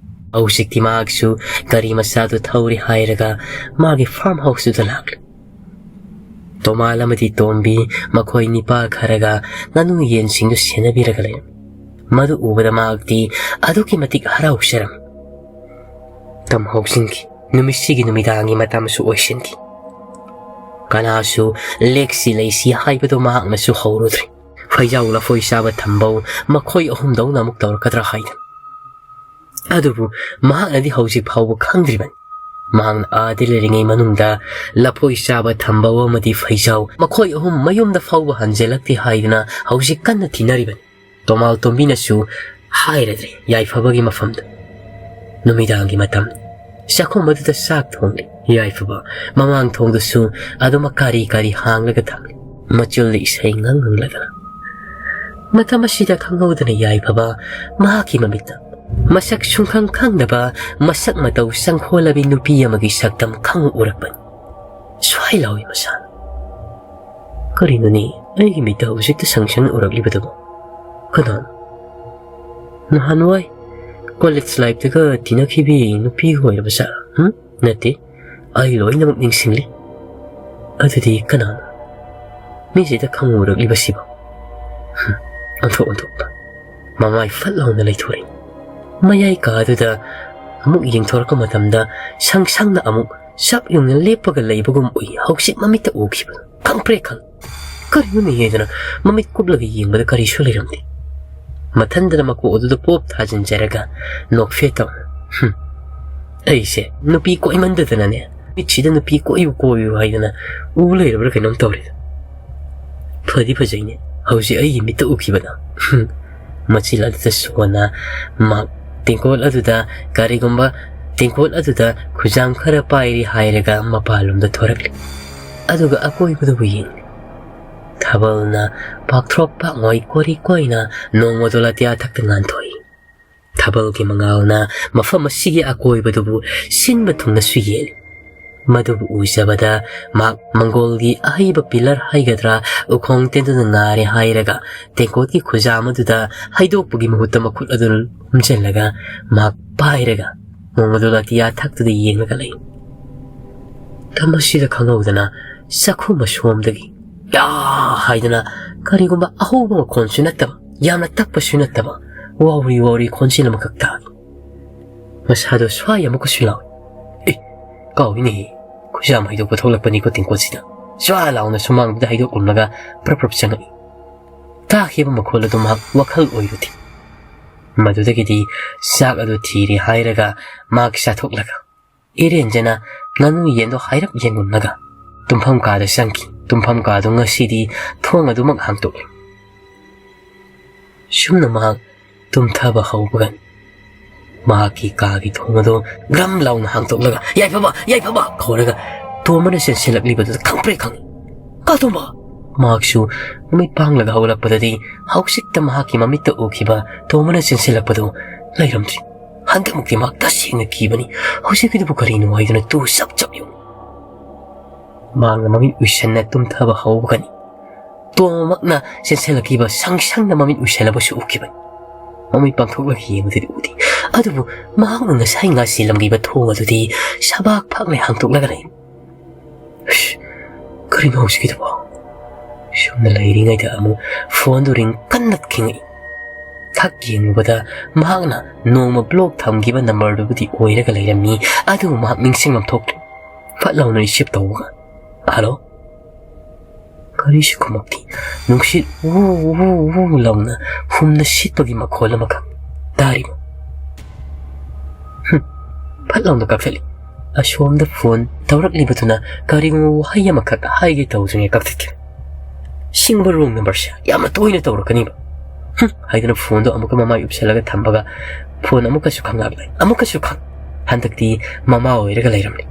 ꯍꯧꯖꯤꯛꯇꯤ ꯃꯍꯥꯛꯁꯨ ꯒꯥꯔꯤ ꯃꯆꯥꯗꯨ ꯊꯧꯔꯤ ꯍꯥꯏꯔꯒ ꯃꯥꯒꯤ ꯐꯥꯔꯝ ꯍꯥꯎꯁꯇꯨꯗ ꯂꯥꯛꯂꯤ꯫ ꯇꯣꯃꯥꯜ ꯑꯃꯗꯤ ꯇꯣꯝꯕꯤ ꯃꯈꯣꯏ ꯅꯤꯄꯥ ꯈꯔꯒ ꯉꯥꯅꯨ ꯌꯦꯟꯁꯤꯡꯗꯨ ꯁꯦꯟꯅꯕꯤꯔꯒ ꯂꯩꯔꯝꯃꯤ꯫ ꯃꯗꯨ ꯎꯕꯗ ꯃꯍꯥꯛꯇꯤ ꯑꯗꯨꯛꯀꯤ ꯃꯇꯤꯛ ꯍꯔꯥꯎꯖꯔꯝꯃꯤ꯫ ꯃꯇꯝ ꯍꯧꯖꯤꯟꯈꯤ꯫ ꯅꯨꯃꯤꯠꯁꯤꯒꯤ ꯅꯨꯃꯤꯗꯥꯡꯒꯤ ꯃꯇꯝꯁꯨ ꯑꯣꯏꯁꯤꯟꯈꯤ꯫ ꯀꯅꯥꯁꯨ ꯂꯦꯛꯁꯤ ꯂꯩꯁꯤ ꯍꯥꯏꯕꯗꯨ ꯃꯍꯥꯛꯅꯁꯨ ꯍꯧꯔꯨꯗ꯭ꯔꯦ꯫ ꯐꯩꯖꯥꯎ ꯂꯐꯣꯏ ꯆꯥꯕ ꯊꯝꯕꯧ ꯃꯈꯣꯏ ꯑꯍꯨꯝꯗꯧꯅ ꯑꯃꯨꯛ ꯇꯧꯔꯛꯀꯗ꯭ꯔꯥ ꯍꯥꯏꯗꯅ꯫ ꯑꯗꯨꯕꯨ ꯃꯍꯥꯛꯅꯗꯤ ꯍꯧꯖꯤꯛ ꯐꯥꯎꯕ ꯈꯪꯗ꯭ꯔꯤꯕꯅꯤ꯫ ꯃꯍꯥꯛꯅ ꯑꯥꯗ ꯂꯩꯔꯤꯉꯩ ꯃꯅꯨꯡꯗ ꯂꯐꯣꯏ ꯆꯥꯕ ꯊꯝꯕꯧ ꯑꯃꯗꯤ ꯐꯩꯖꯥꯎ ꯃꯈꯣꯏ ꯑꯍꯨꯝ ꯃꯌꯨꯝꯗ ꯐꯥꯎꯕ ꯍꯟꯖꯤꯜꯂꯛꯇꯦ ꯍꯥꯏꯗꯅ ꯍꯧꯖꯤꯛ ꯀꯟꯅ ꯊꯤꯅꯔꯤꯕꯅꯤ꯫ ꯇꯣꯃꯥꯜ ꯇꯣꯝꯕꯤꯅꯁꯨ ꯍꯥꯏꯔꯗ꯭ꯔꯦ ꯌꯥꯏꯐꯕꯒꯤ ꯃꯐꯝꯗ꯫ ꯅꯨꯃꯤꯗꯥꯡꯒꯤ ꯃꯇꯝ꯫ ꯆꯥꯛꯈꯨꯝ ꯑꯗꯨꯗ ꯆꯥꯛ ꯊꯣꯡꯂꯤ꯫ ꯌꯥꯏꯐꯕ ꯃꯃꯥꯡ ꯊꯣꯡꯗꯨꯁꯨ ꯑꯗꯨꯃꯛ ꯀꯥꯔꯤ ꯀꯥꯔꯤ ꯍꯥꯡꯂꯒ ꯊꯝꯂꯤ꯫ ꯃꯆꯨꯜꯗ ꯏꯁꯩ ꯉꯪ ꯉꯪꯂꯗꯅ꯫ ꯃꯇꯝ ꯑꯁꯤꯗ ꯈꯪꯍꯧꯗꯅ ꯌꯥꯏꯐꯕ ꯃꯍꯥꯛꯀꯤ ꯃꯃꯤꯠꯇ ꯃꯁꯛ ꯁꯨꯡꯈꯪ ꯈꯪꯗꯕ, ꯃꯁꯛ ꯃꯇꯧ ꯆꯪꯈꯣꯜꯂꯕꯤ ꯅꯨꯄꯤ ꯑꯃꯒꯤ ꯁꯛꯇꯝ ꯈꯪꯎ ꯎꯔꯛꯄꯅꯤ꯫ ꯁ꯭ꯋꯥꯏ ꯂꯥꯎꯏ ꯃꯁꯥꯅ꯫ "ꯀꯔꯤꯅꯣꯅꯦ, ꯑꯩꯒꯤ ꯃꯤꯠꯇ ꯍꯧꯖꯤꯛꯇ ꯁꯪ ꯁꯪꯅ ꯎꯔꯛꯂꯤꯕꯗꯨꯕꯨ? ꯀꯅꯥꯅꯣ? ꯅꯍꯥꯟꯋꯥꯏ ꯀꯣꯂꯦꯖ ꯂꯥꯏꯐꯇꯒ ꯇꯤꯟꯅꯈꯤꯕꯤ ꯅꯨꯄꯤꯒ ꯑꯣꯏꯔꯕ ꯖꯥꯠꯂꯥ? ꯍꯨꯝ? ꯅꯠꯇꯦ, ꯑꯩ ꯂꯣꯏꯅꯃꯛ ꯅꯤꯡꯁꯤꯡꯂꯤ꯫ ꯑꯗꯨꯗꯤ ꯀꯅꯥꯅꯣ ꯃꯤꯁꯤꯗ ꯈꯪꯎꯔꯛꯂꯤꯕꯁꯤꯕꯣ?" ꯍꯨꯝ, ꯑꯣꯟꯊꯣꯛ ꯑꯣꯟꯊꯣꯛꯄ꯫ ꯃꯃꯥꯏ ꯐꯠ ꯂꯥꯎꯅ ꯂꯩꯊꯣꯔꯛꯏ꯫ ꯃꯌꯥꯏ ꯀꯥꯗꯨꯗ ꯑꯃꯨꯛ ꯌꯦꯡꯊꯣꯔꯛꯄ ꯃꯇꯝꯗ ꯁꯪ ꯁꯪꯅ ꯑꯃꯨꯛ ꯆꯞ ꯌꯨꯡꯅ ꯂꯦꯞꯄꯒ ꯂꯩꯕꯒꯨꯝ ꯎꯏ꯫ ꯍꯧꯖꯤꯛ ꯃꯃꯤꯠꯇ ꯎꯈꯤꯕꯗꯨ ꯈꯪꯄ꯭ꯔꯦꯛ ꯈꯪꯏ꯫ "ꯀꯔꯤꯅꯣꯅꯦ?" ꯍꯥꯏꯗꯅ ꯃꯃꯤꯠ ꯀꯨꯞꯂꯒ ꯌꯦꯡꯕꯗ ꯀꯔꯤꯁꯨ ꯂꯩꯔꯝꯗꯦ꯫ ꯃꯊꯟꯗꯅ ꯃꯀꯣꯛ ꯑꯗꯨꯗ ꯄꯣꯞ ꯊꯥꯖꯤꯟꯖꯔꯒ ꯅꯣꯛꯐꯦꯠ ꯇꯧꯅ, "ꯍꯨꯝ, ꯑꯩꯁꯦ ꯅꯨꯄꯤ ꯀꯣꯏꯃꯟꯗꯗꯅꯅꯦ, ꯃꯤꯠꯁꯤꯗ ꯅꯨꯄꯤ ꯀꯣꯏꯌꯨ ꯀꯣꯏꯌꯨ ꯍꯥꯏꯗꯅ ꯎ ꯂꯩꯔꯕ꯭ꯔꯥ ꯀꯩꯅꯣꯝ ꯇꯧꯔꯦꯗ꯫ ꯐꯗꯤ ꯐꯖꯩꯅꯦ ꯍꯧꯖꯤꯛ ꯑꯩꯒꯤ ꯃꯤꯠꯇ ꯎꯈꯤꯕꯗ꯫" ꯍꯨꯝ꯫ ꯃꯆꯤꯜ ꯑꯗꯨꯗ ꯁꯣꯟꯅ ꯃꯍꯥꯛ ꯇꯦꯡꯀꯣꯠ ꯑꯗꯨꯗ ꯀꯔꯤꯒꯨꯝꯕ ꯇꯦꯡꯀꯣꯠ ꯑꯗꯨꯗ ꯈꯨꯖꯥꯝ ꯈꯔ ꯄꯥꯏꯔꯤ ꯍꯥꯏꯔꯒ ꯃꯄꯥꯟꯂꯣꯝꯗ ꯊꯣꯔꯛꯂꯤ꯫ ꯑꯗꯨꯒ ꯑꯀꯣꯏꯕꯗꯨꯕꯨ ꯌꯦꯡꯂꯤ꯫ ꯊꯥꯕꯜꯅ ꯄꯥꯛꯊ꯭ꯔꯣꯛ ꯄꯥꯛꯉꯣꯏ ꯀꯣꯔꯤ ꯀꯣꯏꯅ ꯅꯣꯡꯃꯗꯣꯜ ꯑꯇꯤꯌꯥ ꯊꯛꯇ ꯉꯥꯟꯊꯣꯛꯏ꯫ ꯊꯥꯕꯜꯒꯤ ꯃꯉꯥꯜꯅ ꯃꯐꯝ ꯑꯁꯤꯒꯤ ꯑꯀꯣꯏꯕꯗꯨꯕꯨ ꯁꯤꯟꯕ ꯊꯨꯡꯅꯁꯨ ꯌꯦꯜꯂꯤ꯫ ꯃꯗꯨꯕꯨ ꯎꯖꯕꯗ ꯃꯍꯥꯛ ꯃꯪꯒꯣꯜꯒꯤ ꯑꯍꯩꯕ ꯄꯤꯂꯔ ꯍꯥꯏꯒꯗ꯭ꯔꯥ, ꯎꯈꯣꯡ ꯇꯦꯟꯗꯨꯅ ꯉꯥꯔꯦ ꯍꯥꯏꯔꯒ ꯇꯦꯡꯀꯣꯠꯀꯤ ꯈꯨꯖꯥꯝ ꯑꯗꯨꯗ ꯍꯩꯗꯣꯛꯄꯒꯤ ꯃꯍꯨꯠꯇ ꯃꯈꯨꯠ ꯑꯗꯨ ꯍꯨꯝꯖꯤꯜꯂꯒ ꯃꯍꯥꯛ ꯄꯥꯏꯔꯒ ꯅꯣꯡꯃꯗꯣꯜ ꯑꯇꯤꯌꯥ ꯊꯛꯇꯨꯗ ꯌꯦꯡꯂꯒ ꯂꯩ꯫ ꯃꯁꯤꯗ ꯈꯪꯍꯧꯗꯅ ꯆꯥꯛꯈꯨꯝ ꯑꯁꯣꯝꯗꯒꯤ "ꯌꯥ!" ꯍꯥꯏꯗꯅ ꯀꯔꯤꯒꯨꯝꯕ ꯑꯍꯧꯕ ꯃꯈꯣꯟꯁꯨ ꯅꯠꯇꯕ, ꯌꯥꯝꯅ ꯇꯞꯄꯁꯨ ꯅꯠꯇꯕ, ꯋꯥꯎꯔꯤ ꯋꯥꯎꯔꯤ ꯈꯣꯟꯖꯦꯜ ꯑꯃꯈꯛ ꯇꯥꯈꯤ꯫ ꯃꯁꯥꯗꯣ ꯁ꯭ꯋꯥꯏ ꯑꯃꯨꯛꯀꯁꯨ ꯂꯥꯎꯏ꯫ "ꯑꯦ, ꯀꯥꯎꯏꯅꯦꯍꯦ, ꯈꯨꯖꯥꯝ ꯍꯩꯗꯣꯛꯄ ꯊꯣꯛꯂꯛꯄꯅꯤꯀꯣ ꯇꯦꯡꯀꯣꯠꯁꯤꯗ꯫" ꯁ꯭ꯋꯥ ꯂꯥꯎꯅ ꯁꯨꯃꯥꯡꯗꯨꯗ ꯍꯩꯗꯣꯛꯂꯝꯂꯒ ꯄ꯭ꯔꯞ ꯄ꯭ꯔꯞ ꯆꯪꯉꯛꯏ꯫ ꯇꯥꯈꯤꯕ ꯃꯈꯣꯜ ꯑꯗꯨ ꯃꯍꯥꯛ ꯋꯥꯈꯜ ꯑꯣꯏꯔꯨꯗꯦ꯫ ꯃꯗꯨꯗꯒꯤꯗꯤ ꯆꯥꯛ ꯑꯗꯨ ꯊꯤꯔꯦ ꯍꯥꯏꯔꯒ ꯃꯍꯥꯛ ꯆꯥꯊꯣꯛꯂꯒ ꯏꯔꯦꯟꯖꯅ ꯉꯥꯅꯨ ꯌꯦꯟꯗꯣ ꯍꯥꯏꯔꯞ ꯌꯦꯡꯂꯝꯂꯒ ꯇꯨꯝꯐꯝ ꯀꯥꯗ ꯆꯪꯈꯤ꯫ ꯇꯨꯝꯐꯝ ꯀꯥꯗꯨ ꯉꯁꯤꯗꯤ ꯊꯣꯡ ꯑꯗꯨꯃꯛ ꯍꯥꯡꯇꯣꯛꯂꯤ꯫ ꯁꯨꯝꯅ ꯃꯍꯥꯛ ꯇꯨꯝꯊꯕ ꯍꯧꯕꯒ ꯃꯍꯥꯛꯀꯤ ꯀꯥꯒꯤ ꯊꯣꯡ ꯑꯗꯨ ꯒ꯭ꯔꯝ ꯂꯥꯎꯅ ꯍꯥꯡꯇꯣꯛꯂꯒ "ꯌꯥꯏꯐꯕ! ꯌꯥꯏꯐꯕ!" ꯀꯧꯔꯒ ꯇꯣꯝꯕꯅ ꯆꯦꯟꯁꯤꯜꯂꯛꯂꯤꯕꯗꯨꯗ ꯈꯪꯄ꯭ꯔꯦꯛ ꯈꯪꯏ꯫ "ꯀꯥ ꯇꯣꯝꯕ!" ꯃꯍꯥꯛꯁꯨ ꯃꯃꯤꯠ ꯄꯥꯡꯂꯒ ꯍꯧꯒꯠꯂꯛꯄꯗꯗꯤ ꯍꯧꯖꯤꯛꯇ ꯃꯍꯥꯛꯀꯤ ꯃꯃꯤꯠꯇ ꯎꯈꯤꯕ ꯇꯣꯝꯕꯅ ꯆꯦꯟꯁꯤꯜꯂꯛꯄꯗꯨ ꯂꯩꯔꯝꯗ꯭ꯔꯤ꯫ ꯍꯟꯗꯛꯃꯨꯛꯇꯤ ꯃꯍꯥꯛ ꯇꯁꯦꯡꯅ ꯀꯤꯕꯅꯤ꯫ ꯍꯧꯖꯤꯛꯀꯤꯗꯨꯕꯨ ꯀꯔꯤꯅꯣ ꯍꯥꯏꯗꯨꯅ ꯇꯨ ꯆꯞ ꯆꯞ ꯌꯨꯡꯏ꯫ ꯃꯍꯥꯛꯅ ꯃꯃꯤꯠ ꯎꯏꯁꯟꯅ ꯇꯨꯝꯊꯕ ꯍꯧꯕꯒꯅꯤ ꯇꯣꯝꯃꯛꯅ ꯆꯦꯟꯁꯤꯜꯂꯛꯈꯤꯕ ꯁꯪ ꯁꯪꯅ ꯃꯃꯤꯠ ꯎꯏꯁꯜꯂꯕꯁꯨ ꯎꯈꯤꯕꯅꯤ꯫ ꯃꯃꯤꯠ ꯄꯥꯡꯊꯣꯛꯂꯒ ꯌꯦꯡꯕꯗꯨꯗꯤ ꯎꯗꯦ꯫ ꯑꯗꯨꯕꯨ ꯃꯍꯥꯛꯅ ꯉꯁꯥꯏ ꯉꯥꯁꯤꯜꯂꯝꯈꯤꯕ ꯊꯣꯡ ꯑꯗꯨꯗꯤ ꯁꯕꯥꯛ ꯐꯥꯛꯅ ꯍꯥꯡꯇꯣꯛꯂꯒ ꯂꯩ꯫ "ꯏꯁ, ꯀꯔꯤꯅꯣ ꯍꯧꯖꯤꯛꯀꯤꯗꯨꯕꯣ?" ꯁꯨꯝꯅ ꯂꯩꯔꯤꯉꯩꯗ ꯑꯃꯨꯛ ꯐꯣꯟꯗꯨ ꯔꯤꯡ ꯀꯟꯅ ꯈꯤꯡꯉꯛꯏ꯫ ꯊꯛ ꯌꯦꯡꯂꯨꯕꯗ ꯃꯍꯥꯛꯅ ꯅꯣꯡꯃ ꯕ꯭ꯂꯣꯛ ꯊꯝꯈꯤꯕ ꯅꯝꯕꯔꯗꯨꯕꯨꯗꯤ ꯑꯣꯏꯔꯒ ꯂꯩꯔꯝꯃꯤ꯫ ꯑꯗꯨꯕꯨ ꯃꯍꯥꯛ ꯅꯤꯡꯁꯤꯡꯂꯝ ꯊꯣꯛꯇ꯭ꯔꯦ꯫ ꯐꯠ ꯂꯥꯎꯅ ꯔꯤꯁꯤꯞ ꯇꯧꯕꯒ, "ꯍꯜꯂꯣ?" ꯀꯔꯤꯁꯨ ꯈꯨꯝꯃꯛꯇꯦ꯫ ꯅꯨꯡꯁꯤꯠ ꯎ ꯎ ꯎ ꯂꯥꯎꯅ ꯍꯨꯝꯅ ꯁꯤꯠꯄꯒꯤ ꯃꯈꯣꯜ ꯑꯃꯈꯛ ꯇꯥꯔꯤꯕ꯫ ꯍꯨꯝ, ꯐꯠ ꯂꯥꯎꯅ ꯀꯛꯊꯠꯂꯤ꯫ ꯑꯁꯣꯝꯗ ꯐꯣꯟ ꯇꯧꯔꯛꯂꯤꯕꯗꯨꯅ ꯀꯔꯤꯒꯨꯝꯕ ꯋꯥꯍꯩ ꯑꯃꯈꯛ ꯍꯥꯏꯒꯦ ꯇꯧꯗ꯭ꯔꯤꯉꯩ ꯀꯛꯊꯠꯈꯤꯕ꯫ "ꯁꯤꯡꯕ ꯔꯣꯡ ꯅꯝꯕꯔꯁꯦ ꯌꯥꯝꯅ ꯇꯣꯏꯅ ꯇꯧꯔꯛꯀꯅꯤꯕ꯫ ꯍꯨꯝ," ꯍꯥꯏꯗꯨꯅ ꯐꯣꯟꯗꯣ ꯑꯃꯨꯛꯀ ꯃꯃꯥꯏ ꯎꯞꯁꯜꯂꯒ ꯊꯝꯕꯒ ꯐꯣꯟ ꯑꯃꯨꯛꯀꯁꯨ ꯈꯪꯂꯛꯂꯦ꯫ ꯑꯃꯨꯛꯀꯁꯨ ꯈꯪ-, ꯍꯟꯗꯛꯇꯤ ꯃꯃꯥ ꯑꯣꯏꯔꯒ ꯂꯩꯔꯝꯂꯦ꯫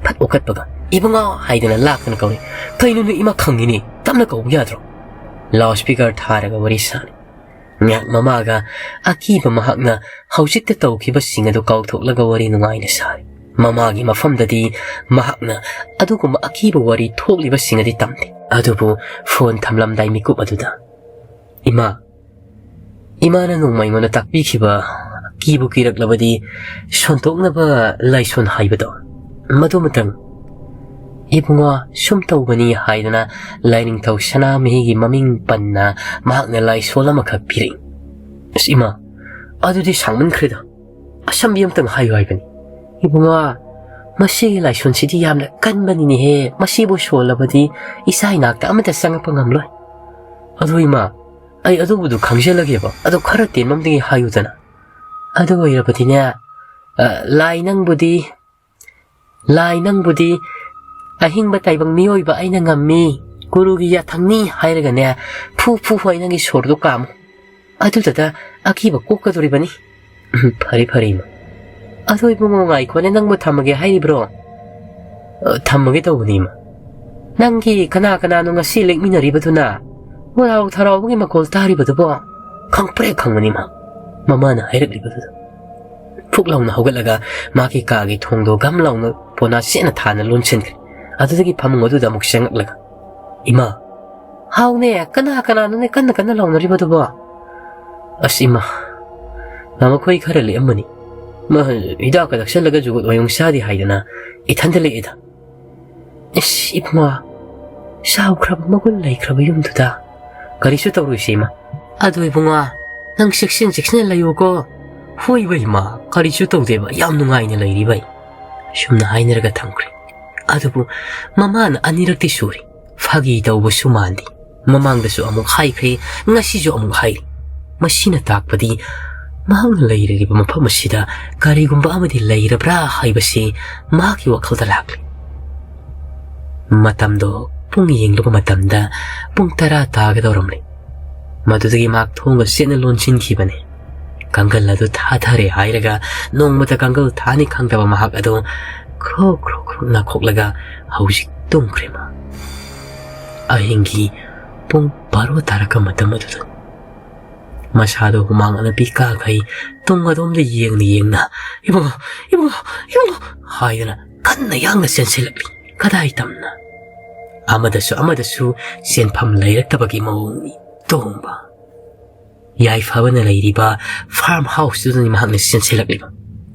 ꯐꯠ ꯑꯣꯀꯠꯄꯒ, "ꯏꯕꯨꯡꯉꯣ" ꯍꯥꯏꯗꯨꯅ ꯂꯥꯛꯇꯅ ꯀꯧꯔꯦ꯫ "ꯀꯩꯅꯣ ꯅꯣꯏ ꯏꯃꯥ ꯈꯪꯉꯤꯅꯦ, ꯇꯞꯅ ꯀꯧꯕ ꯌꯥꯗ꯭ꯔꯣ?" ꯂꯥꯎꯠ ꯁ꯭ꯄꯤꯀꯔ ꯊꯥꯔꯒ ꯋꯥꯔꯤ ꯁꯥꯔꯤ꯫ ꯉꯥꯏꯍꯥꯛ ꯃꯃꯥꯒ ꯑꯀꯤꯕ ꯃꯍꯥꯛꯅ ꯍꯧꯖꯤꯛꯇ ꯇꯧꯈꯤꯕꯁꯤꯡ ꯑꯗꯨ ꯀꯥꯎꯊꯣꯛꯂꯒ ꯋꯥꯔꯤ ꯅꯨꯡꯉꯥꯏꯅ ꯁꯥꯔꯤ꯫ ꯃꯃꯥꯒꯤ ꯃꯐꯝꯗꯗꯤ ꯃꯍꯥꯛꯅ ꯑꯗꯨꯒꯨꯝꯕ ꯑꯀꯤꯕ ꯋꯥꯔꯤ ꯊꯣꯛꯂꯤꯕꯁꯤꯡ ꯑꯗꯨ ꯇꯝꯗꯦ꯫ ꯑꯗꯨꯕꯨ ꯐꯣꯟ ꯊꯝꯂꯝꯗꯥꯏ ꯃꯤꯀꯨꯞ ꯑꯗꯨꯗ, "ꯏꯃꯥ, ꯏꯃꯥꯅ ꯅꯣꯡꯃ ꯑꯩꯉꯣꯟꯗ ꯇꯥꯛꯄꯤꯈꯤꯕ, ꯀꯤꯕꯨ ꯀꯤꯔꯛꯂꯕꯗꯤ ꯁꯣꯟꯗꯣꯛꯅꯕ ꯂꯥꯏꯁꯣꯟ ꯍꯥꯏꯕꯗꯣ, ꯃꯗꯨꯃꯇꯪ ꯏꯕꯨꯡꯉꯣ ꯁꯨꯝ ꯇꯧꯕꯅꯤ" ꯍꯥꯏꯗꯅ ꯂꯥꯏꯅꯤꯡꯊꯧ ꯁꯅꯥꯃꯍꯤꯒꯤ ꯃꯃꯤꯡ ꯄꯟꯅ ꯃꯍꯥꯛꯅ ꯂꯥꯏꯁꯣꯟ ꯑꯃꯈꯛ ꯄꯤꯔꯛꯏ꯫ "ꯑꯁ ꯏꯃꯥ, ꯑꯗꯨꯗꯤ ꯁꯥꯡꯃꯟꯈ꯭ꯔꯦꯗ, ꯑꯁꯝꯕꯤ ꯑꯃꯇꯪ ꯍꯥꯏꯌꯨ ꯍꯥꯏꯕꯅꯤ꯫ ꯏꯕꯨꯡꯉꯣ, ꯃꯁꯤꯒꯤ ꯂꯥꯏꯁꯣꯟꯁꯤꯗꯤ ꯌꯥꯝꯅ ꯀꯟꯕꯅꯤꯅꯦꯍꯦ, ꯃꯁꯤꯕꯨ ꯁꯣꯜꯂꯕꯗꯤ ꯏꯆꯥ ꯏꯅꯥꯛꯇ ꯑꯃꯠꯇ ꯆꯪꯉꯛꯄ ꯉꯝꯂꯣꯏ꯫ ꯑꯗꯨ ꯏꯃꯥ, ꯑꯩ ꯑꯗꯨꯕꯨꯗꯨ ꯈꯪꯖꯜꯂꯒꯦꯕ, ꯑꯗꯣ ꯈꯔ ꯇꯦꯟꯕ ꯑꯃꯗꯒꯤ ꯍꯥꯏꯌꯨꯗꯅ꯫ ꯑꯗꯨ ꯑꯣꯏꯔꯕꯗꯤꯅꯦ, ꯑ, ꯂꯥꯏ ꯅꯪꯕꯨꯗꯤ, ꯂꯥꯏ ꯅꯪꯕꯨꯗꯤ ꯑꯍꯤꯡꯕ ꯇꯥꯏꯕꯪ ꯃꯤꯑꯣꯏꯕ ꯑꯩꯅ ꯉꯝꯃꯤ, ꯒꯨꯔꯨꯒꯤ ꯌꯥꯊꯪꯅꯤ ꯍꯥꯏꯔꯒꯅꯦ, ꯐꯨ ꯐꯨ ꯍꯣꯏ ꯅꯪꯒꯤ ꯁꯣꯔꯗꯣ ꯀꯥꯝꯃꯨ꯫ ꯑꯗꯨꯗꯇ ꯑꯀꯤꯕ ꯀꯣꯛꯀꯗꯣꯔꯤꯕꯅꯤ꯫" "ꯎꯝ, ꯐꯔꯦ ꯐꯔꯦ ꯏꯃꯥ꯫ ꯑꯗꯣ ꯏꯕꯨꯡꯉꯣ ꯉꯥꯏꯈꯣꯅꯦ, ꯅꯪꯕꯨ ꯊꯝꯃꯒꯦ ꯍꯥꯏꯔꯤꯕ꯭ꯔꯣ?" "ꯑ, ꯊꯝꯃꯒꯦ ꯇꯧꯕꯅꯤ ꯏꯃꯥ꯫" "ꯅꯪꯒꯤ ꯀꯅꯥ ꯀꯅꯥꯅꯣ ꯉꯁꯤ ꯂꯦꯛꯃꯤꯟꯅꯔꯤꯕꯗꯨꯅ? ꯍꯔꯥꯎ ꯊꯔꯥꯎꯕꯒꯤ ꯃꯈꯣꯜ ꯇꯥꯔꯤꯕꯗꯨꯕꯣ?" "ꯈꯪꯄ꯭ꯔꯦꯛ ꯈꯪꯕꯅꯤ ꯏꯃꯥ꯫" ꯃꯃꯥꯅ ꯍꯥꯏꯔꯛꯂꯤꯕꯗꯨꯗ ꯐꯨꯛ ꯂꯥꯎꯅ ꯍꯧꯒꯠꯂꯒ ꯃꯥꯒꯤ ꯀꯥꯒꯤ ꯊꯣꯡꯗꯣ ꯒꯝ ꯂꯥꯎꯅ ꯄꯣꯅꯥ ꯆꯦꯠꯅ ꯊꯥꯅ ꯂꯣꯟꯁꯤꯟꯈ꯭ꯔꯦ꯫ ꯑꯗꯨꯗꯒꯤ ꯐꯃꯨꯡ ꯑꯗꯨꯗ ꯑꯃꯨꯛ ꯆꯪꯂꯛꯂꯒ, "ꯏꯃꯥ!" "ꯍꯥꯎꯅꯦ, ꯀꯅꯥ ꯀꯅꯥꯅꯣꯅꯦ ꯀꯟꯅ ꯀꯟꯅ ꯂꯥꯎꯅꯔꯤꯕꯗꯨꯕꯣ?" "ꯑꯁ ꯏꯃꯥ, ꯃꯈꯣꯏ ꯈꯔ ꯂꯦꯛꯑꯝꯕꯅꯤ꯫ ꯃ-, ꯍꯤꯗꯥꯛꯀ ꯊꯛꯆꯜꯂꯒ ꯖꯨꯒꯣꯠ ꯋꯥꯌꯣꯡ ꯆꯥꯗꯦ ꯍꯥꯏꯗꯅ ꯏꯊꯟꯗ ꯂꯦꯛꯑꯦꯗ꯫" "ꯏꯁ ꯏꯕꯨꯡꯉꯣ, ꯆꯥꯎꯈ꯭ꯔꯕ ꯃꯒꯨꯟ ꯂꯩꯈ꯭ꯔꯕ ꯌꯨꯝꯗꯨꯗ ꯀꯔꯤꯁꯨ ꯇꯧꯔꯣꯏꯁꯦ ꯏꯃꯥ꯫" "ꯑꯗꯨ ꯏꯕꯨꯡꯉꯣ, ꯅꯪ ꯆꯦꯛꯁꯤꯟ ꯆꯦꯛꯁꯤꯟꯅ ꯂꯩꯌꯨꯀꯣ꯫" "ꯍꯣꯏꯕ ꯏꯃꯥ, ꯀꯔꯤꯁꯨ ꯇꯧꯗꯦꯕ, ꯌꯥꯝ ꯅꯨꯡꯉꯥꯏꯅ ꯂꯩꯔꯤꯕ ꯑꯩ꯫" ꯁꯨꯝꯅ ꯍꯥꯏꯅꯔꯒ ꯊꯝꯈ꯭ꯔꯦ꯫ ꯑꯗꯨꯕꯨ ꯃꯃꯥꯅ ꯑꯅꯤꯔꯛꯇꯤ ꯁꯨꯔꯦ꯫ ꯐꯥꯒꯤ ꯇꯧꯕꯁꯨ ꯃꯥꯟꯗꯦ꯫ ꯃꯃꯥꯡꯗꯁꯨ ꯑꯃꯨꯛ ꯍꯥꯏꯈ꯭ꯔꯦ, ꯉꯁꯤꯁꯨ ꯑꯃꯨꯛ ꯍꯥꯏꯔꯤ꯫ ꯃꯁꯤꯅ ꯇꯥꯛꯄꯗꯤ ꯃꯍꯥꯛꯅ ꯂꯩꯔꯤꯕ ꯃꯐꯝ ꯑꯁꯤꯗ ꯀꯔꯤꯒꯨꯝꯕ ꯑꯃꯗꯤ ꯂꯩꯔꯕ꯭ꯔꯥ ꯍꯥꯏꯕꯁꯤ ꯃꯍꯥꯛꯀꯤ ꯋꯥꯈꯜꯗ ꯂꯥꯛꯂꯤ꯫ ꯃꯇꯝꯗꯣ ꯄꯨꯡ ꯌꯦꯡꯂꯨꯕ ꯃꯇꯝꯗ ꯄꯨꯡ ꯇꯔꯥ ꯇꯥꯒꯗꯧꯔꯝꯂꯦ꯫ ꯃꯗꯨꯗꯒꯤ ꯃꯍꯥꯛ ꯊꯣꯡꯒ ꯆꯦꯠꯅ ꯂꯣꯟꯁꯤꯟꯈꯤꯕꯅꯤ꯫ ꯀꯥꯡꯒꯜ ꯑꯗꯨ ꯊꯥꯊꯔꯦ ꯍꯥꯏꯔꯒ ꯅꯣꯡꯃꯇ ꯀꯥꯡꯒꯜ ꯊꯥꯅꯤ ꯈꯪꯗꯕ ꯃꯍꯥꯛ ꯑꯗꯨ ꯈ꯭ꯔꯣꯛ ꯈ꯭ꯔꯣꯛ ꯈ꯭ꯔꯣꯛ ꯅꯥꯈꯣꯛꯂꯒ ꯍꯧꯖꯤꯛ ꯇꯨꯝꯈ꯭ꯔꯦ ꯃꯥ꯫ ꯑꯍꯤꯡꯒꯤ ꯄꯨꯡ ꯕꯥꯔꯣ ꯇꯥꯔꯛꯄ ꯃꯇꯝ ꯑꯗꯨꯗ ꯃꯁꯥꯗꯣ ꯍꯨꯃꯥꯡ ꯑꯅꯞꯄꯤ ꯀꯥꯈꯩ ꯇꯨꯡ ꯑꯗꯣꯝꯗ ꯌꯦꯡꯅ ꯌꯦꯡꯅ, "ꯏꯕꯨꯡꯉꯣ, ꯏꯕꯨꯡꯉꯣ, ꯏꯕꯨꯡꯉꯣ" ꯍꯥꯏꯗꯨꯅ ꯀꯟꯅ ꯌꯥꯡꯅ ꯆꯦꯟꯁꯤꯜꯂꯛꯂꯤ꯫ ꯀꯗꯥꯏ ꯇꯝꯅ? ꯑꯃꯗꯁꯨ ꯑꯃꯗꯁꯨ ꯆꯦꯟꯐꯝ ꯂꯩꯔꯛꯇꯕꯒꯤ ꯃꯑꯣꯡꯅꯤ꯫ ꯇꯣꯝꯕ꯫ ꯌꯥꯏꯐꯕꯅ ꯂꯩꯔꯤꯕ farm houseꯇꯨꯗꯅꯤ ꯃꯍꯥꯛꯅ ꯆꯦꯟꯁꯤꯜꯂꯛꯂꯤꯕ꯫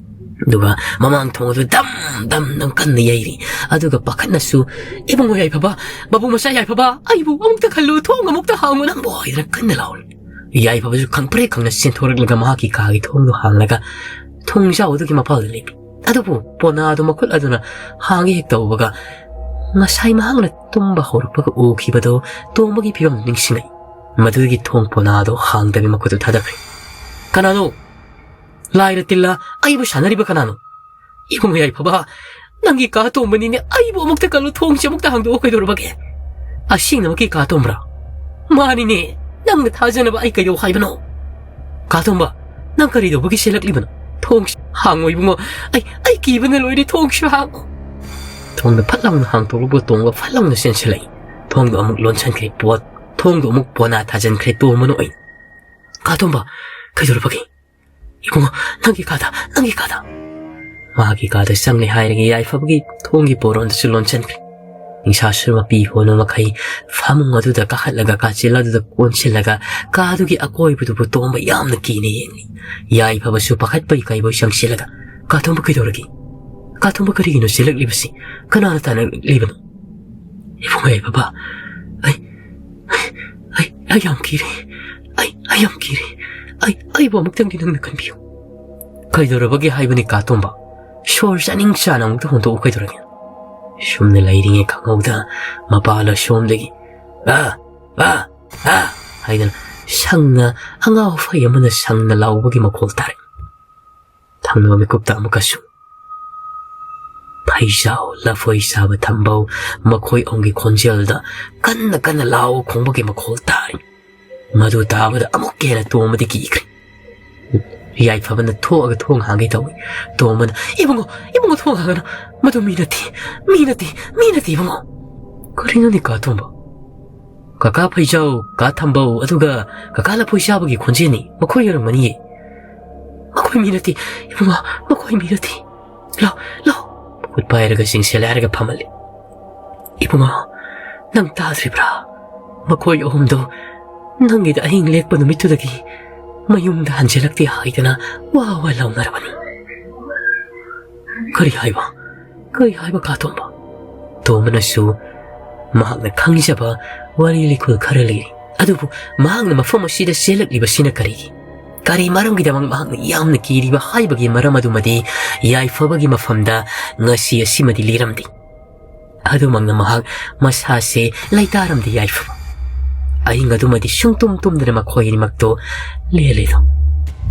ꯑꯗꯨꯒ ꯃꯃꯥꯡ ꯊꯣꯡ ꯑꯗꯨ ꯗꯝ ꯗꯝ ꯗꯝ ꯀꯟꯅ ꯌꯩꯔꯤ꯫ ꯑꯗꯨꯒ ꯄꯥꯈꯠꯅꯁꯨ, "ꯏꯕꯨꯡꯉꯣ ꯌꯥꯏꯐꯕ, ꯃꯕꯨꯡ ꯃꯆꯥ ꯌꯥꯏꯐꯕ, ꯑꯩꯕꯨ ꯑꯃꯨꯛꯇ ꯈꯜꯂꯨ, ꯊꯣꯡ ꯑꯃꯨꯛꯇ ꯍꯥꯡꯉꯨ ꯅꯪꯕꯨ" ꯍꯥꯏꯗꯅ ꯀꯟꯅ ꯂꯥꯎꯔꯤ꯫ ꯌꯥꯏꯐꯕꯁꯨ ꯈꯪꯄ꯭ꯔꯦꯛ ꯈꯪꯅ ꯆꯦꯟꯊꯣꯔꯛꯂꯒ ꯃꯍꯥꯛꯀꯤ ꯀꯥꯒꯤ ꯊꯣꯡꯗꯨ ꯍꯥꯡꯂꯒ ꯊꯣꯡꯖꯥꯎ ꯑꯗꯨꯒꯤ ꯃꯄꯥꯜꯗ ꯂꯦꯞꯄꯤ꯫ ꯑꯗꯨꯕꯨ ꯄꯣꯅꯥꯗꯨ ꯃꯈꯨꯠ ꯑꯗꯨꯅ ꯍꯥꯡꯒꯦ ꯍꯦꯛ ꯇꯧꯕꯒ, ꯉꯁꯥꯏ ꯃꯍꯥꯛꯅ ꯇꯨꯝꯕ ꯍꯧꯔꯛꯄꯒ ꯎꯈꯤꯕꯗꯨ ꯇꯣꯝꯕꯒꯤ ꯐꯤꯕꯝ ꯅꯤꯡꯁꯤꯡꯂꯛꯏ꯫ ꯃꯗꯨꯗꯒꯤ ꯊꯣꯡ ꯄꯣꯅꯥꯗꯨ ꯍꯥꯡꯗꯕꯤ ꯃꯈꯨꯠꯇꯨ ꯊꯥꯗꯈ꯭ꯔꯦ꯫ "ꯀꯅꯥꯅꯣ? ꯂꯥꯏꯔ ꯇꯤꯜꯂ ꯑꯩꯕꯨ ꯁꯥꯟꯅꯔꯤꯕ ꯀꯅꯥꯅꯣ?" "ꯏꯕꯨꯡ ꯌꯥꯏꯐꯕ, ꯅꯪꯒꯤ ꯀꯥ ꯇꯣꯝꯕꯅꯤꯅꯦ, ꯑꯩꯕꯨ ꯑꯃꯨꯛꯇ ꯀꯜꯂꯨ, ꯊꯣꯡꯁꯦ ꯑꯃꯨꯛꯇ ꯍꯥꯡꯗꯣꯛꯑꯣ, ꯀꯩꯗꯧꯔꯕꯒꯦ?" "ꯑꯁꯦꯡꯅꯃꯛꯀꯤ ꯀꯥ ꯇꯣꯝꯕ꯭ꯔꯥ?" "ꯃꯥꯅꯤꯅꯦ, ꯅꯪꯅ ꯊꯥꯖꯅꯕ ꯑꯩ ꯀꯩꯗꯧ ꯍꯥꯏꯕꯅꯣ?" "ꯀꯥ ꯇꯣꯝꯕ, ꯅꯪ ꯀꯔꯤ ꯇꯧꯕꯒꯤ ꯆꯦꯜꯂꯛꯂꯤꯕꯅꯣ? ꯊꯣꯡꯁꯦ ꯍꯥꯡꯉꯣ ꯏꯕꯨꯡꯉꯣ, ꯑꯩ, ꯑꯩ ꯀꯤꯕꯅ ꯂꯣꯏꯔꯦ, ꯊꯣꯡꯁꯦ ꯍꯥꯡꯉꯣ꯫" ꯊꯣꯡꯗꯣ ꯐꯠ ꯂꯥꯎꯅ ꯍꯥꯡꯇꯣꯛꯂꯒ ꯇꯣꯝꯕ ꯐꯠ ꯂꯥꯎꯅ ꯆꯦꯟꯁꯤꯜꯂꯛꯏ꯫ ꯊꯣꯡꯗꯣ ꯑꯃꯨꯛ ꯂꯣꯟꯁꯤꯟꯈ꯭ꯔꯦ, ꯄꯣꯠ, ꯊꯣꯡꯗꯣ ꯑꯃꯨꯛ ꯄꯣꯅꯥ ꯊꯥꯖꯤꯟꯈ꯭ꯔꯦ ꯇꯣꯝꯕꯅ ꯑꯣꯏꯅ꯫ "ꯀꯥ ꯇꯣꯝꯕ, ꯀꯩꯗꯧꯔꯕꯒꯦ?" "ꯏꯕꯨꯡꯉꯣ, ꯅꯪꯒꯤ ꯀꯥꯗ, ꯅꯪꯒꯤ ꯀꯥꯗ!" ꯃꯥꯒꯤ ꯀꯥꯗ ꯆꯪꯂꯦ ꯍꯥꯏꯔꯒ ꯌꯥꯏꯐꯕꯒꯤ ꯊꯣꯡꯒꯤ ꯄꯣꯔꯣꯟꯗꯁꯨ ꯂꯣꯟꯁꯤꯟꯈ꯭ꯔꯦ꯫ ꯅꯤꯡꯁꯥꯁꯨ ꯃꯄꯤ ꯍꯣꯟꯕ ꯃꯈꯩ ꯐꯃꯨꯡ ꯑꯗꯨꯗ ꯀꯥꯈꯠꯂꯒ ꯀꯥꯆꯤꯜ ꯑꯗꯨꯗ ꯀꯣꯟꯁꯤꯜꯂꯒ ꯀꯥꯗꯨꯒꯤ ꯑꯀꯣꯏꯕꯗꯨꯕꯨ ꯇꯣꯝꯕ ꯌꯥꯝꯅ ꯀꯤꯅ ꯌꯦꯡꯂꯤ꯫ ꯌꯥꯏꯐꯕꯁꯨ ꯄꯥꯈꯠꯄꯒꯤ ꯀꯩꯕꯣꯏ ꯆꯪꯁꯤꯜꯂꯒ, "ꯀꯥ ꯇꯣꯝꯕ, ꯀꯩꯗꯧꯔꯒꯦ? ꯀꯥ ꯇꯣꯝꯕ, ꯀꯔꯤꯒꯤꯅꯣ ꯆꯦꯜꯂꯛꯂꯤꯕꯁꯤ? ꯀꯅꯥꯅ ꯇꯥꯟꯅꯂꯤꯕꯅꯣ?" "ꯏꯕꯨꯡꯉꯣ ꯌꯥꯏꯐꯕ, ꯑꯩ, ꯑꯩ, ꯑꯩ ꯌꯥꯝ ꯀꯤꯔꯦ꯫ ꯑꯩ, ꯑꯩ ꯌꯥꯝ ꯀꯤꯔꯦ꯫ ꯑꯩ, ꯑꯩꯕꯨ ꯑꯃꯨꯛꯇꯪꯗꯤ ꯅꯪꯅ ꯀꯟꯕꯤꯌꯨ꯫" "ꯀꯩꯗꯧꯔꯕꯒꯦ ꯍꯥꯏꯕꯅꯤ ꯀꯥ ꯇꯣꯝꯕ? ꯁꯣꯔ ꯆꯥꯅꯤꯡ ꯆꯥꯅ ꯑꯃꯨꯛꯇ ꯍꯣꯟꯗꯣꯛꯎ, ꯀꯩꯗꯧꯔꯒꯦ?" ꯁꯨꯝꯅ ꯂꯩꯔꯤꯉꯩ ꯈꯪꯍꯧꯗ ꯃꯄꯥꯅ ꯁꯣꯝꯗꯒꯤ, "ꯕꯥ, ꯕꯥ, ꯕꯥ" ꯍꯥꯏꯗꯅ ꯁꯪꯅ, ꯑꯉꯥꯎ ꯑꯐꯩ ꯑꯃꯅ ꯁꯪꯅ ꯂꯥꯎꯕꯒꯤ ꯃꯈꯣꯜ ꯇꯥꯔꯦ꯫ ꯊꯪꯅꯕ ꯃꯤꯀꯨꯞꯇ ꯑꯃꯨꯛꯀꯁꯨ ꯐꯩꯖꯥꯎ, ꯂꯐꯣꯏ ꯁꯥꯕ ꯊꯝꯕꯧ, ꯃꯈꯣꯏ ꯑꯍꯨꯝꯒꯤ ꯈꯣꯟꯖꯦꯜꯗ ꯀꯟꯅ ꯀꯟꯅ ꯂꯥꯎ ꯈꯣꯡꯕꯒꯤ ꯃꯈꯣꯜ ꯇꯥꯔꯦ꯫ ꯃꯗꯨ ꯇꯥꯕꯗ ꯑꯃꯨꯛꯀ ꯍꯦꯟꯅ ꯇꯣꯝꯕꯗꯤ ꯀꯤꯈ꯭ꯔꯦ꯫ ꯌꯥꯏꯐꯕꯅ ꯊꯣꯛꯑꯒ ꯊꯣꯡ ꯍꯥꯡꯒꯦ ꯇꯧꯏ꯫ ꯇꯣꯝꯕꯅ, "ꯏꯕꯨꯡꯉꯣ, ꯏꯕꯨꯡꯉꯣ, ꯊꯣꯡ ꯍꯥꯡꯒꯅꯨ꯫ ꯃꯗꯨ ꯃꯤ ꯅꯠꯇꯦ, ꯃꯤ ꯅꯠꯇꯦ, ꯃꯤ ꯅꯠꯇꯦ ꯏꯕꯨꯡꯉꯣ꯫" "ꯀꯔꯤꯅꯣꯅꯦ ꯀꯥ ꯇꯣꯝꯕ? ꯀꯀꯥ ꯐꯩꯖꯥꯎ, ꯀꯥ ꯊꯝꯕꯧ, ꯑꯗꯨꯒ ꯀꯀꯥ ꯂꯐꯣꯏ ꯆꯥꯕꯒꯤ ꯈꯣꯟꯖꯦꯜꯅꯤ꯫ ꯃꯈꯣꯏ ꯑꯣꯏꯔꯝꯒꯅꯤꯌꯦ꯫" "ꯃꯈꯣꯏ ꯃꯤ ꯅꯠꯇꯦ ꯏꯕꯨꯡꯉꯣ, ꯃꯈꯣꯏ ꯃꯤ ꯅꯠꯇꯦ꯫ ꯂꯥꯎ, ꯂꯥꯎ꯫" ꯃꯈꯨꯠ ꯄꯥꯏꯔꯒ ꯆꯤꯡꯁꯤꯜꯂꯦ ꯍꯥꯏꯔꯒ ꯐꯝꯍꯜꯂꯦ꯫ "ꯏꯕꯨꯡꯉꯣ, ꯅꯪ ꯇꯥꯗ꯭ꯔꯤꯕ꯭ꯔꯥ? ꯃꯈꯣꯏ ꯑꯍꯨꯝꯗꯣ ꯅꯪꯒꯤꯗ ꯑꯍꯤꯡ ꯂꯦꯛꯄ ꯅꯨꯃꯤꯠꯇꯨꯗꯒꯤ ꯃꯌꯨꯝꯗ ꯍꯟꯖꯤꯜꯂꯛꯇꯦ ꯍꯥꯏꯗꯅ ꯋꯥ ꯋꯥ ꯂꯥꯎꯅꯔꯕꯅꯤ꯫" "ꯀꯔꯤ ꯍꯥꯏꯕ? ꯀꯔꯤ ꯍꯥꯏꯕ ꯀꯥ ꯇꯣꯝꯕ?" ꯇꯣꯝꯕꯅꯁꯨ ꯃꯍꯥꯛꯅ ꯈꯪꯖꯕ ꯋꯥꯔꯤ ꯂꯤꯈꯨꯜ ꯈꯔ ꯂꯤꯔꯤ꯫ ꯑꯗꯨꯕꯨ ꯃꯍꯥꯛꯅ ꯃꯐꯝ ꯑꯁꯤꯗ ꯆꯦꯜꯂꯛꯂꯤꯕꯁꯤꯅ ꯀꯔꯤꯒꯤ? ꯀꯔꯤ ꯃꯔꯝꯒꯤꯗꯃꯛ ꯃꯍꯥꯛꯅ ꯌꯥꯝꯅ ꯀꯤꯔꯤꯕ ꯍꯥꯏꯕꯒꯤ ꯃꯔꯝ ꯑꯗꯨꯃꯗꯤ ꯌꯥꯏꯐꯕꯒꯤ ꯃꯐꯝꯗ ꯉꯁꯤ ꯑꯁꯤꯃꯗꯤ ꯂꯤꯔꯝꯗꯦ꯫ ꯑꯗꯨꯃꯛꯅ ꯃꯍꯥꯛ ꯃꯁꯥꯁꯦ ꯂꯩꯇꯥꯔꯝꯗꯦ ꯌꯥꯏꯐꯕ꯫ ꯑꯍꯤꯡ ꯑꯗꯨꯃꯗꯤ ꯁꯨꯡꯇꯨꯝ ꯇꯨꯝꯗꯅ ꯃꯈꯣꯏ ꯑꯅꯤꯃꯛꯇꯣ ꯂꯦꯜꯂꯤꯗꯣ꯫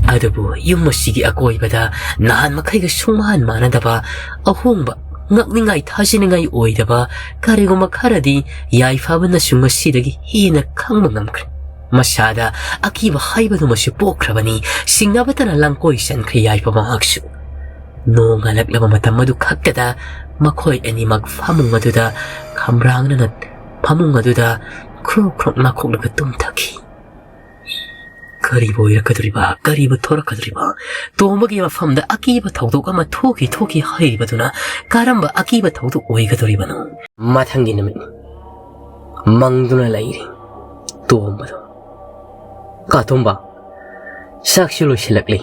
ꯑꯗꯨꯕꯨ ꯌꯨꯝ ꯑꯁꯤꯒꯤ ꯑꯀꯣꯏꯕꯗ ꯅꯍꯥꯟ ꯃꯈꯩꯒ ꯁꯨꯡꯃꯥꯟ ꯃꯥꯟꯅꯗꯕ ꯑꯍꯣꯡꯕ, ꯉꯛꯅꯤꯡꯉꯥꯏ ꯊꯥꯖꯅꯤꯡꯉꯥꯏ ꯑꯣꯏꯗꯕ ꯀꯔꯤꯒꯨꯝꯕ ꯈꯔꯗꯤ ꯌꯥꯏꯐꯕꯅꯁꯨ ꯉꯁꯤꯗꯒꯤ ꯍꯦꯟꯅ ꯈꯪꯕ ꯉꯝꯈ꯭ꯔꯦ꯫ ꯃꯁꯥꯗ ꯑꯀꯤꯕ ꯍꯥꯏꯕꯗꯨꯃꯁꯨ ꯄꯣꯛꯈ꯭ꯔꯕꯅꯤ꯫ ꯁꯤꯡꯅꯕꯇꯅ ꯂꯥꯡꯀꯣꯏ ꯆꯟꯈ꯭ꯔꯦ ꯌꯥꯏꯐꯕ ꯃꯍꯥꯛꯁꯨ꯫ ꯅꯣꯡ ꯉꯥꯜꯂꯛꯂꯕ ꯃꯇꯝ ꯑꯗꯨ ꯈꯛꯇꯗ ꯃꯈꯣꯏ ꯑꯅꯤꯃꯛ ꯐꯃꯨꯡ ꯑꯗꯨꯗ ꯈꯝꯔꯥꯡꯅꯅ, ꯐꯃꯨꯡ ꯑꯗꯨꯗ ꯈ꯭ꯔꯣꯛ ꯈ꯭ꯔꯣꯛ ꯅꯥꯈꯣꯛꯂꯒ ꯇꯨꯝꯊꯈꯤ꯫ ꯀꯔꯤꯕꯨ ꯑꯣꯏꯔꯛꯀꯗꯧꯔꯤꯕ? ꯀꯔꯤꯕꯨ ꯊꯣꯔꯛꯀꯗꯧꯔꯤꯕ? ꯇꯣꯝꯕꯒꯤ ꯃꯐꯝꯗ ꯑꯀꯤꯕ ꯊꯧꯗꯣꯛ ꯑꯃ ꯊꯣꯛꯈꯤ ꯊꯣꯛꯈꯤ ꯍꯥꯏꯔꯤꯕꯗꯨꯅ ꯀꯔꯝꯕ ꯑꯀꯤꯕ ꯊꯧꯗꯣꯛ ꯑꯣꯏꯒꯗꯧꯔꯤꯕꯅꯣ? ꯃꯊꯪꯒꯤ ꯅꯨꯃꯤꯠꯅꯤ꯫ ꯃꯪꯗꯨꯅ ꯂꯩꯔꯤ ꯇꯣꯝꯕꯗꯣ꯫ "ꯀꯥ ꯇꯣꯝꯕ, ꯆꯥꯛꯁꯨ ꯂꯣꯏꯁꯤꯜꯂꯛꯂꯤ,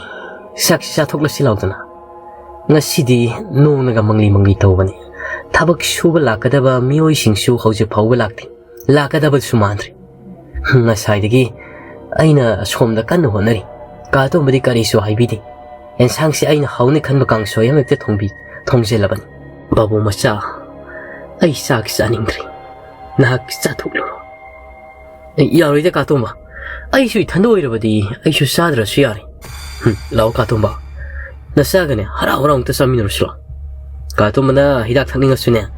ꯆꯥꯛꯁꯤ ꯆꯥꯊꯣꯛꯂꯁꯤ ꯂꯥꯎꯗꯅ꯫ ꯉꯁꯤꯗꯤ ꯅꯣꯡꯅꯒ ꯃꯪꯂꯤ ꯃꯪꯂꯤ ꯇꯧꯕꯅꯤ꯫ ꯊꯕꯛ ꯁꯨꯕ ꯂꯥꯛꯀꯗꯕ ꯃꯤꯑꯣꯏꯁꯤꯡꯁꯨ ꯍꯧꯖꯤꯛ ꯐꯥꯎꯕ ꯂꯥꯛꯇꯦ, ꯂꯥꯛꯀꯗꯕꯁꯨ ꯃꯥꯟꯗ꯭ꯔꯦ꯫ ꯉꯁꯥꯏꯗꯒꯤ ꯑꯩꯅ ꯁꯣꯝꯗ ꯀꯟꯅ ꯍꯣꯠꯅꯔꯤ꯫ ꯀꯥ ꯇꯣꯝꯕꯗꯤ ꯀꯔꯤꯁꯨ ꯍꯥꯏꯕꯤꯗꯦ꯫ ꯑꯦꯟꯁꯥꯡꯁꯤ ꯑꯩꯅ ꯍꯥꯎꯅꯤ ꯈꯟꯕ ꯀꯥꯡꯁꯣꯏ ꯑꯃ ꯍꯦꯛꯇ ꯊꯣꯡꯕꯤ-, ꯊꯣꯡꯖꯤꯜꯂꯕꯅꯤ꯫ ꯕꯥꯕꯨ ꯃꯆꯥ, ꯑꯩ ꯆꯥꯛ ꯆꯥꯅꯤꯡꯗ꯭ꯔꯤ꯫ ꯅꯍꯥꯛ ꯆꯥꯊꯣꯛꯂꯨꯔꯣ꯫" "ꯑꯦ, ꯌꯥꯔꯣꯏꯗ ꯀꯥ ꯇꯣꯝꯕ꯫ ꯑꯩꯁꯨ ꯏꯊꯟꯗ ꯑꯣꯏꯔꯕꯗꯤ ꯑꯩꯁꯨ ꯆꯥꯗ꯭ꯔꯁꯨ ꯌꯥꯔꯦ꯫ ꯍꯨꯝ, ꯂꯥꯛꯑꯣ ꯀꯥ ꯇꯣꯝꯕ꯫ ꯅꯆꯥꯒꯅꯦ ꯍꯔꯥꯎ ꯍꯔꯥꯎ ꯑꯝꯇ ꯆꯥꯃꯤꯟꯅꯔꯨꯁꯤ ꯂꯥꯛꯑꯣ꯫" ꯀꯥ ꯇꯣꯝꯕꯅ ꯍꯤꯗꯥꯛ ꯊꯛꯅꯤꯡꯉꯁꯨꯅꯦ,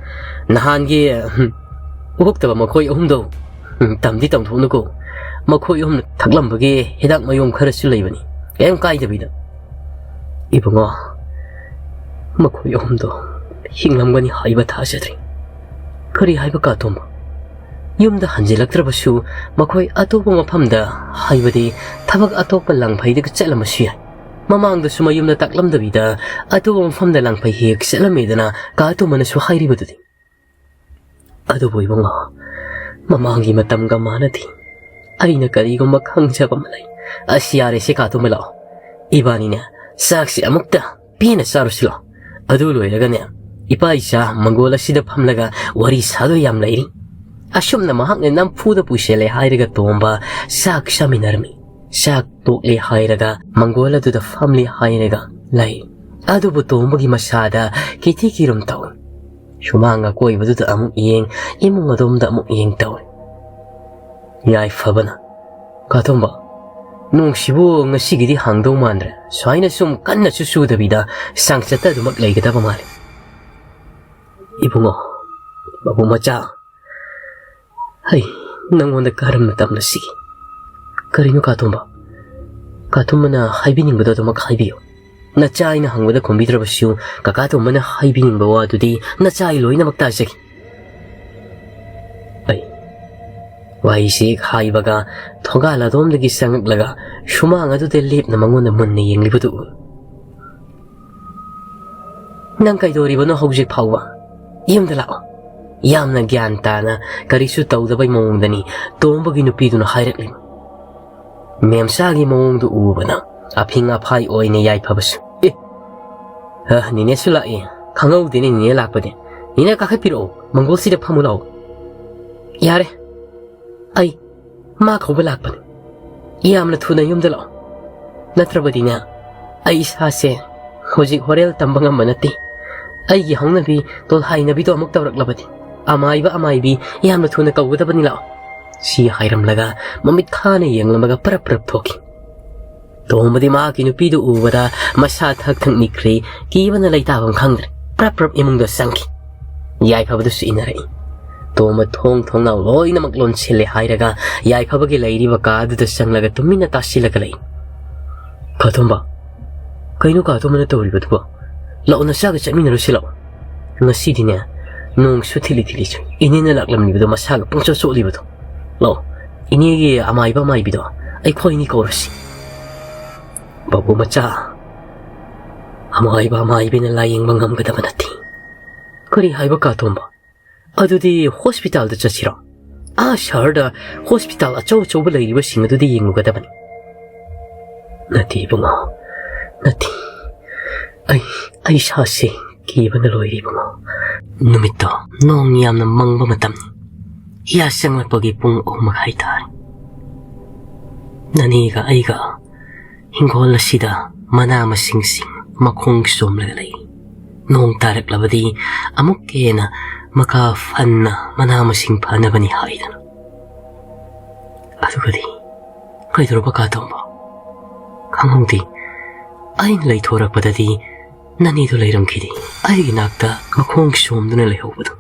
ꯅꯍꯥꯟꯒꯤ, ꯍꯨꯝ, ꯎꯍꯨꯛꯇꯕ ꯃꯈꯣꯏ ꯑꯍꯨꯝꯗꯣ, ꯍꯨꯝ, ꯇꯝꯗꯤ ꯇꯝꯊꯣꯛꯅꯨꯀꯣ꯫ ꯃꯈꯣꯏ ꯑꯍꯨꯝꯅ ꯊꯛꯂꯝꯕꯒꯤ ꯍꯤꯗꯥꯛ ꯃꯌꯣꯝ ꯈꯔꯁꯨ ꯂꯩꯕꯅꯤ, ꯀꯩꯝ ꯀꯥꯏꯗꯕꯤꯗ꯫ ꯏꯕꯨꯡꯉꯣ, ꯃꯈꯣꯏ ꯑꯍꯨꯝꯗꯣ ꯍꯤꯡꯂꯝꯒꯅꯤ ꯍꯥꯏꯕ ꯊꯥꯖꯗ꯭ꯔꯤ꯫ ꯀꯔꯤ ꯍꯥꯏꯕ ꯀꯥ ꯇꯣꯝꯕ? ꯌꯨꯝꯗ ꯍꯟꯖꯤꯜꯂꯛꯇ꯭ꯔꯕꯁꯨ ꯃꯈꯣꯏ ꯑꯇꯣꯞꯄ ꯃꯐꯝꯗ, ꯍꯥꯏꯕꯗꯤ ꯊꯕꯛ ꯑꯇꯣꯞꯄ ꯂꯥꯡꯐꯩꯗꯒ ꯆꯠꯂꯝꯕꯁꯨ ꯌꯥꯏ꯫ ꯃꯃꯥꯡꯗꯁꯨ ꯃꯌꯨꯝꯗ ꯇꯥꯛꯂꯝꯗꯕꯤꯗ ꯑꯇꯣꯞꯄ ꯃꯐꯝꯗ ꯂꯥꯡꯐꯩ ꯍꯦꯛ ꯆꯠꯂꯝꯃꯦꯗꯅ ꯀꯥ ꯇꯣꯝꯕꯅꯁꯨ ꯍꯥꯏꯔꯤꯕꯗꯨꯗꯤ꯫ ꯑꯗꯨꯕꯨ ꯏꯕꯨꯡꯉꯣ, ꯃꯃꯥꯡꯒꯤ ꯃꯇꯝꯒ ꯃꯥꯟꯅꯗꯦ꯫ ꯑꯩꯅ ꯀꯔꯤꯒꯨꯝꯕ ꯈꯪꯖꯕ ꯑꯃ ꯂꯩ꯫ ꯑꯁ, ꯌꯥꯔꯦꯁꯦ ꯀꯥ ꯇꯣꯝꯕ, ꯂꯥꯛꯑꯣ꯫ ꯏꯕꯥꯅꯤꯅꯦ ꯆꯥꯛꯁꯤ ꯑꯃꯨꯛꯇ ꯄꯦꯟꯅ ꯆꯥꯔꯨꯁꯤ ꯂꯥꯛꯑꯣ꯫ ꯑꯗꯨ ꯂꯣꯏꯔꯒꯅꯦ, ꯏꯄꯥ ꯏꯆꯥ ꯃꯪꯒꯣꯜ ꯑꯁꯤꯗ ꯐꯝꯂꯒ ꯋꯥꯔꯤ ꯁꯥꯗꯣꯏ ꯌꯥꯝ ꯂꯩꯔꯤ꯫ ꯑꯁꯨꯝꯅ ꯃꯍꯥꯛꯅ ꯅꯝꯐꯨꯗ ꯄꯨꯁꯤꯜꯂꯦ ꯍꯥꯏꯔꯒ ꯇꯣꯝꯕ ꯆꯥꯛ ꯆꯥꯃꯤꯟꯅꯔꯝꯃꯤ꯫ ꯆꯥꯛ ꯇꯣꯛꯂꯦ ꯍꯥꯏꯔꯒ ꯃꯪꯒꯣꯜ ꯑꯗꯨꯗ ꯐꯝꯂꯦ ꯍꯥꯏꯔꯒ ꯂꯩ꯫ ꯑꯗꯨꯕꯨ ꯇꯣꯝꯕꯒꯤ ꯃꯁꯥꯗ ꯀꯤꯊꯤ ꯀꯤꯔꯨꯝ ꯇꯧꯏ꯫ ꯁꯨꯃꯥꯡ ꯑꯀꯣꯏꯕꯗꯨꯗ ꯑꯃꯨꯛ ꯌꯦꯡ, ꯏꯃꯨꯡ ꯑꯗꯣꯝꯗ ꯑꯃꯨꯛ ꯌꯦꯡ ꯇꯧꯏ꯫ ꯌꯥꯏꯐꯕꯅ, "ꯀꯥ ꯇꯣꯝꯕ, ꯅꯣꯡꯁꯤꯕꯨ ꯉꯁꯤꯒꯤꯗꯤ ꯍꯥꯡꯗꯧ ꯃꯥꯟꯗ꯭ꯔꯦ꯫ ꯁꯨꯃꯥꯏꯅ ꯁꯨꯝ ꯀꯟꯅꯁꯨ ꯆꯨꯗꯕꯤꯗ ꯆꯥꯡꯆꯠꯇ ꯑꯗꯨꯃꯛ ꯂꯩꯒꯗꯕ ꯃꯥꯜꯂꯤ꯫" "ꯏꯕꯨꯡꯉꯣ, ꯕꯥꯕꯨ ꯃꯆꯥ, ꯑꯩ ꯅꯪꯉꯣꯟꯗ ꯀꯔꯝꯅ ꯇꯝꯅꯁꯤꯒꯦ?" "ꯀꯔꯤꯅꯣ ꯀꯥ ꯇꯣꯝꯕ?" "ꯀꯥ ꯇꯣꯝꯕꯅ ꯍꯥꯏꯕꯤꯅꯤꯡꯕꯗꯣ ꯑꯗꯨꯃꯛ ꯍꯥꯏꯕꯤꯌꯨ꯫ ꯅꯆꯥ ꯑꯩꯅ ꯍꯪꯕꯗ ꯈꯨꯝꯕꯤꯗ꯭ꯔꯕꯁꯨ ꯀꯀꯥ ꯇꯣꯝꯕꯅ ꯍꯥꯏꯕꯤꯅꯤꯡꯕ ꯋꯥꯗꯨꯗꯤ ꯅꯆꯥ ꯑꯩ ꯂꯣꯏꯅꯃꯛ ꯇꯥꯖꯒꯦ꯫" "ꯑꯩ, ꯋꯥꯍꯩꯁꯤ ꯍꯥꯏꯕꯒ ꯊꯣꯡꯒꯥꯜ ꯑꯗꯣꯝꯗꯒꯤ ꯆꯪꯂꯛꯂꯒ ꯁꯨꯃꯥꯡ ꯑꯗꯨꯗ ꯂꯦꯞꯅ ꯃꯉꯣꯟꯗ ꯃꯨꯟꯅ ꯌꯦꯡꯂꯤꯕꯗꯨ ꯎꯏ꯫ "ꯅꯪ ꯀꯩꯗꯧꯔꯤꯕꯅꯣ ꯍꯧꯖꯤꯛ ꯐꯥꯎꯕ? ꯌꯨꯝꯗ ꯂꯥꯛꯑꯣ꯫" ꯌꯥꯝꯅ ꯒ꯭ꯌꯥꯟ ꯇꯥꯅ, ꯀꯔꯤꯁꯨ ꯇꯧꯗꯕꯩ ꯃꯑꯣꯡꯗꯅꯤ ꯇꯣꯝꯕꯒꯤ ꯅꯨꯄꯤꯗꯨꯅ ꯍꯥꯏꯔꯛꯂꯤꯕ꯫ ꯃꯦꯝꯆꯥꯒꯤ ꯃꯑꯣꯡꯗꯨ ꯎꯕꯅ ꯑꯐꯤꯡ ꯑꯐꯥꯏ ꯑꯣꯏꯅ ꯌꯥꯏꯐꯕꯁꯨ, "ꯑꯦ, ꯑ, ꯅꯦꯅꯦꯁꯨ ꯂꯥꯛꯑꯦ꯫ ꯈꯪꯍꯧꯗꯦꯅꯦ ꯅꯦꯅꯦ ꯂꯥꯛꯄꯗꯤ꯫ ꯅꯦꯅꯦ ꯀꯥꯈꯠꯄꯤꯔꯛꯑꯣ, ꯃꯪꯒꯣꯜꯁꯤꯗ ꯐꯝꯃꯨ ꯂꯥꯛꯑꯣ꯫" "ꯌꯥꯔꯦ, ꯑꯩ ꯃꯥ ꯀꯧꯕ ꯂꯥꯛꯄꯅꯤ꯫ ꯌꯥꯝꯅ ꯊꯨꯅ ꯌꯨꯝꯗ ꯂꯥꯛꯑꯣ꯫ ꯅꯠꯇ꯭ꯔꯕꯗꯤꯅꯦ, ꯑꯩ ꯏꯁꯥꯁꯦ ꯍꯧꯖꯤꯛ ꯍꯣꯔꯦꯜ ꯇꯝꯕ ꯉꯝꯕ ꯅꯠꯇꯦ꯫ ꯑꯩꯒꯤ ꯍꯧꯅꯕꯤ ꯇꯣꯜꯍꯥꯏꯅꯕꯤꯗꯣ ꯑꯃꯨꯛ ꯇꯧꯔꯛꯂꯕꯗꯤ, ꯑꯃꯥꯏꯕ, ꯑꯃꯥꯏꯕꯤ, ꯌꯥꯝꯅ ꯊꯨꯅ ꯀꯧꯒꯗꯕꯅꯤ, ꯂꯥꯛꯑꯣ꯫" ꯁꯤ ꯍꯥꯏꯔꯝꯂꯒ ꯃꯃꯤꯠ ꯈꯥꯅ ꯌꯦꯡꯂꯝꯃꯒ ꯄꯔꯞ ꯄꯔꯞ ꯊꯣꯛꯈꯤ꯫ ꯇꯣꯝꯕꯗꯤ ꯃꯍꯥꯛꯀꯤ ꯅꯨꯄꯤꯗꯨ ꯎꯕꯗ ꯃꯁꯥ ꯊꯛ ꯊꯛ ꯅꯤꯛꯈ꯭ꯔꯦ꯫ ꯀꯤꯕꯅ ꯂꯩꯇꯥꯐꯝ ꯈꯪꯗ꯭ꯔꯦ꯫ ꯄ꯭ꯔꯞ ꯄ꯭ꯔꯞ ꯏꯃꯨꯡꯗ ꯆꯪꯈꯤ꯫ ꯌꯥꯏꯐꯕꯗꯨꯁꯨ ꯏꯟꯅꯔꯛꯏ꯫ ꯇꯣꯝꯕ ꯊꯣꯡ ꯊꯣꯡꯅꯥꯎ ꯂꯣꯏꯅꯃꯛ ꯂꯣꯟꯁꯤꯜꯂꯦ ꯍꯥꯏꯔꯒ ꯌꯥꯏꯐꯕꯒꯤ ꯂꯩꯔꯤꯕ ꯀꯥ ꯑꯗꯨꯗ ꯆꯪꯂꯒ ꯇꯨꯃꯤꯟꯅ ꯇꯥꯁꯤꯜꯂꯒ ꯂꯩ꯫ "ꯀꯥ ꯇꯣꯝꯕ, ꯀꯩꯅꯣ ꯀꯥ ꯇꯣꯝꯕꯅ ꯇꯧꯔꯤꯕꯗꯨꯕꯣ? ꯂꯥꯛꯑꯣ, ꯅꯆꯥꯒ ꯆꯠꯃꯤꯟꯅꯔꯨꯁꯤ ꯂꯥꯛꯑꯣ꯫ ꯉꯁꯤꯗꯤꯅꯦ, ꯅꯣꯡꯁꯨ ꯊꯤꯂꯤ ꯊꯤꯂꯤ ꯆꯨꯏ꯫ ꯏꯅꯦꯅ ꯂꯥꯛꯂꯝꯂꯤꯕꯗꯣ ꯃꯁꯥꯒ ꯄꯪꯆꯣꯠ ꯆꯣꯠꯂꯤꯕꯗꯣ꯫ ꯂꯥꯛꯑꯣ, ꯏꯅꯦꯒꯤ ꯑꯃꯥꯏꯕ ꯑꯃꯥꯏꯕꯤꯗꯣ ꯑꯩꯈꯣꯏꯅꯤ ꯀꯧꯔꯁꯤ꯫" "ꯕꯥꯕꯨ ꯃꯆꯥ, ꯑꯃꯥꯏꯕ ꯑꯃꯥꯏꯕꯤꯅ ꯂꯥꯌꯦꯡꯕ ꯉꯝꯒꯗꯕ ꯅꯠꯇꯦ꯫" "ꯀꯔꯤ ꯍꯥꯏꯕ ꯀꯥ ꯇꯣꯝꯕ? ꯑꯗꯨꯗꯤ ꯍꯣꯁꯄꯤꯇꯥꯜꯗ ꯆꯠꯁꯤꯔꯣ? ꯑꯥ ꯁꯍꯔꯗ ꯍꯣꯁꯄꯤꯇꯥꯜ ꯑꯆꯧ ꯑꯆꯧꯕ ꯂꯩꯔꯤꯕꯁꯤꯡ ꯑꯗꯨꯗꯤ ꯌꯦꯡꯂꯨꯒꯗꯕꯅꯤ꯫" "ꯅꯠꯇꯦ ꯏꯕꯨꯡꯉꯣ, ꯅꯠꯇꯦ꯫ ꯑꯩ, ꯑꯩ ꯏꯁꯥꯁꯦ ꯀꯤꯕꯅ ꯂꯣꯏꯔꯦ ꯏꯕꯨꯡꯉꯣ꯫" ꯅꯨꯃꯤꯠꯇꯣ ꯅꯣꯡ ꯌꯥꯝꯅ ꯃꯪꯕ ꯃꯇꯝꯅꯤ꯫ ꯌꯥꯆꯪꯂꯛꯄꯒꯤ ꯄꯨꯡ ꯑꯍꯨꯝ ꯃꯈꯥꯏ ꯇꯥꯔꯦ꯫ ꯅꯅꯦꯒ ꯑꯩꯒ ꯍꯤꯡꯒꯣꯜ ꯑꯁꯤꯗ ꯃꯅꯥ ꯃꯁꯤꯡꯁꯤꯡ ꯃꯈꯣꯡ ꯆꯣꯝꯂꯒ ꯂꯩ꯫ ꯅꯣꯡ ꯇꯥꯔꯛꯂꯕꯗꯤ ꯑꯃꯨꯛꯀ ꯍꯦꯟꯅ ꯃꯀꯥ ꯐꯟꯅ ꯃꯅꯥ ꯃꯁꯤꯡ ꯐꯅꯕꯅꯤ ꯍꯥꯏꯗꯅ꯫ ꯑꯗꯨꯒꯗꯤ ꯀꯩꯗꯧꯔꯕ ꯀꯥ ꯇꯣꯝꯕ? ꯈꯪꯍꯧꯗꯦ꯫ ꯑꯩꯅ ꯂꯩꯊꯣꯔꯛꯄꯗꯗꯤ ꯅꯅꯦꯗꯨ ꯂꯩꯔꯝꯈꯤꯗꯦ꯫ ꯑꯩꯒꯤ ꯅꯥꯛꯇ ꯃꯈꯣꯡ ꯁꯣꯝꯗꯨꯅ ꯂꯩꯍꯧꯕꯗꯨ꯫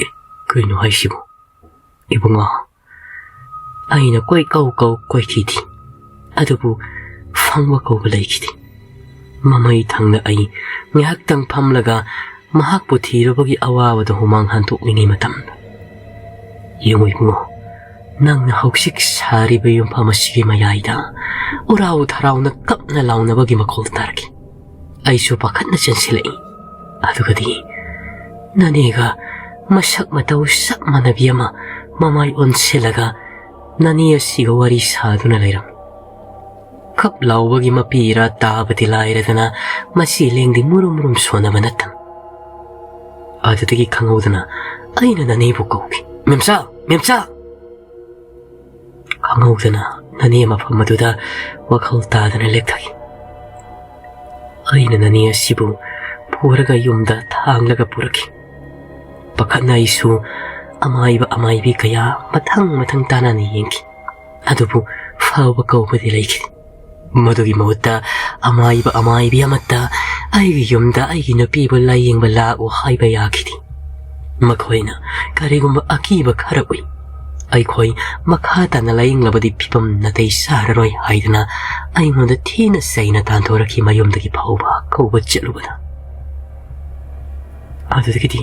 ꯑꯦ, ꯀꯩꯅꯣ ꯍꯥꯏꯁꯤꯕꯨ? ꯏꯕꯨꯡꯉꯣ, ꯑꯩꯅ ꯀꯣꯏ ꯀꯧ ꯀꯧ ꯀꯣꯏꯊꯤ ꯊꯤ꯫ ꯑꯗꯨꯕꯨ ꯐꯪꯕ ꯀꯧꯕ ꯂꯩꯈꯤꯗꯦ꯫ ꯃꯃꯩ ꯊꯪꯅ ꯑꯩ ꯉꯥꯏꯍꯥꯛꯇꯪ ꯐꯝꯂꯒ ꯃꯍꯥꯛꯄꯨ ꯊꯤꯔꯨꯕꯒꯤ ꯑꯋꯥꯕꯗ ꯍꯨꯃꯥꯡ ꯍꯟꯗꯣꯛꯂꯤꯉꯩ ꯃꯇꯝꯗ "ꯌꯦꯡꯉꯨ ꯏꯕꯨꯡꯉꯣ, ꯅꯪꯅ ꯍꯧꯖꯤꯛ ꯁꯥꯔꯤꯕ ꯌꯨꯝꯐꯝ ꯑꯁꯤꯒꯤ ꯃꯌꯥꯏꯗ ꯎꯔꯥꯎ ꯊꯔꯥꯎꯅ ꯀꯞꯅ ꯂꯥꯎꯅꯕꯒꯤ ꯃꯈꯣꯜ ꯇꯥꯔꯛꯏ꯫ ꯑꯩꯁꯨ ꯄꯥꯈꯠꯅ ꯆꯦꯟꯁꯤꯜꯂꯛꯏ꯫ ꯑꯗꯨꯒꯗꯤ ꯅꯅꯦꯒ ꯃꯁꯛ ꯃꯇꯧ ꯆꯞ ꯃꯥꯟꯅꯕꯤ ꯑꯃ ꯃꯃꯥꯏ ꯑꯣꯟꯁꯤꯜꯂꯒ ꯅꯅꯦ ꯑꯁꯤꯒ ꯋꯥꯔꯤ ꯁꯥꯗꯨꯅ ꯂꯩꯔꯝꯃꯤ꯫ ꯀꯞ ꯂꯥꯎꯕꯒꯤ ꯃꯄꯤꯔꯥ ꯇꯥꯕꯗꯤ ꯂꯥꯏꯔꯗꯅ, ꯃꯆꯤ ꯂꯦꯡꯗꯤ ꯃꯨꯔꯨꯝ ꯃꯨꯔꯨꯝ ꯁꯣꯟꯅꯕ ꯅꯠꯇꯅ꯫ ꯑꯗꯨꯗꯒꯤ ꯈꯪꯍꯧꯗꯅ ꯑꯩꯅ ꯅꯅꯦꯕꯨ ꯀꯧꯈꯤ꯫ "ꯃꯦꯝꯆꯥ! ꯃꯦꯝꯆꯥ!" ꯈꯪꯍꯧꯗꯅ ꯅꯅꯦ ꯃꯐꯝ ꯑꯗꯨꯗ ꯋꯥꯈꯜ ꯇꯥꯗꯅ ꯂꯦꯞꯊꯈꯤ꯫ ꯑꯩꯅ ꯅꯅꯦ ꯑꯁꯤꯕꯨ ꯄꯨꯔꯒ ꯌꯨꯝꯗ ꯊꯥꯡꯂꯒ ꯄꯨꯔꯛꯈꯤ꯫ ꯄꯥꯈꯠꯅ ꯑꯩꯁꯨ ꯑꯃꯥꯏꯕ ꯑꯃꯥꯏꯕꯤ ꯀꯌꯥ ꯃꯊꯪ ꯃꯊꯪ ꯇꯥꯅꯅ ꯌꯦꯡꯈꯤ꯫ ꯑꯗꯨꯕꯨ ꯐꯕ ꯀꯧꯕꯗꯤ ꯂꯩꯈꯤꯗꯦ꯫ ꯃꯗꯨꯒꯤ ꯃꯍꯨꯠꯇ ꯑꯃꯥꯏꯕ ꯑꯃꯥꯏꯕꯤ ꯑꯃꯠꯇ ꯑꯩꯒꯤ ꯌꯨꯝꯗ ꯑꯩꯒꯤ ꯅꯨꯄꯤꯕꯨ ꯂꯥꯌꯦꯡꯕ ꯂꯥꯛꯎ ꯍꯥꯏꯕ ꯌꯥꯈꯤꯗꯦ꯫ ꯃꯈꯣꯏꯅ ꯀꯔꯤꯒꯨꯝꯕ ꯑꯀꯤꯕ ꯈꯔ ꯎꯏ꯫ ꯑꯩꯈꯣꯏ ꯃꯈꯥ ꯇꯥꯅ ꯂꯥꯌꯦꯡꯂꯕꯗꯤ ꯐꯤꯕꯝ ꯅꯥꯇꯩ ꯆꯥꯔꯔꯣꯏ ꯍꯥꯏꯗꯨꯅ ꯑꯩꯉꯣꯟꯗ ꯊꯤꯅ ꯆꯩꯅ ꯇꯥꯟꯊꯣꯔꯛꯈꯤ ꯃꯌꯨꯝꯗꯒꯤ ꯐꯥꯎꯕ ꯀꯧꯕ ꯆꯠꯂꯨꯕꯗ꯫ ꯑꯗꯨꯗꯒꯤꯗꯤ,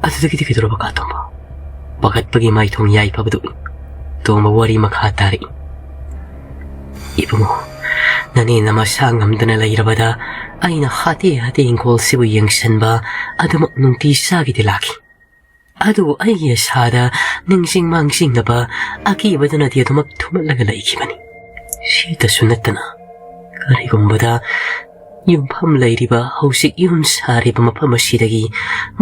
ꯑꯗꯨꯗꯒꯤꯗꯤ ꯀꯩꯗꯧꯔꯕ ꯀꯥ ꯇꯣꯝꯕ? ꯄꯥꯈꯠꯄꯒꯤ ꯃꯥꯏꯊꯣꯡ ꯌꯥꯏꯐꯕꯗꯨ ꯎꯏ꯫ ꯇꯣꯝꯕ ꯋꯥꯔꯤ ꯃꯈꯥ ꯇꯥꯔꯛꯏ꯫ "ꯏꯕꯨꯡꯉꯣ, ꯅꯅꯦ ꯅꯃꯁꯥ ꯉꯝꯗꯅ ꯂꯩꯔꯕꯗ ꯑꯩꯅ ꯍꯥꯇꯦ ꯍꯥꯇꯦ ꯏꯪꯈꯣꯜꯁꯤꯕꯨ ꯌꯦꯡꯁꯤꯟꯕ ꯑꯗꯨꯃꯛ ꯅꯨꯡꯇꯤ ꯆꯥꯒꯤꯗꯤ ꯂꯥꯛꯈꯤ꯫ ꯑꯗꯨꯕꯨ ꯑꯩꯒꯤ ꯑꯁꯥꯗ ꯅꯤꯡꯁꯤꯡ ꯃꯥꯡꯖꯤꯡꯅꯕ ꯑꯀꯤꯕꯗꯨꯅꯗꯤ ꯑꯗꯨꯃꯛ ꯊꯨꯝꯍꯠꯂꯒ ꯂꯩꯈꯤꯕꯅꯤ꯫ ꯁꯤꯇꯁꯨ ꯅꯠꯇꯅ, ꯀꯔꯤꯒꯨꯝꯕꯗ ꯌꯨꯝꯐꯝ ꯂꯩꯔꯤꯕ, ꯍꯧꯖꯤꯛ ꯌꯨꯝ ꯁꯥꯔꯤꯕ ꯃꯐꯝ ꯑꯁꯤꯗꯒꯤ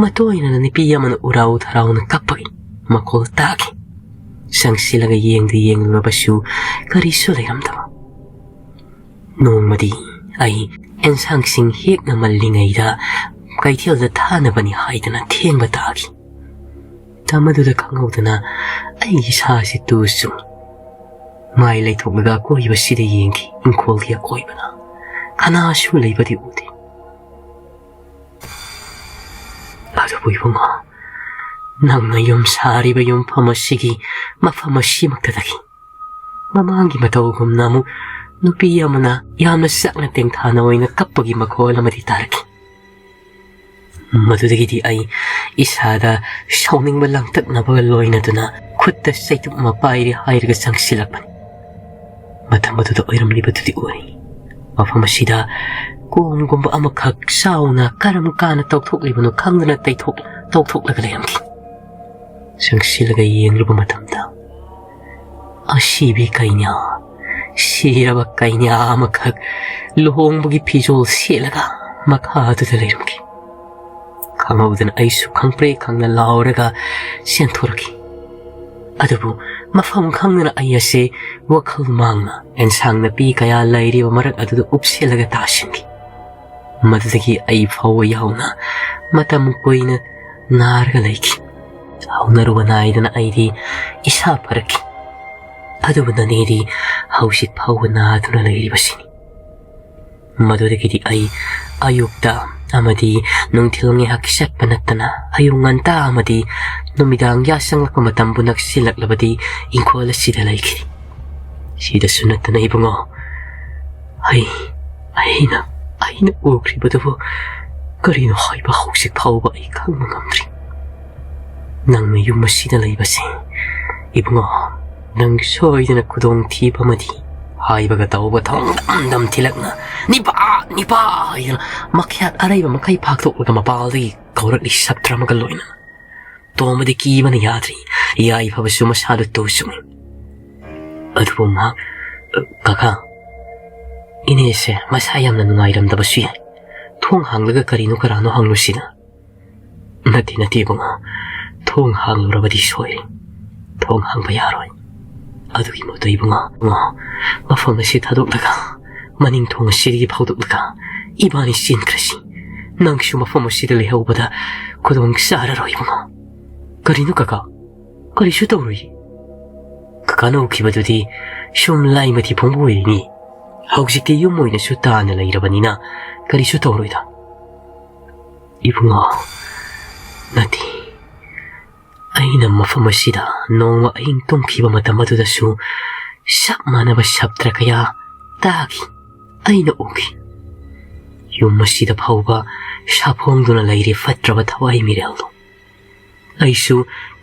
ꯃꯇꯣꯏꯅꯅ ꯅꯨꯄꯤ ꯑꯃꯅ ꯎꯔꯥꯎ ꯊꯔꯥꯎꯅ ꯀꯞꯄꯒꯤ ꯃꯈꯣꯜ ꯇꯥꯈꯤ꯫ ꯆꯪꯁꯤꯜꯂꯒ ꯌꯦꯡꯗꯤ ꯌꯦꯡꯂꯨꯔꯕꯁꯨ ꯀꯔꯤꯁꯨ ꯂꯩꯔꯝꯗꯕ꯫ ꯅꯣꯡꯃꯗꯤ ꯑꯩ ꯑꯦꯟꯁꯥꯡꯁꯤꯡ ꯍꯦꯛꯅ ꯃꯜꯂꯤꯉꯩꯗ ꯀꯩꯊꯦꯜꯗ ꯊꯥꯅꯕꯅꯤ ꯍꯥꯏꯗꯅ ꯊꯦꯡꯕ ꯇꯥꯈꯤ꯫ ꯃꯇꯝ ꯑꯗꯨꯗ ꯈꯪꯍꯧꯗꯅ ꯑꯩꯒꯤ ꯏꯁꯥꯁꯤ ꯇꯨ ꯆꯨꯡꯏ꯫ ꯃꯥꯏ ꯂꯩꯊꯣꯛꯂꯒ ꯑꯀꯣꯏꯕꯁꯤꯗ ꯌꯦꯡꯈꯤ꯫ ꯏꯪꯈꯣꯜꯒꯤ ꯑꯀꯣꯏꯕꯗ ꯀꯅꯥꯁꯨ ꯂꯩꯕꯗꯤ ꯎꯗꯦ꯫ ꯑꯗꯨꯕꯨ ꯏꯕꯨꯡꯉꯣ, ꯅꯪꯅ ꯌꯨꯝ ꯁꯥꯔꯤꯕ ꯌꯨꯝꯐꯝ ꯑꯁꯤꯒꯤ ꯃꯐꯝ ꯑꯁꯤꯃꯛꯇꯗꯒꯤ ꯃꯃꯥꯡꯒꯤ ꯃꯇꯧꯒꯨꯝꯅ ꯑꯃꯨꯛ ꯅꯨꯄꯤ ꯑꯃꯅ ꯌꯥꯝꯅ ꯆꯥꯛꯅ ꯇꯦꯡꯊꯥꯅ ꯑꯣꯏꯅ ꯀꯞꯄꯒꯤ ꯃꯈꯣꯜ ꯑꯃꯗꯤ ꯇꯥꯔꯛꯈꯤ꯫ ꯃꯗꯨꯗꯒꯤꯗꯤ ꯑꯩ ꯏꯁꯥꯗ ꯁꯥꯎꯅꯤꯡꯕ ꯂꯥꯡꯇꯛꯅꯕꯒ ꯂꯣꯏꯅꯗꯨꯅ ꯈꯨꯠꯇ ꯆꯩꯇꯨꯞ ꯑꯃ ꯄꯥꯏꯔꯦ ꯍꯥꯏꯔꯒ ꯆꯪꯁꯤꯜꯂꯛꯄꯅꯤ꯫ ꯃꯇꯝ ꯑꯗꯨꯗ ꯑꯣꯏꯔꯝꯂꯤꯕꯗꯨꯗꯤ ꯑꯣꯏ꯫ ꯃꯐꯝ ꯑꯁꯤꯗ ꯀꯣꯝꯒꯨꯝꯕ ꯑꯃꯈꯛ ꯆꯥꯎꯅ ꯀꯔꯝ ꯀꯥꯟꯅ ꯇꯧꯊꯣꯛꯂꯤꯕꯅꯣ ꯈꯪꯗꯅ ꯇꯩꯊꯣꯛ-, ꯇꯧꯊꯣꯛꯂꯒ ꯂꯩꯔꯝꯈꯤ꯫ ꯆꯪꯁꯤꯜꯂꯒ ꯌꯦꯡꯂꯨꯕ ꯃꯇꯝꯗ ꯑꯁꯤꯕꯤ ꯀꯩꯅꯥ, ꯁꯤꯔꯕ ꯀꯩꯅꯥ ꯑꯃꯈꯛ ꯂꯨꯍꯣꯡꯕꯒꯤ ꯐꯤꯖꯣꯜ ꯁꯦꯠꯂꯒ ꯃꯈꯥꯗꯨꯗ ꯂꯩꯔꯝꯈꯤ꯫ ꯈꯪꯍꯧꯗꯅ ꯑꯩꯁꯨ ꯈꯪꯄ꯭ꯔꯦꯛ ꯈꯪꯅ ꯂꯥꯎꯔꯒ ꯆꯦꯟꯊꯣꯔꯛꯈꯤ꯫ ꯑꯗꯨꯕꯨ ꯃꯐꯝ ꯈꯪꯗꯅ ꯑꯩ ꯑꯁꯤ ꯋꯥꯈꯜ ꯃꯥꯡꯅ ꯑꯦꯟꯁꯥꯡ ꯅꯥꯄꯤ ꯀꯌꯥ ꯂꯩꯔꯤꯕ ꯃꯔꯛ ꯑꯗꯨꯗ ꯎꯞꯁꯤꯜꯂꯒ ꯇꯥꯁꯤꯟꯈꯤ꯫ ꯃꯗꯨꯗꯒꯤ ꯑꯩ ꯐꯥꯎꯕ ꯌꯥꯎꯅ ꯃꯇꯝ ꯀꯨꯏꯅ ꯅꯥꯔꯒ ꯂꯩꯈꯤ꯫ ꯍꯧꯅꯔꯨꯕ ꯅꯥꯏꯗꯅ ꯑꯩꯗꯤ ꯏꯁꯥ ꯐꯔꯛꯈꯤ꯫ ꯑꯗꯨꯕꯨ ꯅꯅꯦꯗꯤ ꯍꯧꯖꯤꯛ ꯐꯥꯎꯕ ꯅꯥꯗꯨꯅ ꯂꯩꯔꯤꯕꯁꯤꯅꯤ꯫ ꯃꯗꯨꯗꯒꯤꯗꯤ ꯑꯩ ꯑꯌꯨꯛꯇ ꯑꯃꯗꯤ ꯅꯨꯡꯊꯤꯜ ꯉꯥꯏꯍꯥꯛ ꯆꯠꯄ ꯅꯠꯇꯅ ꯑꯌꯨꯛ ꯉꯟꯇꯥ ꯑꯃꯗꯤ ꯅꯨꯃꯤꯗꯥꯡ ꯌꯥꯆꯪꯂꯛꯄ ꯃꯇꯝꯕꯨ ꯅꯛꯁꯤꯜꯂꯛꯂꯕꯗꯤ ꯏꯪꯈꯣꯜ ꯑꯁꯤꯗ ꯂꯩꯈꯤꯗꯦ꯫ ꯁꯤꯗꯁꯨ ꯅꯠꯇꯅ ꯏꯕꯨꯡꯉꯣ, ꯑꯩ, ꯑꯩꯅ, ꯑꯩꯅ ꯎꯈ꯭ꯔꯤꯕꯗꯨꯕꯨ ꯀꯔꯤꯅꯣ ꯍꯥꯏꯕ ꯍꯧꯖꯤꯛ ꯐꯥꯎꯕ ꯑꯩ ꯈꯪꯕ ꯉꯝꯗ꯭ꯔꯤ꯫ ꯅꯪꯅ ꯌꯨꯝ ꯑꯁꯤꯗ ꯂꯩꯕꯁꯦ ꯏꯕꯨꯡꯉꯣ, ꯅꯪ ꯁꯣꯏꯗꯅ ꯈꯨꯗꯣꯡꯊꯤꯕ ꯑꯃꯗꯤ ꯍꯥꯏꯕꯒ ꯇꯧꯕ ꯊꯣꯡ ꯗꯝ ꯗꯝ ꯊꯤꯜꯂꯛꯅ "ꯅꯤꯄꯥ! ꯅꯤꯄꯥ!" ꯍꯥꯏꯗꯅ ꯃꯈ꯭ꯌꯥꯠ ꯑꯔꯩꯕ ꯃꯈꯩ ꯐꯥꯛꯇꯣꯛꯂꯒ ꯃꯄꯥꯜꯗꯒꯤ ꯀꯧꯔꯛꯂꯤ ꯁꯞꯇ꯭ꯔ ꯑꯃꯒ ꯂꯣꯏꯅꯅ꯫ ꯇꯣꯝꯕꯗꯤ ꯀꯤꯕꯅ ꯌꯥꯗ꯭ꯔꯤ꯫ ꯌꯥꯏꯐꯕꯁꯨ ꯃꯁꯥꯗ ꯇꯨ ꯆꯨꯡꯏ꯫ ꯑꯗꯨꯕꯨ ꯃꯍꯥꯛ, "ꯀꯀꯥ, ꯏꯅꯦꯁꯦ ꯃꯁꯥ ꯌꯥꯝꯅ ꯅꯨꯡꯉꯥꯏꯔꯝꯗꯕꯁꯨ ꯌꯥꯏ꯫ ꯊꯣꯡ ꯍꯥꯡꯂꯒ ꯀꯔꯤꯅꯣ ꯀꯔꯥꯅꯣ ꯍꯪꯂꯨꯁꯤꯅ?" "ꯅꯠꯇꯦ, ꯅꯠꯇꯦ ꯏꯕꯨꯡꯉꯣ꯫ ꯊꯣꯡ ꯍꯥꯡꯂꯨꯔꯕꯗꯤ ꯁꯣꯏꯔꯦ꯫ ꯊꯣꯡ ꯍꯥꯡꯕ ꯌꯥꯔꯣꯏ꯫ ꯑꯗꯨꯒꯤ ꯃꯍꯨꯠꯇ ꯏꯕꯨꯡꯉꯣ, ꯏꯕꯨꯡꯉꯣ, ꯃꯐꯝ ꯑꯁꯤ ꯊꯥꯗꯣꯛꯂꯒ ꯃꯅꯤꯡ ꯊꯣꯡ ꯑꯁꯤꯗꯒꯤ ꯐꯥꯎꯗꯣꯛꯂꯒ ꯏꯕꯥꯅꯤ ꯆꯦꯟꯈ꯭ꯔꯁꯤ꯫ ꯅꯪꯁꯨ ꯃꯐꯝ ꯑꯁꯤꯗ ꯂꯩꯍꯧꯕꯗ ꯈꯨꯗꯣꯡ ꯆꯥꯔꯔꯣꯏ ꯏꯕꯨꯡꯉꯣ꯫" "ꯀꯔꯤꯅꯣ ꯀꯀꯥ? ꯀꯔꯤꯁꯨ ꯇꯧꯔꯣꯏꯌꯦ꯫ ꯀꯀꯥꯅ ꯎꯈꯤꯕꯗꯨꯗꯤ ꯁꯨꯝ ꯂꯥꯏ ꯃꯊꯤ ꯐꯣꯡꯕ ꯑꯣꯏꯔꯤꯅꯤ꯫ ꯍꯧꯖꯤꯛꯇꯤ ꯌꯨꯝ ꯑꯣꯏꯅꯁꯨ ꯇꯥꯅ ꯂꯩꯔꯕꯅꯤꯅ ꯀꯔꯤꯁꯨ ꯇꯧꯔꯣꯏꯗ꯫" "ꯏꯕꯨꯡꯉꯣ, ꯅꯠꯇꯦ꯫ ꯑꯩꯅ ꯃꯐꯝ ꯑꯁꯤꯗ ꯅꯣꯡꯃ ꯑꯍꯤꯡ ꯇꯨꯝꯈꯤꯕ ꯃꯇꯝ ꯑꯗꯨꯗꯁꯨ ꯆꯞ ꯃꯥꯟꯅꯕ ꯁꯞꯇ꯭ꯔ ꯀꯌꯥ ꯇꯥꯈꯤ, ꯑꯩꯅ ꯎꯈꯤ꯫ ꯌꯨꯝ ꯑꯁꯤꯗ ꯐꯥꯎꯕ ꯁꯥꯐꯣꯡꯗꯨꯅ ꯂꯩꯔꯤ ꯐꯠꯇ꯭ꯔꯕ ꯊꯋꯥꯏ ꯃꯤꯔꯦꯜꯗꯣ꯫ ꯑꯩꯁꯨ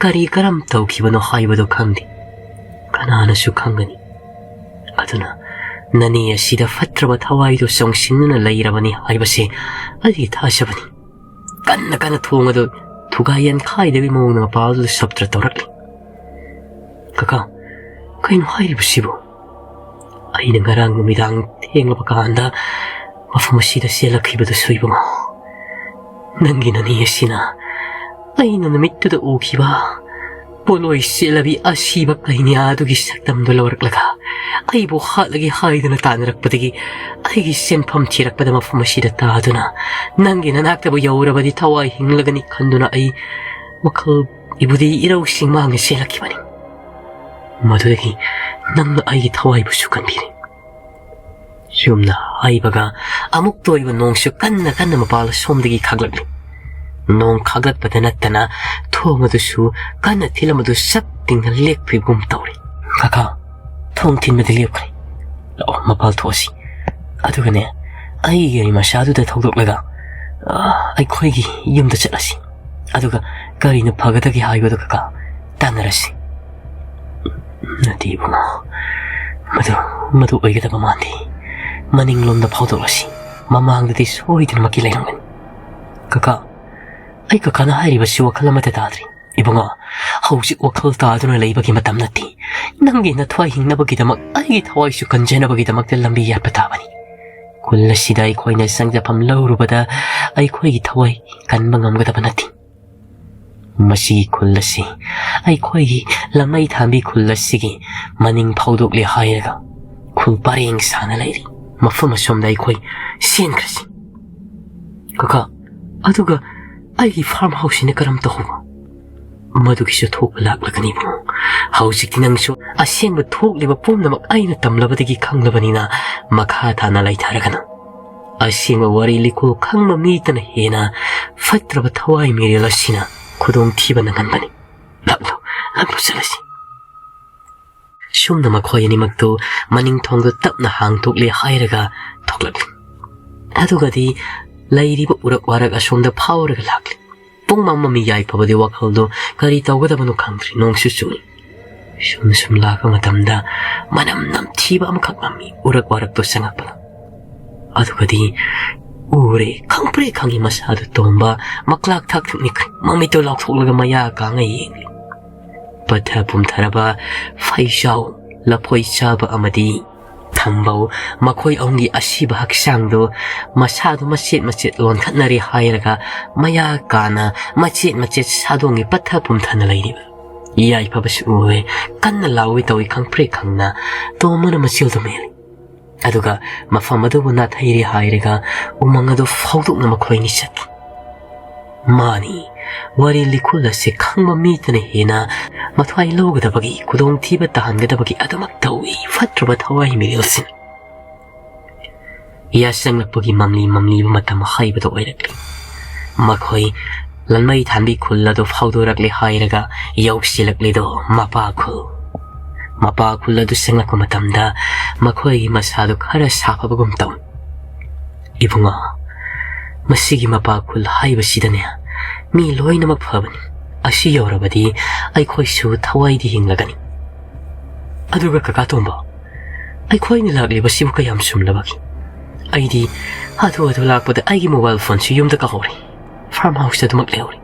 ꯀꯔꯤ ꯀꯔꯝ ꯇꯧꯈꯤꯕꯅꯣ ꯍꯥꯏꯕꯗꯣ ꯈꯪꯗꯦ꯫ ꯀꯅꯥꯅꯁꯨ ꯈꯪꯒꯅꯤ꯫ ꯑꯗꯨꯅ ꯅꯅꯦ ꯑꯁꯤꯗ ꯐꯠꯇ꯭ꯔꯕ ꯊꯋꯥꯏꯗꯣ ꯆꯣꯡꯁꯤꯟꯗꯨꯅ ꯂꯩꯔꯕꯅꯤ ꯍꯥꯏꯕꯁꯦ ꯑꯩ ꯊꯥꯖꯕꯅꯤ꯫ ꯀꯟꯅ ꯀꯟꯅ ꯊꯣꯡ ꯑꯗꯨ ꯊꯨꯒꯥꯏ ꯌꯥꯟꯈꯥꯏꯗꯕꯒꯤ ꯃꯑꯣꯡꯗ ꯃꯄꯥꯗꯨꯗ ꯁꯞꯇ꯭ꯔ ꯇꯧꯔꯛꯂꯤ꯫ "ꯀꯀꯥ, ꯀꯩꯅꯣ ꯍꯥꯏꯔꯤꯕꯁꯤꯕꯨ? ꯑꯩꯅ ꯉꯔꯥꯡ ꯅꯨꯃꯤꯗꯥꯡ ꯊꯦꯡꯂꯕ ꯀꯥꯟꯗ ꯃꯐꯝ ꯑꯁꯤꯗ ꯆꯦꯜꯂꯛꯈꯤꯕꯗꯨꯁꯨ ꯏꯕꯨꯡꯉꯣ꯫ ꯅꯪꯒꯤ ꯅꯅꯦ ꯑꯁꯤꯅ ꯑꯩꯅ ꯅꯨꯃꯤꯠꯇꯨꯗ ꯎꯈꯤꯕ ꯄꯣꯠꯂꯣꯏ ꯆꯦꯜꯂꯕꯤ ꯑꯁꯤꯕ ꯀꯩꯅ꯭ꯌꯥ ꯑꯗꯨꯒꯤ ꯁꯛꯇꯝꯗꯨ ꯂꯧꯔꯛꯂꯒ ꯑꯩꯕꯨ ꯍꯥꯠꯂꯒꯦ ꯍꯥꯏꯗꯨꯅ ꯇꯥꯟꯅꯔꯛꯄꯗꯒꯤ ꯑꯩꯒꯤ ꯁꯦꯟꯐꯝ ꯊꯤꯔꯛꯄꯗ ꯃꯐꯝ ꯑꯁꯤꯗ ꯇꯥꯗꯨꯅ ꯅꯪꯒꯤ ꯅꯅꯥꯛꯇꯕꯨ ꯌꯧꯔꯕꯗꯤ ꯊꯋꯥꯏ ꯍꯤꯡꯂꯒꯅꯤ ꯈꯟꯗꯨꯅ ꯑꯩ ꯋꯥꯈꯜ ꯏꯕꯨꯗꯤ ꯏꯔꯧꯁꯤꯡ ꯃꯥꯡꯅ ꯆꯦꯜꯂꯛꯈꯤꯕꯅꯤ꯫ ꯃꯗꯨꯗꯒꯤ ꯅꯪꯅ ꯑꯩꯒꯤ ꯊꯋꯥꯏꯕꯨꯁꯨ ꯀꯟꯕꯤꯔꯦ꯫" ꯁꯨꯝꯅ ꯍꯥꯏꯕꯒ ꯑꯃꯨꯛꯇ ꯑꯣꯏꯕ ꯅꯣꯡꯁꯨ ꯀꯟꯅ ꯀꯟꯅ ꯃꯄꯥꯜ ꯁꯣꯝꯗꯒꯤ ꯈꯥꯒꯠꯂꯛꯂꯤ꯫ ꯅꯣꯡ ꯈꯥꯒꯠꯄꯗ ꯅꯠꯇꯅ ꯊꯣꯡ ꯑꯗꯨꯁꯨ ꯀꯟꯅ ꯊꯤꯜꯂꯝꯕꯗꯨ ꯁꯠ ꯇꯤꯡꯅ ꯂꯦꯞꯈꯤꯕꯒꯨꯝ ꯇꯧꯔꯤ꯫ "ꯀꯀꯥ, ꯊꯣꯡ ꯊꯤꯟꯕꯗꯤ ꯂꯦꯞꯈ꯭ꯔꯦ꯫ ꯂꯥꯛꯑꯣ, ꯃꯄꯥꯜ ꯊꯣꯛꯑꯁꯤ꯫ ꯑꯗꯨꯒꯅꯦ, ꯑꯩꯒꯤ ꯒꯥꯔꯤ ꯃꯆꯥꯗꯨꯗ ꯊꯧꯗꯣꯛꯂꯒ, ꯑ, ꯑꯩꯈꯣꯏꯒꯤ ꯌꯨꯝꯗ ꯆꯠꯂꯁꯤ꯫ ꯑꯗꯨꯒ ꯀꯔꯤꯅ ꯐꯒꯗꯒꯦ ꯍꯥꯏꯕꯗꯨ ꯀꯀꯥ ꯇꯥꯟꯅꯔꯁꯤ꯫" "ꯅꯠꯇꯦ ꯏꯕꯨꯡꯉꯣ, ꯃꯗꯨ, ꯃꯗꯨ ꯑꯣꯏꯒꯗꯕ ꯃꯥꯟꯗꯦ꯫ ꯃꯅꯤꯡꯂꯣꯝꯗ ꯐꯥꯎꯗꯣꯛꯂꯁꯤ꯫ ꯃꯃꯥꯡꯗꯗꯤ ꯁꯣꯏꯗꯅꯃꯛꯀꯤ ꯂꯩꯔꯝꯒꯅꯤ꯫" "ꯀꯀꯥ, ꯑꯩ ꯀꯀꯥꯅ ꯍꯥꯏꯔꯤꯕꯁꯤ ꯋꯥꯈꯜ ꯑꯃꯠꯇ ꯇꯥꯗ꯭ꯔꯤ꯫" "ꯏꯕꯨꯡꯉꯣ, ꯍꯧꯖꯤꯛ ꯋꯥꯈꯜ ꯇꯥꯗꯨꯅ ꯂꯩꯕꯒꯤ ꯃꯇꯝ ꯅꯠꯇꯦ꯫ ꯅꯪꯒꯤ ꯅꯊ꯭ꯋꯥꯏ ꯍꯤꯡꯅꯕꯒꯤꯗꯃꯛ ꯑꯩꯒꯤ ꯊꯋꯥꯏꯁꯨ ꯀꯟꯖꯅꯕꯒꯤꯗꯃꯛꯇ ꯂꯝꯕꯤ ꯌꯥꯠꯄ ꯇꯥꯕꯅꯤ꯫ ꯈꯨꯜ ꯑꯁꯤꯗ ꯑꯩꯈꯣꯏꯅ ꯆꯪꯖꯐꯝ ꯂꯧꯔꯨꯕꯗ ꯑꯩꯈꯣꯏꯒꯤ ꯊꯋꯥꯏ ꯀꯟꯕ ꯉꯝꯒꯗꯕ ꯅꯠꯇꯦ꯫ ꯃꯁꯤꯒꯤ ꯈꯨꯜ ꯑꯁꯤ, ꯑꯩꯈꯣꯏꯒꯤ ꯂꯝꯃꯩ ꯊꯥꯟꯕꯤ ꯈꯨꯜ ꯑꯁꯤꯒꯤ ꯃꯅꯤꯡ ꯐꯥꯎꯗꯣꯛꯂꯦ ꯍꯥꯏꯔꯒ ꯈꯨꯜ ꯄꯔꯦꯡ ꯁꯥꯅ ꯂꯩꯔꯤ꯫ ꯃꯐꯝ ꯑꯁꯣꯝꯗ ꯑꯩꯈꯣꯏ ꯆꯦꯟꯈ꯭ꯔꯁꯤ꯫" "ꯀꯀꯥ, ꯑꯗꯨꯒ ꯑꯩꯒꯤ ꯐꯥꯔꯝ ꯍꯥꯎꯁꯁꯤꯅ ꯀꯔꯝ ꯇꯧꯕ?" "ꯃꯗꯨꯒꯤꯁꯨ ꯊꯣꯛꯄ ꯂꯥꯛꯂꯒꯅꯤ ꯏꯕꯨꯡꯉꯣ꯫ ꯍꯧꯖꯤꯛꯇꯤ ꯅꯪꯁꯨ ꯑꯁꯦꯡꯕ ꯊꯣꯛꯂꯤꯕ ꯄꯨꯝꯅꯃꯛ ꯑꯩꯅ ꯇꯝꯂꯕꯗꯒꯤ ꯈꯪꯂꯕꯅꯤꯅ ꯃꯈꯥ ꯇꯥꯅ ꯂꯩꯊꯔꯒꯅꯨ꯫ ꯑꯁꯦꯡꯕ ꯋꯥꯔꯤ ꯂꯤꯈꯣꯜ ꯈꯪꯕ ꯃꯤꯇꯅ ꯍꯦꯟꯅ ꯐꯠꯇ꯭ꯔꯕ ꯊꯋꯥꯏ ꯃꯤꯔꯦꯜ ꯑꯁꯤꯅ ꯈꯨꯗꯣꯡꯊꯤꯕ ꯅꯪꯍꯟꯕꯅꯤ꯫ ꯂꯥꯛꯂꯣ, ꯂꯥꯛꯂꯣ ꯆꯠꯂꯁꯤ꯫" ꯁꯨꯝꯅ ꯃꯈꯣꯏ ꯑꯅꯤꯃꯛꯇꯨ ꯃꯅꯤꯡ ꯊꯣꯡꯗꯨ ꯇꯞꯅ ꯍꯥꯡꯗꯣꯛꯂꯦ ꯍꯥꯏꯔꯒ ꯊꯣꯛꯂꯛꯂꯤ꯫ ꯑꯗꯨꯒꯗꯤ ꯂꯩꯔꯤꯕ ꯎꯔꯛ ꯋꯥꯔꯛ ꯑꯁꯣꯝꯗ ꯐꯥꯎꯔꯒ ꯂꯥꯛꯂꯤ꯫ ꯄꯨꯡ ꯑꯃ ꯃꯃꯤ ꯌꯥꯏꯐꯕꯗꯤ ꯋꯥꯈꯜꯗꯣ ꯀꯔꯤ ꯇꯧꯒꯗꯕꯅꯣ ꯈꯪꯗ꯭ꯔꯤ꯫ ꯅꯣꯡꯁꯨ ꯆꯨꯏ꯫ ꯁꯨꯝ ꯁꯨꯝ ꯂꯥꯛꯄ ꯃꯇꯝꯗ ꯃꯅꯝ ꯅꯝꯊꯤꯕ ꯑꯃꯈꯛ ꯅꯝꯃꯤ ꯎꯔꯛ ꯋꯥꯔꯛꯇꯣ ꯆꯪꯉꯛꯄꯗ꯫ ꯑꯗꯨꯒꯗꯤ ꯎꯔꯦ, ꯈꯪꯄ꯭ꯔꯦ ꯈꯪꯉꯤ ꯃꯁꯥꯗꯨ ꯇꯣꯝꯕ ꯃꯀ꯭ꯂꯥꯛ ꯊꯥꯛ ꯊꯛꯅꯤꯈ꯭ꯔꯦ꯫ ꯃꯃꯤꯠꯇꯨ ꯂꯥꯎꯊꯣꯛꯂꯒ ꯃꯌꯥ ꯀꯥꯡꯉ ꯌꯦꯡꯂꯤ꯫ ꯄꯠꯊ ꯄꯨꯝꯊꯔꯕ ꯐꯩꯖꯥꯎ, ꯂꯐꯣꯏ ꯆꯥꯕ ꯑꯃꯗꯤ ꯊꯝꯕꯧ, ꯃꯈꯣꯏ ꯑꯍꯨꯝꯒꯤ ꯑꯁꯤꯕ ꯍꯛꯆꯥꯡꯗꯨ ꯃꯁꯥꯗꯨ ꯃꯆꯦꯠ ꯃꯆꯦꯠ ꯂꯣꯟꯈꯠꯅꯔꯦ ꯍꯥꯏꯔꯒ ꯃꯌꯥ ꯀꯥꯅ ꯃꯆꯦꯠ ꯃꯆꯦꯠ ꯁꯥꯗꯣꯡꯒꯤ ꯄꯠꯊ ꯄꯨꯝꯊꯅ ꯂꯩꯔꯤꯕ ꯌꯥꯏꯐꯕꯁꯨ ꯎꯔꯦ꯫ ꯀꯟꯅ ꯂꯥꯎꯏ ꯇꯧꯏ ꯈꯪꯄ꯭ꯔꯦꯛ ꯈꯪꯅ ꯇꯣꯝꯕꯅ ꯃꯆꯤꯜꯗꯨ ꯃꯦꯜꯂꯤ꯫ ꯑꯗꯨꯒ ꯃꯐꯝ ꯑꯗꯨꯕꯨ ꯅꯥꯊꯩꯔꯦ ꯍꯥꯏꯔꯒ ꯎꯃꯪ ꯑꯗꯨ ꯐꯥꯎꯗꯣꯛꯅ ꯃꯈꯣꯏꯅꯤ ꯆꯠꯈꯤ꯫ ꯃꯥꯅꯤ, ꯋꯥꯔꯤ ꯂꯤꯈꯨꯜ ꯑꯁꯤ ꯈꯪꯕ ꯃꯤꯇꯅ ꯍꯦꯟꯅ ꯃꯊ꯭ꯋꯥꯏ ꯂꯧꯒꯗꯕꯒꯤ, ꯈꯨꯗꯣꯡꯊꯤꯕ ꯇꯥꯍꯟꯒꯗꯕꯒꯤ ꯑꯗꯨꯃꯛ ꯇꯧꯏ ꯐꯠꯇ꯭ꯔꯕ ꯊꯋꯥꯏ ꯃꯤꯔꯦꯜꯁꯤꯡ꯫ ꯌꯥꯆꯪꯂꯛꯄꯒꯤ ꯃꯪꯂꯤ ꯃꯪꯂꯤꯕ ꯃꯇꯝ ꯍꯥꯏꯕꯗꯨ ꯑꯣꯏꯔꯛꯂꯤ꯫ ꯃꯈꯣꯏ ꯂꯟꯃꯩ ꯊꯥꯟꯕꯤ ꯈꯨꯜ ꯑꯗꯨ ꯐꯥꯎꯗꯣꯔꯛꯂꯦ ꯍꯥꯏꯔꯒ ꯌꯧꯁꯤꯜꯂꯛꯂꯤꯗꯣ ꯃꯄꯥ ꯈꯨꯜ꯫ ꯃꯄꯥ ꯈꯨꯜ ꯑꯗꯨ ꯆꯪꯂꯛꯄ ꯃꯇꯝꯗ ꯃꯈꯣꯏꯒꯤ ꯃꯁꯥꯗꯨ ꯈꯔ ꯁꯥꯐꯕꯒꯨꯝ ꯇꯧꯏ꯫ ꯏꯕꯨꯡꯉꯣ, ꯃꯁꯤꯒꯤ ꯃꯄꯥ ꯈꯨꯜ ꯍꯥꯏꯕꯁꯤꯗꯅꯦ ꯃꯤ ꯂꯣꯏꯅꯃꯛ ꯐꯕꯅꯤ꯫ ꯑꯁꯤ ꯌꯧꯔꯕꯗꯤ ꯑꯩꯈꯣꯏꯁꯨ ꯊꯋꯥꯏꯗꯤ ꯍꯤꯡꯂꯒꯅꯤ꯫ ꯑꯗꯨꯒ ꯀꯀꯥ ꯇꯣꯝꯕ, ꯑꯩꯈꯣꯏꯅ ꯂꯥꯛꯂꯤꯕꯁꯤꯕꯨ ꯀꯌꯥꯝ ꯆꯨꯝꯂꯕꯒꯦ? ꯑꯩꯗꯤ ꯍꯥꯊꯨ ꯍꯥꯊꯨ ꯂꯥꯛꯄꯗ ꯑꯩꯒꯤ ꯃꯣꯕꯥꯏꯜ ꯐꯣꯟꯁꯨ ꯌꯨꯝꯗ ꯀꯥꯍꯧꯔꯦ꯫ ꯐꯥꯔꯝ ꯍꯥꯎꯁꯇ ꯑꯗꯨꯃꯛ ꯂꯩꯍꯧꯔꯦ꯫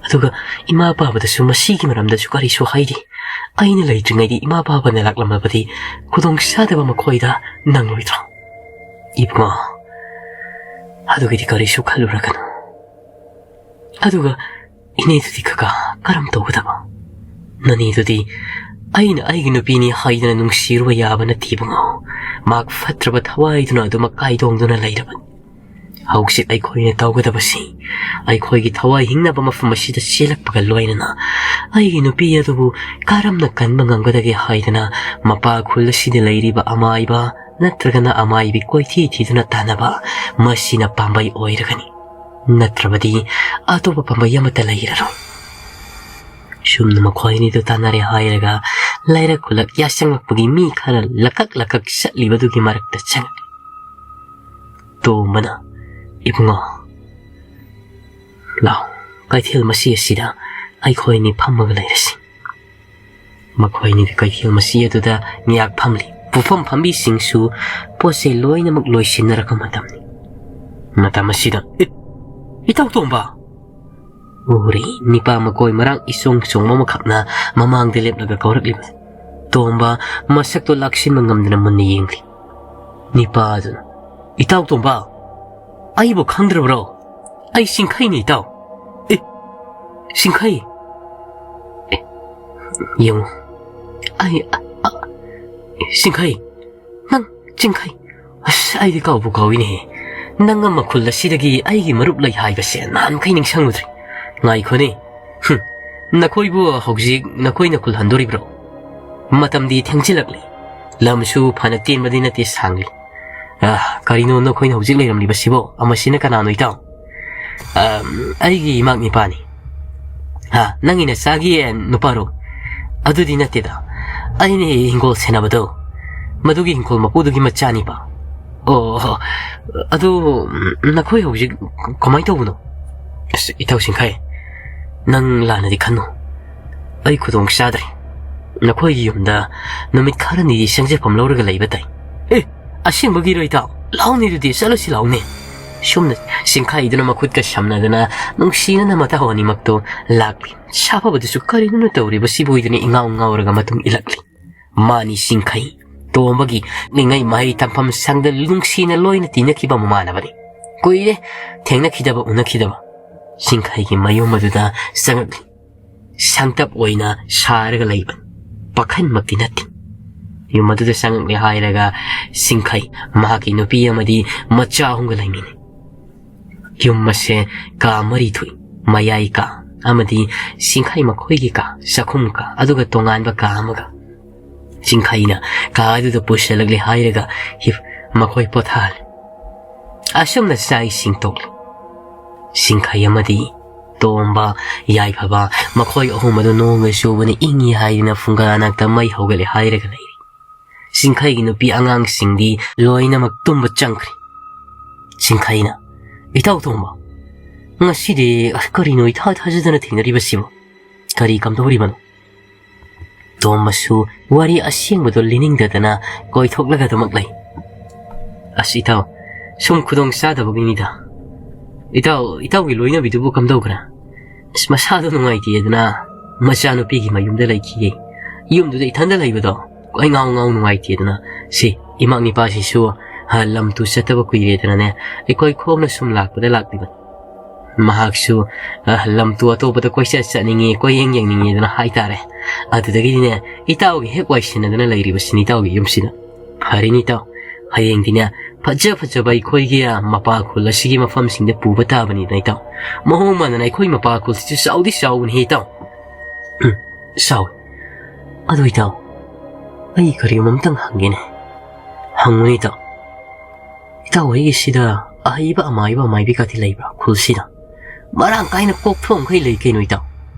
ꯑꯗꯨꯒ ꯏꯃꯥ ꯄꯥꯕꯗꯁꯨ ꯃꯁꯤꯒꯤ ꯃꯔꯝꯗꯁꯨ ꯀꯔꯤꯁꯨ ꯍꯥꯏꯗꯦ꯫ ꯑꯩꯅ ꯂꯩꯇ꯭ꯔꯤꯉꯩꯗꯤ ꯏꯃꯥ ꯄꯥꯕꯅ ꯂꯥꯛꯂꯝꯂꯕꯗꯤ ꯈꯨꯗꯣꯡ ꯆꯥꯗꯕ ꯃꯈꯣꯏꯗ ꯅꯪꯂꯣꯏꯗ꯭ꯔꯣ? ꯏꯕꯨꯡꯉꯣ, ꯑꯗꯨꯒꯤꯗꯤ ꯀꯔꯤꯁꯨ ꯈꯜꯂꯨꯔꯒꯅꯨ꯫ ꯑꯗꯨꯒ ꯏꯅꯦꯗꯨꯗꯤ ꯀꯀꯥ ꯀꯔꯝ ꯇꯧꯒꯗꯕ? ꯅꯅꯦꯗꯨꯗꯤ ꯑꯩꯅ ꯑꯩꯒꯤ ꯅꯨꯄꯤꯅꯤ ꯍꯥꯏꯗꯅ ꯅꯨꯡꯁꯤꯔꯨꯕ ꯌꯥꯕ ꯅꯠꯇꯦ ꯏꯕꯨꯡꯉꯣ꯫ ꯃꯍꯥꯛ ꯐꯠꯇ꯭ꯔꯕ ꯊꯋꯥꯏꯗꯨꯅ ꯑꯗꯨꯃꯛ ꯀꯥꯏꯗꯣꯡꯗꯨꯅ ꯂꯩꯔꯕꯅꯤ꯫ ꯍꯧꯖꯤꯛ ꯑꯩꯈꯣꯏꯅ ꯇꯧꯒꯗꯕꯁꯤ, ꯑꯩꯈꯣꯏꯒꯤ ꯊꯋꯥꯏ ꯍꯤꯡꯅꯕ ꯃꯐꯝ ꯑꯁꯤꯗ ꯆꯦꯜꯂꯛꯄꯒ ꯂꯣꯏꯅꯅ ꯑꯩꯒꯤ ꯅꯨꯄꯤ ꯑꯗꯨꯕꯨ ꯀꯔꯝꯅ ꯀꯟꯕ ꯉꯝꯒꯗꯒꯦ ꯍꯥꯏꯗꯅ ꯃꯄꯥ ꯈꯨꯜ ꯑꯁꯤꯗ ꯂꯩꯔꯤꯕ ꯑꯃꯥꯏꯕ ꯅꯠꯇ꯭ꯔꯒꯅ ꯑꯃꯥꯏꯕꯤ ꯀꯣꯏꯊꯤ ꯊꯤꯗꯨꯅ ꯇꯥꯟꯅꯕ, ꯃꯁꯤꯅ ꯄꯥꯝꯕꯩ ꯑꯣꯏꯔꯒꯅꯤ꯫ ꯅꯠꯇ꯭ꯔꯕꯗꯤ ꯑꯇꯣꯞꯄ ꯄꯥꯝꯕꯩ ꯑꯃꯠꯇ ꯂꯩꯔꯔꯣꯏ꯫ ꯁꯨꯝꯅ ꯃꯈꯣꯏ ꯑꯅꯤꯗꯨ ꯇꯥꯟꯅꯔꯦ ꯍꯥꯏꯔꯒ ꯂꯩꯔꯛ ꯈꯨꯜꯂꯛ ꯌꯥꯆꯪꯂꯛꯄꯒꯤ ꯃꯤ ꯈꯔ ꯂꯀꯛ ꯂꯀꯛ ꯆꯠꯂꯤꯕꯗꯨꯒꯤ ꯃꯔꯛꯇ ꯆꯪꯉꯛꯏ꯫ ꯇꯣꯝꯕꯅ, "ꯏꯕꯨꯡꯉꯣ, ꯂꯥꯎ, ꯀꯩꯊꯦꯜ ꯃꯁꯤ ꯑꯁꯤꯗ ꯑꯩꯈꯣꯏ ꯑꯅꯤ ꯐꯝꯃꯒ ꯂꯩꯔꯁꯤ꯫" ꯃꯈꯣꯏ ꯑꯅꯤꯗꯤ ꯀꯩꯊꯦꯜ ꯃꯁꯤ ꯑꯗꯨꯗ ꯉꯥꯏꯍꯥꯛ ꯐꯝꯂꯤ꯫ ꯄꯨꯐꯝ ꯐꯝꯕꯤꯁꯤꯡꯁꯨ ꯄꯣꯠ ꯆꯩ ꯂꯣꯏꯅꯃꯛ ꯂꯣꯏꯁꯤꯟꯅꯔꯛꯄ ꯃꯇꯝꯅꯤ꯫ ꯃꯇꯝ ꯑꯁꯤꯗ, "ꯑꯦ, ꯏꯇꯥꯎ ꯇꯣꯝꯕ!" ꯎꯔꯦ, ꯅꯤꯄꯥ ꯃꯀꯣꯏ ꯃꯔꯥꯡ ꯏꯆꯣꯡ ꯆꯣꯡꯕ ꯑꯃꯈꯛꯅ ꯃꯃꯥꯡꯗ ꯂꯦꯞꯂꯒ ꯀꯧꯔꯛꯂꯤꯕ꯫ ꯇꯣꯝꯕ ꯃꯁꯛꯇꯣ ꯂꯥꯛꯁꯤꯟꯕ ꯉꯝꯗꯅ ꯃꯨꯟꯅ ꯌꯦꯡꯂꯤ꯫ ꯅꯤꯄꯥ ꯑꯗꯨꯅ, "ꯏꯇꯥꯎ ꯇꯣꯝꯕ, ꯑꯩꯕꯨ ꯈꯪꯗ꯭ꯔꯕ꯭ꯔꯣ? ꯑꯩ ꯁꯤꯡꯈꯩꯅꯤ, ꯏꯇꯥꯎ꯫" "ꯑꯦ, ꯁꯤꯡꯈꯩ?" "ꯑꯦ, ꯌꯦꯡꯉꯨ, ꯑꯩ, ꯑ, ꯑ, ꯁꯤꯡꯈꯩ, ꯅꯪ ꯁꯤꯡꯈꯩ? ꯑꯁ, ꯑꯩꯗꯤ ꯀꯥꯎꯕꯨ ꯀꯥꯎꯏꯅꯦꯍꯦ꯫ ꯅꯪ ꯑꯃ ꯈꯨꯜ ꯑꯁꯤꯗꯒꯤ ꯑꯩꯒꯤ ꯃꯔꯨꯞ ꯂꯩ ꯍꯥꯏꯕꯁꯦ ꯅꯍꯥꯟꯈꯩ ꯅꯤꯡꯁꯤꯡꯂꯨꯗ꯭ꯔꯦ꯫ ꯉꯥꯏꯈꯣꯅꯦ꯫ ꯍꯨꯝ, ꯅꯈꯣꯏꯕꯨ ꯍꯧꯖꯤꯛ ꯅꯈꯣꯏꯅ ꯈꯨꯜ ꯍꯟꯗꯣꯔꯤꯕ꯭ꯔꯣ? ꯃꯇꯝꯗꯤ ꯊꯦꯡꯖꯤꯜꯂꯛꯂꯦ꯫ ꯂꯝꯁꯨ ꯐꯅ ꯇꯦꯟꯕꯗꯤ ꯅꯠꯇꯦ, ꯁꯥꯡꯂꯤ꯫ ꯑ, ꯀꯔꯤꯅꯣ ꯅꯈꯣꯏꯅ ꯍꯧꯖꯤꯛ ꯂꯩꯔꯝꯂꯤꯕꯁꯤꯕꯣ? ꯑꯃꯁꯤꯅ ꯀꯅꯥꯅꯣ, ꯏꯇꯥꯎ?" "ꯑꯝ, ꯑꯩꯒꯤ ꯏꯃꯥꯛ ꯅꯤꯄꯥꯅꯤ꯫" "ꯍꯥ, ꯅꯪꯒꯤ ꯅꯆꯥꯒꯤ ꯅꯨꯄꯥꯔꯣ?" "ꯑꯗꯨꯗꯤ ꯅꯠꯇꯦꯗ, ꯑꯩꯅ ꯍꯤꯡꯒꯣꯜ ꯁꯦꯟꯅꯕꯗꯣ, ꯃꯗꯨꯒꯤ ꯍꯤꯡꯒꯣꯜ ꯃꯄꯨꯗꯨꯒꯤ ꯃꯆꯥꯅꯤꯕ꯫" "ꯑꯣ, ꯑꯗꯨ, ꯎꯝ, ꯅꯈꯣꯏ ꯍꯧꯖꯤꯛ ꯀꯃꯥꯏꯅ ꯇꯧꯕꯅꯣ?" "ꯑꯁ, ꯏꯇꯥꯎ ꯁꯤꯡꯈꯩ, ꯅꯪ ꯂꯥꯟꯅꯗꯤ ꯈꯟꯅꯨ꯫ ꯑꯩ ꯈꯨꯗꯣꯡ ꯆꯥꯗ꯭ꯔꯦ꯫ ꯅꯈꯣꯏꯒꯤ ꯌꯨꯝꯗ ꯅꯨꯃꯤꯠ ꯈꯔꯅꯤꯗꯤ ꯁꯪꯖꯐꯝ ꯂꯧꯔꯒ ꯂꯩꯕ ꯇꯥꯏ꯫" "ꯑꯦ, ꯑꯁꯦꯡꯕꯒꯤꯔꯣ, ꯏꯇꯥꯎ? ꯂꯥꯎꯅꯦ, ꯑꯗꯨꯗꯤ ꯆꯠꯂꯁꯤ ꯂꯥꯎꯅꯦ꯫" ꯁꯨꯝꯅ ꯁꯤꯡꯈꯩꯗꯨꯅ ꯃꯈꯨꯠꯀ ꯁꯝꯅꯗꯅ ꯅꯨꯡꯁꯤꯅꯅ ꯃꯇꯥꯎ ꯑꯅꯤꯃꯛꯇꯣ ꯂꯥꯛꯂꯤ꯫ ꯁꯥꯐꯕꯗꯨꯁꯨ ꯀꯔꯤꯅꯣꯅ ꯇꯧꯔꯤꯕꯁꯤꯕꯨ ꯑꯣꯏꯗꯨꯅ ꯏꯉꯥꯎ ꯉꯥꯎꯔꯒ ꯃꯇꯨꯡ ꯏꯜꯂꯛꯂꯤ꯫ ꯃꯥꯅꯤ ꯁꯤꯡꯈꯩ, ꯇꯣꯝꯕꯒꯤ ꯅꯤꯡꯉꯩ ꯃꯍꯩ ꯇꯝꯐꯝ ꯁꯪꯗ ꯅꯨꯡꯁꯤꯅ ꯂꯣꯏꯅ ꯇꯤꯟꯅꯈꯤꯕ ꯃꯃꯥꯟꯅꯕꯅꯤ꯫ ꯀꯨꯏꯔꯦ ꯊꯦꯡꯅꯈꯤꯗꯕ, ꯎꯅꯈꯤꯗꯕ꯫ ꯁꯤꯡꯈꯩꯒꯤ ꯃꯌꯨꯝ ꯑꯗꯨꯗ ꯆꯪꯉꯛꯂꯤ꯫ ꯁꯪꯇꯞ ꯑꯣꯏꯅ ꯁꯥꯔꯒ ꯂꯩꯕ, ꯄꯥꯈꯟꯃꯛꯇꯤ ꯅꯠꯇꯦ꯫ ꯌꯨꯝ ꯑꯗꯨꯗ ꯆꯪꯉꯛꯂꯦ ꯍꯥꯏꯔꯒ ꯁꯤꯡꯈꯩ ꯃꯍꯥꯛꯀꯤ ꯅꯨꯄꯤ ꯑꯃꯗꯤ ꯃꯆꯥ ꯑꯍꯨꯝꯒ ꯂꯩꯃꯤꯟꯅꯩ꯫ ꯌꯨꯝ ꯑꯁꯦ ꯀꯥ ꯃꯔꯤ ꯊꯣꯛꯏ꯫ ꯃꯌꯥꯏ ꯀꯥ ꯑꯃꯗꯤ ꯁꯤꯡꯈꯩ ꯃꯈꯣꯏꯒꯤ ꯀꯥ, ꯆꯥꯛꯈꯨꯝ ꯀꯥ, ꯑꯗꯨꯒ ꯇꯣꯉꯥꯟꯕ ꯀꯥ ꯑꯃꯒ꯫ ꯁꯤꯡꯈꯩꯅ ꯀꯥ ꯑꯗꯨꯗ ꯄꯨꯁꯤꯜꯂꯛꯂꯦ ꯍꯥꯏꯔꯒ ꯍꯤꯞ-, ꯃꯈꯣꯏ ꯄꯣꯊꯥꯍꯜꯂꯤ꯫ ꯑꯁꯨꯝꯅ ꯆꯥꯛ ꯏꯁꯤꯡ ꯇꯣꯛꯂꯤ꯫ ꯁꯤꯡꯈꯩ ꯑꯃꯗꯤ ꯇꯣꯝꯕ, ꯌꯥꯏꯐꯕ, ꯃꯈꯣꯏ ꯑꯍꯨꯝ ꯑꯗꯨ ꯅꯣꯡꯒ ꯆꯨꯕꯅ ꯏꯪꯉꯤ ꯍꯥꯏꯗꯨꯅ ꯐꯨꯡꯒꯥ ꯅꯥꯛꯇ ꯃꯩ ꯍꯧꯒꯠꯂꯦ ꯍꯥꯏꯔꯒ ꯂꯩꯔꯤ꯫ ꯁꯤꯡꯈꯩꯒꯤ ꯅꯨꯄꯤ ꯑꯉꯥꯡꯁꯤꯡꯗꯤ ꯂꯣꯏꯅꯃꯛ ꯇꯨꯝꯕ ꯆꯪꯈ꯭ꯔꯦ꯫ ꯆꯤꯡꯈꯩꯅ, "ꯏꯇꯥꯎ ꯇꯣꯝꯕ, ꯉꯁꯤꯗꯤ ꯑꯁ ꯀꯔꯤꯅꯣ ꯏꯊꯥ ꯊꯥꯖꯗꯅ ꯊꯦꯡꯅꯔꯤꯕꯁꯤꯕꯨ? ꯀꯔꯤ ꯀꯝꯗꯧꯔꯤꯕꯅꯣ?" ꯇꯣꯝꯕꯁꯨ ꯋꯥꯔꯤ ꯑꯁꯦꯡꯕꯗꯣ ꯂꯤꯅꯤꯡꯗꯗꯅ ꯀꯣꯏꯊꯣꯛꯂꯒ ꯑꯗꯨꯃꯛ ꯂꯩ꯫ "ꯑꯁ ꯏꯇꯥꯎ, ꯁꯨꯝ ꯈꯨꯗꯣꯡ ꯆꯥꯗꯕꯒꯤꯅꯤꯗ꯫ ꯏꯇꯥꯎ, ꯏꯇꯥꯎꯒꯤ ꯂꯣꯏꯅꯕꯤꯗꯨꯕꯨ ꯀꯝꯗꯧꯈ꯭ꯔꯦ?" "ꯑꯁ ꯃꯁꯥꯗꯣ ꯅꯨꯡꯉꯥꯏꯇꯦꯗꯅ ꯃꯆꯥꯅꯨꯄꯤꯒꯤ ꯃꯌꯨꯝꯗ ꯂꯩꯈꯤꯌꯦ꯫ ꯌꯨꯝꯗꯨꯗ ꯏꯊꯟꯗ ꯂꯩꯕꯗꯣ ꯀꯣꯏ ꯉꯥꯎ ꯉꯥꯎ ꯅꯨꯡꯉꯥꯏꯇꯦꯗꯅ ꯁꯤ ꯏꯃꯥ ꯅꯤꯄꯥꯁꯤꯁꯨ, ꯑ, ꯂꯝ ꯇꯨ ꯆꯠꯇꯕ ꯀꯨꯏꯔꯦꯗꯅꯅꯦ ꯑꯩꯈꯣꯏ ꯈꯣꯡꯅ ꯁꯨꯝ ꯂꯥꯛꯄꯗ ꯂꯥꯛꯂꯤꯕꯅꯤ꯫ ꯃꯍꯥꯛꯁꯨ, ꯑ, ꯂꯝ ꯇꯨ ꯑꯇꯣꯞꯄꯗ ꯀꯣꯏꯆꯠ ꯆꯠꯅꯤꯡꯉꯤ, ꯀꯣꯏꯌꯦꯡ ꯌꯦꯡꯅꯤꯡꯉꯦꯗꯅ ꯍꯥꯏꯇꯥꯔꯦ꯫ ꯑꯗꯨꯗꯒꯤꯗꯤꯅꯦ ꯏꯇꯥꯎꯒꯤ ꯍꯦꯛ ꯋꯥꯏꯁꯤꯟꯅꯗꯅ ꯂꯩꯔꯤꯕꯁꯤꯅꯤ ꯏꯇꯥꯎꯒꯤ ꯌꯨꯝꯁꯤꯗ꯫ ꯐꯔꯦꯅꯤ ꯏꯇꯥꯎ, ꯍꯌꯦꯡꯗꯤꯅꯦ ꯐꯖ ꯐꯖꯕ ꯑꯩꯈꯣꯏꯒꯤ, ꯑ, ꯃꯄꯥ ꯈꯨꯜ ꯑꯁꯤꯒꯤ ꯃꯐꯝꯁꯤꯡꯗ ꯄꯨꯕ ꯇꯥꯕꯅꯤꯗꯅ ꯏꯇꯥꯎ꯫ ꯃꯑꯣꯡ ꯃꯥꯟꯗꯅ ꯑꯩꯈꯣꯏ ꯃꯄꯥ ꯈꯨꯜꯁꯤꯁꯨ ꯆꯥꯎꯗꯤ ꯆꯥꯎꯕꯅꯤ ꯏꯇꯥꯎ꯫" "ꯎꯝ, ꯆꯥꯎꯏ꯫ ꯑꯗꯨ ꯏꯇꯥꯎ, ꯑꯩ ꯀꯔꯤꯒꯨꯝꯕ ꯑꯝꯇꯪ ꯍꯪꯒꯦꯅꯦ?" "ꯍꯪꯉꯨꯅꯦ ꯏꯇꯥꯎ꯫" "ꯏꯇꯥꯎ ꯍꯣꯏꯒꯤꯁꯤꯗ ꯑꯍꯩꯕ ꯑꯃꯥꯏꯕ ꯑꯃꯥꯏꯕꯤꯒꯗꯤ ꯂꯩꯕ꯭ꯔꯥ ꯈꯨꯜꯁꯤꯗ?" "ꯃꯔꯥꯡ ꯀꯥꯏꯅ ꯀꯣꯛꯊꯣꯡꯈꯩ ꯂꯩ ꯀꯩꯅꯣ ꯏꯇꯥꯎ꯫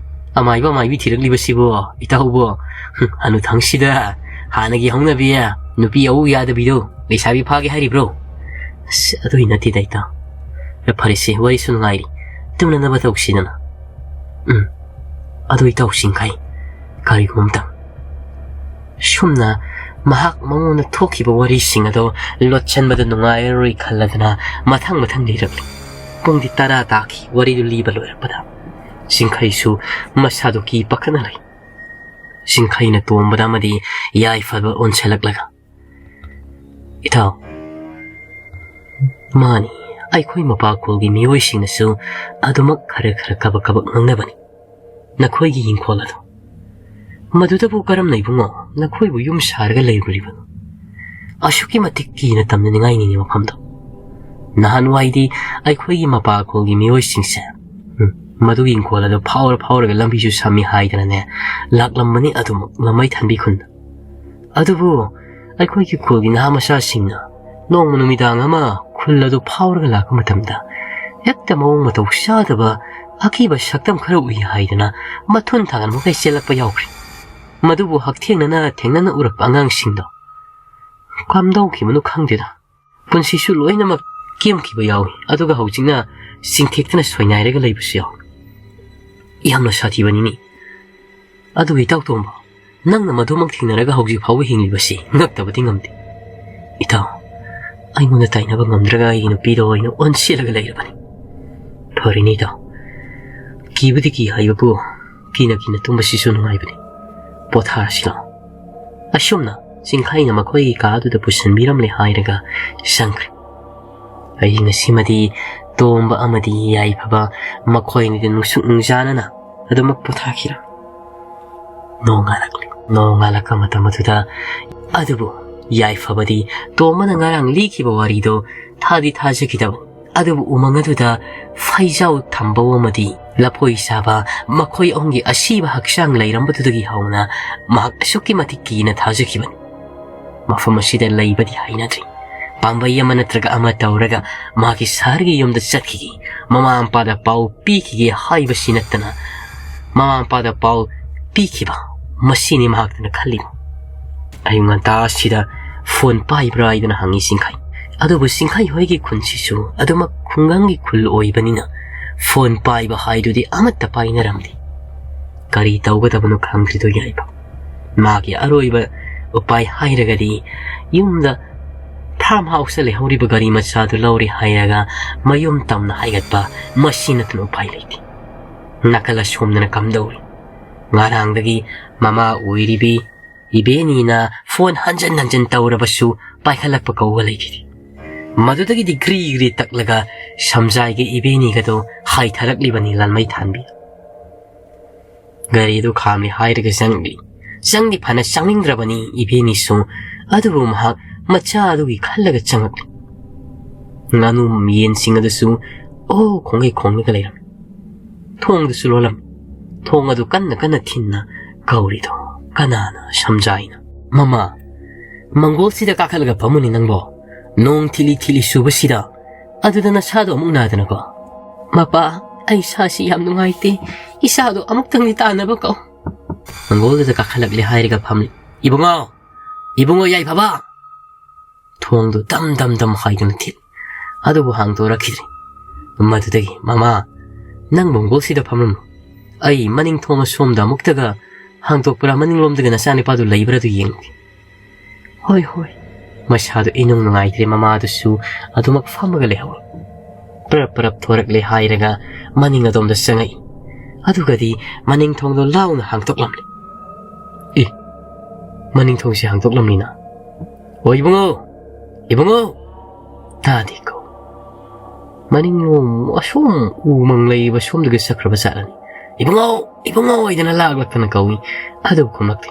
ꯑꯃꯥꯏꯕ ꯑꯃꯥꯏꯕꯤ ꯊꯤꯔꯛꯂꯤꯕꯁꯤꯕꯨ ꯏꯇꯥꯎꯕꯨ, ꯍꯨꯝ, ꯍꯅꯨꯊꯪꯁꯤꯗ ꯍꯥꯟꯅꯒꯤ ꯍꯧꯅꯕꯤ ꯅꯨꯄꯤ ꯑꯎ ꯌꯥꯗꯕꯤꯗꯣ ꯂꯩꯁꯥꯕꯤ ꯐꯥꯒꯦ ꯍꯥꯏꯔꯤꯕ꯭ꯔꯣ?" "ꯑꯁ, ꯑꯗꯨꯏ ꯅꯠꯇꯦꯗ ꯏꯇꯥꯎ꯫ ꯐꯔꯦꯁꯦ, ꯋꯥꯔꯤꯁꯨ ꯅꯨꯡꯉꯥꯏꯔꯤ, ꯇꯨꯝꯅꯅꯕ ꯇꯧꯁꯤꯗꯅ꯫" "ꯎꯝ, ꯑꯗꯨ ꯏꯇꯥꯎ ꯆꯤꯡꯈꯩ, ꯀꯔꯤꯒꯨꯝꯕ ꯑꯝꯇꯪ꯫" ꯁꯨꯝꯅ ꯃꯍꯥꯛ ꯃꯉꯣꯟꯗ ꯊꯣꯛꯈꯤꯕ ꯋꯥꯔꯤꯁꯤꯡ ꯑꯗꯣ ꯂꯣꯠꯁꯤꯟꯕꯗ ꯅꯨꯡꯉꯥꯏꯔꯔꯣꯏ ꯈꯜꯂꯗꯅ ꯃꯊꯪ ꯃꯊꯪ ꯂꯤꯔꯛꯂꯤ꯫ ꯄꯨꯡꯗꯤ ꯇꯔꯥ ꯇꯥꯈꯤ ꯋꯥꯔꯤꯗꯨ ꯂꯤꯕ ꯂꯣꯏꯔꯛꯄꯗ꯫ ꯆꯤꯡꯈꯩꯁꯨ ꯃꯁꯥꯗꯨ ꯀꯤ ꯄꯥꯈꯠꯅ ꯂꯩ꯫ ꯆꯤꯡꯈꯩꯅ ꯇꯣꯝꯕꯗ ꯑꯃꯗꯤ ꯌꯥꯏꯐꯕ ꯑꯣꯟꯁꯤꯜꯂꯛꯂꯒ, "ꯏꯇꯥꯎ, ꯃꯥꯅꯤ, ꯑꯩꯈꯣꯏ ꯃꯄꯥ ꯈꯨꯜꯒꯤ ꯃꯤꯑꯣꯏꯁꯤꯡꯅꯁꯨ ꯑꯗꯨꯃꯛ ꯈꯔ ꯈꯔ ꯀꯕꯛ ꯀꯕꯛ ꯉꯥꯡꯅꯕꯅꯤ꯫ ꯅꯈꯣꯏꯒꯤ ꯏꯪꯈꯣꯜ ꯑꯗꯨ, ꯃꯗꯨꯗꯕꯨ ꯀꯔꯝꯅ ꯏꯕꯨꯡꯉꯣ ꯅꯈꯣꯏꯕꯨ ꯌꯨꯝ ꯁꯥꯔꯒ ꯂꯩꯔꯨꯔꯤꯕꯅꯣ? ꯑꯁꯨꯛꯀꯤ ꯃꯇꯤꯛ ꯀꯤꯅ ꯇꯝꯅꯅꯤꯡꯉꯥꯏꯅꯤꯅꯦ ꯃꯐꯝꯗꯣ꯫ ꯅꯍꯥꯟꯋꯥꯏꯗꯤ ꯑꯩꯈꯣꯏꯒꯤ ꯃꯄꯥ ꯈꯨꯜꯒꯤ ꯃꯤꯑꯣꯏꯁꯤꯡꯁꯦ, ꯎꯝ, ꯃꯗꯨꯒꯤ ꯏꯪꯈꯣꯜ ꯑꯗꯨ ꯐꯥꯎꯔ ꯐꯥꯎꯔꯒ ꯂꯝꯕꯤꯁꯨ ꯁꯝꯃꯤ ꯍꯥꯏꯗꯅꯅꯦ ꯂꯥꯛꯂꯝꯕꯅꯤ ꯑꯗꯨꯃꯛ ꯂꯝꯃꯩ ꯊꯟꯕꯤ ꯈꯨꯟꯗ꯫ ꯑꯗꯨꯕꯨ ꯑꯩꯈꯣꯏꯒꯤ ꯈꯨꯜꯒꯤ ꯅꯍꯥ ꯃꯆꯥꯁꯤꯡꯅ ꯅꯣꯡꯃ ꯅꯨꯃꯤꯗꯥꯡ ꯑꯃ ꯈꯨꯜ ꯑꯗꯨ ꯐꯥꯎꯔꯒ ꯂꯥꯛꯄ ꯃꯇꯝꯗ ꯍꯦꯛꯇ ꯃꯑꯣꯡ ꯃꯇꯧ ꯆꯥꯗꯕ ꯑꯀꯤꯕ ꯁꯛꯇꯝ ꯈꯔ ꯎꯏ ꯍꯥꯏꯗꯅ ꯃꯊꯨꯟ ꯊꯥꯡꯒꯠ ꯃꯈꯩ ꯆꯦꯜꯂꯛꯄ ꯌꯥꯎꯈ꯭ꯔꯦ꯫ ꯃꯗꯨꯕꯨ ꯍꯛꯊꯦꯡꯅꯅ ꯊꯦꯡꯅꯅ ꯎꯔꯛꯄ ꯑꯉꯥꯡꯁꯤꯡꯗꯣ ꯀꯝꯗꯧꯈꯤꯕꯅꯣ ꯈꯪꯗꯦꯗ, ꯄꯨꯟꯁꯤꯁꯨ ꯂꯣꯏꯅꯃꯛ ꯀꯦꯝꯈꯤꯕ ꯌꯥꯎꯏ, ꯑꯗꯨꯒ ꯍꯧꯖꯤꯛꯅ ꯆꯤꯡꯊꯦꯛꯇꯅ ꯁꯣꯏꯅꯥꯏꯔꯒ ꯂꯩꯕꯁꯨ ꯌꯥꯎꯏ꯫ ꯌꯥꯝꯅ ꯁꯥꯊꯤꯕꯅꯤꯅꯦ꯫ ꯑꯗꯨꯕꯨ ꯏꯇꯥꯎ ꯇꯣꯝꯕ, ꯅꯪꯅ ꯃꯗꯨꯃꯛ ꯊꯦꯡꯅꯔꯒ ꯍꯧꯖꯤꯛ ꯐꯥꯎꯕ ꯍꯤꯡꯂꯤꯕꯁꯤ ꯉꯛꯇꯕꯗꯤ ꯉꯝꯗꯦ꯫ ꯏꯇꯥꯎ, ꯑꯩꯉꯣꯟꯗ ꯇꯥꯏꯅꯕ ꯉꯝꯗ꯭ꯔꯒ ꯑꯩꯒꯤ ꯅꯨꯄꯤꯗꯣ ꯑꯣꯏꯅ ꯑꯣꯟꯁꯤꯜꯂꯒ ꯂꯩꯔꯕꯅꯤ꯫ ꯐꯔꯦꯅꯦ ꯏꯇꯥꯎ, ꯀꯤꯕꯨꯗꯤ ꯀꯤ ꯍꯥꯏꯕꯕꯨ ꯀꯤꯅ ꯀꯤꯅ ꯇꯨꯝꯕꯁꯤꯁꯨ ꯅꯨꯡꯉꯥꯏꯕꯅꯤ꯫ ꯄꯣꯊꯥꯔꯁꯤ ꯂꯥꯛꯑꯣ꯫ ꯑꯁꯨꯝꯅ ꯆꯤꯡꯈꯩꯅ ꯃꯈꯣꯏꯒꯤ ꯀꯥ ꯑꯗꯨꯗ ꯄꯨꯁꯤꯟꯕꯤꯔꯝꯂꯦ ꯍꯥꯏꯔꯒ ꯆꯪꯈ꯭ꯔꯦ꯫ ꯑꯩ ꯉꯁꯤꯃꯗꯤ ꯇꯣꯝꯕ ꯑꯃꯗꯤ ꯌꯥꯏꯐꯕ ꯃꯈꯣꯏ ꯑꯅꯤꯗ ꯅꯨꯡꯁꯨꯛ ꯅꯨꯡꯖꯥꯅꯅ ꯑꯗꯨꯃꯛ ꯄꯣꯊꯥꯈꯤꯔ꯫ ꯅꯣꯡꯉꯥꯜꯂꯛꯂꯦ꯫ ꯅꯣꯡꯉꯥꯜꯂꯛꯄ ꯃꯇꯝ ꯑꯗꯨꯗ, ꯑꯗꯨꯕꯨ ꯌꯥꯏꯐꯕꯗꯤ ꯇꯣꯝꯕꯅ ꯉꯔꯥꯡ ꯂꯤꯈꯤꯕ ꯋꯥꯔꯤꯗꯣ ꯊꯥꯗꯤ ꯊꯥꯖꯈꯤꯗꯕ꯫ ꯑꯗꯨꯕꯨ ꯎꯃꯪ ꯑꯗꯨꯗ ꯐꯩꯖꯥꯎ ꯊꯝꯕ ꯑꯃꯗꯤ ꯂꯐꯣꯏ ꯆꯥꯕ ꯃꯈꯣꯏ ꯑꯍꯨꯝꯒꯤ ꯑꯁꯤꯕ ꯍꯛꯆꯥꯡ ꯂꯩꯔꯝꯕꯗꯨꯗꯒꯤ ꯍꯧꯅ ꯃꯍꯥꯛ ꯑꯁꯨꯛꯀꯤ ꯃꯇꯤꯛ ꯀꯤꯅ ꯊꯥꯖꯈꯤꯕꯅꯤ꯫ ꯃꯐꯝ ꯑꯁꯤꯗ ꯂꯩꯕꯗꯤ ꯍꯩꯅꯗ꯭ꯔꯤ꯫ ꯄꯥꯝꯕꯩ ꯑꯃ ꯅꯠꯇ꯭ꯔꯒ ꯑꯃ ꯇꯧꯔꯒ ꯃꯍꯥꯛꯀꯤ ꯁꯍꯔꯒꯤ ꯌꯨꯝꯗ ꯆꯠꯈꯤꯒꯦ, ꯃꯃꯥ ꯃꯄꯥꯗ ꯄꯥꯎ ꯄꯤꯈꯤꯒꯦ ꯍꯥꯏꯕꯁꯤ ꯅꯠꯇꯅ ꯃꯃꯥ ꯃꯄꯥꯗ ꯄꯥꯎ ꯄꯤꯈꯤꯕ, ꯃꯁꯤꯅꯤ ꯃꯍꯥꯛꯇꯅ ꯈꯜꯂꯤꯕ꯫ ꯑꯌꯨꯛ ꯉꯟꯇꯥ ꯑꯁꯤꯗ ꯐꯣꯟ ꯄꯥꯏꯕ꯭ꯔꯥ ꯍꯥꯏꯗꯨꯅ ꯍꯪꯉꯤ ꯆꯤꯡꯈꯩ꯫ ꯑꯗꯨꯕꯨ ꯆꯤꯡꯈꯩ ꯍꯣꯏꯒꯤ ꯈꯨꯟꯁꯤꯁꯨ ꯑꯗꯨꯃꯛ ꯈꯨꯡꯒꯪꯒꯤ ꯈꯨꯜ ꯑꯣꯏꯕꯅꯤꯅ ꯐꯣꯟ ꯄꯥꯏꯕ ꯍꯥꯏꯗꯨꯗꯤ ꯑꯃꯠꯇ ꯄꯥꯏꯅꯔꯝꯗꯦ꯫ ꯀꯔꯤ ꯇꯧꯒꯗꯕꯅꯣ ꯈꯪꯗ꯭ꯔꯤꯗꯣ ꯌꯥꯏꯐꯕ꯫ ꯃꯥꯒꯤ ꯑꯔꯣꯏꯕ ꯎꯄꯥꯏ ꯍꯥꯏꯔꯒꯗꯤ ꯌꯨꯝꯗ ꯐꯥꯔꯝ ꯍꯥꯎꯁꯇ ꯂꯩꯍꯧꯔꯤꯕ ꯒꯥꯔꯤ ꯃꯆꯥꯗꯨ ꯂꯧꯔꯦ ꯍꯥꯏꯔꯒ ꯃꯌꯨꯝ ꯇꯝꯅ ꯍꯥꯏꯒꯠꯄ, ꯃꯁꯤ ꯅꯠꯇꯅ ꯎꯄꯥꯏ ꯂꯩꯇꯦ꯫ ꯅꯥꯀꯜ ꯑꯁꯣꯝꯗꯅ ꯀꯝꯗꯧꯔꯤ? ꯉꯔꯥꯡꯗꯒꯤ ꯃꯃꯥ ꯑꯣꯏꯔꯤꯕꯤ ꯏꯕꯦꯅꯤꯅ ꯐꯣꯟ ꯍꯟꯖꯟ ꯍꯟꯖꯟ ꯇꯧꯔꯕꯁꯨ ꯄꯥꯏꯈꯠꯂꯛꯄ ꯀꯧꯕ ꯂꯩꯈꯤꯗꯦ꯫ ꯃꯗꯨꯗꯒꯤꯗꯤ ꯒ꯭ꯔꯤ ꯒ꯭ꯔꯤ ꯇꯛꯂꯒ ꯁꯝꯖꯥꯏꯒꯤ ꯏꯕꯦꯅꯤꯒꯗꯣ ꯍꯥꯏꯊꯔꯛꯂꯤꯕꯅꯤ ꯂꯥꯜꯃꯩ ꯊꯥꯟꯕꯤ꯫ ꯒꯥꯔꯤꯗꯨ ꯈꯥꯝꯂꯦ ꯍꯥꯏꯔꯒ ꯆꯪꯂꯤ꯫ ꯆꯪꯗꯤ ꯐꯅ ꯆꯪꯅꯤꯡꯗ꯭ꯔꯕꯅꯤ ꯏꯕꯦꯅꯤꯁꯨ, ꯑꯗꯨꯕꯨ ꯃꯍꯥꯛ ꯃꯆꯥ ꯑꯗꯨꯒꯤ ꯈꯜꯂꯒ ꯆꯪꯉꯛꯂꯤ꯫ ꯉꯥꯅꯨ ꯌꯦꯟꯁꯤꯡ ꯑꯗꯨꯁꯨ ꯑꯣ ꯈꯣꯡꯉꯩ ꯈꯣꯡꯂꯒ ꯂꯩꯔꯝꯃꯤ꯫ ꯊꯣꯡꯗꯨꯁꯨ ꯂꯣꯜꯂꯝꯃꯤ꯫ ꯊꯣꯡ ꯑꯗꯨ ꯀꯟꯅ ꯀꯟꯅ ꯊꯤꯟꯅ ꯀꯧꯔꯤꯗꯣ ꯀꯅꯥꯅ? ꯁꯝꯖꯥꯏꯅ꯫ "ꯃꯃꯥ, ꯃꯪꯒꯣꯜꯁꯤꯗ ꯀꯥꯈꯠꯂꯒ ꯐꯝꯃꯨꯅꯦ ꯅꯪꯕꯣ꯫ ꯅꯣꯡ ꯊꯤꯂꯤ ꯊꯤꯂꯤ ꯆꯨꯕꯁꯤꯗ ꯑꯗꯨꯗ ꯅꯁꯥꯗꯣ ꯑꯃꯨꯛ ꯅꯥꯗꯅꯀꯣ꯫" "ꯃꯄꯥ, ꯑꯩ ꯏꯁꯥꯁꯤ ꯌꯥꯝ ꯅꯨꯡꯉꯥꯏꯇꯦ꯫ ꯏꯁꯥꯗꯣ ꯑꯃꯨꯛꯇꯪꯗꯤ ꯇꯥꯟꯅꯕ ꯀꯧ꯫" ꯃꯪꯒꯣꯜꯗꯨꯗ ꯀꯥꯈꯠꯂꯛꯂꯦ ꯍꯥꯏꯔꯒ ꯐꯝꯂꯤ꯫ "ꯏꯕꯨꯡꯉꯣ! ꯏꯕꯨꯡꯉꯣ ꯌꯥꯏꯐꯕ!" ꯊꯣꯡꯗꯨ ꯗꯝ ꯗꯝ ꯗꯝ ꯍꯥꯏꯗꯨꯅ ꯊꯤꯜ꯫ ꯑꯗꯨꯕꯨ ꯍꯥꯡꯗꯣꯔꯛꯈꯤꯗ꯭ꯔꯦ꯫ ꯃꯗꯨꯗꯒꯤ, "ꯃꯃꯥ, ꯅꯪ ꯃꯪꯒꯣꯜꯁꯤꯗ ꯐꯝꯂꯝꯃꯨ꯫ ꯑꯩ ꯃꯅꯤꯡ ꯊꯣꯡ ꯑꯁꯣꯝꯗ ꯑꯃꯨꯛꯇꯒ ꯍꯥꯡꯗꯣꯛꯄ꯭ꯔꯥ, ꯃꯅꯤꯡꯂꯣꯝꯗꯒꯤ ꯅꯆꯥꯅꯤꯄꯥꯗꯨ ꯂꯩꯕ꯭ꯔꯥ ꯑꯗꯨ ꯌꯦꯡꯒꯦ꯫" "ꯍꯣꯏ, ꯍꯣꯏ꯫" ꯃꯁꯥꯗꯨ ꯏꯅꯨꯡ ꯅꯨꯡꯉꯥꯏꯇ꯭ꯔꯦ, ꯃꯃꯥꯗꯨꯁꯨ ꯑꯗꯨꯃꯛ ꯐꯝꯃꯒ ꯂꯩꯍꯧꯏ꯫ "ꯄꯔꯞ ꯄꯔꯞ ꯊꯣꯔꯛꯂꯦ" ꯍꯥꯏꯔꯒ ꯃꯅꯤꯡ ꯑꯗꯣꯝꯗ ꯆꯪꯉꯛꯏ꯫ ꯑꯗꯨꯒꯗꯤ ꯃꯅꯤꯡ ꯊꯣꯡꯗꯣ ꯂꯥꯎꯅ ꯍꯥꯡꯗꯣꯛꯂꯝꯂꯦ꯫ "ꯑꯦ, ꯃꯅꯤꯡ ꯊꯣꯡꯁꯤ ꯍꯥꯡꯗꯣꯛꯂꯝꯂꯤꯅ꯫ ꯑꯣ ꯏꯕꯨꯡꯉꯣ, ꯏꯕꯨꯡꯉꯣ!" ꯇꯥꯗꯦꯀꯣ꯫ ꯃꯅꯤꯡꯂꯣꯝ ꯑꯁꯣꯝ ꯎꯃꯪ ꯂꯩꯔꯤꯕ ꯁꯣꯝꯗꯒꯤ ꯆꯠꯈ꯭ꯔꯕ ꯖꯥꯠꯂꯅꯤ꯫ "ꯏꯕꯨꯡꯉꯣ, ꯏꯕꯨꯡꯉꯣ!" ꯍꯥꯏꯗꯅ ꯂꯥꯛꯂꯛꯇꯅ ꯀꯧꯏ꯫ ꯑꯗꯨꯕꯨ ꯈꯨꯝꯂꯛꯇꯦ꯫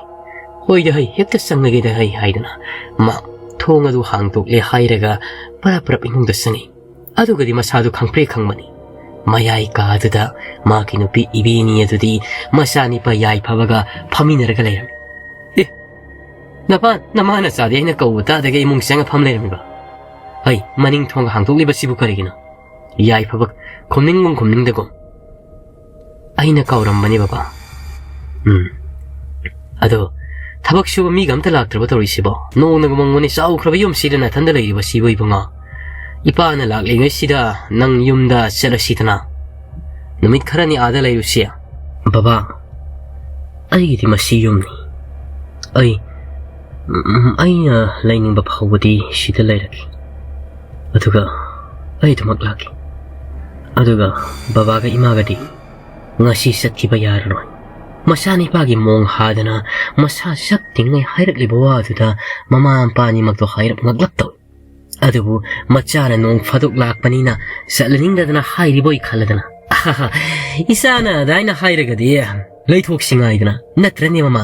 "ꯍꯣꯏꯗ ꯍꯩ, ꯍꯦꯛꯇ ꯆꯪꯂꯒꯦꯗ ꯍꯩ" ꯍꯥꯏꯗꯅ ꯃꯥ ꯊꯣꯡ ꯑꯗꯨ ꯍꯥꯡꯗꯣꯛꯂꯦ ꯍꯥꯏꯔꯒ ꯄꯔꯞ ꯄꯔꯞ ꯏꯃꯨꯡꯗ ꯆꯪꯉꯤ꯫ ꯑꯗꯨꯒꯗꯤ ꯃꯁꯥꯗꯨ ꯈꯪꯄ꯭ꯔꯦꯛ ꯈꯪꯕꯅꯤ꯫ ꯃꯌꯥꯏ ꯀꯥꯗꯨꯗ ꯃꯥꯒꯤ ꯅꯨꯄꯤ ꯏꯕꯦꯅꯤ ꯑꯗꯨꯗꯤ ꯃꯆꯥꯅꯤꯄꯥ ꯌꯥꯏꯐꯕꯒ ꯐꯝꯃꯤꯟꯅꯔꯒ ꯂꯩꯔꯝꯃꯤ꯫ "ꯑꯦ, ꯅꯄꯥ, ꯅꯃꯥ ꯅꯆꯥꯗꯤ ꯑꯩꯅ ꯀꯧꯕ ꯇꯥꯗꯒꯩ ꯏꯃꯨꯡ ꯆꯪꯉ ꯐꯝ ꯂꯩꯔꯝꯃꯤꯕ? ꯍꯩ, ꯃꯅꯤꯡ ꯊꯣꯡꯒ ꯍꯥꯡꯗꯣꯛꯂꯤꯕꯁꯤꯕꯨ ꯀꯔꯤꯒꯤꯅꯣ?" ꯌꯥꯏꯐꯕ ꯈꯨꯝꯅꯤꯡꯒꯨꯝ ꯈꯨꯝꯅꯤꯡꯗꯒꯨꯝ꯫ "ꯑꯩꯅ ꯀꯧꯔꯝꯕꯅꯤ ꯕꯕꯥ꯫ ꯎꯝ꯫ ꯑꯗꯣ ꯊꯕꯛ ꯁꯨꯕ ꯃꯤꯒ ꯑꯝꯇ ꯂꯥꯛꯇ꯭ꯔꯕ ꯇꯧꯔꯤꯁꯤꯕꯣ? ꯅꯣꯡꯅꯒ ꯃꯪꯕꯅꯦ, ꯆꯥꯎꯈ꯭ꯔꯕ ꯌꯨꯝꯁꯤꯗ ꯅꯊꯟꯗ ꯂꯩꯔꯤꯕꯁꯤꯕꯨ ꯏꯕꯨꯡꯉꯣ? ꯏꯄꯥꯅ ꯂꯥꯛꯂꯤꯉꯩꯁꯤꯗ ꯅꯪ ꯌꯨꯝꯗ ꯆꯠꯂꯁꯤꯗꯅ꯫ ꯅꯨꯃꯤꯠ ꯈꯔꯅꯤ ꯑꯥꯗ ꯂꯩꯔꯨꯁꯤ꯫" "ꯕꯕꯥ, ꯑꯩꯒꯤꯗꯤ ꯃꯁꯤ ꯌꯨꯝꯅꯤ꯫ ꯑꯩ, ꯎꯝ, ꯑꯩꯅ ꯂꯩꯅꯤꯡꯕ ꯐꯥꯎꯕꯗꯤ ꯁꯤꯗ ꯂꯩꯔꯒꯦ꯫ ꯑꯗꯨꯒ ꯑꯩ ꯑꯗꯨꯃꯛ ꯂꯥꯛꯀꯦ꯫ ꯑꯗꯨꯒ ꯕꯕꯥꯒ ꯏꯃꯥꯒꯗꯤ ꯉꯁꯤ ꯆꯠꯈꯤꯕ ꯌꯥꯔꯔꯣꯏ꯫" ꯃꯆꯥꯅꯤꯄꯥꯒꯤ ꯃꯣꯡ ꯍꯥꯗꯅ ꯃꯁꯥ ꯁꯛ ꯇꯤꯡꯉꯩ ꯍꯥꯏꯔꯛꯂꯤꯕ ꯋꯥꯗꯨꯗ ꯃꯃꯥ ꯃꯄꯥ ꯑꯅꯤꯃꯛꯇꯣ ꯍꯥꯏꯔꯞ ꯉꯛꯂꯞ ꯇꯧꯏ꯫ ꯑꯗꯨꯕꯨ ꯃꯆꯥꯅ ꯅꯣꯡ ꯐꯥꯗꯣꯛ ꯂꯥꯛꯄꯅꯤꯅ ꯆꯠꯂꯅꯤꯡꯗꯗꯅ ꯍꯥꯏꯔꯤꯕꯣꯏ ꯈꯜꯂꯗꯅ, "ꯑꯍꯥꯍꯥ, ꯏꯆꯥꯅ ꯑꯗꯥꯏꯅ ꯍꯥꯏꯔꯒꯗꯤ ꯂꯩꯊꯣꯛꯁꯤ ꯉꯥꯏꯗꯅ, ꯅꯠꯇ꯭ꯔꯅꯦ ꯃꯃꯥ?"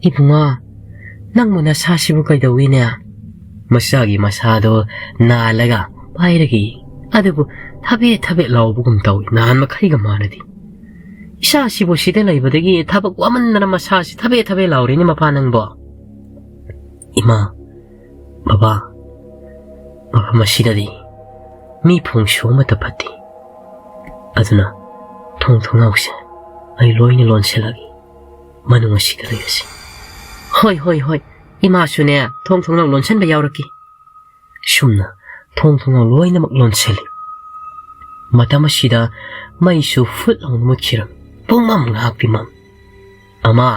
"ꯏꯕꯨꯡꯉꯣ, ꯅꯪꯕꯨ ꯅꯁꯥꯁꯤꯕꯨ ꯀꯩꯗꯧꯏꯅꯦ?" ꯃꯆꯥꯒꯤ ꯃꯁꯥꯗꯣ ꯅꯥꯜꯂꯒ ꯄꯥꯏꯔꯒ, ꯑꯗꯨꯕꯨ ꯊꯕꯦꯠ ꯊꯕꯦꯠ ꯂꯥꯎꯕꯒꯨꯝ ꯇꯧꯏ, ꯅꯍꯥꯟ ꯃꯈꯩꯒ ꯃꯥꯟꯅꯗꯦ꯫ "ꯏꯆꯥꯁꯤꯕꯨ ꯁꯤꯗ ꯂꯩꯕꯗꯒꯤ ꯊꯕꯛ ꯋꯥꯃꯟꯗꯅ ꯃꯁꯥꯁꯤ ꯊꯕꯦꯠ ꯊꯕꯦꯠ ꯂꯥꯎꯔꯦꯅꯦ ꯃꯄꯥ ꯅꯪꯕꯣ꯫" "ꯏꯃꯥ, ꯕꯕꯥ, ꯃꯐꯝ ꯑꯁꯤꯗꯗꯤ ꯃꯤ ꯐꯣꯡꯁꯨ ꯑꯃꯠꯇ ꯐꯠꯇꯦ꯫ ꯑꯗꯨꯅ ꯊꯣꯡ ꯊꯣꯡꯅꯥꯎꯁꯦ ꯑꯩ ꯂꯣꯏꯅ ꯂꯣꯟꯁꯤꯜꯂꯒꯦ꯫ ꯃꯅꯨꯡ ꯑꯁꯤꯗ ꯂꯩꯔꯁꯤ꯫" "ꯍꯣꯏ, ꯍꯣꯏ, ꯍꯣꯏ꯫ ꯏꯃꯥꯁꯨꯅꯦ ꯊꯣꯡ ꯊꯣꯡꯅꯥꯎ ꯂꯣꯟꯁꯤꯟꯕ ꯌꯥꯎꯔꯛꯀꯦ꯫" ꯁꯨꯝꯅ ꯊꯣꯡ ꯊꯣꯡꯅꯥꯎ ꯂꯣꯏꯅꯃꯛ ꯂꯣꯟꯁꯤꯜꯂꯤ꯫ ꯃꯇꯝ ꯑꯁꯤꯗ ꯃꯩꯁꯨ ꯐꯨꯠ ꯂꯥꯎꯅ ꯃꯨꯠꯈꯤꯔꯝꯃꯤ꯫ ꯄꯨꯡꯃꯝ ꯉꯥꯏꯍꯥꯛ ꯄꯤꯃꯝ꯫ "ꯑꯃ,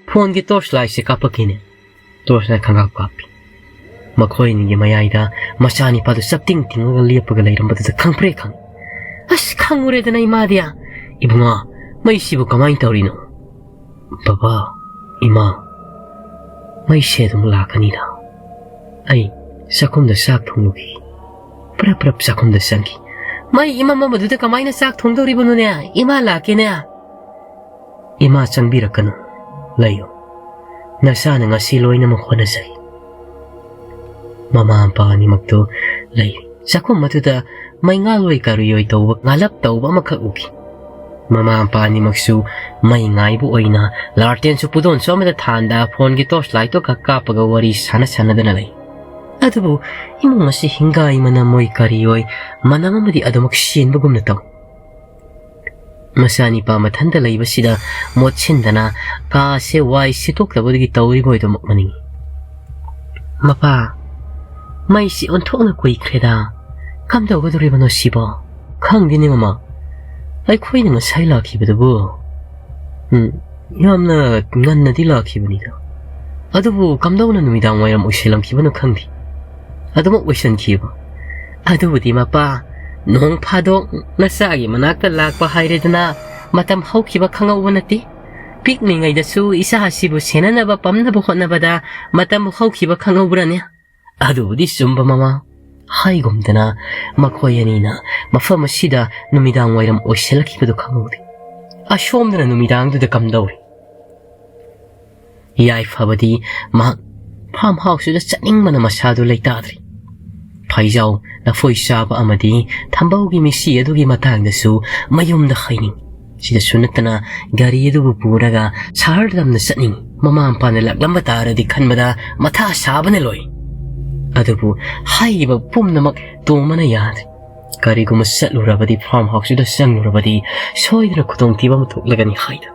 ꯐꯣꯟꯒꯤ ꯇꯣꯔꯆ ꯂꯥꯏꯠꯁꯦ ꯀꯥꯞꯄꯛꯀꯦꯅꯦ?" ꯇꯣꯔꯆ ꯂꯥꯏꯠ ꯈꯪꯀꯥꯞ ꯀꯥꯞꯄꯤ꯫ ꯃꯈꯣꯏ ꯑꯅꯤꯒꯤ ꯃꯌꯥꯏꯗ ꯃꯆꯥꯅꯤꯄꯥꯗꯨ ꯆꯞꯇꯤꯡ ꯇꯤꯡꯉꯒ ꯂꯦꯞꯄꯒ ꯂꯩꯔꯝꯕꯗꯨꯗ ꯈꯪꯄ꯭ꯔꯦꯛ ꯈꯪꯉꯤ꯫ "ꯑꯁ, ꯈꯪꯉꯨꯔꯦꯗꯅ ꯏꯃꯥꯗꯤ꯫ ꯏꯕꯨꯡꯉꯣ, ꯃꯩꯁꯤꯕꯨ ꯀꯃꯥꯏꯅ ꯇꯧꯔꯤꯅꯣ?" "ꯕꯕꯥ, ꯏꯃꯥ, ꯃꯩꯁꯦ ꯑꯗꯨꯝ ꯂꯥꯛꯀꯅꯤꯗ꯫ ꯑꯩ ꯆꯥꯛꯈꯨꯝꯗ ꯆꯥꯛ ꯊꯣꯡꯂꯨꯈꯤ꯫" ꯄ꯭ꯔꯞ ꯄ꯭ꯔꯞ ꯆꯥꯛꯈꯨꯝꯗ ꯆꯪꯈꯤ꯫ "ꯃꯩ ꯏꯃꯝ ꯃꯝꯕꯗꯨꯗ ꯀꯃꯥꯏꯅ ꯆꯥꯛ ꯊꯣꯡꯗꯧꯔꯤꯕꯅꯣꯅꯦ? ꯏꯃꯥ ꯂꯥꯛꯀꯦꯅꯦ꯫" "ꯏꯃꯥ ꯆꯪꯕꯤꯔꯛꯀꯅꯨ, ꯂꯩꯌꯨ꯫ ꯅꯆꯥꯅ ꯉꯁꯤ ꯂꯣꯏꯅꯃꯛ ꯍꯣꯠꯅꯖꯩ꯫" ꯃꯃꯥ ꯃꯄꯥ ꯑꯅꯤꯃꯛꯇꯨ ꯂꯩꯔꯤ꯫ ꯆꯥꯛꯈꯨꯝ ꯑꯗꯨꯗ ꯃꯩꯉꯥꯜ ꯑꯣꯏ ꯀꯔꯤ ꯑꯣꯏ ꯇꯧꯕ, ꯉꯥꯜꯂꯞ ꯇꯧꯕ ꯑꯃꯈꯛ ꯎꯈꯤ꯫ ꯃꯃꯥ ꯃꯄꯥ ꯑꯅꯤꯃꯛꯁꯨ ꯃꯩ ꯉꯥꯏꯕ ꯑꯣꯏꯅ ꯂꯥꯔꯇꯦꯟꯁꯨ ꯄꯨꯗꯣꯟꯁꯨ ꯑꯃꯠꯇ ꯊꯥꯟꯗ ꯐꯣꯟꯒꯤ ꯇꯣꯔꯆ ꯂꯥꯏꯠꯇꯣ ꯈꯛ ꯀꯥꯞꯄꯒ ꯋꯥꯔꯤ ꯁꯥꯟꯅ ꯁꯥꯟꯅꯗꯅ ꯂꯩ꯫ ꯑꯗꯨꯕꯨ ꯏꯃꯨꯡ ꯑꯁꯤ ꯍꯤꯡꯒꯥꯏ ꯃꯅꯝ ꯑꯣꯏ ꯀꯔꯤ ꯑꯣꯏ, ꯃꯅꯝ ꯑꯃꯗꯤ ꯑꯗꯨꯃꯛ ꯆꯦꯟꯕꯒꯨꯝꯅ ꯇꯧ꯫ ꯃꯆꯥꯅꯤꯄꯥ ꯃꯊꯟꯇ ꯂꯩꯕꯁꯤꯗ ꯃꯣꯠꯁꯤꯟꯗꯅ ꯀꯥꯁꯦ ꯋꯥꯏ ꯁꯤꯠꯇꯣꯛꯇꯕꯗꯒꯤ ꯇꯧꯔꯤꯕ ꯑꯣꯏꯗꯨꯃꯛ ꯃꯅꯤꯡꯏ꯫ "ꯃꯄꯥ, ꯃꯩꯁꯤ ꯑꯣꯟꯊꯣꯛꯅ ꯀꯨꯏꯈ꯭ꯔꯦꯗ꯫ ꯀꯝꯗꯧꯒꯗꯧꯔꯤꯕꯅꯣ ꯁꯤꯕꯣ?" "ꯈꯪꯗꯦꯅꯦ ꯃꯃꯥ, ꯑꯩꯈꯣꯏꯅ ꯉꯁꯥꯏ ꯂꯥꯛꯈꯤꯕꯗꯨꯕꯨ, ꯎꯝ, ꯌꯥꯝꯅ ꯉꯟꯅꯗꯤ ꯂꯥꯛꯈꯤꯕꯅꯤꯗ꯫ ꯑꯗꯨꯕꯨ ꯀꯝꯗꯧꯅ ꯅꯨꯃꯤꯗꯥꯡ ꯋꯥꯏꯔꯝ ꯑꯣꯏꯁꯤꯜꯂꯝꯈꯤꯕꯅꯣ ꯈꯪꯗꯦ꯫ ꯑꯗꯨꯃꯛ ꯑꯣꯏꯁꯤꯟꯈꯤꯕ꯫" "ꯑꯗꯨꯕꯨꯗꯤ ꯃꯄꯥ, ꯅꯣꯡ ꯐꯥꯗꯣꯛ ꯅꯆꯥꯒꯤ ꯃꯅꯥꯛꯇ ꯂꯥꯛꯄ ꯍꯥꯏꯔꯦꯗꯅ, ꯃꯇꯝ ꯍꯧꯈꯤꯕ ꯈꯪꯍꯧꯕ ꯅꯠꯇꯦ꯫ ꯄꯤꯛꯂꯤꯉꯩꯗꯁꯨ ꯏꯆꯥ ꯑꯁꯤꯕꯨ ꯁꯦꯟꯅꯅꯕ ꯄꯝꯅꯕ ꯍꯣꯠꯅꯕꯗ ꯃꯇꯝ ꯍꯧꯈꯤꯕ ꯈꯪꯍꯧꯕ꯭ꯔꯅꯦ?" "ꯑꯗꯨꯕꯨꯗꯤ ꯆꯨꯝꯕ ꯃꯃꯥ꯫" ꯍꯥꯏꯒꯨꯝꯗꯅ ꯃꯈꯣꯏ ꯑꯅꯤꯅ ꯃꯐꯝ ꯑꯁꯤꯗ ꯅꯨꯃꯤꯗꯥꯡ ꯋꯥꯏꯔꯝ ꯑꯣꯏꯁꯤꯜꯂꯛꯈꯤꯕꯗꯨ ꯈꯪꯍꯧꯗꯦ꯫ ꯑꯁꯣꯝꯗꯅ ꯅꯨꯃꯤꯗꯥꯡꯗꯨꯗ ꯀꯝꯗꯧꯔꯤ? ꯌꯥꯏꯐꯕꯗꯤ ꯃꯍꯥꯛ ꯐꯥꯔꯝ ꯍꯥꯎꯁꯇꯨꯗ ꯆꯠꯅꯤꯡꯕꯅ ꯃꯁꯥꯗꯨ ꯂꯩꯇꯥꯗ꯭ꯔꯤ꯫ ꯐꯩꯖꯥꯎ, ꯂꯐꯣꯏ ꯆꯥꯕ ꯑꯃꯗꯤ ꯊꯝꯕꯧꯒꯤ ꯃꯤꯛꯁꯤ ꯑꯗꯨꯒꯤ ꯃꯇꯥꯡꯗꯁꯨ ꯃꯌꯨꯝꯗ ꯍꯥꯏꯅꯤꯡꯏ꯫ ꯁꯤꯗꯁꯨ ꯅꯠꯇꯅ ꯒꯥꯔꯤ ꯑꯗꯨꯕꯨ ꯄꯨꯔꯒ ꯁꯍꯔ ꯂꯝꯗ ꯆꯠꯅꯤꯡꯏ꯫ ꯃꯃꯥ ꯃꯄꯥꯅ ꯂꯥꯛꯂꯝꯕ ꯇꯥꯔꯗꯤ ꯈꯟꯕꯗ ꯃꯊꯥ ꯁꯥꯕꯅ ꯂꯣꯏ꯫ ꯑꯗꯨꯕꯨ ꯍꯥꯏꯔꯤꯕ ꯄꯨꯝꯅꯃꯛ ꯇꯣꯝꯕꯅ ꯌꯥꯗꯦ꯫ ꯀꯔꯤꯒꯨꯝꯕ ꯆꯠꯂꯨꯔꯕꯗꯤ, ꯐꯥꯔꯝ ꯍꯥꯎꯁꯇꯨꯗ ꯆꯪꯂꯨꯔꯕꯗꯤ, ꯁꯣꯏꯗꯅ ꯈꯨꯗꯣꯡꯊꯤꯕ ꯑꯃ ꯊꯣꯛꯂꯒꯅꯤ ꯍꯥꯏꯅ꯫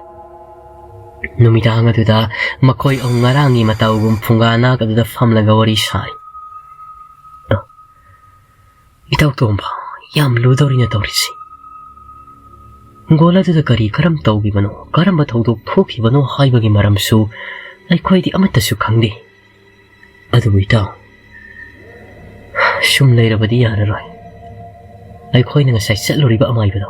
ꯅꯨꯃꯤꯗꯥꯡ ꯑꯗꯨꯗ ꯃꯈꯣꯏ ꯑꯍꯨꯝ ꯉꯔꯥꯡꯒꯤ ꯃꯇꯧꯒꯨꯝ ꯐꯨꯡꯒꯥ ꯅꯥꯛ ꯑꯗꯨꯗ ꯐꯝꯂꯒ ꯋꯥꯔꯤ ꯁꯥꯏ꯫ ꯑ, "ꯏꯇꯥꯎ ꯇꯣꯝꯕ, ꯌꯥꯝ ꯂꯨꯗꯧꯔꯤꯅ ꯇꯧꯔꯤꯁꯤ꯫ ꯍꯤꯡꯒꯣꯜ ꯑꯗꯨꯗ ꯀꯔꯤ ꯀꯔꯝ ꯇꯧꯈꯤꯕꯅꯣ, ꯀꯔꯝꯕ ꯊꯧꯗꯣꯛ ꯊꯣꯛꯈꯤꯕꯅꯣ ꯍꯥꯏꯕꯒꯤ ꯃꯔꯝꯁꯨ ꯑꯩꯈꯣꯏꯗꯤ ꯑꯃꯠꯇꯁꯨ ꯈꯪꯗꯦ꯫ ꯑꯗꯨꯕꯨ ꯏꯇꯥꯎ, ꯁꯨꯝ ꯂꯩꯔꯕꯗꯤ ꯌꯥꯔꯔꯣꯏ꯫ ꯑꯩꯈꯣꯏꯅ ꯉꯁꯥꯏ ꯆꯠꯂꯨꯔꯤꯕ ꯑꯃꯥꯏꯕꯗꯣ,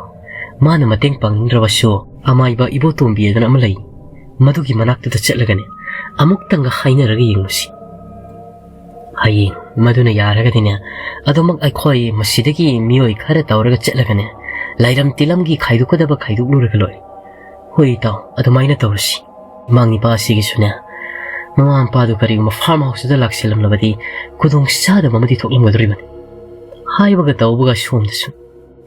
ꯃꯥꯅ ꯃꯇꯦꯡ ꯄꯥꯡꯅꯤꯡꯗ꯭ꯔꯕꯁꯨ, ꯑꯃꯥꯏꯕ ꯏꯕꯣꯇꯣꯝꯕꯤ ꯍꯥꯏꯗꯅ ꯑꯃ ꯂꯩ, ꯃꯗꯨꯒꯤ ꯃꯅꯥꯛꯇꯨꯗ ꯆꯠꯂꯒꯅꯦ, ꯑꯃꯨꯛꯇꯪꯒ ꯍꯥꯏꯅꯔꯒ ꯌꯦꯡꯉꯨꯁꯤ꯫ ꯍꯌꯦꯡ ꯃꯗꯨꯅ ꯌꯥꯔꯒꯗꯤꯅꯦ, ꯑꯗꯨꯃꯛ ꯑꯩꯈꯣꯏ ꯃꯁꯤꯗꯒꯤ ꯃꯤꯑꯣꯏ ꯈꯔ ꯇꯧꯔꯒ ꯆꯠꯂꯒꯅꯦ, ꯂꯥꯏꯔꯝ ꯇꯤꯂꯝꯒꯤ ꯈꯥꯏꯗꯣꯛꯀꯗꯕ ꯈꯥꯏꯗꯣꯛꯂꯨꯔꯒ ꯂꯣꯏꯔꯦ꯫ ꯍꯣꯏ ꯏꯇꯥꯎ, ꯑꯗꯨꯃꯥꯏꯅ ꯇꯧꯔꯁꯤ꯫ ꯏꯃꯥ ꯏꯄꯥ ꯑꯁꯤꯒꯤꯁꯨꯅꯦ, ꯃꯃꯥ ꯃꯄꯥꯗꯨ ꯀꯔꯤꯒꯨꯝꯕ ꯐꯥꯔꯝ ꯍꯥꯎꯁꯇꯨꯗ ꯂꯥꯛꯁꯤꯜꯂꯝꯂꯕꯗꯤ ꯈꯨꯗꯣꯡ ꯆꯥꯗꯕ ꯑꯃꯗꯤ ꯊꯣꯛꯂꯝꯒꯗꯧꯔꯤꯕꯅꯤ꯫ ꯍꯥꯏꯕꯒ ꯇꯧꯕꯒ ꯁꯣꯝꯗꯁꯨ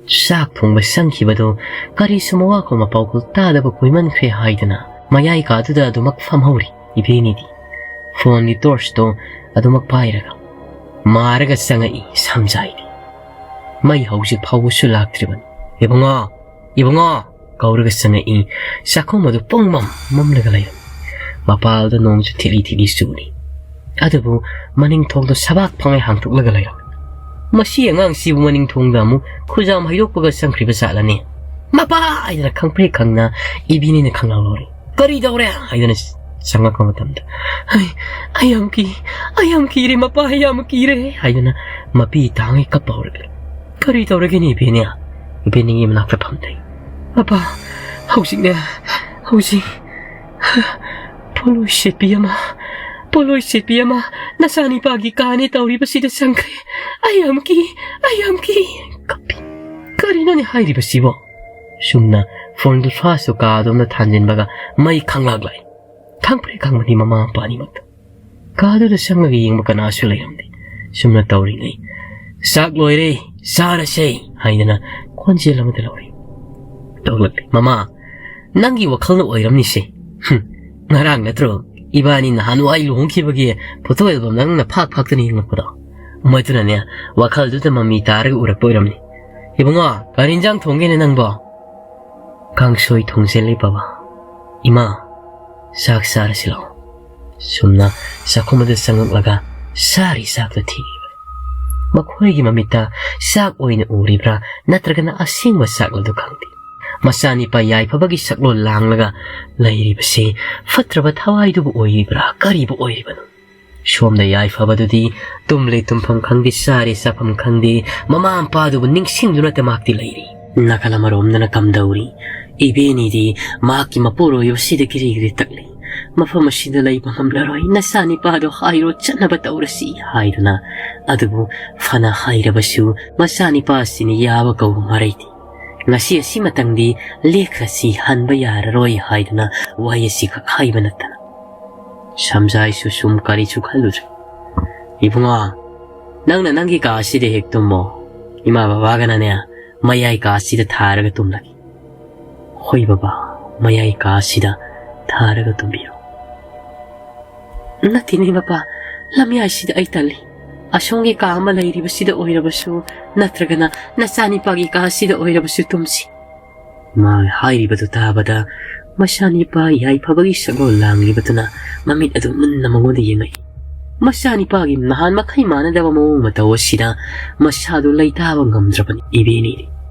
ꯆꯥꯛ ꯊꯣꯡꯕ ꯆꯪꯈꯤꯕꯗꯨ ꯀꯔꯤꯁꯨ ꯃꯋꯥ ꯈꯣ ꯃꯄꯥꯎ ꯈꯣ ꯇꯥꯗꯕ ꯀꯨꯏꯃꯟꯈ꯭ꯔꯦ ꯍꯥꯏꯗꯅ ꯃꯌꯥꯏ ꯀꯥꯗꯨꯗ ꯑꯗꯨꯃꯛ ꯐꯝꯍꯧꯔꯤ ꯏꯕꯦꯅꯤꯗꯤ꯫ ꯐꯣꯟꯒꯤ ꯇꯣꯔꯆꯇꯣ ꯑꯗꯨꯃꯛ ꯄꯥꯏꯔꯒ ꯃꯥꯔꯒ ꯆꯪꯉꯛꯏ ꯁꯝꯖꯥꯏꯗꯤ꯫ ꯃꯩ ꯍꯧꯖꯤꯛ ꯐꯥꯎꯕꯁꯨ ꯂꯥꯛꯇ꯭ꯔꯤꯕꯅꯤ꯫ "ꯏꯕꯨꯡꯉꯣ! ꯏꯕꯨꯡꯉꯣ!" ꯀꯧꯔꯒ ꯆꯪꯉꯛꯏ꯫ ꯆꯥꯛꯈꯨꯝ ꯑꯗꯨ ꯄꯨꯡꯃꯝ ꯃꯝꯂꯒ ꯂꯩꯔꯝꯃꯤ꯫ ꯃꯄꯥꯜꯗ ꯅꯣꯡꯁꯨ ꯊꯤꯠꯂꯤ ꯊꯤꯠꯂꯤ ꯆꯨꯔꯤ꯫ ꯑꯗꯨꯕꯨ ꯃꯅꯤꯡ ꯊꯣꯡꯗꯣ ꯁꯕꯥꯛ ꯐꯪꯉꯩ ꯍꯥꯡꯗꯣꯛꯂꯒ ꯂꯩꯔꯝꯃꯤ꯫ "ꯃꯁꯤ ꯑꯉꯥꯡꯁꯤꯕꯨ ꯃꯅꯤꯡ ꯊꯣꯡꯗ ꯑꯃꯨꯛ ꯈꯨꯖꯥꯝ ꯍꯩꯗꯣꯛꯄꯒ ꯆꯪꯈ꯭ꯔꯤꯕ ꯖꯥꯠꯂꯅꯦ?" "ꯃꯄꯥ!" ꯍꯥꯏꯗꯅ ꯈꯪꯄ꯭ꯔꯦꯛ ꯈꯪꯅ ꯏꯕꯤꯅꯤꯅ ꯈꯪꯂꯥꯎ ꯂꯧꯔꯤ꯫ "ꯀꯔꯤ ꯇꯧꯔꯦ?" ꯍꯥꯏꯗꯅ ꯆꯪꯉꯛꯄ ꯃꯇꯝꯗ, "ꯑꯩ, ꯑꯩ ꯌꯥꯝ ꯀꯤ, ꯑꯩ ꯌꯥꯝ ꯀꯤꯔꯦ ꯃꯄꯥ, ꯑꯩ ꯌꯥꯝ ꯀꯤꯔꯦ" ꯍꯥꯏꯗꯅ ꯃꯄꯤ ꯇꯥꯡꯉꯩ ꯀꯞꯄ ꯍꯧꯔꯛꯂꯦ꯫ "ꯀꯔꯤ ꯇꯧꯔꯒꯦꯅꯦ ꯏꯕꯦꯅꯦ?" ꯏꯕꯦꯅꯤꯒꯤ ꯃꯅꯥꯛꯇ ꯐꯝꯗꯩ꯫ "ꯃꯄꯥ, ꯍꯧꯖꯤꯛꯅꯦ, ꯍꯧꯖꯤꯛ ꯄꯣꯠꯂꯣꯏ ꯁꯦꯠꯄꯤ ꯑꯃ, ꯄꯣꯠꯂꯣꯏ ꯁꯦꯠꯄꯤ ꯑꯃ ꯅꯆꯥꯅꯤꯄꯥꯒꯤ ꯀꯥꯅꯦ ꯇꯧꯔꯤꯕꯁꯤꯗ ꯆꯪꯈ꯭ꯔꯦ꯫ ꯑꯩ ꯌꯥꯝ ꯀꯤ, ꯑꯩ ꯌꯥꯝ ꯀꯤ" ꯀꯞꯄꯤ꯫ "ꯀꯔꯤꯅꯣꯅꯦ ꯍꯥꯏꯔꯤꯕꯁꯤꯕꯣ?" ꯁꯨꯝꯅ ꯐꯣꯟꯒꯤ ꯐ꯭ꯂꯥꯁꯇꯨ ꯀꯥꯗꯣꯝꯗ ꯊꯥꯟꯖꯤꯟꯕꯒ ꯃꯩ ꯈꯪꯂꯥꯛ ꯂꯥꯛꯏ꯫ ꯈꯪꯄ꯭ꯔꯦꯛ ꯈꯪꯕꯅꯤ ꯃꯃꯥ ꯃꯄꯥ ꯑꯅꯤꯃꯛꯇ꯫ ꯀꯥꯗꯨꯗ ꯆꯪꯉꯒ ꯌꯦꯡꯕ ꯀꯅꯥꯁꯨ ꯂꯩꯔꯝꯗꯦ꯫ ꯁꯨꯝꯅ ꯇꯧꯔꯤꯉꯩ, "ꯆꯥꯛ ꯂꯣꯏꯔꯦ, ꯆꯥꯔꯁꯦ" ꯍꯥꯏꯗꯅ ꯈꯣꯟꯖꯦꯜ ꯑꯃꯗ ꯂꯧꯔꯤ꯫ ꯇꯧꯂꯛꯂꯤ꯫ "ꯃꯃꯥ, ꯅꯪꯒꯤ ꯋꯥꯈꯜꯅ ꯑꯣꯏꯔꯝꯅꯤꯁꯦ꯫ ꯍꯨꯝ, ꯉꯔꯥꯡ ꯅꯠꯇ꯭ꯔꯣ ꯏꯕꯥꯅꯤ ꯅꯍꯥꯟꯋꯥꯏ ꯂꯨꯍꯣꯡꯈꯤꯕꯒꯤ ꯐꯣꯇꯣ ꯑꯦꯜꯕꯝ ꯅꯪꯅ ꯐꯥꯛ ꯐꯥꯛꯇꯅ ꯌꯦꯡꯂꯛꯄꯗꯣ? ꯃꯗꯨꯅꯅꯦ, ꯋꯥꯈꯜꯗꯨꯗ ꯃꯃꯤ ꯇꯥꯔꯒ ꯎꯔꯛꯄ ꯑꯣꯏꯔꯝꯅꯤ꯫ ꯏꯕꯨꯡꯉꯣ, ꯀꯔꯤ ꯏꯟꯖꯥꯡ ꯊꯣꯡꯒꯦꯅꯦ ꯅꯪꯕꯣ?" "ꯀꯥꯡꯁꯣꯏ ꯊꯣꯡꯖꯜꯂꯤ ꯕꯕꯥ꯫ ꯏꯃꯥ, ꯆꯥꯛ ꯆꯥꯔꯁꯤ ꯂꯥꯛꯑꯣ"꯫ ꯁꯨꯝꯅ ꯆꯥꯛꯈꯨꯝ ꯑꯗꯨ ꯆꯪꯉꯛꯂꯒ ꯆꯥꯔꯤ ꯆꯥꯛꯇꯨ ꯊꯤꯔꯤꯕꯅꯤ꯫ ꯃꯈꯣꯏꯒꯤ ꯃꯃꯤꯠꯇ ꯆꯥꯛ ꯑꯣꯏꯅ ꯎꯔꯤꯕ꯭ꯔꯥ, ꯅꯠꯇ꯭ꯔꯒꯅ ꯑꯁꯦꯡꯕ ꯆꯥꯛꯂꯗꯨ ꯈꯪꯗꯦ꯫ ꯃꯆꯥꯅꯤꯄꯥ ꯌꯥꯏꯐꯕꯒꯤ ꯁꯛꯂꯣꯟ ꯂꯥꯡꯂꯒ ꯂꯩꯔꯤꯕꯁꯤ ꯐꯠꯇ꯭ꯔꯕ ꯊꯋꯥꯏꯗꯨꯕꯨ ꯑꯣꯏꯔꯤꯕ꯭ꯔꯥ, ꯀꯔꯤꯕꯨ ꯑꯣꯏꯔꯤꯕꯅꯣ? ꯁꯣꯝꯗ ꯌꯥꯏꯐꯕꯗꯨꯗꯤ ꯇꯨꯝꯂꯤ ꯇꯨꯝꯐꯝ ꯈꯪꯗꯦ, ꯆꯥꯔꯤ ꯆꯥꯐꯝ ꯈꯪꯗꯦ, ꯃꯃꯥ ꯃꯄꯥꯗꯨꯕꯨ ꯅꯤꯡꯁꯤꯡꯗꯨꯅꯇ ꯃꯍꯥꯛꯇꯤ ꯂꯩꯔꯤ꯫ ꯅꯥꯀꯜ ꯑꯃꯔꯣꯝꯗꯅ ꯀꯝꯗꯧꯔꯤ? ꯏꯕꯦꯅꯤꯗꯤ ꯃꯍꯥꯛꯀꯤ ꯃꯄꯨꯔꯣꯏꯕꯁꯤꯗ ꯀꯤꯔꯤ ꯀꯤꯔꯤ ꯇꯛꯂꯤ꯫ "ꯃꯐꯝ ꯑꯁꯤꯗ ꯂꯩꯕ ꯉꯝꯂꯔꯣꯏ, ꯅꯆꯥꯅꯤꯄꯥꯗꯣ ꯍꯥꯏꯔꯣ, ꯆꯠꯅꯕ ꯇꯧꯔꯁꯤ" ꯍꯥꯏꯗꯨꯅ꯫ ꯑꯗꯨꯕꯨ ꯐꯅ ꯍꯥꯏꯔꯕꯁꯨ ꯃꯆꯥꯅꯤꯄꯥ ꯑꯁꯤꯅ ꯌꯥꯕ ꯀꯧꯕ ꯃꯔꯩꯗꯦ꯫ "ꯉꯁꯤ ꯑꯁꯤꯃꯇꯪꯗꯤ ꯂꯦꯛꯈ꯭ꯔꯁꯤ, ꯍꯟꯕ ꯌꯥꯔꯔꯣꯏ" ꯍꯥꯏꯗꯨꯅ ꯋꯥꯍꯩ ꯑꯁꯤꯈꯛ ꯍꯥꯏꯕ ꯅꯠꯇꯅ꯫ ꯁꯝꯖꯥꯏꯁꯨ ꯁꯨꯝ ꯀꯔꯤꯁꯨ ꯈꯜꯂꯨꯗ꯭ꯔꯦ꯫ "ꯏꯕꯨꯡꯉꯣ, ꯅꯪꯅ ꯅꯪꯒꯤ ꯀꯥ ꯑꯁꯤꯗ ꯍꯦꯛ ꯇꯨꯝꯃꯣ꯫ ꯏꯃꯥ ꯕꯕꯥꯒꯅꯅꯦ, ꯃꯌꯥꯏ ꯀꯥ ꯑꯁꯤꯗ ꯊꯥꯔꯒ ꯇꯨꯝꯂꯒꯦ꯫" "ꯍꯣꯏ ꯕꯕꯥ, ꯃꯌꯥꯏ ꯀꯥ ꯑꯁꯤꯗ ꯊꯥꯔꯒ ꯇꯨꯝꯕꯤꯔꯣ꯫" "ꯅꯠꯇꯦꯅꯦ ꯕꯕꯥ, ꯂꯝꯌꯥꯏꯁꯤꯗ ꯑꯩ ꯇꯜꯂꯤ꯫ ꯑꯁꯣꯝꯒꯤ ꯀꯥ ꯑꯃ ꯂꯩꯔꯤꯕꯁꯤꯗ ꯑꯣꯏꯔꯕꯁꯨ, ꯅꯠꯇ꯭ꯔꯒꯅ ꯅꯆꯥꯅꯤꯄꯥꯒꯤ ꯀꯥ ꯑꯁꯤꯗ ꯑꯣꯏꯔꯕꯁꯨ ꯇꯨꯝꯁꯤ꯫" ꯃꯥ ꯍꯥꯏꯔꯤꯕꯗꯨ ꯇꯥꯕꯗ ꯃꯆꯥꯅꯤꯄꯥ ꯌꯥꯏꯐꯕꯒꯤ ꯁꯛꯂꯣꯟ ꯂꯥꯡꯂꯤꯕꯗꯨꯅ ꯃꯃꯤꯠ ꯑꯗꯨ ꯃꯨꯟꯅ ꯃꯉꯣꯟꯗ ꯌꯦꯡꯂꯛꯏ꯫ ꯃꯆꯥꯅꯤꯄꯥꯒꯤ ꯅꯍꯥꯟ ꯃꯈꯩ ꯃꯥꯟꯅꯗꯕ ꯃꯑꯣꯡ ꯃꯇꯧ ꯑꯁꯤꯗ ꯃꯁꯥꯗꯨ ꯂꯩꯇꯥꯕ ꯉꯝꯗ꯭ꯔꯕꯅꯤ ꯏꯕꯦꯅꯤꯗꯤ꯫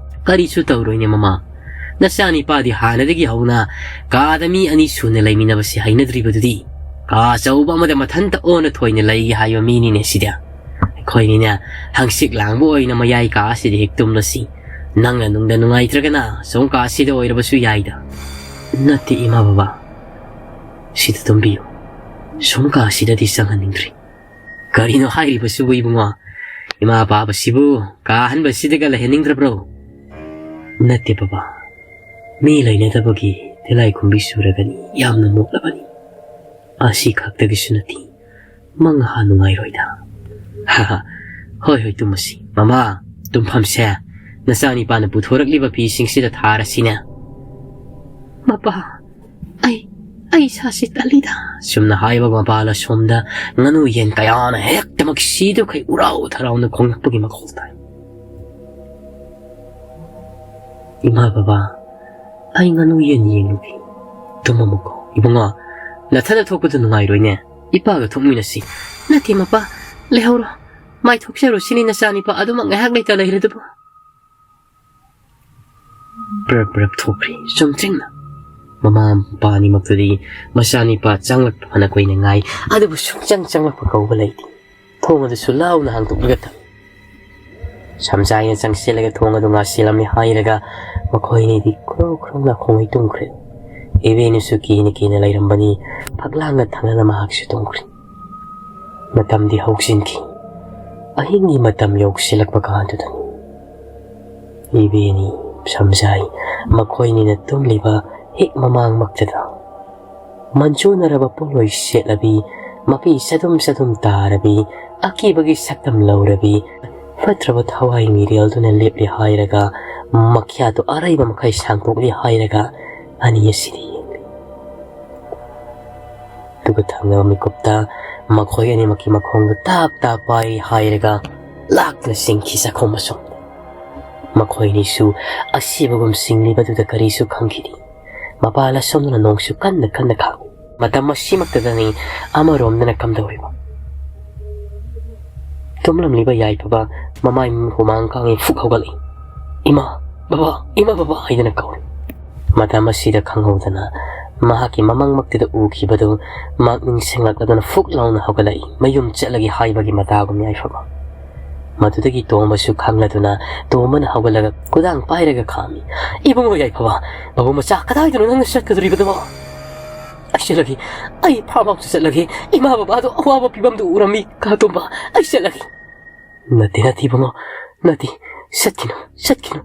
"ꯀꯔꯤꯁꯨ ꯇꯧꯔꯣꯏꯅꯦ ꯃꯃꯥ, ꯅꯆꯥꯅꯤꯄꯥꯗꯤ ꯍꯥꯟꯅꯗꯒꯤ ꯍꯧꯅ ꯀꯥꯗ ꯃꯤ ꯑꯅꯤ ꯁꯨꯅ ꯂꯩꯃꯤꯟꯅꯕꯁꯤ ꯍꯩꯅꯗ꯭ꯔꯤꯕꯗꯨꯗꯤ꯫ ꯀꯥ ꯑꯆꯧꯕ ꯑꯃꯗ ꯃꯊꯟꯇ ꯑꯣꯟꯅ ꯊꯣꯏꯅ ꯂꯩꯒꯦ ꯍꯥꯏꯕ ꯃꯤꯅꯤꯅꯦ ꯁꯤꯗꯤ꯫ ꯑꯩꯈꯣꯏꯅꯤꯅꯦ ꯍꯪꯆꯤꯠ ꯂꯥꯡꯕ ꯑꯣꯏꯅ ꯃꯌꯥꯏ ꯀꯥ ꯑꯁꯤꯗ ꯍꯦꯛ ꯇꯨꯝꯂꯁꯤ꯫ ꯅꯪꯅ ꯅꯨꯡꯗ ꯅꯨꯡꯉꯥꯏꯇ꯭ꯔꯒꯅ ꯁꯣꯝ ꯀꯥ ꯑꯁꯤꯗ ꯑꯣꯏꯔꯕꯁꯨ ꯌꯥꯏꯗ꯫" "ꯅꯠꯇꯦ ꯏꯃꯥ ꯕꯕꯥ, ꯁꯤꯗ ꯇꯨꯝꯕꯤꯌꯨ꯫ ꯁꯣꯝ ꯀꯥ ꯑꯁꯤꯗꯗꯤ ꯆꯪꯍꯟꯅꯤꯡꯗ꯭ꯔꯤ꯫" "ꯀꯔꯤꯅꯣ ꯍꯥꯏꯔꯤꯕꯁꯤꯕꯨ ꯏꯕꯨꯡꯉꯣ? ꯏꯃꯥ ꯄꯥꯕꯁꯤꯕꯨ ꯀꯥ ꯑꯍꯟꯕꯁꯤꯗꯒ ꯂꯩꯍꯟꯅꯤꯡꯗ꯭ꯔꯕ꯭ꯔꯣ?" "ꯅꯠꯇꯦ ꯕꯕꯥ, ꯃꯤ ꯂꯩꯅꯗꯕꯒꯤ ꯇꯤꯜꯂꯥꯏꯈꯨꯝꯕꯤ ꯆꯨꯔꯒꯅꯤ, ꯌꯥꯝꯅ ꯃꯣꯠꯂꯕꯅꯤ꯫ ꯑꯁꯤ ꯈꯛꯇꯒꯤꯁꯨ ꯅꯠꯇꯦ, ꯃꯪ ꯍꯥ ꯅꯨꯡꯉꯥꯏꯔꯣꯏꯗ꯫" "ꯍꯥ ꯍꯥ, ꯍꯣꯏ ꯍꯣꯏ, ꯇꯨꯝꯃꯁꯤ꯫ ꯃꯃꯥ, ꯇꯨꯝꯐꯝꯁꯦ ꯅꯆꯥꯅꯤꯄꯥꯅ ꯄꯨꯊꯣꯔꯛꯂꯤꯕ ꯐꯤꯁꯤꯡꯁꯤꯗ ꯊꯥꯔꯁꯤꯅꯦ꯫" "ꯃꯄꯥ, ꯑꯩ, ꯑꯩ ꯏꯁꯥꯁꯤ ꯇꯜꯂꯤꯗ꯫" ꯁꯨꯝꯅ ꯍꯥꯏꯕ ꯃꯄꯥꯜ ꯑꯁꯣꯝꯗ ꯉꯥꯅꯨ ꯌꯦꯟ ꯀꯌꯥꯅ ꯍꯦꯛꯇꯃꯛ ꯁꯤꯗꯨꯈꯩ ꯎꯔꯥꯎ ꯊꯔꯥꯎꯅ ꯈꯣꯡꯂꯛꯄꯒꯤ ꯃꯈꯣꯜ ꯇꯥꯏ꯫ "ꯏꯃꯥ ꯕꯕꯥ, ꯑꯩ ꯉꯥꯅꯨ ꯌꯦꯟ ꯌꯦꯡꯂꯨꯒꯦ꯫ ꯇꯨꯝꯃꯝꯃꯨꯀꯣ꯫" "ꯏꯕꯨꯡꯉꯣ, ꯅꯊꯟꯗ ꯊꯣꯛꯄꯗꯨ ꯅꯨꯡꯉꯥꯏꯔꯣꯏꯅꯦ꯫ ꯏꯄꯥꯒ ꯊꯣꯛꯃꯤꯟꯅꯁꯤ꯫" "ꯅꯠꯇꯦ ꯃꯄꯥ, ꯂꯩꯍꯧꯔꯣ꯫ ꯃꯥꯏ ꯊꯣꯛꯆꯔꯨꯁꯤꯅꯤ ꯅꯆꯥꯅꯤꯄꯥ ꯑꯗꯨꯃꯛ ꯉꯥꯏꯍꯥꯛ ꯂꯩꯇ ꯂꯩꯔꯗꯨꯕꯨ꯫ ꯄ꯭ꯔꯞ ꯄ꯭ꯔꯞ ꯊꯣꯛꯈ꯭ꯔꯤ ꯆꯨꯝꯗ꯭ꯔꯤꯡꯅ꯫ ꯃꯃꯥ ꯃꯄꯥ ꯑꯅꯤꯃꯛꯇꯨꯗꯤ ꯃꯆꯥꯅꯤꯄꯥ ꯆꯪꯂꯛꯄ ꯐꯅ ꯀꯨꯏꯅ ꯉꯥꯏ, ꯑꯗꯨꯕꯨ ꯁꯨꯡꯆꯪ ꯆꯪꯂꯛꯄ ꯀꯧꯕ ꯂꯩꯇꯦ꯫ ꯊꯣꯡ ꯑꯗꯨꯁꯨ ꯂꯥꯎꯅ ꯍꯥꯡꯗꯣꯛꯂꯒ ꯊꯝꯃꯤ꯫ ꯁꯝꯖꯥꯏꯅ ꯆꯪꯁꯤꯜꯂꯒ ꯊꯣꯡ ꯑꯗꯨ ꯉꯥꯁꯤꯜꯂꯝꯃꯤ ꯍꯥꯏꯔꯒ ꯃꯈꯣꯏꯅꯤꯗꯤ ꯈꯨꯔꯧ ꯈꯨꯔꯧ ꯅꯥꯈꯣꯡꯉꯩ ꯇꯨꯝꯈ꯭ꯔꯦ꯫ ꯏꯕꯦꯟꯅꯁꯨ ꯀꯤꯅ ꯀꯤꯅ ꯂꯩꯔꯝꯕꯅꯤ꯫ ꯐꯛꯂꯥꯡꯒ ꯊꯪꯅꯅ ꯃꯍꯥꯛꯁꯨ ꯇꯨꯝꯈ꯭ꯔꯦ꯫ ꯃꯇꯝꯗꯤ ꯍꯧꯖꯤꯟꯈꯤ꯫ ꯑꯍꯤꯡꯒꯤ ꯃꯇꯝ ꯌꯧꯁꯤꯜꯂꯛꯄ ꯀꯥꯟꯗꯨꯗꯅꯤ꯫ ꯏꯕꯦꯟꯅꯤ ꯁꯝꯖꯥꯏ ꯃꯈꯣꯏꯅꯤꯅ ꯇꯨꯝꯂꯤꯕ ꯍꯦꯛ ꯃꯃꯥꯡꯃꯛꯇꯗ ꯃꯟꯖꯨꯅꯔꯕ ꯄꯣꯠꯂꯣꯏ ꯁꯦꯠꯂꯕꯤ, ꯃꯄꯤ ꯆꯗꯨꯝ ꯆꯗꯨꯝ ꯇꯥꯔꯕꯤ, ꯑꯀꯤꯕꯒꯤ ꯁꯛꯇꯝ ꯂꯧꯔꯕꯤ, ꯐꯠꯇ꯭ꯔꯕ ꯊꯋꯥꯏ ꯃꯤꯔꯦꯜꯗꯨꯅ ꯂꯦꯞꯂꯦ ꯍꯥꯏꯔꯒ ꯃꯈ꯭ꯌꯥꯠꯇꯨ ꯑꯔꯩꯕ ꯃꯈꯩ ꯁꯥꯡꯗꯣꯛꯂꯦ ꯍꯥꯏꯔꯒ ꯑꯅꯤ ꯑꯁꯤꯗꯤ ꯌꯦꯡꯂꯤ꯫ ꯑꯗꯨꯒ ꯊꯪꯅꯕ ꯃꯤꯀꯨꯞꯇ ꯃꯈꯣꯏ ꯑꯅꯤꯃꯛꯀꯤ ꯃꯈꯣꯡꯗ ꯇꯥꯞ ꯇꯥꯞ ꯄꯥꯏꯔꯤ ꯍꯥꯏꯔꯒ ꯂꯥꯛꯇꯨꯅ ꯆꯤꯡꯈꯤ ꯆꯥꯛꯈꯨꯝ ꯑꯁꯣꯝꯗ꯫ ꯃꯈꯣꯏ ꯑꯅꯤꯁꯨ ꯑꯁꯤꯕꯒꯨꯝ ꯆꯤꯡꯂꯤꯕꯗꯨꯗ ꯀꯔꯤꯁꯨ ꯈꯪꯈꯤꯗꯦ꯫ ꯃꯄꯥꯜ ꯑꯁꯣꯝꯗꯅ ꯅꯣꯡꯁꯨ ꯀꯟꯅ ꯀꯟꯅ ꯈꯥꯡꯏ꯫ ꯃꯇꯝ ꯑꯁꯤꯃꯛꯇꯗꯅꯤ ꯑꯃꯔꯣꯝꯗꯅ ꯀꯝꯗꯧꯔꯤꯕ? ꯇꯨꯝꯂꯝꯂꯤꯕ ꯌꯥꯏꯐꯕ ꯃꯃꯥꯏ ꯍꯨꯃꯥꯡ ꯀꯥꯡꯉꯤ ꯐꯨꯛ ꯍꯧꯒꯠꯂꯛꯏ꯫ "ꯏꯃꯥ, ꯕꯕꯥ, ꯏꯃꯥ, ꯕꯕꯥ" ꯍꯥꯏꯗꯨꯅ ꯀꯧꯔꯤ꯫ ꯃꯇꯝ ꯑꯁꯤꯗ ꯈꯪꯍꯧꯗꯅ ꯃꯍꯥꯛꯀꯤ ꯃꯃꯪꯃꯛꯇꯨꯗ ꯎꯈꯤꯕꯗꯨ ꯃꯍꯥꯛ ꯅꯤꯡꯁꯤꯡꯂꯛꯂꯗꯨꯅ ꯐꯨꯛ ꯂꯥꯎꯅ ꯍꯧꯒꯠꯂꯛꯏ꯫ ꯃꯌꯨꯝ ꯆꯠꯂꯒꯦ ꯍꯥꯏꯕꯒꯤ ꯃꯇꯥꯒꯨꯝ ꯌꯥꯏꯐꯕ꯫ ꯃꯗꯨꯗꯒꯤ ꯇꯣꯝꯕꯁꯨ ꯈꯪꯂꯗꯨꯅ ꯇꯣꯝꯕꯅ ꯍꯧꯒꯠꯂꯒ ꯈꯨꯗꯥꯡ ꯄꯥꯏꯔꯒ ꯈꯥꯝꯃꯤ꯫ "ꯏꯕꯨꯡꯉꯣ ꯌꯥꯏꯐꯕ, ꯃꯕꯨ ꯃꯆꯥ ꯀꯗꯥꯏꯗꯅꯣ ꯅꯪꯅ ꯆꯠꯀꯗꯧꯔꯤꯕꯗꯨꯕꯣ?" "ꯑꯩ ꯆꯠꯂꯒꯦ, ꯑꯩ ꯐꯥꯝ ꯍꯥꯎꯁꯇ ꯆꯠꯂꯒꯦ꯫ ꯏꯃꯥ ꯕꯕꯥꯗꯣ ꯑꯋꯥꯕ ꯐꯤꯕꯝꯗꯨ ꯎꯔꯝꯃꯤ ꯀꯥ ꯇꯣꯝꯕ, ꯑꯩ ꯆꯠꯂꯒꯦ"꯫ "ꯅꯠꯇꯦ, ꯅꯠꯇꯦ ꯏꯕꯨꯡꯉꯣ, ꯅꯠꯇꯦ, ꯆꯠꯈꯤꯅꯨ, ꯆꯠꯈꯤꯅꯨ꯫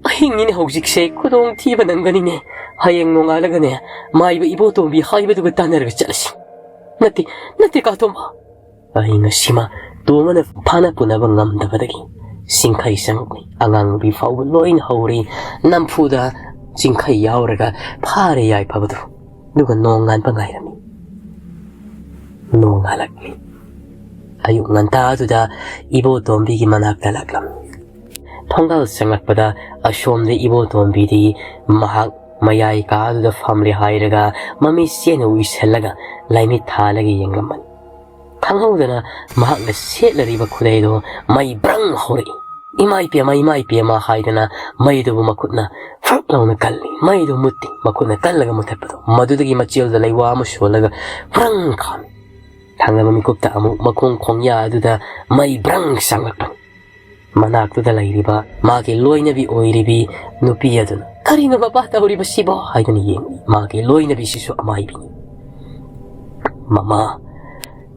ꯑꯍꯤꯡꯅꯤꯅꯦ ꯍꯧꯖꯤꯛꯁꯦ, ꯈꯨꯗꯣꯡ ꯊꯤꯕ ꯅꯪꯒꯅꯤꯅꯦ꯫ ꯍꯌꯦꯡ ꯅꯣꯡꯉꯥꯜꯂꯒꯅꯦ ꯃꯥꯏꯕ ꯏꯕꯣꯇꯣꯝꯕꯤ ꯍꯥꯏꯕꯗꯨꯒ ꯇꯥꯟꯅꯔꯒ ꯆꯠꯂꯁꯤ"꯫ "ꯅꯠꯇꯦ, ꯅꯠꯇꯦ ꯀꯥ ꯇꯣꯝꯕ"꯫ ꯑꯍꯤꯡ ꯑꯁꯤꯃ ꯇꯣꯝꯕꯅ ꯐꯥꯅ ꯄꯨꯅꯕ ꯉꯝꯗꯕꯗꯒꯤ ꯆꯤꯡꯈꯩ ꯆꯪꯉꯛꯂꯤ꯫ ꯑꯉꯥꯡ ꯅꯨꯄꯤ ꯐꯥꯎꯕ ꯂꯣꯏꯅ ꯍꯧꯔꯤ꯫ ꯅꯝꯐꯨꯗ ꯆꯤꯡꯈꯩ ꯌꯥꯎꯔꯒ ꯐꯥꯔꯦ ꯌꯥꯏꯐꯕꯗꯨ꯫ ꯑꯗꯨꯒ ꯅꯣꯡꯉꯥꯟꯕ ꯉꯥꯏꯔꯝꯃꯤ꯫ ꯅꯣꯡꯉꯥꯜꯂꯛꯂꯤ꯫ ꯑꯌꯨꯛ ꯉꯟꯇꯥꯗꯨꯗ ꯏꯕꯣꯇꯣꯝꯕꯤꯒꯤ ꯃꯅꯥꯛꯇ ꯂꯥꯛꯂꯝꯃꯤ꯫ ꯊꯣꯡꯒꯥꯜ ꯆꯪꯂꯛꯄꯗ ꯑꯁꯣꯝꯗ ꯏꯕꯣꯇꯣꯝꯕꯤꯗꯤ ꯃꯍꯥꯛ ꯃꯌꯥꯏ ꯀꯥꯗꯨꯗ ꯐꯝꯂꯦ ꯍꯥꯏꯔꯒ ꯃꯃꯤꯠ ꯆꯦꯅ ꯎꯏꯁꯜꯂꯒ ꯂꯥꯏꯃꯤꯠ ꯊꯥꯜꯂꯒ ꯌꯦꯡꯂꯝꯕꯅꯤ꯫ ꯈꯪꯍꯧꯗꯅ ꯃꯍꯥꯛꯅ ꯁꯦꯠꯂꯔꯤꯕ ꯈꯨꯗꯩꯗꯨ ꯃꯩ ꯕ꯭ꯔꯪ ꯍꯧꯔꯛꯏ꯫ "ꯏꯃꯥ ꯏꯄꯦꯝꯃ, ꯏꯃꯥ ꯏꯄꯦꯝꯃ" ꯍꯥꯏꯗꯅ ꯃꯩꯗꯨꯕꯨ ꯃꯈꯨꯠꯅ ꯐ꯭ꯔꯛ ꯂꯥꯎꯅ ꯀꯜꯂꯤ꯫ ꯃꯩꯗꯨ ꯃꯨꯠꯇꯦ꯫ ꯃꯈꯨꯠꯅ ꯀꯜꯂꯒ ꯃꯨꯊꯠꯄꯗꯨ, ꯃꯗꯨꯗꯒꯤ ꯃꯆꯦꯜꯗ ꯂꯩꯋꯥ ꯑꯃ ꯁꯣꯜꯂꯒ ꯕ꯭ꯔꯪ ꯈꯥꯝꯃꯤ꯫ ꯊꯪꯅꯕ ꯃꯤꯀꯨꯞꯇ ꯑꯃꯨꯛ ꯃꯈꯣꯡ ꯈꯣꯡꯌꯥ ꯑꯗꯨꯗ ꯃꯩ ꯕ꯭ꯔꯪ ꯆꯪꯂꯛꯄꯅꯤ꯫ ꯃꯅꯥꯛꯇꯨꯗ ꯂꯩꯔꯤꯕ ꯃꯥꯒꯤ ꯂꯣꯏꯅꯕꯤ ꯑꯣꯏꯔꯤꯕꯤ ꯅꯨꯄꯤ ꯑꯗꯨꯅ, "ꯀꯔꯤꯅꯣ ꯃꯄꯥ ꯇꯧꯔꯤꯕꯁꯤꯕꯣ?" ꯍꯥꯏꯗꯨꯅ ꯌꯦꯡꯂꯤ꯫ ꯃꯥꯒꯤ ꯂꯣꯏꯅꯕꯤꯁꯤꯁꯨ ꯑꯃꯥꯏꯕꯤꯅꯤ꯫ "ꯃꯃꯥ,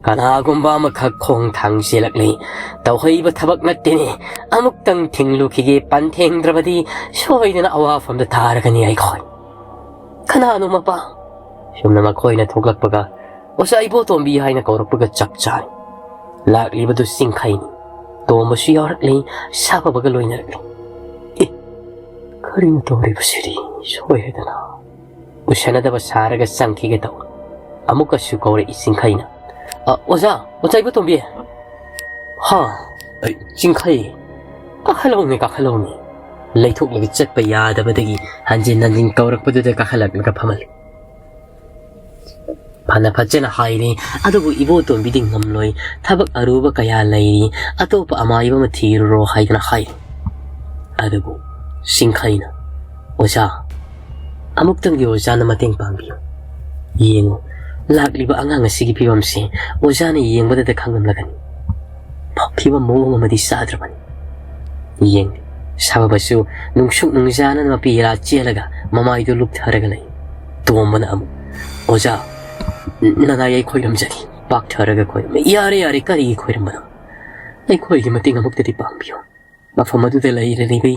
ꯀꯅꯥꯒꯨꯝꯕ ꯑꯃꯈꯛ ꯈꯣꯡ ꯊꯥꯡ ꯆꯦꯜꯂꯛꯂꯤ꯫ ꯇꯧꯍꯩꯕ ꯊꯕꯛ ꯅꯠꯇꯦꯅꯦ꯫ ꯑꯃꯨꯛꯇꯪ ꯊꯤꯡꯂꯨꯈꯤꯒꯦ꯫ ꯄꯟ ꯊꯦꯡꯗ꯭ꯔꯕꯗꯤ ꯁꯣꯏꯗꯅ ꯑꯋꯥꯐꯝꯗ ꯇꯥꯔꯒꯅꯤ ꯑꯩꯈꯣꯏ꯫" "ꯀꯅꯥꯅꯣ ꯃꯄꯥ?" ꯁꯨꯝꯅ ꯃꯈꯣꯏꯅ ꯊꯣꯛꯂꯛꯄꯒ, "ꯑꯣꯖꯥ ꯏꯕꯣꯇꯣꯝꯕꯤ" ꯍꯥꯏꯅ ꯀꯧꯔꯛꯄꯒ ꯆꯞ ꯆꯥꯔꯦ꯫ ꯂꯥꯛꯂꯤꯕꯗꯨ ꯆꯤꯡꯈꯩꯅꯤ꯫ ꯇꯣꯝꯕꯁꯨ ꯌꯥꯎꯔꯛꯂꯤ, ꯁꯥꯐꯕꯒ ꯂꯣꯏꯅꯔꯛꯂꯤ꯫ "ꯑꯦ, ꯀꯔꯤꯅꯣ ꯇꯧꯔꯤꯕꯁꯤꯗꯤ? ꯁꯣꯏꯔꯦꯗꯅ꯫" ꯎꯁꯟꯅꯗꯕ ꯁꯥꯔꯒ ꯆꯪꯈꯤꯒꯦ ꯇꯧ꯫ ꯑꯃꯨꯛꯀꯁꯨ ꯀꯧꯔꯛꯏ ꯆꯤꯡꯈꯩꯅ꯫ "ꯑ, ꯑꯣꯖꯥ, ꯑꯣꯖꯥ ꯏꯕꯣꯇꯣꯝꯕꯤ꯫" "ꯍꯥ?" "ꯑꯩ, ꯆꯤꯡꯈꯩ, ꯀꯥꯈꯠꯂꯛꯎꯅꯦ, ꯀꯥꯈꯠꯂꯛꯎꯅꯦ꯫" ꯂꯩꯊꯣꯛꯂꯒ ꯆꯠꯄ ꯌꯥꯗꯕꯗꯒꯤ ꯍꯟꯖꯤꯟ ꯍꯟꯖꯤꯟ ꯀꯧꯔꯛꯄꯗꯨꯗ ꯀꯥꯈꯠꯂꯛꯂꯒ ꯐꯝꯍꯜꯂꯤ꯫ ꯐꯅ ꯐꯖꯅ ꯍꯥꯏꯔꯦ, ꯑꯗꯨꯕꯨ ꯏꯕꯣꯇꯣꯝꯕꯤꯗꯤ ꯉꯝꯂꯣꯏ꯫ "ꯊꯕꯛ ꯑꯔꯨꯕ ꯀꯌꯥ ꯂꯩꯔꯤ, ꯑꯇꯣꯞꯄ ꯑꯃꯥꯏꯕ ꯑꯃ ꯊꯤꯔꯨꯔꯣ" ꯍꯥꯏꯗꯅ ꯍꯥꯏꯔꯤ꯫ ꯑꯗꯨꯕꯨ ꯆꯤꯡꯈꯩꯅ, "ꯑꯣꯖꯥ, ꯑꯃꯨꯛꯇꯪꯗꯤ ꯑꯣꯖꯥꯅ ꯃꯇꯦꯡ ꯄꯥꯡꯕꯤꯌꯨ꯫ ꯌꯦꯡꯉꯨ, ꯂꯥꯛꯂꯤꯕ ꯑꯉꯥꯡ ꯑꯁꯤꯒꯤ ꯐꯤꯕꯝꯁꯤ ꯑꯣꯖꯥꯅ ꯌꯦꯡꯕꯗꯗ ꯈꯪꯂꯝꯂꯒꯅꯤ꯫ ꯐꯤꯕꯝ ꯃꯑꯣꯡ ꯑꯃꯗꯤ ꯆꯥꯗ꯭ꯔꯕꯅꯤ꯫ ꯌꯦꯡꯂꯤ꯫" ꯁꯥꯐꯕꯁꯨ ꯅꯨꯡꯁꯨꯛ ꯅꯨꯡꯖꯥꯅꯅ ꯃꯄꯤ ꯏꯔꯥ ꯆꯦꯜꯂꯒ ꯃꯃꯥꯏꯗꯨ ꯂꯨꯞꯊꯔꯒ ꯂꯩ꯫ ꯇꯣꯝꯕꯅ ꯑꯃꯨꯛ, "ꯑꯣꯖꯥ, ꯅꯅꯥꯏ ꯑꯩ ꯈꯣꯏꯔꯝꯖꯒꯦ꯫" ꯄꯥꯛꯊꯔꯒ ꯈꯣꯏꯔꯝꯃꯤ꯫ "ꯌꯥꯔꯦ, ꯌꯥꯔꯦ, ꯀꯔꯤꯒꯤ ꯈꯣꯏꯔꯝꯕꯅꯣ? ꯑꯩꯈꯣꯏꯒꯤ ꯃꯇꯦꯡ ꯑꯃꯨꯛꯇꯗꯤ ꯄꯥꯡꯕꯤꯌꯨ꯫ ꯃꯐꯝ ꯑꯗꯨꯗ ꯂꯩꯔꯤꯕꯤ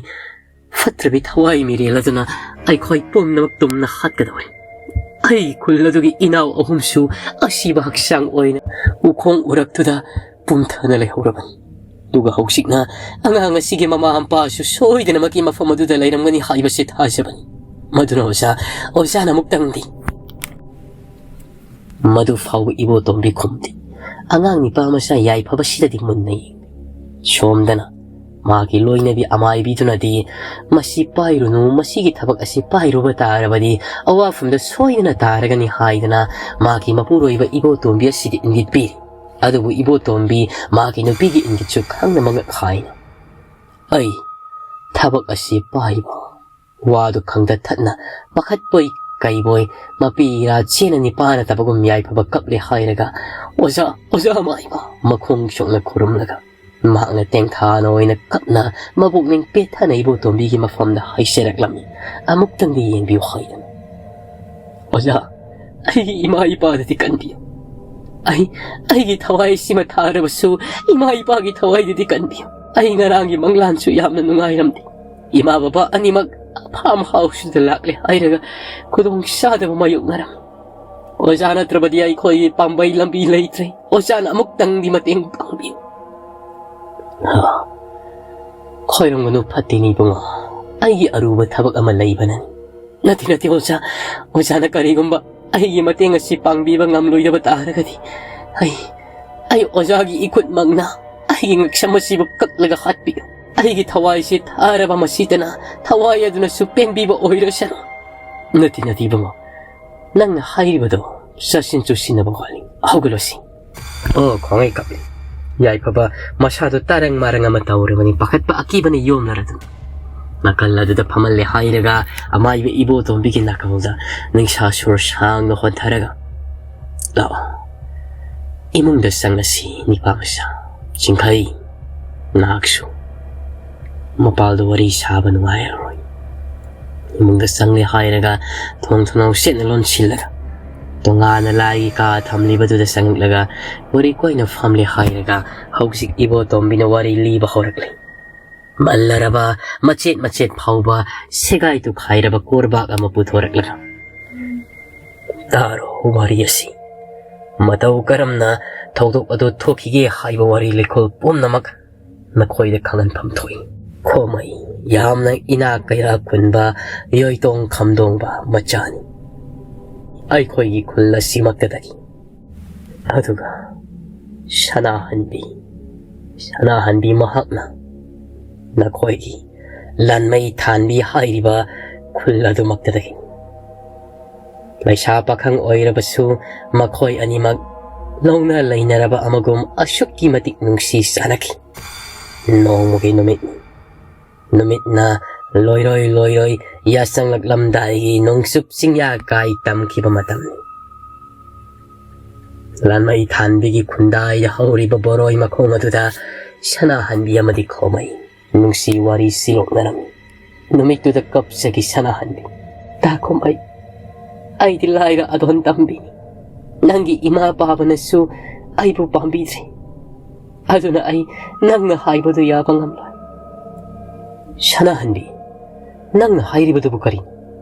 ꯐꯠꯇ꯭ꯔꯕꯤ ꯊꯋꯥꯏ ꯃꯤꯔꯦꯜ ꯑꯗꯨꯅ ꯑꯩꯈꯣꯏ ꯄꯨꯝꯅꯃꯛ ꯇꯨꯝꯅ ꯍꯥꯠꯀꯗꯧꯔꯤ꯫ ꯑꯩ ꯈꯨꯜ ꯑꯗꯨꯒꯤ ꯏꯅꯥꯎ ꯑꯍꯨꯝꯁꯨ ꯑꯁꯤꯕ ꯍꯛꯆꯥꯡ ꯑꯣꯏꯅ ꯎꯈꯣꯡ ꯎꯔꯛꯇꯨꯗ ꯄꯨꯝꯊꯅ ꯂꯩꯍꯧꯔꯕꯅꯤ꯫ ꯑꯗꯨꯒ ꯍꯧꯖꯤꯛꯅ ꯑꯉꯥꯡ ꯑꯁꯤꯒꯤ ꯃꯃꯥ ꯃꯄꯥꯁꯨ ꯁꯣꯏꯗꯅꯃꯛꯀꯤ ꯃꯐꯝ ꯑꯗꯨꯗ ꯂꯩꯔꯝꯒꯅꯤ ꯍꯥꯏꯕꯁꯤ ꯊꯥꯖꯕꯅꯤ꯫ ꯃꯗꯨꯅ ꯑꯣꯖꯥ, ꯑꯣꯖꯥꯅ ꯑꯃꯨꯛꯇꯪꯗꯤ꯫" ꯃꯗꯨ ꯐꯥꯎꯕ ꯏꯕꯣꯇꯣꯝꯕꯤ ꯈꯨꯝꯗꯦ꯫ ꯑꯉꯥꯡ ꯅꯤꯄꯥ ꯃꯆꯥ ꯌꯥꯏꯐꯕꯁꯤꯗꯗꯤ ꯃꯨꯟꯅ ꯌꯦꯡꯂꯤ꯫ ꯁꯣꯝꯗꯅ ꯃꯥꯒꯤ ꯂꯣꯏꯅꯕꯤ ꯑꯃꯥꯏꯕꯤꯗꯨꯅꯗꯤ, "ꯃꯁꯤ ꯄꯥꯏꯔꯨꯅꯨ, ꯃꯁꯤꯒꯤ ꯊꯕꯛ ꯑꯁꯤ ꯄꯥꯏꯔꯨꯕ ꯇꯥꯔꯕꯗꯤ ꯑꯋꯥꯐꯝꯗ ꯁꯣꯏꯗꯅ ꯇꯥꯔꯒꯅꯤ" ꯍꯥꯏꯗꯅ ꯃꯥꯒꯤ ꯃꯄꯨꯔꯣꯏꯕ ꯏꯕꯣꯇꯣꯝꯕꯤ ꯑꯁꯤꯗ ꯏꯪꯒꯤꯠ ꯄꯤꯔꯤ꯫ ꯑꯗꯨꯕꯨ ꯏꯕꯣꯇꯣꯝꯕꯤ ꯃꯥꯒꯤ ꯅꯨꯄꯤꯒꯤ ꯏꯪꯒꯤꯠꯁꯨ ꯈꯪꯅꯃꯛ ꯍꯥꯏꯅ, "ꯑꯩ ꯊꯕꯛ ꯑꯁꯤ ꯄꯥꯏꯕ ꯋꯥꯗꯨ ꯈꯪꯗ ꯊꯠꯅ ꯄꯥꯈꯠꯄꯣꯏ ꯀꯩꯕꯣꯏ ꯃꯄꯤ ꯏꯔꯥ ꯆꯦꯅ ꯅꯤꯄꯥꯅ ꯇꯕꯒꯨꯝ ꯌꯥꯏꯐꯕ ꯀꯞꯂꯦ ꯍꯥꯏꯔꯒ, "ꯑꯣꯖꯥ, ꯑꯣꯖꯥ ꯃꯥꯏꯕ!" ꯃꯈꯣꯡ ꯁꯣꯛꯅ ꯈꯨꯔꯨꯝꯂꯒ ꯃꯍꯥꯛꯅ ꯇꯦꯡꯊꯥꯅ ꯑꯣꯏꯅ ꯀꯞꯅ ꯃꯕꯨꯛꯅꯤꯡ ꯄꯦꯠꯊꯅ ꯏꯕꯣꯇꯣꯝꯕꯤꯒꯤ ꯃꯐꯝꯗ ꯍꯥꯏꯖꯔꯛꯂꯝꯃꯤ꯫ "ꯑꯃꯨꯛꯇꯪꯗꯤ ꯌꯦꯡꯕꯤꯌꯨ ꯍꯥꯏꯗꯅ꯫ ꯑꯣꯖꯥ, ꯑꯩꯒꯤ ꯏꯃꯥ ꯏꯄꯥꯗꯗꯤ ꯀꯟꯕꯤꯌꯨ꯫ ꯑꯩ, ꯑꯩꯒꯤ ꯊꯋꯥꯏ ꯁꯤꯃ ꯊꯥꯔꯕꯁꯨ ꯏꯃꯥ ꯏꯄꯥꯒꯤ ꯊꯋꯥꯏꯗꯗꯤ ꯀꯟꯕꯤꯌꯨ꯫ ꯑꯩ ꯉꯔꯥꯡꯒꯤ ꯃꯪꯂꯥꯟꯁꯨ ꯌꯥꯝꯅ ꯅꯨꯡꯉꯥꯏꯔꯝꯗꯦ꯫ ꯏꯃꯥ ꯕꯕꯥ ꯑꯅꯤꯃꯛ ꯐꯥꯔꯝ ꯍꯥꯎꯁꯇꯨꯗ ꯂꯥꯛꯂꯦ ꯍꯥꯏꯔꯒ ꯈꯨꯗꯣꯡ ꯆꯥꯗꯕ ꯃꯥꯌꯣꯛꯅꯔꯝꯃꯤ꯫ ꯑꯣꯖꯥ ꯅꯠꯇ꯭ꯔꯕꯗꯤ ꯑꯩꯈꯣꯏꯒꯤ ꯄꯥꯝꯕꯩ ꯂꯝꯕꯤ ꯂꯩꯇ꯭ꯔꯦ꯫ ꯑꯣꯖꯥꯅ ꯑꯃꯨꯛꯇꯪꯗꯤ ꯃꯇꯦꯡ ꯄꯥꯡꯕꯤꯌꯨ꯫" "ꯍꯥ, ꯈꯣꯏꯔꯝꯒꯅꯨ ꯐꯠꯇꯦꯅꯦ ꯏꯕꯨꯡꯉꯣ꯫ ꯑꯩꯒꯤ ꯑꯔꯨꯕ ꯊꯕꯛ ꯑꯃ ꯂꯩꯕꯅꯅꯤ꯫" "ꯅꯠꯇꯦ, ꯅꯠꯇꯦ ꯑꯣꯖꯥ꯫ ꯑꯣꯖꯥꯅ ꯀꯔꯤꯒꯨꯝꯕ ꯑꯩꯒꯤ ꯃꯇꯦꯡ ꯑꯁꯤ ꯄꯥꯡꯕꯤꯕ ꯉꯝꯂꯣꯏꯗꯕ ꯇꯥꯔꯒꯗꯤ ꯑꯩ, ꯑꯩ ꯑꯣꯖꯥꯒꯤ ꯏꯈꯨꯠꯃꯛꯅ ꯑꯩꯒꯤ ꯉꯛꯁꯝ ꯑꯁꯤꯕꯨ ꯀꯛꯂꯒ ꯍꯥꯠꯄꯤꯌꯨ꯫ ꯑꯩꯒꯤ ꯊꯋꯥꯏꯁꯤ ꯊꯥꯔꯕ ꯃꯁꯤꯇꯅ ꯊꯋꯥꯏ ꯑꯗꯨꯅꯁꯨ ꯄꯦꯟꯕꯤꯕ ꯑꯣꯏꯔꯁꯅꯨ꯫" "ꯅꯠꯇꯦ, ꯅꯠꯇꯦ ꯏꯕꯨꯡꯉꯣ꯫ ꯅꯪꯅ ꯍꯥꯏꯔꯤꯕꯗꯣ ꯆꯠꯁꯤꯟ ꯆꯨꯁꯤꯟꯅꯕ ꯋꯥꯠꯂꯤ꯫ ꯍꯧꯒꯠꯂꯣꯁꯤ꯫" ꯑꯣ, ꯈ꯭ꯋꯥꯡꯉꯩ ꯀꯞꯂꯤ꯫ ꯌꯥꯏꯐꯕ ꯃꯁꯥꯗꯨ ꯇꯔꯪ ꯃꯔꯪ ꯑꯃ ꯇꯧꯔꯕꯅꯤ꯫ ꯄꯥꯈꯠꯄ ꯑꯀꯤꯕꯅ ꯌꯣꯝꯅꯔꯗꯨꯅ ꯅꯥꯀꯜ ꯑꯗꯨꯗ ꯐꯝꯍꯜꯂꯦ ꯍꯥꯏꯔꯒ ꯑꯃꯥꯏꯕ ꯏꯕꯣꯇꯣꯝꯕꯤꯒꯤ ꯅꯥꯀꯜꯗ ꯅꯤꯡꯁꯥ ꯁꯨꯔ ꯁꯥꯡꯅ ꯍꯣꯟꯊꯔꯒ, "ꯂꯥꯛꯑꯣ, ꯏꯃꯨꯡꯗ ꯆꯪꯂꯁꯤ ꯅꯤꯄꯥ ꯃꯆꯥ꯫ ꯆꯤꯡꯈꯩ, ꯅꯍꯥꯛꯁꯨ ꯃꯄꯥꯜꯗ ꯋꯥꯔꯤ ꯁꯥꯕ ꯅꯨꯡꯉꯥꯏꯔꯔꯣꯏ꯫" ꯏꯃꯨꯡꯗ ꯆꯪꯂꯦ ꯍꯥꯏꯔꯒ ꯊꯣꯡ ꯊꯣꯡꯅꯥꯎ ꯁꯦꯠꯅ ꯂꯣꯟꯁꯤꯜꯂꯒ ꯇꯣꯉꯥꯟꯅ ꯂꯥꯏꯒꯤ ꯀꯥ ꯊꯝꯂꯤꯕꯗꯨꯗ ꯆꯪꯂꯛꯂꯒ ꯋꯥꯔꯤ ꯀꯣꯏꯅ ꯐꯝꯂꯦ ꯍꯥꯏꯔꯒ ꯍꯧꯖꯤꯛ ꯏꯕꯣꯇꯣꯝꯕꯤꯅ ꯋꯥꯔꯤ ꯂꯤꯕ ꯍꯧꯔꯛꯂꯦ꯫ ꯃꯜꯂꯔꯕ ꯃꯆꯦꯠ ꯃꯆꯦꯠ ꯐꯥꯎꯕ ꯁꯦꯒꯥꯏ ꯇꯨꯈꯥꯏꯔꯕ ꯀꯣꯔꯕꯥꯛ ꯑꯃ ꯄꯨꯊꯣꯔꯛꯂꯒ, "ꯇꯥꯔꯣ ꯋꯥꯔꯤ ꯑꯁꯤ꯫ ꯃꯇꯧ ꯀꯔꯝꯅ ꯊꯧꯗꯣꯛ ꯑꯗꯨ ꯊꯣꯛꯈꯤꯒꯦ ꯍꯥꯏꯕ ꯋꯥꯔꯤ ꯂꯩꯈꯣꯜ ꯄꯨꯝꯅꯃꯛ ꯅꯈꯣꯏꯗ ꯈꯪꯍꯟꯐꯝ ꯊꯣꯛꯏ꯫ ꯈꯣꯃꯩ ꯌꯥꯝꯅ ꯏꯅꯥꯛ ꯀꯩꯔꯥꯛ ꯈꯨꯟꯕ ꯌꯣꯏꯇꯣꯡ ꯈꯝꯗꯣꯡꯕ ꯃꯆꯥꯅꯤ꯫ ꯑꯩꯈꯣꯏꯒꯤ ꯈꯨꯜ ꯑꯁꯤꯃꯛꯇꯗꯒꯤ꯫ ꯑꯗꯨꯒ ꯁꯅꯥꯍꯟꯕꯤ, ꯁꯅꯥꯍꯟꯕꯤ ꯃꯍꯥꯛꯅ ꯅꯈꯣꯏꯒꯤ ꯂꯥꯟꯃꯩ ꯊꯥꯟꯕꯤ ꯍꯥꯏꯔꯤꯕ ꯈꯨꯜ ꯑꯗꯨꯃꯛꯇꯗꯒꯤ꯫ ꯂꯩꯁꯥ ꯄꯥꯈꯪ ꯑꯣꯏꯔꯕꯁꯨ ꯃꯈꯣꯏ ꯑꯅꯤꯃꯛ ꯂꯧꯅ ꯂꯩꯅꯔꯕ ꯑꯃꯒꯨꯝ ꯑꯁꯨꯛꯀꯤ ꯃꯇꯤꯛ ꯅꯨꯡꯁꯤ ꯆꯥꯟꯅꯈꯤ꯫ ꯅꯣꯡꯃꯒꯤ ꯅꯨꯃꯤꯠ, ꯅꯨꯃꯤꯠꯅ ꯂꯣꯏꯔꯣꯏ ꯂꯣꯏꯔꯣꯏ ꯌꯥꯁꯪꯂꯛꯂꯝꯗꯥꯏꯒꯤ ꯅꯣꯡꯆꯨꯞ ꯆꯤꯡꯌꯥ ꯀꯥꯏ ꯇꯝꯈꯤꯕ ꯃꯇꯝꯅꯤ꯫ ꯂꯥꯟꯃꯩ ꯊꯥꯟꯕꯤꯒꯤ ꯈꯨꯟꯗꯥꯏꯗ ꯍꯧꯔꯤꯕ ꯕꯣꯔꯣꯏ ꯃꯈꯣꯡ ꯑꯗꯨꯗ ꯁꯅꯥꯍꯟꯕꯤ ꯑꯃꯗꯤ ꯈꯣꯃꯩ ꯅꯨꯡꯁꯤ ꯋꯥꯔꯤ ꯁꯤꯂꯣꯛꯅꯔꯝꯃꯤ꯫ ꯅꯨꯃꯤꯠꯇꯨꯗ ꯀꯞꯆꯈꯤ ꯁꯅꯥꯍꯟꯕꯤ꯫ "ꯇꯥꯈꯣꯝ, ꯑꯩ, ꯑꯩꯗꯤ ꯂꯥꯏꯔ ꯑꯗꯣꯟ ꯇꯝꯕꯤꯅꯤ꯫ ꯅꯪꯒꯤ ꯏꯃꯥ ꯄꯥꯕꯅꯁꯨ ꯑꯩꯕꯨ ꯄꯥꯝꯕꯤꯗ꯭ꯔꯤ꯫ ꯑꯗꯨꯅ ꯑꯩ ꯅꯪꯅ ꯍꯥꯏꯕꯗꯨ ꯌꯥꯕ ꯉꯝꯂꯣꯏ꯫" "ꯁꯅꯥꯍꯟꯕꯤ, ꯅꯪꯅ ꯍꯥꯏꯔꯤꯕꯗꯨꯕꯨ ꯀꯔꯤ?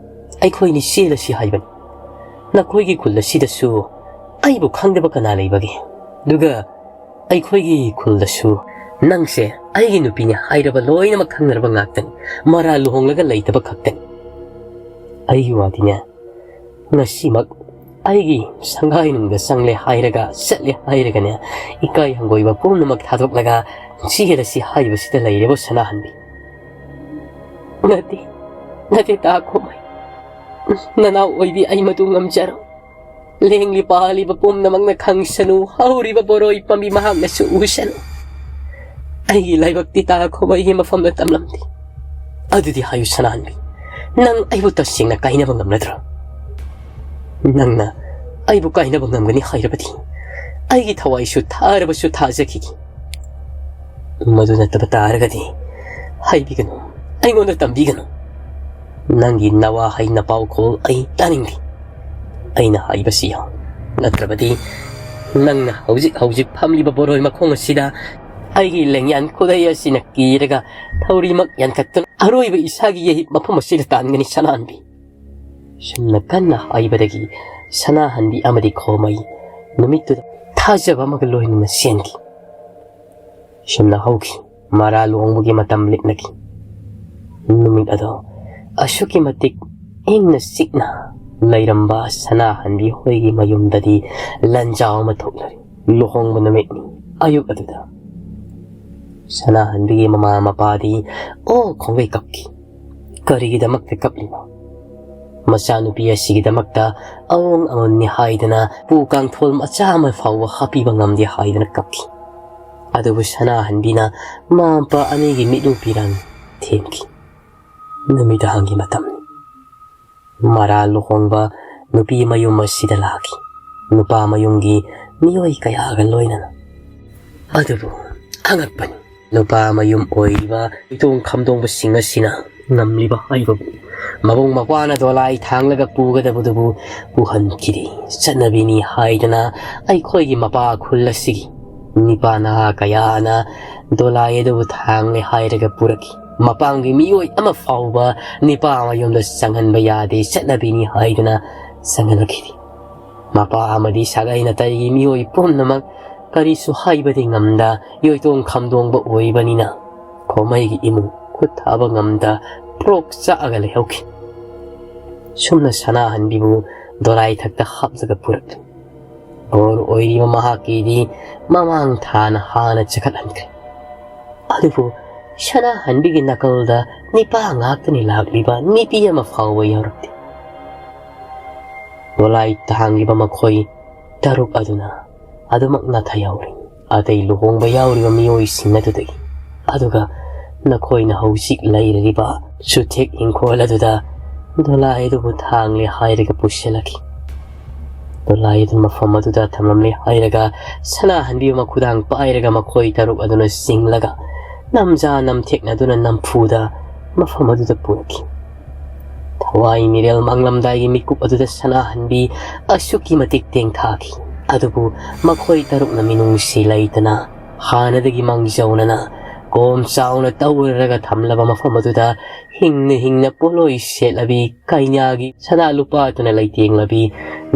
ꯑꯩꯈꯣꯏꯅꯤ ꯆꯦꯜꯂꯁꯤ ꯍꯥꯏꯕꯅꯤ꯫ ꯅꯈꯣꯏꯒꯤ ꯈꯨꯜ ꯑꯁꯤꯗꯁꯨ ꯑꯩꯕꯨ ꯈꯪꯗꯕ ꯀꯅꯥ ꯂꯩꯕꯒꯦ? ꯑꯗꯨꯒ ꯑꯩꯈꯣꯏꯒꯤ ꯈꯨꯜꯗꯁꯨ ꯅꯪꯁꯦ ꯑꯩꯒꯤ ꯅꯨꯄꯤꯅꯤ ꯍꯥꯏꯔꯕ ꯂꯣꯏꯅꯃꯛ ꯈꯪꯅꯔꯕ ꯉꯥꯛꯇꯅꯤ꯫ ꯃꯔꯥ ꯂꯨꯍꯣꯡꯂꯒ ꯂꯩꯇꯕ ꯈꯛꯇꯅꯤ꯫ ꯑꯩꯒꯤ ꯋꯥꯗꯤꯅꯦ, ꯉꯁꯤꯃꯛ ꯑꯩꯒꯤ ꯁꯪꯒꯥꯏꯅꯨꯡꯗ ꯆꯪꯂꯦ ꯍꯥꯏꯔꯒ, ꯆꯠꯂꯦ ꯍꯥꯏꯔꯒꯅꯦ, ꯏꯀꯥꯏ ꯍꯪꯒꯣꯏꯕ ꯄꯨꯝꯅꯃꯛ ꯊꯥꯗꯣꯛꯂꯒ ꯆꯦꯜꯂꯁꯤ ꯍꯥꯏꯕꯁꯤꯗ ꯂꯩꯔꯦꯕꯣ ꯁꯅꯥꯍꯟꯕꯤ꯫" "ꯅꯠꯇꯦ, ꯅꯠꯇꯦ, ꯇꯥꯈꯣꯃꯩ꯫ ꯅꯅꯥꯎ ꯑꯣꯏꯕꯤ ꯑꯩ ꯃꯗꯨ ꯉꯝꯖꯔꯣꯏ꯫ ꯂꯦꯡꯂꯤ ꯄꯥꯜꯂꯤꯕ ꯄꯨꯝꯅꯃꯛꯅ ꯈꯪꯁꯅꯨ, ꯍꯧꯔꯤꯕ ꯕꯣꯔꯣꯏ ꯄꯥꯝꯕꯤ ꯃꯍꯥꯛꯅꯁꯨ ꯎꯁꯅꯨ꯫ ꯑꯩꯒꯤ ꯂꯥꯏꯕꯛꯇꯤ ꯇꯥꯈꯣꯃꯩꯒꯤ ꯃꯐꯝꯗ ꯇꯝꯂꯝꯗꯦ꯫" "ꯑꯗꯨꯗꯤ ꯍꯥꯏꯌꯨ ꯁꯅꯥꯍꯟꯕꯤ, ꯅꯪ ꯑꯩꯕꯨ ꯇꯁꯦꯡꯅ ꯀꯥꯏꯅꯕ ꯉꯝꯂꯗ꯭ꯔꯥ? ꯅꯪꯅ ꯑꯩꯕꯨ ꯀꯥꯏꯅꯕ ꯉꯝꯒꯅꯤ ꯍꯥꯏꯔꯕꯗꯤ ꯑꯩꯒꯤ ꯊꯋꯥꯏꯁꯨ ꯊꯥꯔꯕꯁꯨ ꯊꯥꯖꯈꯤꯒꯦ꯫ ꯃꯗꯨ ꯅꯠꯇꯕ ꯇꯥꯔꯒꯗꯤ ꯍꯥꯏꯕꯤꯒꯅꯨ, ꯑꯩꯉꯣꯟꯗ ꯇꯝꯕꯤꯒꯅꯨ꯫ ꯅꯪꯒꯤ ꯅꯋꯥ ꯍꯩ ꯅꯄꯥꯎꯈꯣꯜ ꯑꯩ ꯇꯥꯅꯤꯡꯗꯦ꯫ ꯑꯩꯅ ꯍꯥꯏꯕꯁꯤ ꯌꯥꯎ꯫ ꯅꯠꯇ꯭ꯔꯕꯗꯤ ꯅꯪꯅ ꯍꯧꯖꯤꯛ ꯍꯧꯖꯤꯛ ꯐꯝꯂꯤꯕ ꯕꯣꯔꯣꯏ ꯃꯈꯣꯡ ꯑꯁꯤꯗ ꯑꯩꯒꯤ ꯂꯦꯡꯌꯥꯟ ꯈꯨꯗꯩ ꯑꯁꯤꯅ ꯀꯤꯔꯒ ꯊꯧꯔꯤꯃꯛ ꯌꯥꯟꯈꯠꯇꯨꯅ ꯑꯔꯣꯏꯕ ꯏꯁꯥꯒꯤ ꯌꯩ ꯃꯐꯝ ꯑꯁꯤꯗ ꯇꯥꯟꯒꯅꯤ ꯁꯅꯥꯍꯟꯕꯤ꯫" ꯁꯨꯝꯅ ꯀꯟꯅ ꯍꯥꯏꯕꯗꯒꯤ ꯁꯅꯥꯍꯟꯕꯤ ꯑꯃꯗꯤ ꯈꯣꯃꯩ ꯅꯨꯃꯤꯠꯇꯨꯗ ꯊꯥꯖꯕ ꯑꯃꯒ ꯂꯣꯏꯅꯅ ꯆꯦꯟꯈꯤ꯫ ꯁꯨꯝꯅ ꯍꯧꯈꯤ꯫ ꯃꯔꯥ ꯂꯨꯍꯣꯡꯕꯒꯤ ꯃꯇꯝ ꯂꯦꯞꯅꯈꯤ꯫ ꯅꯨꯃꯤꯠ ꯑꯗꯣ ꯑꯁꯨꯛꯀꯤ ꯃꯇꯤꯛ ꯏꯪꯅ ꯆꯤꯛꯅ ꯂꯩꯔꯝꯕ ꯁꯅꯥꯍꯟꯕꯤ ꯍꯣꯏꯒꯤ ꯃꯌꯨꯝꯗꯗꯤ ꯂꯟꯖꯥꯎ ꯑꯃ ꯊꯣꯛꯂꯔꯤ꯫ ꯂꯨꯍꯣꯡꯕ ꯅꯨꯃꯤꯠꯅꯤ꯫ ꯑꯌꯨꯛ ꯑꯗꯨꯗ ꯁꯅꯥꯍꯟꯕꯤꯒꯤ ꯃꯃꯥ ꯃꯄꯥꯗꯤ ꯑꯣ ꯈꯣꯡꯒꯩ ꯀꯞꯈꯤ꯫ ꯀꯔꯤꯒꯤꯗꯃꯛꯇ ꯀꯞꯂꯤꯅꯣ? ꯃꯆꯥꯅꯨꯄꯤ ꯑꯁꯤꯒꯤꯗꯃꯛꯇ ꯑꯑꯣꯡ ꯑꯉꯣꯟꯅꯤ ꯍꯥꯏꯗꯅ ꯄꯨ ꯀꯥꯡꯊꯣꯜ ꯃꯆꯥ ꯑꯃ ꯐꯥꯎꯕ ꯍꯥꯞꯄꯤꯕ ꯉꯝꯗꯦ ꯍꯥꯏꯗꯨꯅ ꯀꯞꯈꯤ꯫ ꯑꯗꯨꯕꯨ ꯁꯅꯥꯍꯟꯕꯤꯅ ꯃꯃꯥ ꯃꯄꯥ ꯑꯅꯤꯒꯤ ꯃꯤꯠꯂꯨ ꯄꯤꯔꯥꯡ ꯊꯦꯝꯈꯤ꯫ ꯅꯨꯃꯤꯗꯥꯡꯒꯤ ꯃꯇꯝꯅꯤ꯫ ꯃꯔꯥ ꯂꯨꯍꯣꯡꯕ ꯅꯨꯄꯤ ꯃꯌꯨꯝ ꯑꯁꯤꯗ ꯂꯥꯛꯈꯤ꯫ ꯅꯨꯄꯥ ꯃꯌꯨꯝꯒꯤ ꯃꯤꯑꯣꯏ ꯀꯌꯥꯒ ꯂꯣꯏꯅꯅ꯫ ꯑꯗꯨꯕꯨ ꯑꯉꯛꯄꯅꯤ, ꯅꯨꯄꯥ ꯃꯌꯨꯝ ꯑꯣꯏꯔꯤꯕ ꯏꯇꯣꯡ ꯈꯝꯗꯣꯡꯕꯁꯤꯡ ꯑꯁꯤꯅ ꯉꯝꯂꯤꯕ ꯍꯥꯏꯕꯕꯨ ꯃꯕꯨꯡ ꯃꯧꯄ꯭ꯋꯥꯅ ꯗꯣꯂꯥꯏ ꯊꯥꯡꯂꯒ ꯄꯨꯒꯗꯕꯗꯨꯕꯨ ꯄꯨꯍꯟꯈꯤꯗꯦ꯫ ꯆꯠꯅꯕꯤꯅꯤ ꯍꯥꯏꯗꯅ ꯑꯩꯈꯣꯏꯒꯤ ꯃꯄꯥ ꯈꯨꯜ ꯑꯁꯤꯒꯤ ꯅꯤꯄꯥ ꯅꯍꯥ ꯀꯌꯥꯅ ꯗꯣꯂꯥꯏ ꯑꯗꯨꯕꯨ ꯊꯥꯡꯂꯦ ꯍꯥꯏꯔꯒ ꯄꯨꯔꯛꯈꯤ꯫ ꯃꯄꯥꯝꯒꯤ ꯃꯤꯑꯣꯏ ꯑꯃ ꯐꯥꯎꯕ ꯅꯤꯄꯥ ꯃꯌꯨꯝꯗ ꯆꯪꯍꯟꯕ ꯌꯥꯗꯦ, ꯆꯠꯅꯕꯤꯅꯤ ꯍꯥꯏꯗꯨꯅ ꯆꯪꯍꯜꯂꯛꯈꯤꯗꯦ꯫ ꯃꯄꯥ ꯑꯃꯗꯤ ꯁꯥꯒꯩ ꯅꯥꯇꯩꯒꯤ ꯃꯤꯑꯣꯏ ꯄꯨꯝꯅꯃꯛ ꯀꯔꯤꯁꯨ ꯍꯥꯏꯕꯗꯤ ꯉꯝꯗ, ꯌꯣꯏꯇꯣꯡ ꯈꯝꯗꯣꯡꯕ ꯑꯣꯏꯕꯅꯤꯅ ꯈꯣꯃꯩꯒꯤ ꯏꯃꯨꯡ ꯈꯨꯠ ꯊꯥꯕ ꯉꯝꯗ ꯄ꯭ꯔꯣꯛ ꯆꯥꯛꯑꯒ ꯂꯩꯍꯧꯈꯤ꯫ ꯁꯨꯝꯅ ꯁꯅꯥꯍꯟꯕꯤꯕꯨ ꯗꯣꯂꯥꯏ ꯊꯛꯇ ꯍꯥꯞꯂꯒ ꯄꯨꯔꯛꯂꯤ꯫ ꯕꯣꯔ ꯑꯣꯏꯔꯤꯕ ꯃꯍꯥꯛꯀꯤꯗꯤ ꯃꯃꯥꯡ ꯊꯥꯅ ꯍꯥꯟꯅ ꯆꯈꯠꯍꯟꯈ꯭ꯔꯦ꯫ ꯑꯗꯨꯕꯨ ꯁꯅꯥꯍꯟꯕꯤꯒꯤ ꯅꯥꯀꯜꯗ ꯅꯤꯄꯥ ꯉꯥꯛꯇꯅꯤ ꯂꯥꯛꯂꯤꯕ, ꯅꯨꯄꯤ ꯑꯃ ꯐꯥꯎꯕ ꯌꯥꯎꯔꯛꯇꯦ꯫ ꯗꯣꯂꯥꯏ ꯊꯥꯡꯂꯤꯕ ꯃꯈꯣꯏ ꯇꯔꯨꯛ ꯑꯗꯨꯅ ꯑꯗꯨꯃꯛ ꯅꯥꯊꯩꯍꯧꯔꯤ꯫ ꯑꯇꯩ ꯂꯨꯍꯣꯡꯕ ꯌꯥꯎꯔꯤꯕ ꯃꯤꯑꯣꯏꯁꯤꯡ ꯑꯗꯨꯗꯒꯤ꯫ ꯑꯗꯨꯒ ꯅꯈꯣꯏꯅ ꯍꯧꯖꯤꯛ ꯂꯩꯔꯤꯕ ꯆꯨꯊꯦꯛ ꯏꯪꯈꯣꯜ ꯑꯗꯨꯗ ꯗꯣꯂꯥꯏ ꯑꯗꯨꯕꯨ ꯊꯥꯡꯂꯦ ꯍꯥꯏꯔꯒ ꯄꯨꯁꯤꯜꯂꯛꯈꯤ꯫ ꯗꯣꯂꯥꯏ ꯑꯗꯨ ꯃꯐꯝ ꯑꯗꯨꯗ ꯊꯝꯂꯝꯂꯦ ꯍꯥꯏꯔꯒ ꯁꯅꯥꯍꯟꯕꯤ ꯃꯈꯨꯗꯥꯡ ꯄꯥꯏꯔꯒ ꯃꯈꯣꯏ ꯇꯔꯨꯛ ꯑꯗꯨꯅ ꯆꯤꯡꯂꯒ ꯅꯝꯖꯥ ꯅꯝꯊꯦꯛꯅꯗꯨꯅ ꯅꯝꯐꯨꯗ ꯃꯐꯝ ꯑꯗꯨꯗ ꯄꯨꯔꯛꯈꯤ꯫ ꯊꯋꯥꯏ ꯃꯤꯔꯦꯜ ꯃꯥꯡꯂꯝꯗꯥꯏꯒꯤ ꯃꯤꯀꯨꯞ ꯑꯗꯨꯗ ꯁꯅꯥꯍꯟꯕꯤ ꯑꯁꯨꯛꯀꯤ ꯃꯇꯤꯛ ꯇꯦꯡꯊꯥꯈꯤ꯫ ꯑꯗꯨꯕꯨ ꯃꯈꯣꯏ ꯇꯔꯨꯛꯅ ꯃꯤꯅꯨꯡꯁꯤ ꯂꯩꯇꯅ ꯍꯥꯟꯅꯗꯒꯤ ꯃꯥꯡꯖꯧꯅꯅ ꯀꯣꯝ ꯆꯥꯎꯅ ꯇꯧꯔꯒ ꯊꯝꯂꯕ ꯃꯐꯝ ꯑꯗꯨꯗ ꯍꯤꯡꯅ ꯍꯤꯡꯅ ꯄꯣꯠꯂꯣꯏ ꯁꯦꯠꯂꯕꯤ ꯀꯩꯅꯥꯒꯤ ꯁꯅꯥ ꯂꯨꯄꯥꯗꯨꯅ ꯂꯩꯇꯦꯡꯂꯕꯤ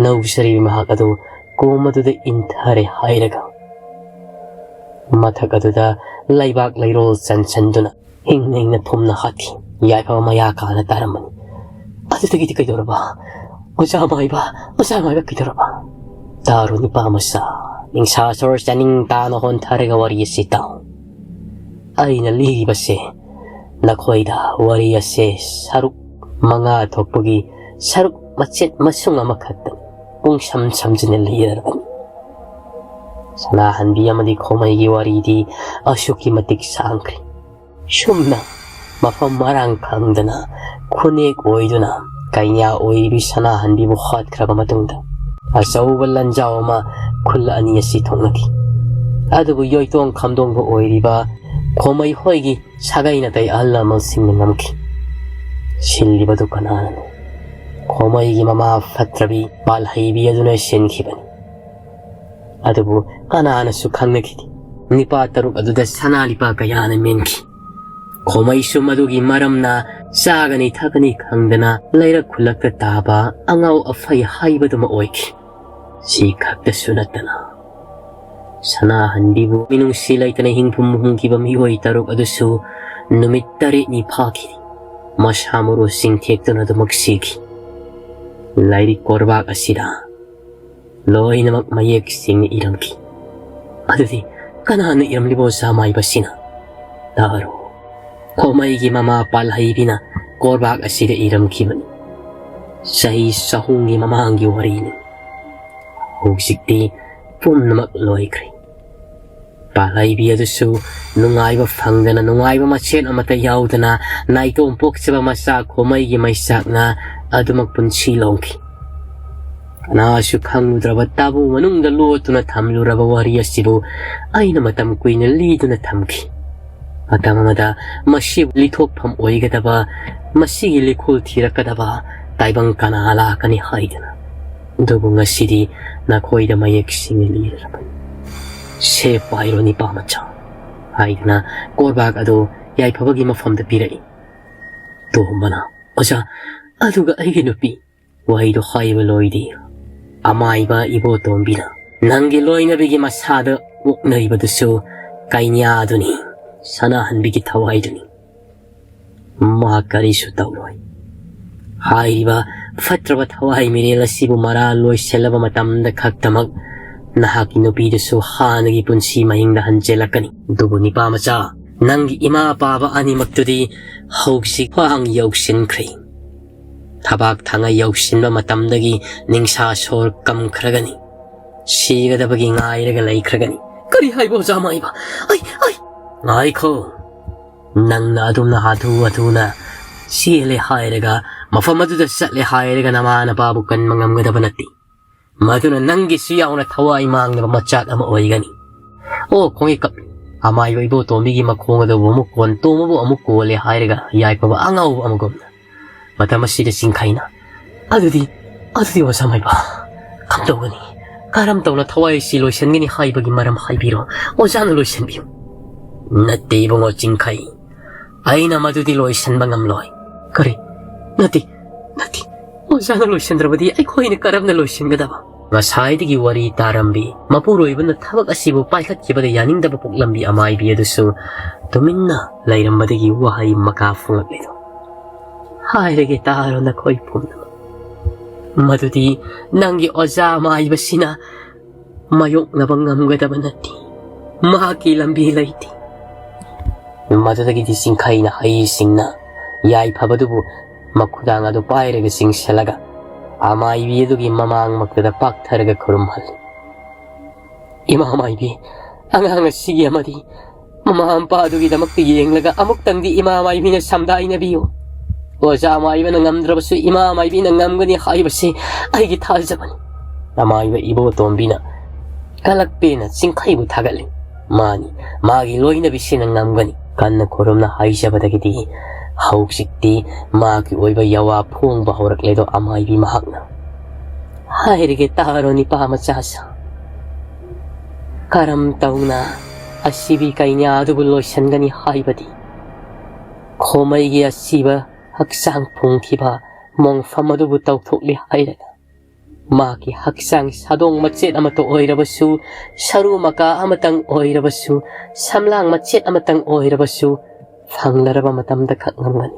ꯅꯧꯖꯔꯤꯕꯤ ꯃꯍꯥꯛ ꯑꯗꯨ ꯀꯣꯝ ꯑꯗꯨꯗ ꯏꯟꯊꯔꯦ ꯍꯥꯏꯔꯒ ꯃꯊꯛ ꯑꯗꯨꯗ ꯂꯩꯕꯥꯛ ꯂꯩꯔꯣꯜ ꯆꯟꯁꯟꯗꯨꯅ ꯍꯤꯡꯅ ꯍꯤꯡꯅ ꯐꯨꯝꯅ ꯍꯥꯠꯈꯤ꯫ ꯌꯥꯏꯐꯕ ꯃꯌꯥ ꯀꯥꯅ ꯇꯥꯔꯝꯕꯅꯤ꯫ ꯑꯗꯨꯗꯒꯤꯗꯤ ꯀꯩꯗꯧꯔꯕ? ꯑꯣꯖꯥ ꯃꯥꯏꯕ, ꯑꯣꯖꯥ ꯃꯥꯏꯕ ꯀꯩꯗꯧꯔꯕ? ꯇꯥꯔꯣ ꯅꯨꯄꯥ ꯃꯆꯥ, ꯅꯤꯡꯁꯥ ꯁꯣꯔ ꯆꯥꯅꯤꯡ ꯇꯥꯅ ꯍꯣꯟꯊꯔꯒ ꯋꯥꯔꯤ ꯑꯁꯤ ꯇꯥꯎ꯫ ꯑꯩꯅ ꯂꯤꯔꯤꯕꯁꯦ ꯅꯈꯣꯏꯗ ꯋꯥꯔꯤ ꯑꯁꯦ ꯁꯔꯨꯛ ꯃꯉꯥ ꯊꯣꯛꯄꯒꯤ ꯁꯔꯨꯛ ꯃꯆꯦꯠ ꯃꯁꯨꯡ ꯑꯃꯈꯛꯇꯅꯤ ꯄꯨꯡꯁꯝ ꯁꯝꯖꯤꯟꯅ ꯂꯤꯔꯕꯅꯤ꯫ ꯁꯅꯥꯍꯟꯕꯤ ꯑꯃꯗꯤ ꯈꯣꯃꯩꯒꯤ ꯋꯥꯔꯤꯗꯤ ꯑꯁꯨꯛꯀꯤ ꯃꯇꯤꯛ ꯁꯥꯡꯈ꯭ꯔꯦ꯫ ꯁꯨꯝꯅ ꯃꯐꯝ ꯃꯔꯥꯡ ꯈꯪꯗꯅ ꯈꯨꯅꯦꯛ ꯑꯣꯏꯗꯨꯅ ꯀꯩꯅ꯭ꯌꯥ ꯑꯣꯏꯔꯤꯕꯤ ꯁꯅꯥꯍꯟꯕꯤꯕꯨ ꯍꯥꯠꯈ꯭ꯔꯕ ꯃꯇꯨꯡꯗ, ꯑꯆꯧꯕ ꯂꯟꯖꯥꯎ ꯑꯃ ꯈꯨꯜ ꯑꯅꯤ ꯑꯁꯤ ꯊꯣꯛꯅꯈꯤ꯫ ꯑꯗꯨꯕꯨ ꯌꯣꯏꯇꯣꯡ ꯈꯝꯗꯣꯡꯕ ꯑꯣꯏꯔꯤꯕ ꯈꯣꯃꯩ ꯍꯣꯏꯒꯤ ꯁꯥꯒꯩ ꯅꯥꯇꯩ ꯑꯍꯜ ꯂꯃꯟꯁꯤꯡꯅ ꯉꯝꯈꯤ꯫ ꯁꯤꯜꯂꯤꯕꯗꯨ ꯀꯅꯥꯅꯅꯣ? ꯈꯣꯃꯩꯒꯤ ꯃꯃꯥ ꯐꯠꯇ꯭ꯔꯕꯤ ꯄꯥꯜꯍꯩꯕꯤ ꯑꯗꯨꯅ ꯁꯤꯟꯈꯤꯕꯅꯤ꯫ ꯑꯗꯨꯕꯨ ꯀꯅꯥꯅꯁꯨ ꯈꯪꯅꯈꯤꯗꯦ꯫ ꯅꯤꯄꯥ ꯇꯔꯨꯛ ꯑꯗꯨꯗ ꯁꯅꯥ ꯂꯤꯄꯥ ꯀꯌꯥꯅ ꯃꯦꯟꯈꯤ꯫ ꯈꯣꯃꯩꯁꯨ ꯃꯗꯨꯒꯤ ꯃꯔꯝꯅ ꯆꯥꯒꯅꯤ ꯊꯛꯀꯅꯤ ꯈꯪꯗꯅ ꯂꯩꯔꯛ ꯈꯨꯜꯂꯛꯇ ꯇꯥꯕ ꯑꯉꯥꯎ ꯑꯐꯩ ꯍꯥꯏꯕꯗꯨꯃ ꯑꯣꯏꯈꯤ꯫ ꯁꯤ ꯈꯛꯇꯁꯨ ꯅꯠꯇꯅ, ꯁꯅꯥꯍꯟꯕꯤꯕꯨ ꯃꯤꯅꯨꯡꯁꯤ ꯂꯩꯇꯅ ꯍꯤꯡꯐꯝ ꯍꯨꯝꯈꯤꯕ ꯃꯤꯑꯣꯏ ꯇꯔꯨꯛ ꯑꯗꯨꯁꯨ ꯅꯨꯃꯤꯠ ꯇꯔꯦꯠꯅꯤ ꯐꯥꯈꯤ꯫ ꯃꯁꯥ ꯃꯔꯨꯁꯤꯡ ꯊꯦꯛꯇꯨꯅ ꯑꯗꯨꯃꯛ ꯁꯤꯈꯤ꯫ ꯂꯥꯏꯔꯤꯛ ꯀꯣꯔꯕꯥꯛ ꯑꯁꯤꯗ ꯂꯣꯏꯅꯃꯛ ꯃꯌꯦꯛ ꯁꯦꯡꯅ ꯏꯔꯝꯈꯤ꯫ ꯑꯗꯨꯗꯤ ꯀꯅꯥꯅ ꯏꯔꯝꯂꯤꯕ ꯑꯣꯖꯥ ꯃꯥꯏꯕꯁꯤꯅ? ꯇꯥꯔꯣ, ꯈꯣꯃꯩꯒꯤ ꯃꯃꯥ ꯄꯥꯜꯍꯩꯕꯤꯅ ꯀꯣꯔꯕꯥꯛ ꯑꯁꯤꯗ ꯏꯔꯝꯈꯤꯕꯅꯤ꯫ ꯆꯍꯤ ꯆꯍꯨꯝꯒꯤ ꯃꯃꯥꯡꯒꯤ ꯋꯥꯔꯤꯅꯤ꯫ ꯍꯧꯖꯤꯛꯇꯤ ꯄꯨꯝꯅꯃꯛ ꯂꯣꯏꯈ꯭ꯔꯦ꯫ ꯄꯥꯜꯍꯩꯕꯤ ꯑꯗꯨꯁꯨ ꯅꯨꯡꯉꯥꯏꯕ ꯐꯪꯗꯅ, ꯅꯨꯡꯉꯥꯏꯕ ꯃꯆꯦꯠ ꯑꯃꯠꯇ ꯌꯥꯎꯗꯅ, ꯅꯥꯏꯇꯣꯝ ꯄꯣꯛꯆꯕ ꯃꯆꯥ ꯈꯣꯃꯩꯒꯤ ꯃꯩꯆꯥꯛꯅ ꯑꯗꯨꯃꯛ ꯄꯨꯟꯁꯤ ꯂꯣꯡꯈꯤ꯫ ꯀꯅꯥꯁꯨ ꯈꯪꯂꯨꯗ꯭ꯔꯕ ꯇꯥꯕꯨ ꯃꯅꯨꯡꯗ ꯂꯣꯠꯇꯨꯅ ꯊꯝꯂꯨꯔꯕ ꯋꯥꯔꯤ ꯑꯁꯤꯕꯨ ꯑꯩꯅ ꯃꯇꯝ ꯀꯨꯏꯅ ꯂꯤꯗꯨꯅ ꯊꯝꯈꯤ꯫ ꯃꯇꯝ ꯑꯃꯗ ꯃꯁꯤꯕꯨ ꯂꯤꯊꯣꯛꯐꯝ ꯑꯣꯏꯒꯗꯕ, ꯃꯁꯤꯒꯤ ꯂꯤꯈꯨꯜ ꯊꯤꯔꯛꯀꯗꯕ ꯇꯥꯏꯕꯪ ꯀꯅꯥ ꯂꯥꯛꯀꯅꯤ ꯍꯥꯏꯗꯨꯅ꯫ ꯑꯗꯨꯕꯨ ꯉꯁꯤꯗꯤ ꯅꯈꯣꯏꯗ ꯃꯌꯦꯛ ꯁꯦꯡꯅ ꯂꯤꯔꯔꯕꯅꯤ꯫ "ꯁꯦ ꯄꯥꯏꯔꯣ, ꯅꯤꯄꯥ ꯃꯆꯥ" ꯍꯥꯏꯗꯨꯅ ꯀꯣꯔꯕꯥꯛ ꯑꯗꯨ ꯌꯥꯏꯐꯕꯒꯤ ꯃꯐꯝꯗ ꯄꯤꯔꯛꯏ꯫ ꯇꯣꯝꯕꯅ, "ꯑꯣꯖꯥ, ꯑꯗꯨꯒ ꯑꯩꯒꯤ ꯅꯨꯄꯤ?" ꯋꯥꯍꯩꯗꯨ ꯍꯥꯏꯕ ꯂꯣꯏꯗꯦ꯫ ꯑꯃꯥꯏꯕ ꯏꯕꯣꯇꯣꯝꯕꯤꯅ, "ꯅꯪꯒꯤ ꯂꯣꯏꯅꯕꯤꯒꯤ ꯃꯁꯥꯗ ꯑꯣꯛꯅꯔꯤꯕꯗꯨꯁꯨ ꯀꯩꯅ꯭ꯌꯥꯗꯨꯅꯤ, ꯁꯅꯥꯍꯟꯕꯤꯒꯤ ꯊꯋꯥꯏꯗꯨꯅꯤ꯫ ꯃꯥ ꯀꯔꯤꯁꯨ ꯇꯧꯔꯣꯏ꯫ ꯍꯥꯏꯔꯤꯕ ꯐꯠꯇ꯭ꯔꯕ ꯊꯋꯥꯏ ꯃꯤꯔꯦꯜ ꯑꯁꯤꯕꯨ ꯃꯔꯥꯜ ꯂꯣꯏꯁꯤꯜꯂꯕ ꯃꯇꯝꯗ ꯈꯛꯇꯃꯛ ꯅꯍꯥꯛꯀꯤ ꯅꯨꯄꯤꯗꯨꯁꯨ ꯍꯥꯟꯅꯒꯤ ꯄꯨꯟꯁꯤ ꯃꯍꯤꯡꯗ ꯍꯟꯖꯤꯜꯂꯛꯀꯅꯤ꯫ ꯑꯗꯨꯕꯨ ꯅꯤꯄꯥ ꯃꯆꯥ, ꯅꯪꯒꯤ ꯏꯃꯥ ꯄꯥꯕ ꯑꯅꯤꯃꯛꯇꯨꯗꯤ ꯍꯧꯖꯤꯛ ꯐꯥꯡ ꯌꯧꯁꯤꯟꯈ꯭ꯔꯦ꯫ ꯊꯕꯥꯛ ꯊꯥꯡꯉꯩ ꯌꯧꯁꯤꯟꯕ ꯃꯇꯝꯗꯒꯤ ꯅꯤꯡꯁꯥ ꯁꯣꯔ ꯀꯝꯈ꯭ꯔꯒꯅꯤ꯫ ꯁꯤꯒꯗꯕꯒꯤ ꯉꯥꯏꯔꯒ ꯂꯩꯈ꯭ꯔꯒꯅꯤ꯫ ꯀꯔꯤ ꯍꯥꯏꯕ, ꯑꯣꯖꯥ ꯃꯥꯏꯕ? ꯑꯩ, ꯑꯩ! ꯉꯥꯏꯈꯣ꯫ ꯅꯪꯅ ꯑꯗꯨꯝꯅ ꯍꯥꯊꯨ ꯍꯥꯊꯨꯅ ꯆꯦꯜꯂꯦ ꯍꯥꯏꯔꯒ, ꯃꯐꯝ ꯑꯗꯨꯗ ꯆꯠꯂꯦ ꯍꯥꯏꯔꯒ, ꯅꯃꯥ ꯅꯄꯥꯕꯨ ꯀꯟꯕ ꯉꯝꯒꯗꯕ ꯅꯠꯇꯦ꯫ ꯃꯗꯨꯅ ꯅꯪꯒꯤꯁꯨ ꯌꯥꯎꯅ ꯊꯋꯥꯏ ꯃꯥꯡꯅꯕ ꯃꯆꯥꯛ ꯑꯃ ꯑꯣꯏꯒꯅꯤ꯫ ꯑꯣ, ꯈꯣꯡꯉꯩ ꯀꯞ-, ꯑꯃꯥꯏꯕ ꯏꯕꯣꯇꯣꯝꯕꯤꯒꯤ ꯃꯈꯣꯡ ꯑꯗꯨꯕꯨ ꯑꯃꯨꯛ ꯀꯣꯟ, ꯇꯣꯝꯕꯕꯨ ꯑꯃꯨꯛ ꯀꯣꯜꯂꯦ ꯍꯥꯏꯔꯒ ꯌꯥꯏꯐꯕ ꯑꯉꯥꯎꯕ ꯑꯃꯒꯨꯝꯅ꯫ ꯃꯇꯝ ꯑꯁꯤꯗ ꯆꯤꯡꯈꯩꯅ, "ꯑꯗꯨꯗꯤ, ꯑꯗꯨꯗꯤ ꯑꯣꯖꯥ ꯃꯥꯏꯕ, ꯀꯝꯗꯧꯒꯅꯤ? ꯀꯔꯝ ꯇꯧꯅ ꯊꯋꯥꯏ ꯑꯁꯤ ꯂꯣꯏꯁꯤꯟꯒꯅꯤ ꯍꯥꯏꯕꯒꯤ ꯃꯔꯝ ꯍꯥꯏꯕꯤꯔꯣ꯫ ꯑꯣꯖꯥꯅ ꯂꯣꯏꯁꯤꯟꯕꯤꯌꯨ꯫" "ꯅꯠꯇꯦ ꯏꯕꯨꯡꯉꯣ ꯆꯤꯡꯈꯩ, ꯑꯩꯅ ꯃꯗꯨꯗꯤ ꯂꯣꯏꯁꯤꯟꯕ ꯉꯝꯂꯣꯏ꯫" "ꯀꯔꯤ? ꯅꯠꯇꯦ, ꯅꯠꯇꯦ꯫ ꯑꯣꯖꯥꯅ ꯂꯣꯏꯁꯤꯟꯗ꯭ꯔꯕꯗꯤ ꯑꯩꯈꯣꯏꯅ ꯀꯔꯝꯅ ꯂꯣꯏꯁꯤꯟꯒꯗꯕ?" ꯉꯁꯥꯏꯗꯒꯤ ꯋꯥꯔꯤ ꯇꯥꯔꯝꯕꯤ ꯃꯄꯨꯔꯣꯏꯕꯅ ꯊꯕꯛ ꯑꯁꯤꯕꯨ ꯄꯥꯏꯈꯠꯈꯤꯕꯗ ꯌꯥꯅꯤꯡꯗꯕ ꯄꯣꯛꯂꯝꯕꯤ ꯑꯃꯥꯏꯕꯤ ꯑꯗꯨꯁꯨ ꯇꯨꯃꯤꯟꯅ ꯂꯩꯔꯝꯕꯗꯒꯤ ꯋꯥꯍꯩ ꯃꯀꯥ ꯐꯣꯡꯂꯛꯂꯤꯗꯣ꯫ "ꯍꯥꯏꯔꯒꯦ ꯇꯥꯔꯣ ꯅꯈꯣꯏ ꯄꯨꯝꯅꯃꯛ꯫ ꯃꯗꯨꯗꯤ ꯅꯪꯒꯤ ꯑꯣꯖꯥ ꯑꯃꯥꯏꯕꯁꯤꯅ ꯃꯥꯌꯣꯛꯅꯕ ꯉꯝꯒꯗꯕ ꯅꯠꯇꯦ꯫ ꯃꯍꯥꯛꯀꯤ ꯂꯝꯕꯤ ꯂꯩꯇꯦ꯫" ꯃꯗꯨꯗꯒꯤꯗꯤ ꯆꯤꯡꯈꯩꯅ ꯍꯩꯁꯤꯡꯅ ꯌꯥꯏꯐꯕꯗꯨꯕꯨ ꯃꯈꯨꯗꯥꯡ ꯑꯗꯨ ꯄꯥꯏꯔꯒ ꯆꯤꯡꯁꯤꯜꯂꯒ ꯑꯃꯥꯏꯕꯤ ꯑꯗꯨꯒꯤ ꯃꯃꯥꯡꯃꯛꯇꯗ ꯄꯥꯛꯊꯔꯒ ꯈꯨꯔꯨꯝꯍꯜꯂꯤ꯫ "ꯏꯃꯥ ꯃꯥꯏꯕꯤ, ꯑꯉꯥꯡ ꯑꯁꯤꯒꯤ ꯑꯃꯗꯤ ꯃꯃꯥ ꯃꯄꯥ ꯑꯗꯨꯒꯤꯗꯃꯛꯇ ꯌꯦꯡꯂꯒ ꯑꯃꯨꯛꯇꯪꯗꯤ ꯏꯃꯥ ꯃꯥꯏꯕꯤꯅ ꯁꯝꯗꯥꯏꯅꯕꯤꯌꯨ꯫ ꯑꯣꯖꯥ ꯃꯥꯏꯕꯅ ꯉꯝꯗ꯭ꯔꯕꯁꯨ ꯏꯃꯥ ꯃꯥꯏꯕꯤꯅ ꯉꯝꯒꯅꯤ ꯍꯥꯏꯕꯁꯤ ꯑꯩꯒꯤ ꯊꯥꯖꯕꯅꯤ꯫" ꯑꯃꯥꯏꯕ ꯏꯕꯣꯇꯣꯝꯕꯤꯅ ꯀꯂꯛꯄꯦꯅ ꯆꯤꯡꯈꯩꯕꯨ ꯊꯥꯒꯠꯂꯤ꯫ "ꯃꯥꯅꯤ, ꯃꯥꯒꯤ ꯂꯣꯏꯅꯕꯤꯁꯤꯅ ꯉꯝꯒꯅꯤ꯫" ꯀꯟꯅ ꯈꯨꯔꯨꯝꯅ ꯍꯥꯏꯖꯕꯗꯒꯤꯗꯤ ꯍꯧꯖꯤꯛꯇꯤ ꯃꯥꯒꯤ ꯑꯣꯏꯕ ꯌꯥꯋꯥ ꯐꯣꯡꯕ ꯍꯧꯔꯛꯂꯦꯗꯣ ꯑꯃꯥꯏꯕꯤ ꯃꯍꯥꯛꯅ꯫ "ꯍꯥꯏꯔꯒꯦ ꯇꯥꯔꯣ ꯅꯤꯄꯥ ꯃꯆꯥꯁꯥ꯫ ꯀꯔꯝ ꯇꯧꯅ ꯑꯁꯤꯕꯤ ꯀꯩꯅ꯭ꯌꯥ ꯑꯗꯨꯕꯨ ꯂꯣꯏꯁꯤꯟꯒꯅꯤ ꯍꯥꯏꯕꯗꯤ, ꯈꯣꯃꯩꯒꯤ ꯑꯁꯤꯕ ꯍꯛꯆꯥꯡ ꯐꯨꯡꯈꯤꯕ ꯃꯣꯡꯐꯝ ꯑꯗꯨꯕꯨ ꯇꯧꯊꯣꯛꯂꯦ ꯍꯥꯏꯔꯒ, ꯃꯥꯒꯤ ꯍꯛꯆꯥꯡ ꯁꯥꯗꯣꯡ ꯃꯆꯦꯠ ꯑꯃꯠꯇ ꯑꯣꯏꯔꯕꯁꯨ, ꯁꯔꯨ ꯃꯀꯥ ꯑꯃꯇꯪ ꯑꯣꯏꯔꯕꯁꯨ, ꯁꯝꯂꯥꯡ ꯃꯆꯦꯠ ꯑꯃꯇꯪ ꯑꯣꯏꯔꯕꯁꯨ ꯐꯪꯂꯔꯕ ꯃꯇꯝꯗ ꯈꯛ ꯉꯝꯒꯅꯤ꯫"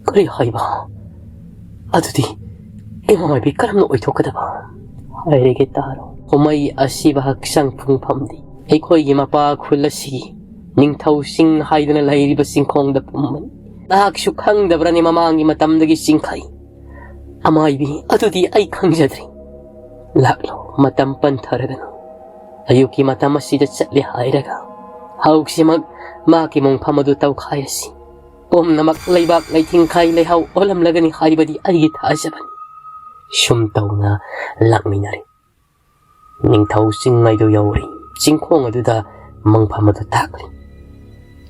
"ꯀꯔꯤ ꯍꯥꯏꯕ? ꯑꯗꯨꯗꯤ ꯏꯃꯥ ꯃꯥꯏꯕꯤ ꯀꯔꯝꯅ ꯑꯣꯏꯊꯣꯛꯀꯗꯕ?" "ꯍꯥꯏꯔꯒꯦ ꯇꯥꯔꯣ꯫ ꯈꯣꯃꯩ ꯑꯁꯤꯕ ꯍꯛꯆꯥꯡ ꯐꯨꯡꯐꯝꯗꯤ ꯑꯩꯈꯣꯏꯒꯤ ꯃꯄꯥ ꯈꯨꯜ ꯑꯁꯤꯒꯤ ꯅꯤꯡꯊꯧꯁꯤꯡ ꯍꯥꯏꯗꯨꯅ ꯂꯩꯔꯤꯕ ꯆꯤꯡꯈꯣꯡꯗ ꯐꯨꯝꯕꯅꯤ꯫ ꯅꯍꯥꯛꯁꯨ ꯈꯪꯗꯕ꯭ꯔꯅꯦ ꯃꯃꯥꯡꯒꯤ ꯃꯇꯝꯗꯒꯤ ꯆꯤꯡꯈꯩ? ꯑꯃꯥꯏꯕꯤ, ꯑꯗꯨꯗꯤ ꯑꯩ ꯈꯪꯖꯗ꯭ꯔꯦ꯫ ꯂꯥꯛꯂꯣ, ꯃꯇꯝ ꯄꯟꯊꯔꯒꯅꯨ꯫ ꯑꯌꯨꯛꯀꯤ ꯃꯇꯝ ꯑꯁꯤꯗ ꯆꯠꯂꯦ ꯍꯥꯏꯔꯒ ꯍꯧꯖꯤꯛꯃꯛ ꯃꯍꯥꯛꯀꯤ ꯃꯣꯡꯐꯝ ꯑꯗꯨ ꯇꯧꯈꯥꯏꯔꯁꯤ꯫ ꯄꯨꯝꯅꯃꯛ ꯂꯩꯕꯥꯛ ꯂꯩꯊꯤꯡꯈꯥꯏ ꯂꯩꯍꯥꯎ ꯑꯣꯜꯂꯝꯂꯒꯅꯤ ꯍꯥꯏꯕꯗꯤ ꯑꯩꯒꯤ ꯊꯥꯖꯕꯅꯤ꯫ ꯁꯨꯝ ꯇꯧꯅ ꯂꯥꯛꯃꯤꯟꯅꯔꯦ꯫ ꯅꯤꯡꯊꯧ ꯆꯤꯡ ꯑꯗꯨ ꯌꯧꯔꯦ꯫ ꯆꯤꯡꯈꯣꯡ ꯑꯗꯨꯗ ꯃꯪꯐꯝ ꯑꯗꯨ ꯇꯥꯛꯂꯤ꯫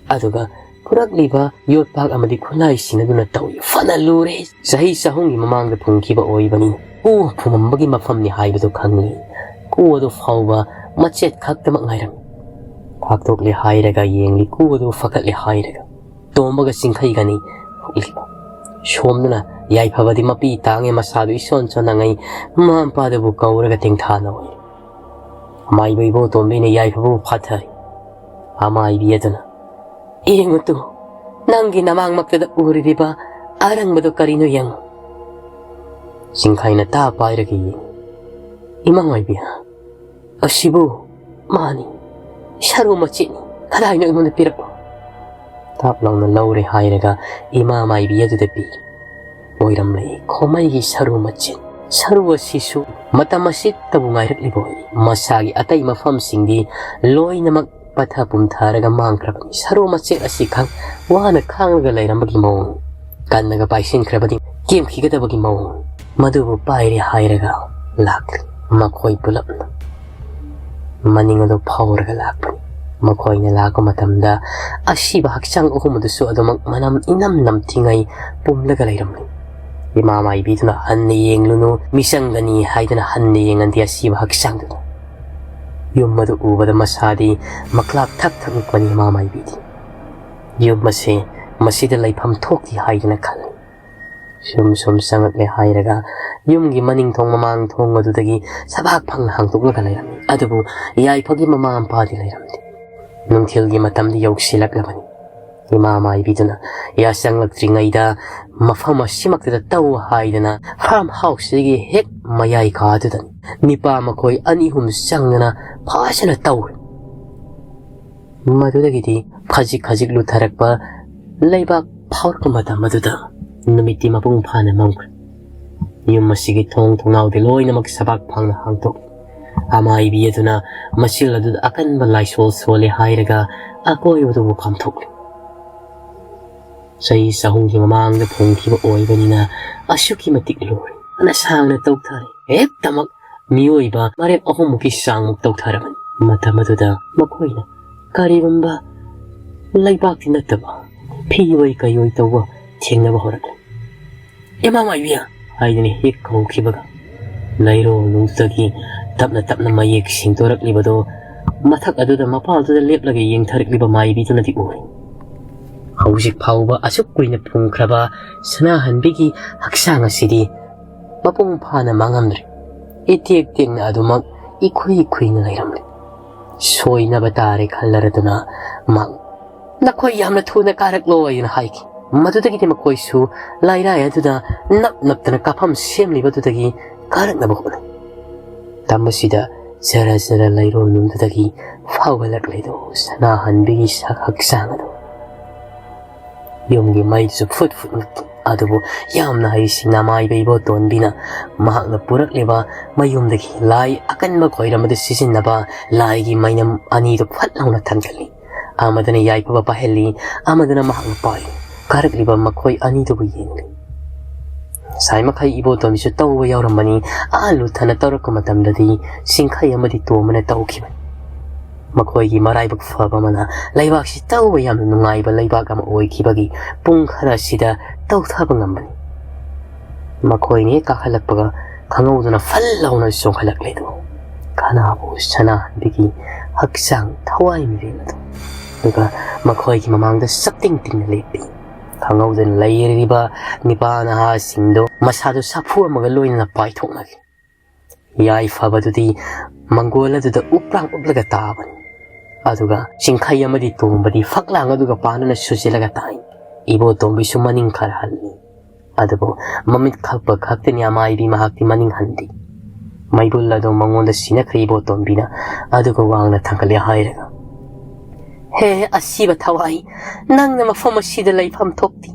ꯑꯗꯨꯒ ꯄꯨꯔꯛꯂꯤꯕ ꯌꯣꯠꯄꯥꯛ ꯑꯃꯗꯤ ꯈꯨꯠꯂꯥꯏꯁꯤꯡ ꯑꯗꯨꯅ ꯇꯧꯏ꯫ ꯐꯅ ꯂꯨꯔꯦ꯫ ꯆꯍꯤ ꯆꯍꯨꯝꯒꯤ ꯃꯃꯥꯡꯗ ꯐꯨꯝꯈꯤꯕ ꯑꯣꯏꯕꯅꯤꯅ ꯀꯨ ꯐꯨꯝꯃꯝꯕꯒꯤ ꯃꯐꯝꯅꯤ ꯍꯥꯏꯕꯗꯨ ꯈꯪꯂꯤ꯫ ꯀꯨ ꯑꯗꯨ ꯐꯥꯎꯕ ꯃꯆꯦꯠ ꯈꯛꯇꯃꯛ ꯉꯥꯏꯔꯝꯃꯤ꯫ ꯐꯥꯛꯇꯣꯛꯂꯦ ꯍꯥꯏꯔꯒ ꯌꯦꯡꯂꯤ, ꯀꯨ ꯑꯗꯨ ꯐꯒꯠꯂꯦ ꯍꯥꯏꯔꯒ ꯇꯣꯝꯕꯒ ꯆꯤꯡꯈꯩꯒꯅꯤ ꯍꯨꯛꯂꯤꯕ꯫ ꯁꯣꯝꯗꯅ ꯌꯥꯏꯐꯕꯗꯤ ꯃꯄꯤ ꯇꯥꯡꯉꯦ, ꯃꯁꯥꯗꯨ ꯏꯁꯣꯟ ꯁꯣꯟꯅꯉꯩ ꯃꯃꯥ ꯃꯄꯥꯗꯨꯕꯨ ꯀꯧꯔꯒ ꯇꯦꯡꯊꯥꯅ ꯑꯣꯏꯔꯤ꯫ ꯑꯃꯥꯏꯕ ꯏꯕꯣꯇꯣꯝꯕꯤꯅ ꯌꯥꯏꯐꯕꯕꯨ ꯐꯥꯊꯔꯤ꯫ ꯑꯃꯥꯏꯕꯤ ꯑꯗꯨꯅ, "ꯌꯦꯡꯉꯨ ꯇꯨ, ꯅꯪꯒꯤ ꯅꯃꯥꯡꯃꯛꯇꯗ ꯎꯔꯤꯕ ꯑꯔꯪꯕꯗꯨ ꯀꯔꯤꯅꯣ ꯌꯦꯡꯉꯨ꯫" ꯆꯤꯡꯈꯩꯅ ꯇꯥ ꯄꯥꯏꯔꯒ ꯌꯦꯡꯉꯤ꯫ "ꯏꯃꯥ ꯃꯥꯏꯕꯤ, ꯑꯁꯤꯕꯨ ꯃꯥꯅꯤ꯫ ꯁꯔꯨ ꯃꯆꯦꯠꯅꯤ꯫ ꯀꯗꯥꯏꯅꯣ ꯑꯩꯉꯣꯟꯗ ꯄꯤꯔꯛꯂꯣ꯫" ꯊꯥꯞ ꯂꯥꯎꯅ ꯂꯧꯔꯦ ꯍꯥꯏꯔꯒ ꯏꯃꯥ ꯃꯥꯏꯕꯤ ꯑꯗꯨꯗ ꯄꯤ꯫ ꯑꯣꯏꯔꯝꯂꯦ ꯈꯣꯃꯩꯒꯤ ꯁꯔꯨ ꯃꯆꯦꯠ꯫ ꯁꯔꯨ ꯑꯁꯤꯁꯨ ꯃꯇꯝ ꯑꯁꯤꯠꯇꯕꯨ ꯉꯥꯏꯔꯛꯂꯤꯕ ꯑꯣꯏ꯫ ꯃꯁꯥꯒꯤ ꯑꯇꯩ ꯃꯐꯝꯁꯤꯡꯗꯤ ꯂꯣꯏꯅꯃꯛ ꯄꯠꯊ ꯄꯨꯝꯊꯔꯒ ꯃꯥꯡꯈ꯭ꯔꯕꯅꯤ꯫ ꯁꯔꯨ ꯃꯆꯦꯠ ꯑꯁꯤꯈꯛ ꯋꯥꯅ ꯈꯥꯡꯂꯒ ꯂꯩꯔꯝꯕꯒꯤ ꯃꯑꯣꯡ, ꯀꯟꯅꯒ ꯄꯥꯏꯁꯤꯟꯈ꯭ꯔꯕꯗꯤ ꯀꯦꯝꯈꯤꯒꯗꯕꯒꯤ ꯃꯑꯣꯡ, ꯃꯗꯨꯕꯨ ꯄꯥꯏꯔꯦ ꯍꯥꯏꯔꯒ ꯂꯥꯛꯂꯤ ꯃꯈꯣꯏ ꯄꯨꯂꯞꯅ꯫ ꯃꯅꯤꯡ ꯑꯗꯨ ꯐꯥꯎꯔꯒ ꯂꯥꯛꯄꯅꯤ꯫ ꯃꯈꯣꯏꯅ ꯂꯥꯛꯄ ꯃꯇꯝꯗ ꯑꯁꯤꯕ ꯍꯛꯆꯥꯡ ꯑꯍꯨꯝ ꯑꯗꯨꯁꯨ ꯑꯗꯨꯃꯛ ꯃꯅꯝ ꯏꯅꯝ ꯅꯝꯊꯤꯉꯩ ꯄꯨꯝꯂꯒ ꯂꯩꯔꯝꯂꯤ꯫ ꯏꯃꯥ ꯃꯥꯏꯕꯤꯗꯨꯅ, "ꯍꯟꯅ ꯌꯦꯡꯂꯨꯅꯨ, ꯃꯤꯆꯪꯒꯅꯤ" ꯍꯥꯏꯗꯨꯅ ꯍꯟꯅ ꯌꯦꯡꯍꯟꯗꯦ ꯑꯁꯤꯕ ꯍꯛꯆꯥꯡꯗꯨꯗ꯫ ꯌꯨꯝ ꯑꯗꯨ ꯎꯕꯗ ꯃꯁꯥꯗꯤ ꯃꯀ꯭ꯂꯥꯛ ꯊꯛ ꯊꯛ ꯅꯤꯛꯄꯅꯤ ꯏꯃꯥ ꯃꯥꯏꯕꯤꯗꯤ꯫ ꯌꯨꯝ ꯑꯁꯦ ꯃꯁꯤꯗ ꯂꯩꯐꯝ ꯊꯣꯛꯇꯦ ꯍꯥꯏꯗꯨꯅ ꯈꯜꯂꯤ꯫ ꯁꯨꯝ ꯁꯨꯝ ꯆꯪꯉꯛꯂꯦ ꯍꯥꯏꯔꯒ ꯌꯨꯝꯒꯤ ꯃꯅꯤꯡ ꯊꯣꯡ ꯃꯃꯥꯡ ꯊꯣꯡ ꯑꯗꯨꯗꯒꯤ ꯁꯕꯥꯛ ꯐꯪꯅ ꯍꯥꯡꯗꯣꯛꯂꯒ ꯂꯩꯔꯝꯃꯤ꯫ ꯑꯗꯨꯕꯨ ꯌꯥꯏꯐꯒꯤ ꯃꯃꯥ ꯃꯄꯥꯗꯤ ꯂꯩꯔꯝꯗꯦ꯫ ꯅꯨꯡꯊꯤꯜꯒꯤ ꯃꯇꯝꯗꯤ ꯌꯧꯁꯤꯜꯂꯛꯂꯕꯅꯤ꯫ ꯏꯃꯥ ꯃꯥꯏꯕꯤꯗꯨꯅ ꯌꯥ ꯆꯪꯂꯛꯇ꯭ꯔꯤꯉꯩꯗ ꯃꯐꯝ ꯑꯁꯤꯃꯛꯇꯗ ꯇꯧ ꯍꯥꯏꯗꯅ ꯐꯥꯔꯝ ꯍꯥꯎꯁꯁꯤꯒꯤ ꯍꯦꯛ ꯃꯌꯥꯏ ꯀꯥꯗꯨꯗꯅꯤ꯫ ꯅꯤꯄꯥ ꯃꯈꯣꯏ ꯑꯅꯤ ꯑꯍꯨꯝ ꯆꯪꯗꯅ ꯐꯖꯅ ꯇꯧꯔꯦ꯫ ꯃꯗꯨꯗꯒꯤꯗꯤ ꯈꯖꯤꯛ ꯈꯖꯤꯛ ꯂꯨꯊꯔꯛꯄ ꯂꯩꯕꯥꯛ ꯐꯥꯎꯔꯛꯄ ꯃꯇꯝ ꯑꯗꯨꯗ ꯅꯨꯃꯤꯠꯇꯤ ꯃꯄꯨꯡ ꯐꯥꯅ ꯃꯝꯈ꯭ꯔꯦ꯫ ꯌꯨꯝ ꯑꯁꯤꯒꯤ ꯊꯣꯡ ꯊꯣꯡꯅꯥꯎꯗꯤ ꯂꯣꯏꯅꯃꯛ ꯁꯕꯥꯛ ꯐꯪꯅ ꯍꯥꯡꯗꯣꯛꯂꯤ꯫ ꯑꯃꯥꯏꯕꯤ ꯑꯗꯨꯅ ꯃꯆꯤꯜ ꯑꯗꯨꯗ ꯑꯀꯟꯕ ꯂꯥꯏꯁꯣꯜ ꯁꯣꯜꯂꯦ ꯍꯥꯏꯔꯒ ꯑꯀꯣꯏꯕꯗꯨꯕꯨ ꯈꯥꯝꯊꯣꯛꯂꯤ꯫ ꯆꯍꯤ ꯆꯍꯨꯝꯒꯤ ꯃꯃꯥꯡꯗ ꯐꯣꯡꯈꯤꯕ ꯑꯣꯏꯕꯅꯤꯅ ꯑꯁꯨꯛꯀꯤ ꯃꯇꯤꯛ ꯂꯨꯔꯦ꯫ ꯐꯅ ꯁꯥꯡꯅ ꯇꯧꯊꯔꯦ꯫ ꯍꯦꯛꯇꯃꯛ ꯃꯤꯑꯣꯏꯕ ꯃꯔꯦꯞ ꯑꯍꯨꯝꯃꯨꯛꯀꯤ ꯆꯥꯡꯃꯨꯛ ꯇꯧꯊꯔꯕꯅꯤ꯫ ꯃꯇꯝ ꯑꯗꯨꯗ ꯃꯈꯣꯏꯅ ꯀꯔꯤꯒꯨꯝꯕ ꯂꯩꯕꯥꯛꯇꯤ ꯅꯠꯇꯕ ꯐꯤꯑꯣꯏ ꯀꯩꯑꯣꯏ ꯇꯧꯕ ꯊꯦꯡꯅꯕ ꯍꯧꯔꯛꯂꯦ꯫ "ꯏꯃꯥ ꯃꯥꯏꯕꯤ!" ꯍꯥꯏꯗꯨꯅ ꯍꯦꯛ ꯀꯧꯈꯤꯕꯒ ꯂꯩꯔꯣꯜꯗꯨꯗꯒꯤ ꯇꯞꯅ ꯇꯞꯅ ꯃꯌꯦꯛ ꯁꯦꯡꯗꯣꯔꯛꯂꯤꯕꯗꯨ ꯃꯊꯛ ꯑꯗꯨꯗ ꯃꯄꯥꯜꯗꯨꯗ ꯂꯦꯞꯂꯒ ꯌꯦꯡꯊꯔꯛꯂꯤꯕ ꯃꯥꯏꯕꯤꯗꯨꯅꯗꯤ ꯎꯔꯦ꯫ ꯍꯧꯖꯤꯛ ꯐꯥꯎꯕ ꯑꯁꯨꯛ ꯀꯨꯏꯅ ꯐꯨꯝꯈ꯭ꯔꯕ ꯁꯅꯥꯍꯟꯕꯤꯒꯤ ꯍꯛꯆꯥꯡ ꯑꯁꯤꯗꯤ ꯃꯄꯨꯡ ꯐꯥꯅ ꯃꯥꯡꯉꯝꯗ꯭ꯔꯦ꯫ ꯏꯇꯦꯛ ꯇꯦꯛꯅ ꯑꯗꯨꯃꯛ ꯏꯈꯨꯏ ꯈꯨꯏꯅ ꯂꯩꯔꯝꯂꯦ꯫ ꯁꯣꯏꯅꯕ ꯇꯥꯔꯦ ꯈꯜꯂꯔꯗꯨꯅ ꯃꯍꯥꯛ, "ꯅꯈꯣꯏ ꯌꯥꯝꯅ ꯊꯨꯅ ꯀꯥꯔꯛꯂꯣ" ꯍꯥꯏꯅ ꯍꯥꯏꯈꯤ꯫ ꯃꯗꯨꯗꯒꯤꯗꯤ ꯃꯈꯣꯏꯁꯨ ꯂꯥꯏꯔꯥꯏ ꯑꯗꯨꯗ ꯅꯞ ꯅꯞꯇꯅ ꯀꯥꯐꯝ ꯁꯦꯝꯂꯤꯕꯗꯨꯗꯒꯤ ꯀꯥꯔꯛꯅꯕ ꯍꯣꯠꯅꯩ꯫ ꯇꯝꯕꯁꯤꯗ ꯖꯔ ꯖꯔ ꯂꯩꯔꯣꯜ ꯅꯨꯡꯗꯨꯗꯒꯤ ꯐꯥꯎꯒꯠꯂꯛꯂꯤꯗꯨ ꯁꯅꯥꯍꯟꯕꯤꯒꯤ ꯁꯛ ꯍꯛꯆꯥꯡ ꯑꯗꯨ꯫ ꯌꯨꯝꯒꯤ ꯃꯩꯗꯨꯁꯨ ꯐꯨꯠ ꯐꯨꯠ ꯃꯨꯠꯈꯤ꯫ ꯑꯗꯨꯕꯨ ꯌꯥꯝꯅ ꯍꯩꯁꯤꯡꯅ ꯃꯥꯏꯕ ꯏꯕꯣꯇꯣꯟꯕꯤꯅ ꯃꯍꯥꯛꯅ ꯄꯨꯔꯛꯂꯤꯕ ꯃꯌꯨꯝꯗꯒꯤ ꯂꯥꯏ ꯑꯀꯟꯕ ꯈꯣꯏꯔꯝꯕꯗ ꯁꯤꯖꯤꯟꯅꯕ ꯂꯥꯏꯒꯤ ꯃꯩꯅꯝ ꯑꯅꯤꯗꯨ ꯐꯠ ꯂꯥꯎꯅ ꯊꯥꯟꯒꯠꯂꯤ꯫ ꯑꯃꯗꯨꯅ ꯌꯥꯏꯐꯕ ꯄꯥꯏꯍꯜꯂꯤ, ꯑꯃꯗꯨꯅ ꯃꯍꯥꯛꯅ ꯄꯥꯏ꯫ ꯀꯥꯔꯛꯂꯤꯕ ꯃꯈꯣꯏ ꯑꯅꯤꯗꯨꯕꯨ ꯌꯦꯡꯂꯤ꯫ ꯉꯁꯥꯏ ꯃꯈꯩ ꯏꯕꯣꯇꯣꯟꯕꯤꯁꯨ ꯇꯧꯕ ꯌꯥꯎꯔꯝꯕꯅꯤ꯫ ꯑꯥ ꯂꯨꯊꯅ ꯇꯧꯔꯛꯄ ꯃꯇꯝꯗꯗꯤ ꯆꯤꯡꯈꯩ ꯑꯃꯗꯤ ꯇꯣꯝꯕꯅ ꯇꯧꯈꯤꯕꯅꯤ꯫ ꯃꯈꯣꯏꯒꯤ ꯃꯔꯥꯏꯕꯛ ꯐꯕ ꯑꯃꯅ ꯂꯩꯕꯥꯛꯁꯤ ꯇꯧꯕ ꯌꯥꯝꯅ ꯅꯨꯡꯉꯥꯏꯕ ꯂꯩꯕꯥꯛ ꯑꯃ ꯑꯣꯏꯈꯤꯕꯒꯤ ꯄꯨꯡ ꯈꯔ ꯑꯁꯤꯗ ꯇꯧꯊꯕ ꯉꯝꯕꯅꯤ꯫ ꯃꯈꯣꯏꯅ ꯍꯦꯛ ꯀꯥꯈꯠꯂꯛꯄꯒ ꯈꯪꯍꯧꯗꯅ ꯐꯜ ꯂꯥꯎꯅ ꯆꯣꯡꯈꯠꯂꯛꯂꯦ ꯑꯗꯨ ꯀꯅꯥꯕꯨ? ꯁꯅꯥꯍꯟꯕꯤꯒꯤ ꯍꯛꯆꯥꯡ ꯊꯋꯥꯏ ꯃꯤꯔꯦꯜ ꯑꯗꯨ꯫ ꯑꯗꯨꯒ ꯃꯈꯣꯏꯒꯤ ꯃꯃꯥꯡꯗ ꯆꯞꯇꯤꯡ ꯇꯤꯡꯅ ꯂꯦꯞꯄꯤ꯫ ꯈꯪꯍꯧꯗꯅ ꯂꯩꯔꯤꯕ ꯅꯤꯄꯥ ꯅꯍꯥꯁꯤꯡꯗꯨ ꯃꯁꯥꯗꯨ ꯁꯥꯐꯨ ꯑꯃꯒ ꯂꯣꯏꯅꯅ ꯄꯥꯏꯊꯣꯛꯅꯈꯤ꯫ ꯌꯥꯏꯐꯕꯗꯨꯗꯤ ꯃꯪꯒꯣꯜ ꯑꯗꯨꯗ ꯎꯞꯂꯥꯡ ꯎꯞꯂꯒ ꯇꯥꯕꯅꯤ꯫ ꯑꯗꯨꯒ ꯆꯤꯡꯈꯩ ꯑꯃꯗꯤ ꯇꯣꯝꯕꯗꯤ ꯐꯛꯂꯥꯡ ꯑꯗꯨꯒ ꯄꯥꯟꯅꯅ ꯁꯨꯖꯤꯜꯂꯒ ꯇꯥꯏ꯫ ꯏꯕꯣꯇꯣꯝꯕꯤꯁꯨ ꯃꯅꯤꯡ ꯈꯔ ꯍꯜꯂꯤ꯫ ꯑꯗꯨꯕꯨ ꯃꯃꯤꯠ ꯈꯞꯄ ꯈꯛꯇꯅꯤ ꯑꯃꯥꯏꯕꯤ ꯃꯍꯥꯛꯇꯤ ꯃꯅꯤꯡ ꯍꯟꯗꯦ꯫ ꯃꯩꯕꯨꯜ ꯑꯗꯨ ꯃꯉꯣꯟꯗ ꯁꯤꯟꯅꯈ꯭ꯔꯦ ꯏꯕꯣꯇꯣꯝꯕꯤꯅ, ꯑꯗꯨꯒ ꯋꯥꯡꯅ ꯊꯥꯡꯒꯠꯂꯦ ꯍꯥꯏꯔꯒ꯫ "ꯍꯦ ꯑꯁꯤꯕ ꯊꯋꯥꯏ, ꯅꯪꯅ ꯃꯐꯝ ꯑꯁꯤꯗ ꯂꯩꯐꯝ ꯊꯣꯛꯇꯦ꯫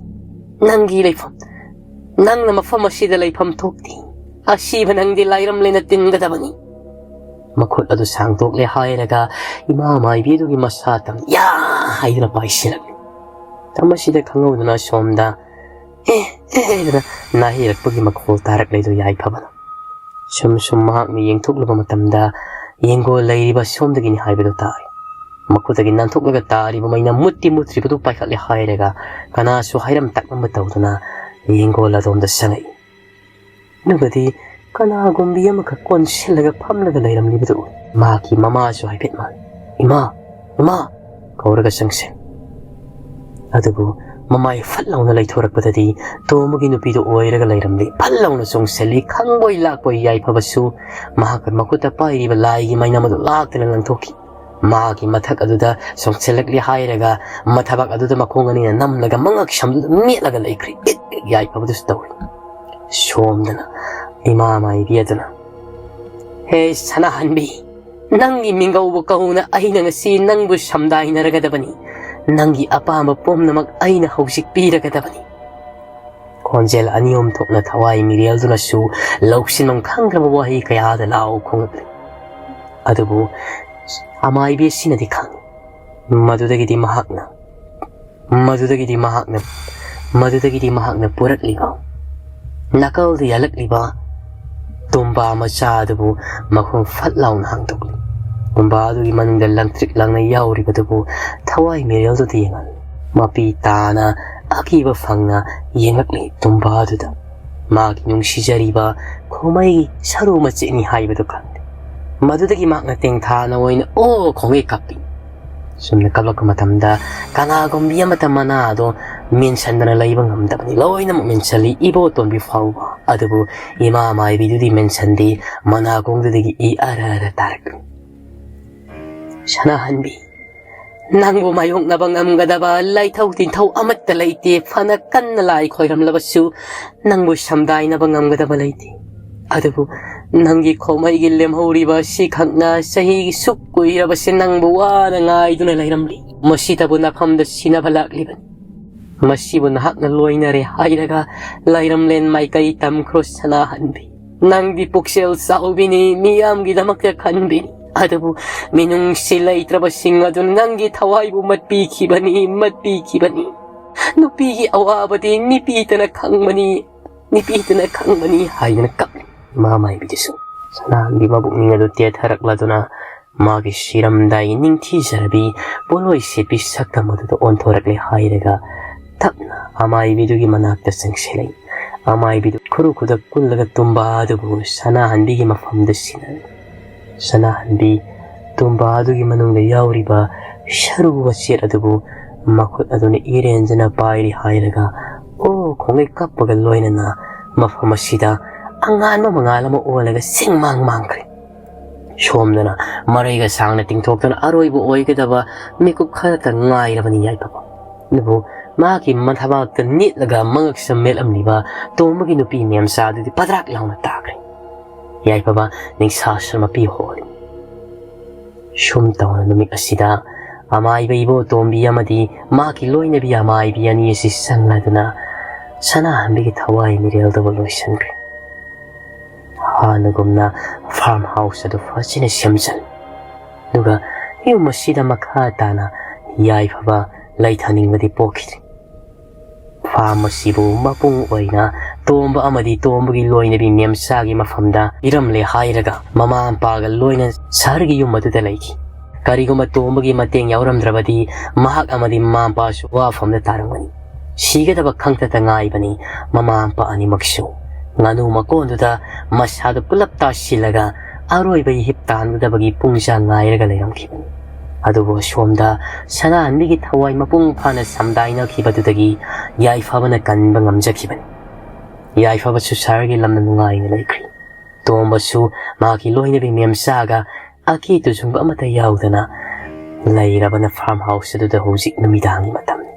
ꯅꯪꯒꯤ ꯂꯩꯐꯝ, ꯅꯪꯅ ꯃꯐꯝ ꯑꯁꯤꯗ ꯂꯩꯐꯝ ꯊꯣꯛꯇꯦ꯫ ꯑꯁꯤꯕ ꯅꯪꯗꯤ ꯂꯥꯏꯔꯝꯂꯦꯅ ꯇꯤꯟꯒꯗꯕꯅꯤ"꯫ ꯃꯈꯨꯠ ꯑꯗꯨ ꯁꯥꯡꯗꯣꯛꯂꯦ ꯍꯥꯏꯔꯒ ꯏꯃꯥ ꯃꯥꯏꯕꯤ ꯑꯗꯨꯒꯤ ꯃꯁꯥ ꯇꯝ ꯌꯥ ꯍꯥꯏꯗꯨꯅ ꯄꯥꯏꯁꯤꯜꯂꯛꯂꯦ꯫ ꯇꯝ ꯑꯁꯤꯗ ꯈꯪꯍꯧꯗꯅ ꯁꯣꯝꯗ "ꯑꯦ, ꯑꯦ" ꯍꯥꯏꯗꯅ ꯅꯥꯍꯩꯔꯛꯄꯒꯤ ꯃꯈꯣꯜ ꯇꯥꯔꯛꯂꯦ ꯑꯗꯨ ꯌꯥꯏꯐꯕꯅ꯫ ꯁꯨꯝ ꯁꯨꯝ ꯃꯍꯥꯛꯅ ꯌꯦꯡꯊꯣꯛꯂꯨꯕ ꯃꯇꯝꯗ ꯌꯦꯡꯒꯣꯜ ꯂꯩꯔꯤꯕ ꯁꯣꯝꯗꯒꯤꯅꯤ ꯍꯥꯏꯕꯗꯨ ꯇꯥꯔꯦ꯫ ꯃꯈꯨꯠꯇꯒꯤ ꯅꯥꯟꯊꯣꯛꯂꯒ ꯇꯥꯔꯤꯕ ꯃꯩꯅ ꯃꯨꯠꯇꯤ ꯃꯨꯠꯇ꯭ꯔꯤꯕꯗꯨ ꯄꯥꯏꯈꯠꯂꯦ ꯍꯥꯏꯔꯒ ꯀꯅꯥꯁꯨ ꯍꯥꯏꯔꯝ ꯇꯛꯂꯝꯕ ꯇꯧꯗꯅ ꯌꯦꯡꯒꯣꯜ ꯑꯗꯣꯝꯗ ꯆꯪꯉꯛꯏ꯫ ꯑꯗꯨꯒꯗꯤ ꯀꯅꯥꯒꯨꯝꯕꯤ ꯑꯃꯈꯛ ꯀꯣꯟꯁꯤꯜꯂꯒ ꯐꯝꯂꯒ ꯂꯩꯔꯝꯂꯤꯕꯗꯨ ꯎꯏ꯫ ꯃꯍꯥꯛꯀꯤ ꯃꯃꯥꯁꯨ ꯍꯥꯏꯐꯦꯠ ꯃꯥꯜꯂꯤ꯫ "ꯏꯃꯥ, ꯏꯃꯥ" ꯀꯧꯔꯒ ꯆꯪꯁꯤꯜ꯫ ꯑꯗꯨꯕꯨ ꯃꯃꯥꯏ ꯐꯠ ꯂꯥꯎꯅ ꯂꯩꯊꯣꯔꯛꯄꯗꯗꯤ ꯇꯣꯝꯕꯒꯤ ꯅꯨꯄꯤꯗꯨ ꯑꯣꯏꯔꯒ ꯂꯩꯔꯝꯂꯤ꯫ ꯐꯠ ꯂꯥꯎꯅ ꯆꯣꯡꯁꯤꯜꯂꯤ꯫ ꯈꯪꯕꯣꯏ ꯂꯥꯛꯄꯣꯏ ꯌꯥꯏꯐꯕꯁꯨ ꯃꯍꯥꯛꯀꯤ ꯃꯈꯨꯠꯇ ꯄꯥꯏꯔꯤꯕ ꯂꯥꯏꯒꯤ ꯃꯩꯅꯝ ꯑꯗꯨ ꯂꯥꯛꯇꯅ ꯂꯪꯊꯣꯛꯈꯤ꯫ ꯃꯥꯒꯤ ꯃꯊꯛ ꯑꯗꯨꯗ ꯆꯣꯡꯁꯤꯜꯂꯛꯂꯤ ꯍꯥꯏꯔꯒ ꯃꯊꯕꯥꯛ ꯑꯗꯨꯗ ꯃꯈꯣꯡ ꯑꯅꯤꯅ ꯅꯝꯂꯒ ꯃꯉꯛ ꯁꯝꯗꯨꯗ ꯃꯦꯠꯂꯒ ꯂꯩꯈ꯭ꯔꯤ꯫ ꯕꯤꯠ ꯕꯤꯠ ꯌꯥꯏꯐꯕꯗꯨꯁꯨ ꯇꯧꯔꯤ꯫ ꯁꯣꯝꯗꯅ ꯏꯃꯥ ꯃꯥꯏꯕꯤ ꯑꯗꯨꯅ, "ꯍꯦ ꯁꯅꯥꯍꯟꯕꯤ, ꯅꯪꯒꯤ ꯃꯤꯡꯒꯧꯕ ꯀꯧꯅ ꯑꯩꯅ ꯉꯁꯤ ꯅꯪꯕꯨ ꯁꯝꯗꯥꯏꯅꯔꯒꯗꯕꯅꯤ꯫ ꯅꯪꯒꯤ ꯑꯄꯥꯝꯕ ꯄꯨꯝꯅꯃꯛ ꯑꯩꯅ ꯍꯧꯖꯤꯛ ꯄꯤꯔꯒꯗꯕꯅꯤ"꯫ ꯈꯣꯟꯖꯦꯜ ꯑꯅꯤ ꯑꯍꯨꯝ ꯊꯣꯛꯅ ꯊꯋꯥꯏ ꯃꯤꯔꯦꯜꯗꯨꯅꯁꯨ ꯂꯧꯁꯤꯟꯐꯝ ꯈꯪꯗ꯭ꯔꯕ ꯋꯥꯍꯩ ꯀꯌꯥꯗ ꯂꯥꯎ ꯈꯣꯡꯂꯛꯂꯤ꯫ ꯑꯗꯨꯕꯨ ꯑꯃꯥꯏꯕꯤ ꯑꯁꯤꯅꯗꯤ ꯈꯪꯏ꯫ ꯃꯗꯨꯗꯒꯤꯗꯤ ꯃꯍꯥꯛꯅ, ꯃꯗꯨꯗꯒꯤꯗꯤ ꯃꯍꯥꯛꯅ, ꯃꯗꯨꯗꯒꯤꯗꯤ ꯃꯍꯥꯛꯅ ꯄꯨꯔꯛꯂꯤꯕ, ꯅꯥꯀꯜꯗ ꯌꯥꯜꯂꯛꯂꯤꯕ ꯇꯨꯝꯕꯥ ꯃꯆꯥ ꯑꯗꯨꯕꯨ ꯃꯈꯣꯡ ꯐꯠ ꯂꯥꯎꯅ ꯍꯥꯡꯗꯣꯛꯂꯤ꯫ ꯇꯨꯝꯕꯥ ꯑꯗꯨꯒꯤ ꯃꯅꯨꯡꯗ ꯂꯪꯇ꯭ꯔꯤꯛ ꯂꯪꯅ ꯌꯥꯎꯔꯤꯕꯗꯨꯕꯨ ꯊꯋꯥꯏ ꯃꯤꯔꯦꯜꯗꯨꯗ ꯌꯦꯡꯍꯜꯂꯤ꯫ ꯃꯄꯤ ꯇꯥꯅ ꯑꯀꯤꯕ ꯐꯪꯅ ꯌꯦꯡꯂꯛꯂꯤ ꯇꯨꯝꯕꯥ ꯑꯗꯨꯗ꯫ ꯃꯥꯒꯤ ꯅꯨꯡꯁꯤꯖꯔꯤꯕ ꯈꯣꯃꯩꯒꯤ ꯁꯔꯨ ꯃꯆꯦꯠꯅꯤ ꯍꯥꯏꯕꯗꯨ ꯈꯪꯂꯦ꯫ ꯃꯗꯨꯗꯒꯤ ꯃꯍꯥꯛꯅ ꯇꯦꯡꯊꯥꯅ ꯑꯣꯏꯅ "ꯑꯣ" ꯈꯣꯡꯉꯩ ꯀꯞꯄꯤ꯫ ꯁꯨꯝꯅ ꯀꯞꯂꯛꯄ ꯃꯇꯝꯗ ꯀꯅꯥꯒꯨꯝꯕꯤ ꯑꯃꯠꯇ ꯃꯅꯥ ꯑꯗꯣ ꯃꯦꯟꯁꯟꯗꯅ ꯂꯩꯕ ꯉꯝꯗꯕꯅꯤ꯫ ꯂꯣꯏꯅꯃꯛ ꯃꯦꯟꯁꯜꯂꯤ, ꯏꯕꯣꯇꯣꯝꯕꯤ ꯐꯥꯎꯕ꯫ ꯑꯗꯨꯕꯨ ꯏꯃꯥ ꯃꯥꯏꯕꯤꯗꯨꯗꯤ ꯃꯦꯟꯁꯟꯗꯦ꯫ ꯃꯅꯥꯀꯣꯡꯗꯨꯗꯒꯤ ꯏ ꯑꯔ ꯑꯔ ꯇꯥꯔꯛꯂꯤ꯫ "ꯁꯅꯥꯍꯟꯕꯤ, ꯅꯪꯕꯨ ꯃꯥꯌꯣꯛꯅꯕ ꯉꯝꯒꯗꯕ ꯂꯥꯏꯊꯧ ꯇꯤꯟꯊꯧ ꯑꯃꯠꯇ ꯂꯩꯇꯦ꯫ ꯐꯅ ꯀꯟꯅ ꯂꯥꯏ ꯈꯣꯏꯔꯝꯂꯕꯁꯨ ꯅꯪꯕꯨ ꯁꯝꯗꯥꯏꯅꯕ ꯉꯝꯒꯗꯕ ꯂꯩꯇꯦ꯫ ꯑꯗꯨꯕꯨ ꯅꯪꯒꯤ ꯈꯣꯃꯩꯒꯤ ꯂꯦꯝꯍꯧꯔꯤꯕ ꯑꯁꯤꯈꯛꯅ ꯆꯍꯤ ꯁꯨꯛ ꯀꯨꯏꯔꯕꯁꯦ ꯅꯪꯕꯨ ꯋꯥꯅ ꯉꯥꯏꯗꯨꯅ ꯂꯩꯔꯝꯂꯤ꯫ ꯃꯁꯤꯗꯕꯨ ꯅꯐꯝꯗ ꯁꯤꯅꯕ ꯂꯥꯛꯂꯤꯕꯅꯤ꯫ ꯃꯁꯤꯕꯨ ꯅꯍꯥꯛꯅ ꯂꯣꯏꯅꯔꯦ ꯍꯥꯏꯔꯒ ꯂꯩꯔꯝꯂꯦꯟ ꯃꯥꯏꯀꯩ ꯇꯝꯈ꯭ꯔꯣ ꯁꯅꯥꯍꯟꯕꯤ꯫ ꯅꯪꯗꯤ ꯄꯨꯛꯆꯦꯜ ꯆꯥꯎꯕꯤꯅꯤ, ꯃꯤꯌꯥꯝꯒꯤꯗꯃꯛꯇ ꯈꯟꯕꯤꯅꯤ꯫ ꯑꯗꯨꯕꯨ ꯃꯤꯅꯨꯡꯁꯤ ꯂꯩꯇ꯭ꯔꯕꯁꯤꯡ ꯑꯗꯨꯅ ꯅꯪꯒꯤ ꯊꯋꯥꯏꯕꯨ ꯃꯠꯄꯤꯈꯤꯕꯅꯤ, ꯃꯠꯄꯤꯈꯤꯕꯅꯤ꯫ ꯅꯨꯄꯤꯒꯤ ꯑꯋꯥꯕꯗꯤ ꯅꯨꯄꯤꯇꯅ ꯈꯪꯕꯅꯤ, ꯅꯨꯄꯤꯇꯅ ꯈꯪꯕꯅꯤ ꯍꯥꯏꯗꯨꯅ ꯀꯞꯂꯤ꯫ ꯏꯃꯥ ꯃꯥꯏꯕꯤꯗꯨꯁꯨ ꯁꯅꯥꯍꯟꯕꯤ ꯃꯕꯨꯛꯅꯤꯡ ꯑꯗꯨ ꯇꯦꯊꯔꯛꯂꯗꯨꯅ ꯃꯥꯒꯤ ꯁꯤꯔꯝꯗꯥꯏꯒꯤ ꯅꯤꯡꯊꯤꯖꯔꯕꯤ ꯄꯣꯠꯂꯣꯏ ꯁꯦꯠꯄꯤ ꯁꯛꯇꯝ ꯑꯗꯨꯗ ꯑꯣꯟꯊꯣꯔꯛꯂꯦ ꯍꯥꯏꯔꯒ ꯇꯞꯅ ꯑꯃꯥꯏꯕꯤꯗꯨꯒꯤ ꯃꯅꯥꯛꯇ ꯆꯪꯁꯤꯜꯂꯛꯏ꯫ ꯑꯃꯥꯏꯕꯤꯗꯨ ꯈꯨꯔꯨ ꯈꯨꯗꯛ ꯀꯨꯜꯂꯒ ꯇꯨꯝꯕ ꯑꯗꯨꯕꯨ ꯁꯅꯥꯍꯟꯕꯤꯒꯤ ꯃꯐꯝꯗ ꯁꯤꯟꯅꯔꯦ꯫ ꯁꯅꯥꯍꯟꯕꯤ ꯇꯨꯝꯕ ꯑꯗꯨꯒꯤ ꯃꯅꯨꯡꯗ ꯌꯥꯎꯔꯤꯕ ꯁꯔꯨ ꯃꯆꯦꯠ ꯑꯗꯨꯕꯨ ꯃꯈꯨꯠ ꯑꯗꯨꯅ ꯏꯔꯦꯟꯖꯅ ꯄꯥꯏꯔꯤ ꯍꯥꯏꯔꯒ ꯑꯣ ꯈꯣꯡꯒꯩ ꯀꯞꯄꯒ ꯂꯣꯏꯅꯅ ꯃꯐꯝ ꯑꯁꯤꯗ ꯑꯉꯥꯟꯕ ꯃꯉꯥꯜ ꯑꯃ ꯑꯣꯜꯂꯒ ꯁꯤꯡ ꯃꯥꯡ ꯃꯥꯡꯈ꯭ꯔꯦ꯫ ꯁꯣꯝꯗꯅ ꯃꯔꯩꯒ ꯁꯥꯡꯅ ꯇꯤꯡꯊꯣꯛꯇꯨꯅ ꯑꯔꯣꯏꯕ ꯑꯣꯏꯒꯗꯕ ꯃꯤꯀꯨꯞ ꯈꯔꯇ ꯉꯥꯏꯔꯕꯅꯤ ꯌꯥꯏꯐꯕ꯫ ꯑꯗꯨꯕꯨ ꯃꯍꯥꯛꯀꯤ ꯃꯊꯕꯥꯛꯇ ꯅꯤꯠꯂꯒ ꯃꯉꯛꯁꯝ ꯃꯦꯠꯂꯝꯂꯤꯕ ꯇꯣꯝꯕꯒꯤ ꯅꯨꯄꯤ ꯃꯦꯝꯆꯥ ꯑꯗꯨꯗꯤ ꯄꯗ꯭ꯔꯥꯛ ꯂꯥꯎꯅ ꯇꯥꯈ꯭ꯔꯦ꯫ ꯌꯥꯏꯐꯕ ꯅꯤꯡꯁꯥ ꯁꯔ ꯃꯄꯤ ꯍꯣꯜꯂꯤ꯫ ꯁꯨꯝ ꯇꯧꯅ ꯅꯨꯃꯤꯠ ꯑꯁꯤꯗ ꯑꯃꯥꯏꯕ ꯏꯕꯣꯇꯣꯝꯕꯤ ꯑꯃꯗꯤ ꯃꯍꯥꯛꯀꯤ ꯂꯣꯏꯅꯕꯤ ꯑꯃꯥꯏꯕꯤ ꯑꯅꯤ ꯑꯁꯤ ꯆꯪꯂꯗꯨꯅ ꯁꯅꯥꯍꯟꯕꯤꯒꯤ ꯊꯋꯥꯏ ꯃꯤꯔꯦꯜꯗꯕꯨ ꯂꯣꯏꯁꯤꯟꯈ꯭ꯔꯦ꯫ ꯍꯥꯟꯅꯒꯨꯝꯅ ꯐꯥꯔꯝ ꯍꯥꯎꯁ ꯑꯗꯨ ꯐꯖꯅ ꯁꯦꯝꯖꯤꯜꯂꯤ꯫ ꯑꯗꯨꯒ ꯌꯨꯝ ꯑꯁꯤꯗ ꯃꯈꯥ ꯇꯥꯅ ꯌꯥꯏꯐꯕ ꯂꯩꯊꯅꯤꯡꯕꯗꯤ ꯄꯣꯛꯈꯤꯗ꯭ꯔꯦ꯫ ꯐꯥꯔꯝ ꯑꯁꯤꯕꯨ ꯃꯄꯨꯡ ꯑꯣꯏꯅ ꯇꯣꯝꯕ ꯑꯃꯗꯤ ꯇꯣꯝꯕꯒꯤ ꯂꯣꯏꯅꯕꯤ ꯃꯦꯝꯆꯥꯒꯤ ꯃꯐꯝꯗ ꯄꯤꯔꯝꯂꯦ ꯍꯥꯏꯔꯒ ꯃꯃꯥ ꯃꯄꯥꯒ ꯂꯣꯏꯅ ꯁꯍꯔꯒꯤ ꯌꯨꯝ ꯑꯗꯨꯗ ꯂꯩꯈꯤ꯫ ꯀꯔꯤꯒꯨꯝꯕ ꯇꯣꯝꯕꯒꯤ ꯃꯇꯦꯡ ꯌꯥꯎꯔꯝꯗ꯭ꯔꯕꯗꯤ ꯃꯍꯥꯛ ꯑꯃꯗꯤ ꯃꯃꯥ ꯃꯄꯥꯁꯨ ꯋꯥꯐꯝꯗ ꯇꯥꯔꯝꯒꯅꯤ꯫ ꯁꯤꯒꯗꯕ ꯈꯪꯇꯇ ꯉꯥꯏꯕꯅꯤ ꯃꯃꯥ ꯃꯄꯥ ꯑꯅꯤꯃꯛꯁꯨ꯫ ꯉꯥꯅꯨ ꯃꯀꯣꯟꯗꯨꯗ ꯃꯁꯥꯗꯨ ꯄꯨꯂꯞ ꯇꯥꯁꯤꯜꯂꯒ ꯑꯔꯣꯏꯕ ꯏꯍꯤꯞ ꯇꯥꯟꯒꯗꯕꯒꯤ ꯄꯨꯡꯖꯥ ꯉꯥꯏꯔꯒ ꯂꯩꯔꯝꯈꯤꯕꯅꯤ꯫ ꯑꯗꯨꯕꯨ ꯑꯁꯣꯝꯗ ꯁꯅꯥꯍꯟꯕꯤꯒꯤ ꯊꯋꯥꯏ ꯃꯄꯨꯡ ꯐꯥꯅ ꯁꯝꯗꯥꯏꯅꯈꯤꯕꯗꯨꯗꯒꯤ ꯌꯥꯏꯐꯕꯅ ꯀꯟꯕ ꯉꯝꯖꯈꯤꯕꯅꯤ꯫ ꯌꯥꯏꯐꯕꯁꯨ ꯁꯍꯔꯒꯤ ꯂꯝꯗ ꯅꯨꯡꯉꯥꯏꯅ ꯂꯩꯈ꯭ꯔꯤ꯫ ꯇꯣꯝꯕꯁꯨ ꯃꯍꯥꯛꯀꯤ ꯂꯣꯏꯅꯕꯤ ꯃꯦꯝꯆꯥꯒ ꯑꯀꯤ ꯇꯨꯖꯨꯡꯕ ꯑꯃꯠꯇ ꯌꯥꯎꯗꯅ ꯂꯩꯔꯕꯅ ꯐꯥꯔꯝ ꯍꯥꯎꯁ ꯑꯗꯨꯗ ꯍꯧꯖꯤꯛ ꯅꯨꯃꯤꯗꯥꯡꯒꯤ ꯃꯇꯝꯅꯤ꯫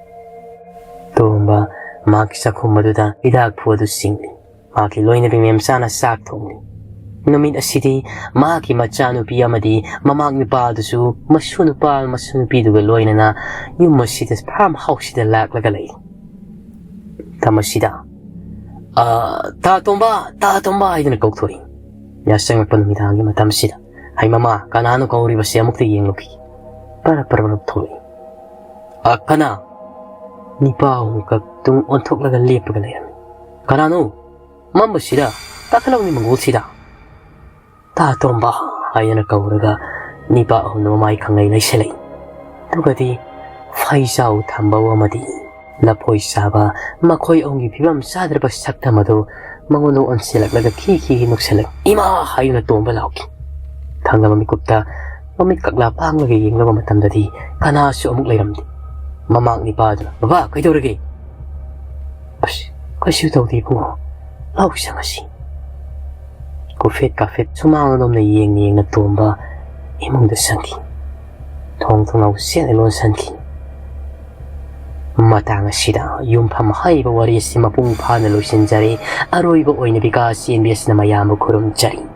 ꯇꯣꯝꯕ ꯃꯍꯥꯛꯀꯤ ꯆꯥꯛꯈꯨꯝ ꯑꯗꯨꯗ ꯍꯤꯗꯥꯛ ꯐꯨ ꯑꯗꯨ ꯁꯤꯡꯂꯤ꯫ ꯃꯍꯥꯛꯀꯤ ꯂꯣꯏꯅꯕꯤ ꯃꯦꯝꯆꯥꯅ ꯆꯥꯛ ꯊꯣꯡꯂꯤ꯫ ꯅꯨꯃꯤꯠ ꯑꯁꯤꯗꯤ ꯃꯍꯥꯛꯀꯤ ꯃꯆꯥꯅꯨꯄꯤ ꯑꯃꯗꯤ ꯃꯃꯥ ꯅꯨꯄꯥꯗꯨꯁꯨ ꯃꯁꯨ ꯅꯨꯄꯥ ꯃꯁꯨ ꯅꯨꯄꯤꯗꯨꯒ ꯂꯣꯏꯅꯅ ꯌꯨꯝ ꯑꯁꯤꯗ farm houseꯁꯤꯗ ꯂꯥꯛꯂꯒ ꯂꯩ꯫ ꯃꯇꯝ ꯑꯁꯤꯗ "ꯑ, ꯇꯥ ꯇꯣꯝꯕ, ꯇꯥ ꯇꯣꯝꯕ" ꯍꯥꯏꯗꯨꯅ ꯀꯧꯊꯣꯔꯛꯏ꯫ ꯌꯥꯆꯪꯉꯛꯄ ꯅꯨꯃꯤꯗꯥꯡꯒꯤ ꯃꯇꯝꯁꯤꯗ, "ꯍꯩ ꯃꯃꯥ, ꯀꯅꯥꯅꯣ ꯀꯧꯔꯤꯕꯁꯦ? ꯑꯃꯨꯛꯇ ꯌꯦꯡꯂꯨꯈꯤ"꯫ ꯄꯔꯞ ꯄꯔꯞ ꯄꯔꯞ ꯊꯣꯛꯂꯛꯏ꯫ "ꯑ, ꯀꯅꯥ?" ꯅꯤꯄꯥ ꯑꯍꯨꯝꯈꯛ ꯇꯨꯡ ꯑꯣꯟꯊꯣꯛꯂꯒ ꯂꯦꯞꯄꯒ ꯂꯩꯔꯝꯃꯤ꯫ "ꯀꯅꯥꯅꯣ? ꯃꯝꯕꯁꯤꯗ ꯀꯥꯈꯠꯂꯛꯎꯅꯦ ꯃꯪꯒꯣꯜꯁꯤꯗ"꯫ "ꯇꯥ ꯇꯣꯝꯕ" ꯍꯥꯏꯗꯅ ꯀꯧꯔꯒ ꯅꯤꯄꯥ ꯑꯍꯨꯝꯅ ꯃꯃꯥꯏ ꯈꯪꯂꯩ ꯂꯩꯁꯤꯜꯂꯛꯏ꯫ ꯑꯗꯨꯒꯗꯤ ꯐꯩꯖꯥꯎ ꯊꯝꯕ ꯑꯃꯗꯤ ꯂꯐꯣꯏ ꯆꯥꯕ, ꯃꯈꯣꯏ ꯑꯍꯨꯝꯒꯤ ꯐꯤꯕꯝ ꯆꯥꯗ꯭ꯔꯕ ꯁꯛꯇꯝ ꯑꯗꯨ ꯃꯉꯣꯟꯗ ꯑꯣꯟꯁꯤꯜꯂꯛꯂꯒ ꯈꯤ ꯈꯤ ꯅꯣꯛꯁꯤꯜꯂꯛꯏ꯫ "ꯏꯃꯥ!" ꯍꯥꯏꯗꯨꯅ ꯇꯣꯝꯕ ꯂꯥꯎꯈꯤ꯫ ꯊꯪꯅꯕ ꯃꯤꯀꯨꯞꯇ ꯃꯃꯤꯠ ꯀꯛꯂꯥ ꯄꯥꯡꯂꯒ ꯌꯦꯡꯂꯕ ꯃꯇꯝꯗꯗꯤ ꯀꯅꯥꯁꯨ ꯑꯃꯨꯛ ꯂꯩꯔꯝꯗꯦ꯫ ꯃꯃꯥ ꯅꯤꯄꯥꯗꯨꯅ, "ꯕꯕꯥ, ꯀꯩꯗꯧꯔꯒꯦ?" "ꯑꯁ, ꯀꯩꯁꯨ ꯇꯧꯗꯦ ꯏꯕꯨꯡꯉꯣ, ꯂꯧ ꯆꯪꯉꯁꯤ"꯫ ꯀꯨꯐꯦꯠ ꯀꯥꯐꯦꯠ ꯁꯨꯃꯥꯡ ꯑꯗꯣꯝꯗ ꯌꯦꯡꯅ ꯌꯦꯡꯅ ꯇꯣꯝꯕ ꯏꯃꯨꯡꯗ ꯆꯪꯈꯤ꯫ ꯊꯣꯡ ꯊꯣꯡꯅꯥꯎ ꯆꯦꯠꯅ ꯂꯣꯟꯁꯤꯟꯈꯤ꯫ ꯃꯇꯥꯡ ꯑꯁꯤꯗ ꯌꯨꯝꯐꯝ ꯍꯥꯏꯔꯤꯕ ꯋꯥꯔꯤ ꯑꯁꯤ ꯃꯄꯨꯡ ꯐꯥꯅ ꯂꯣꯏꯁꯤꯟꯖꯔꯦ꯫ ꯑꯔꯣꯏꯕ ꯑꯣꯏꯅ ꯕꯤꯀꯥꯁ ꯆꯦꯟꯕꯤ ꯑꯁꯤꯅ ꯃꯌꯥꯝꯕꯨ ꯈꯨꯔꯨꯝꯖꯔꯤ꯫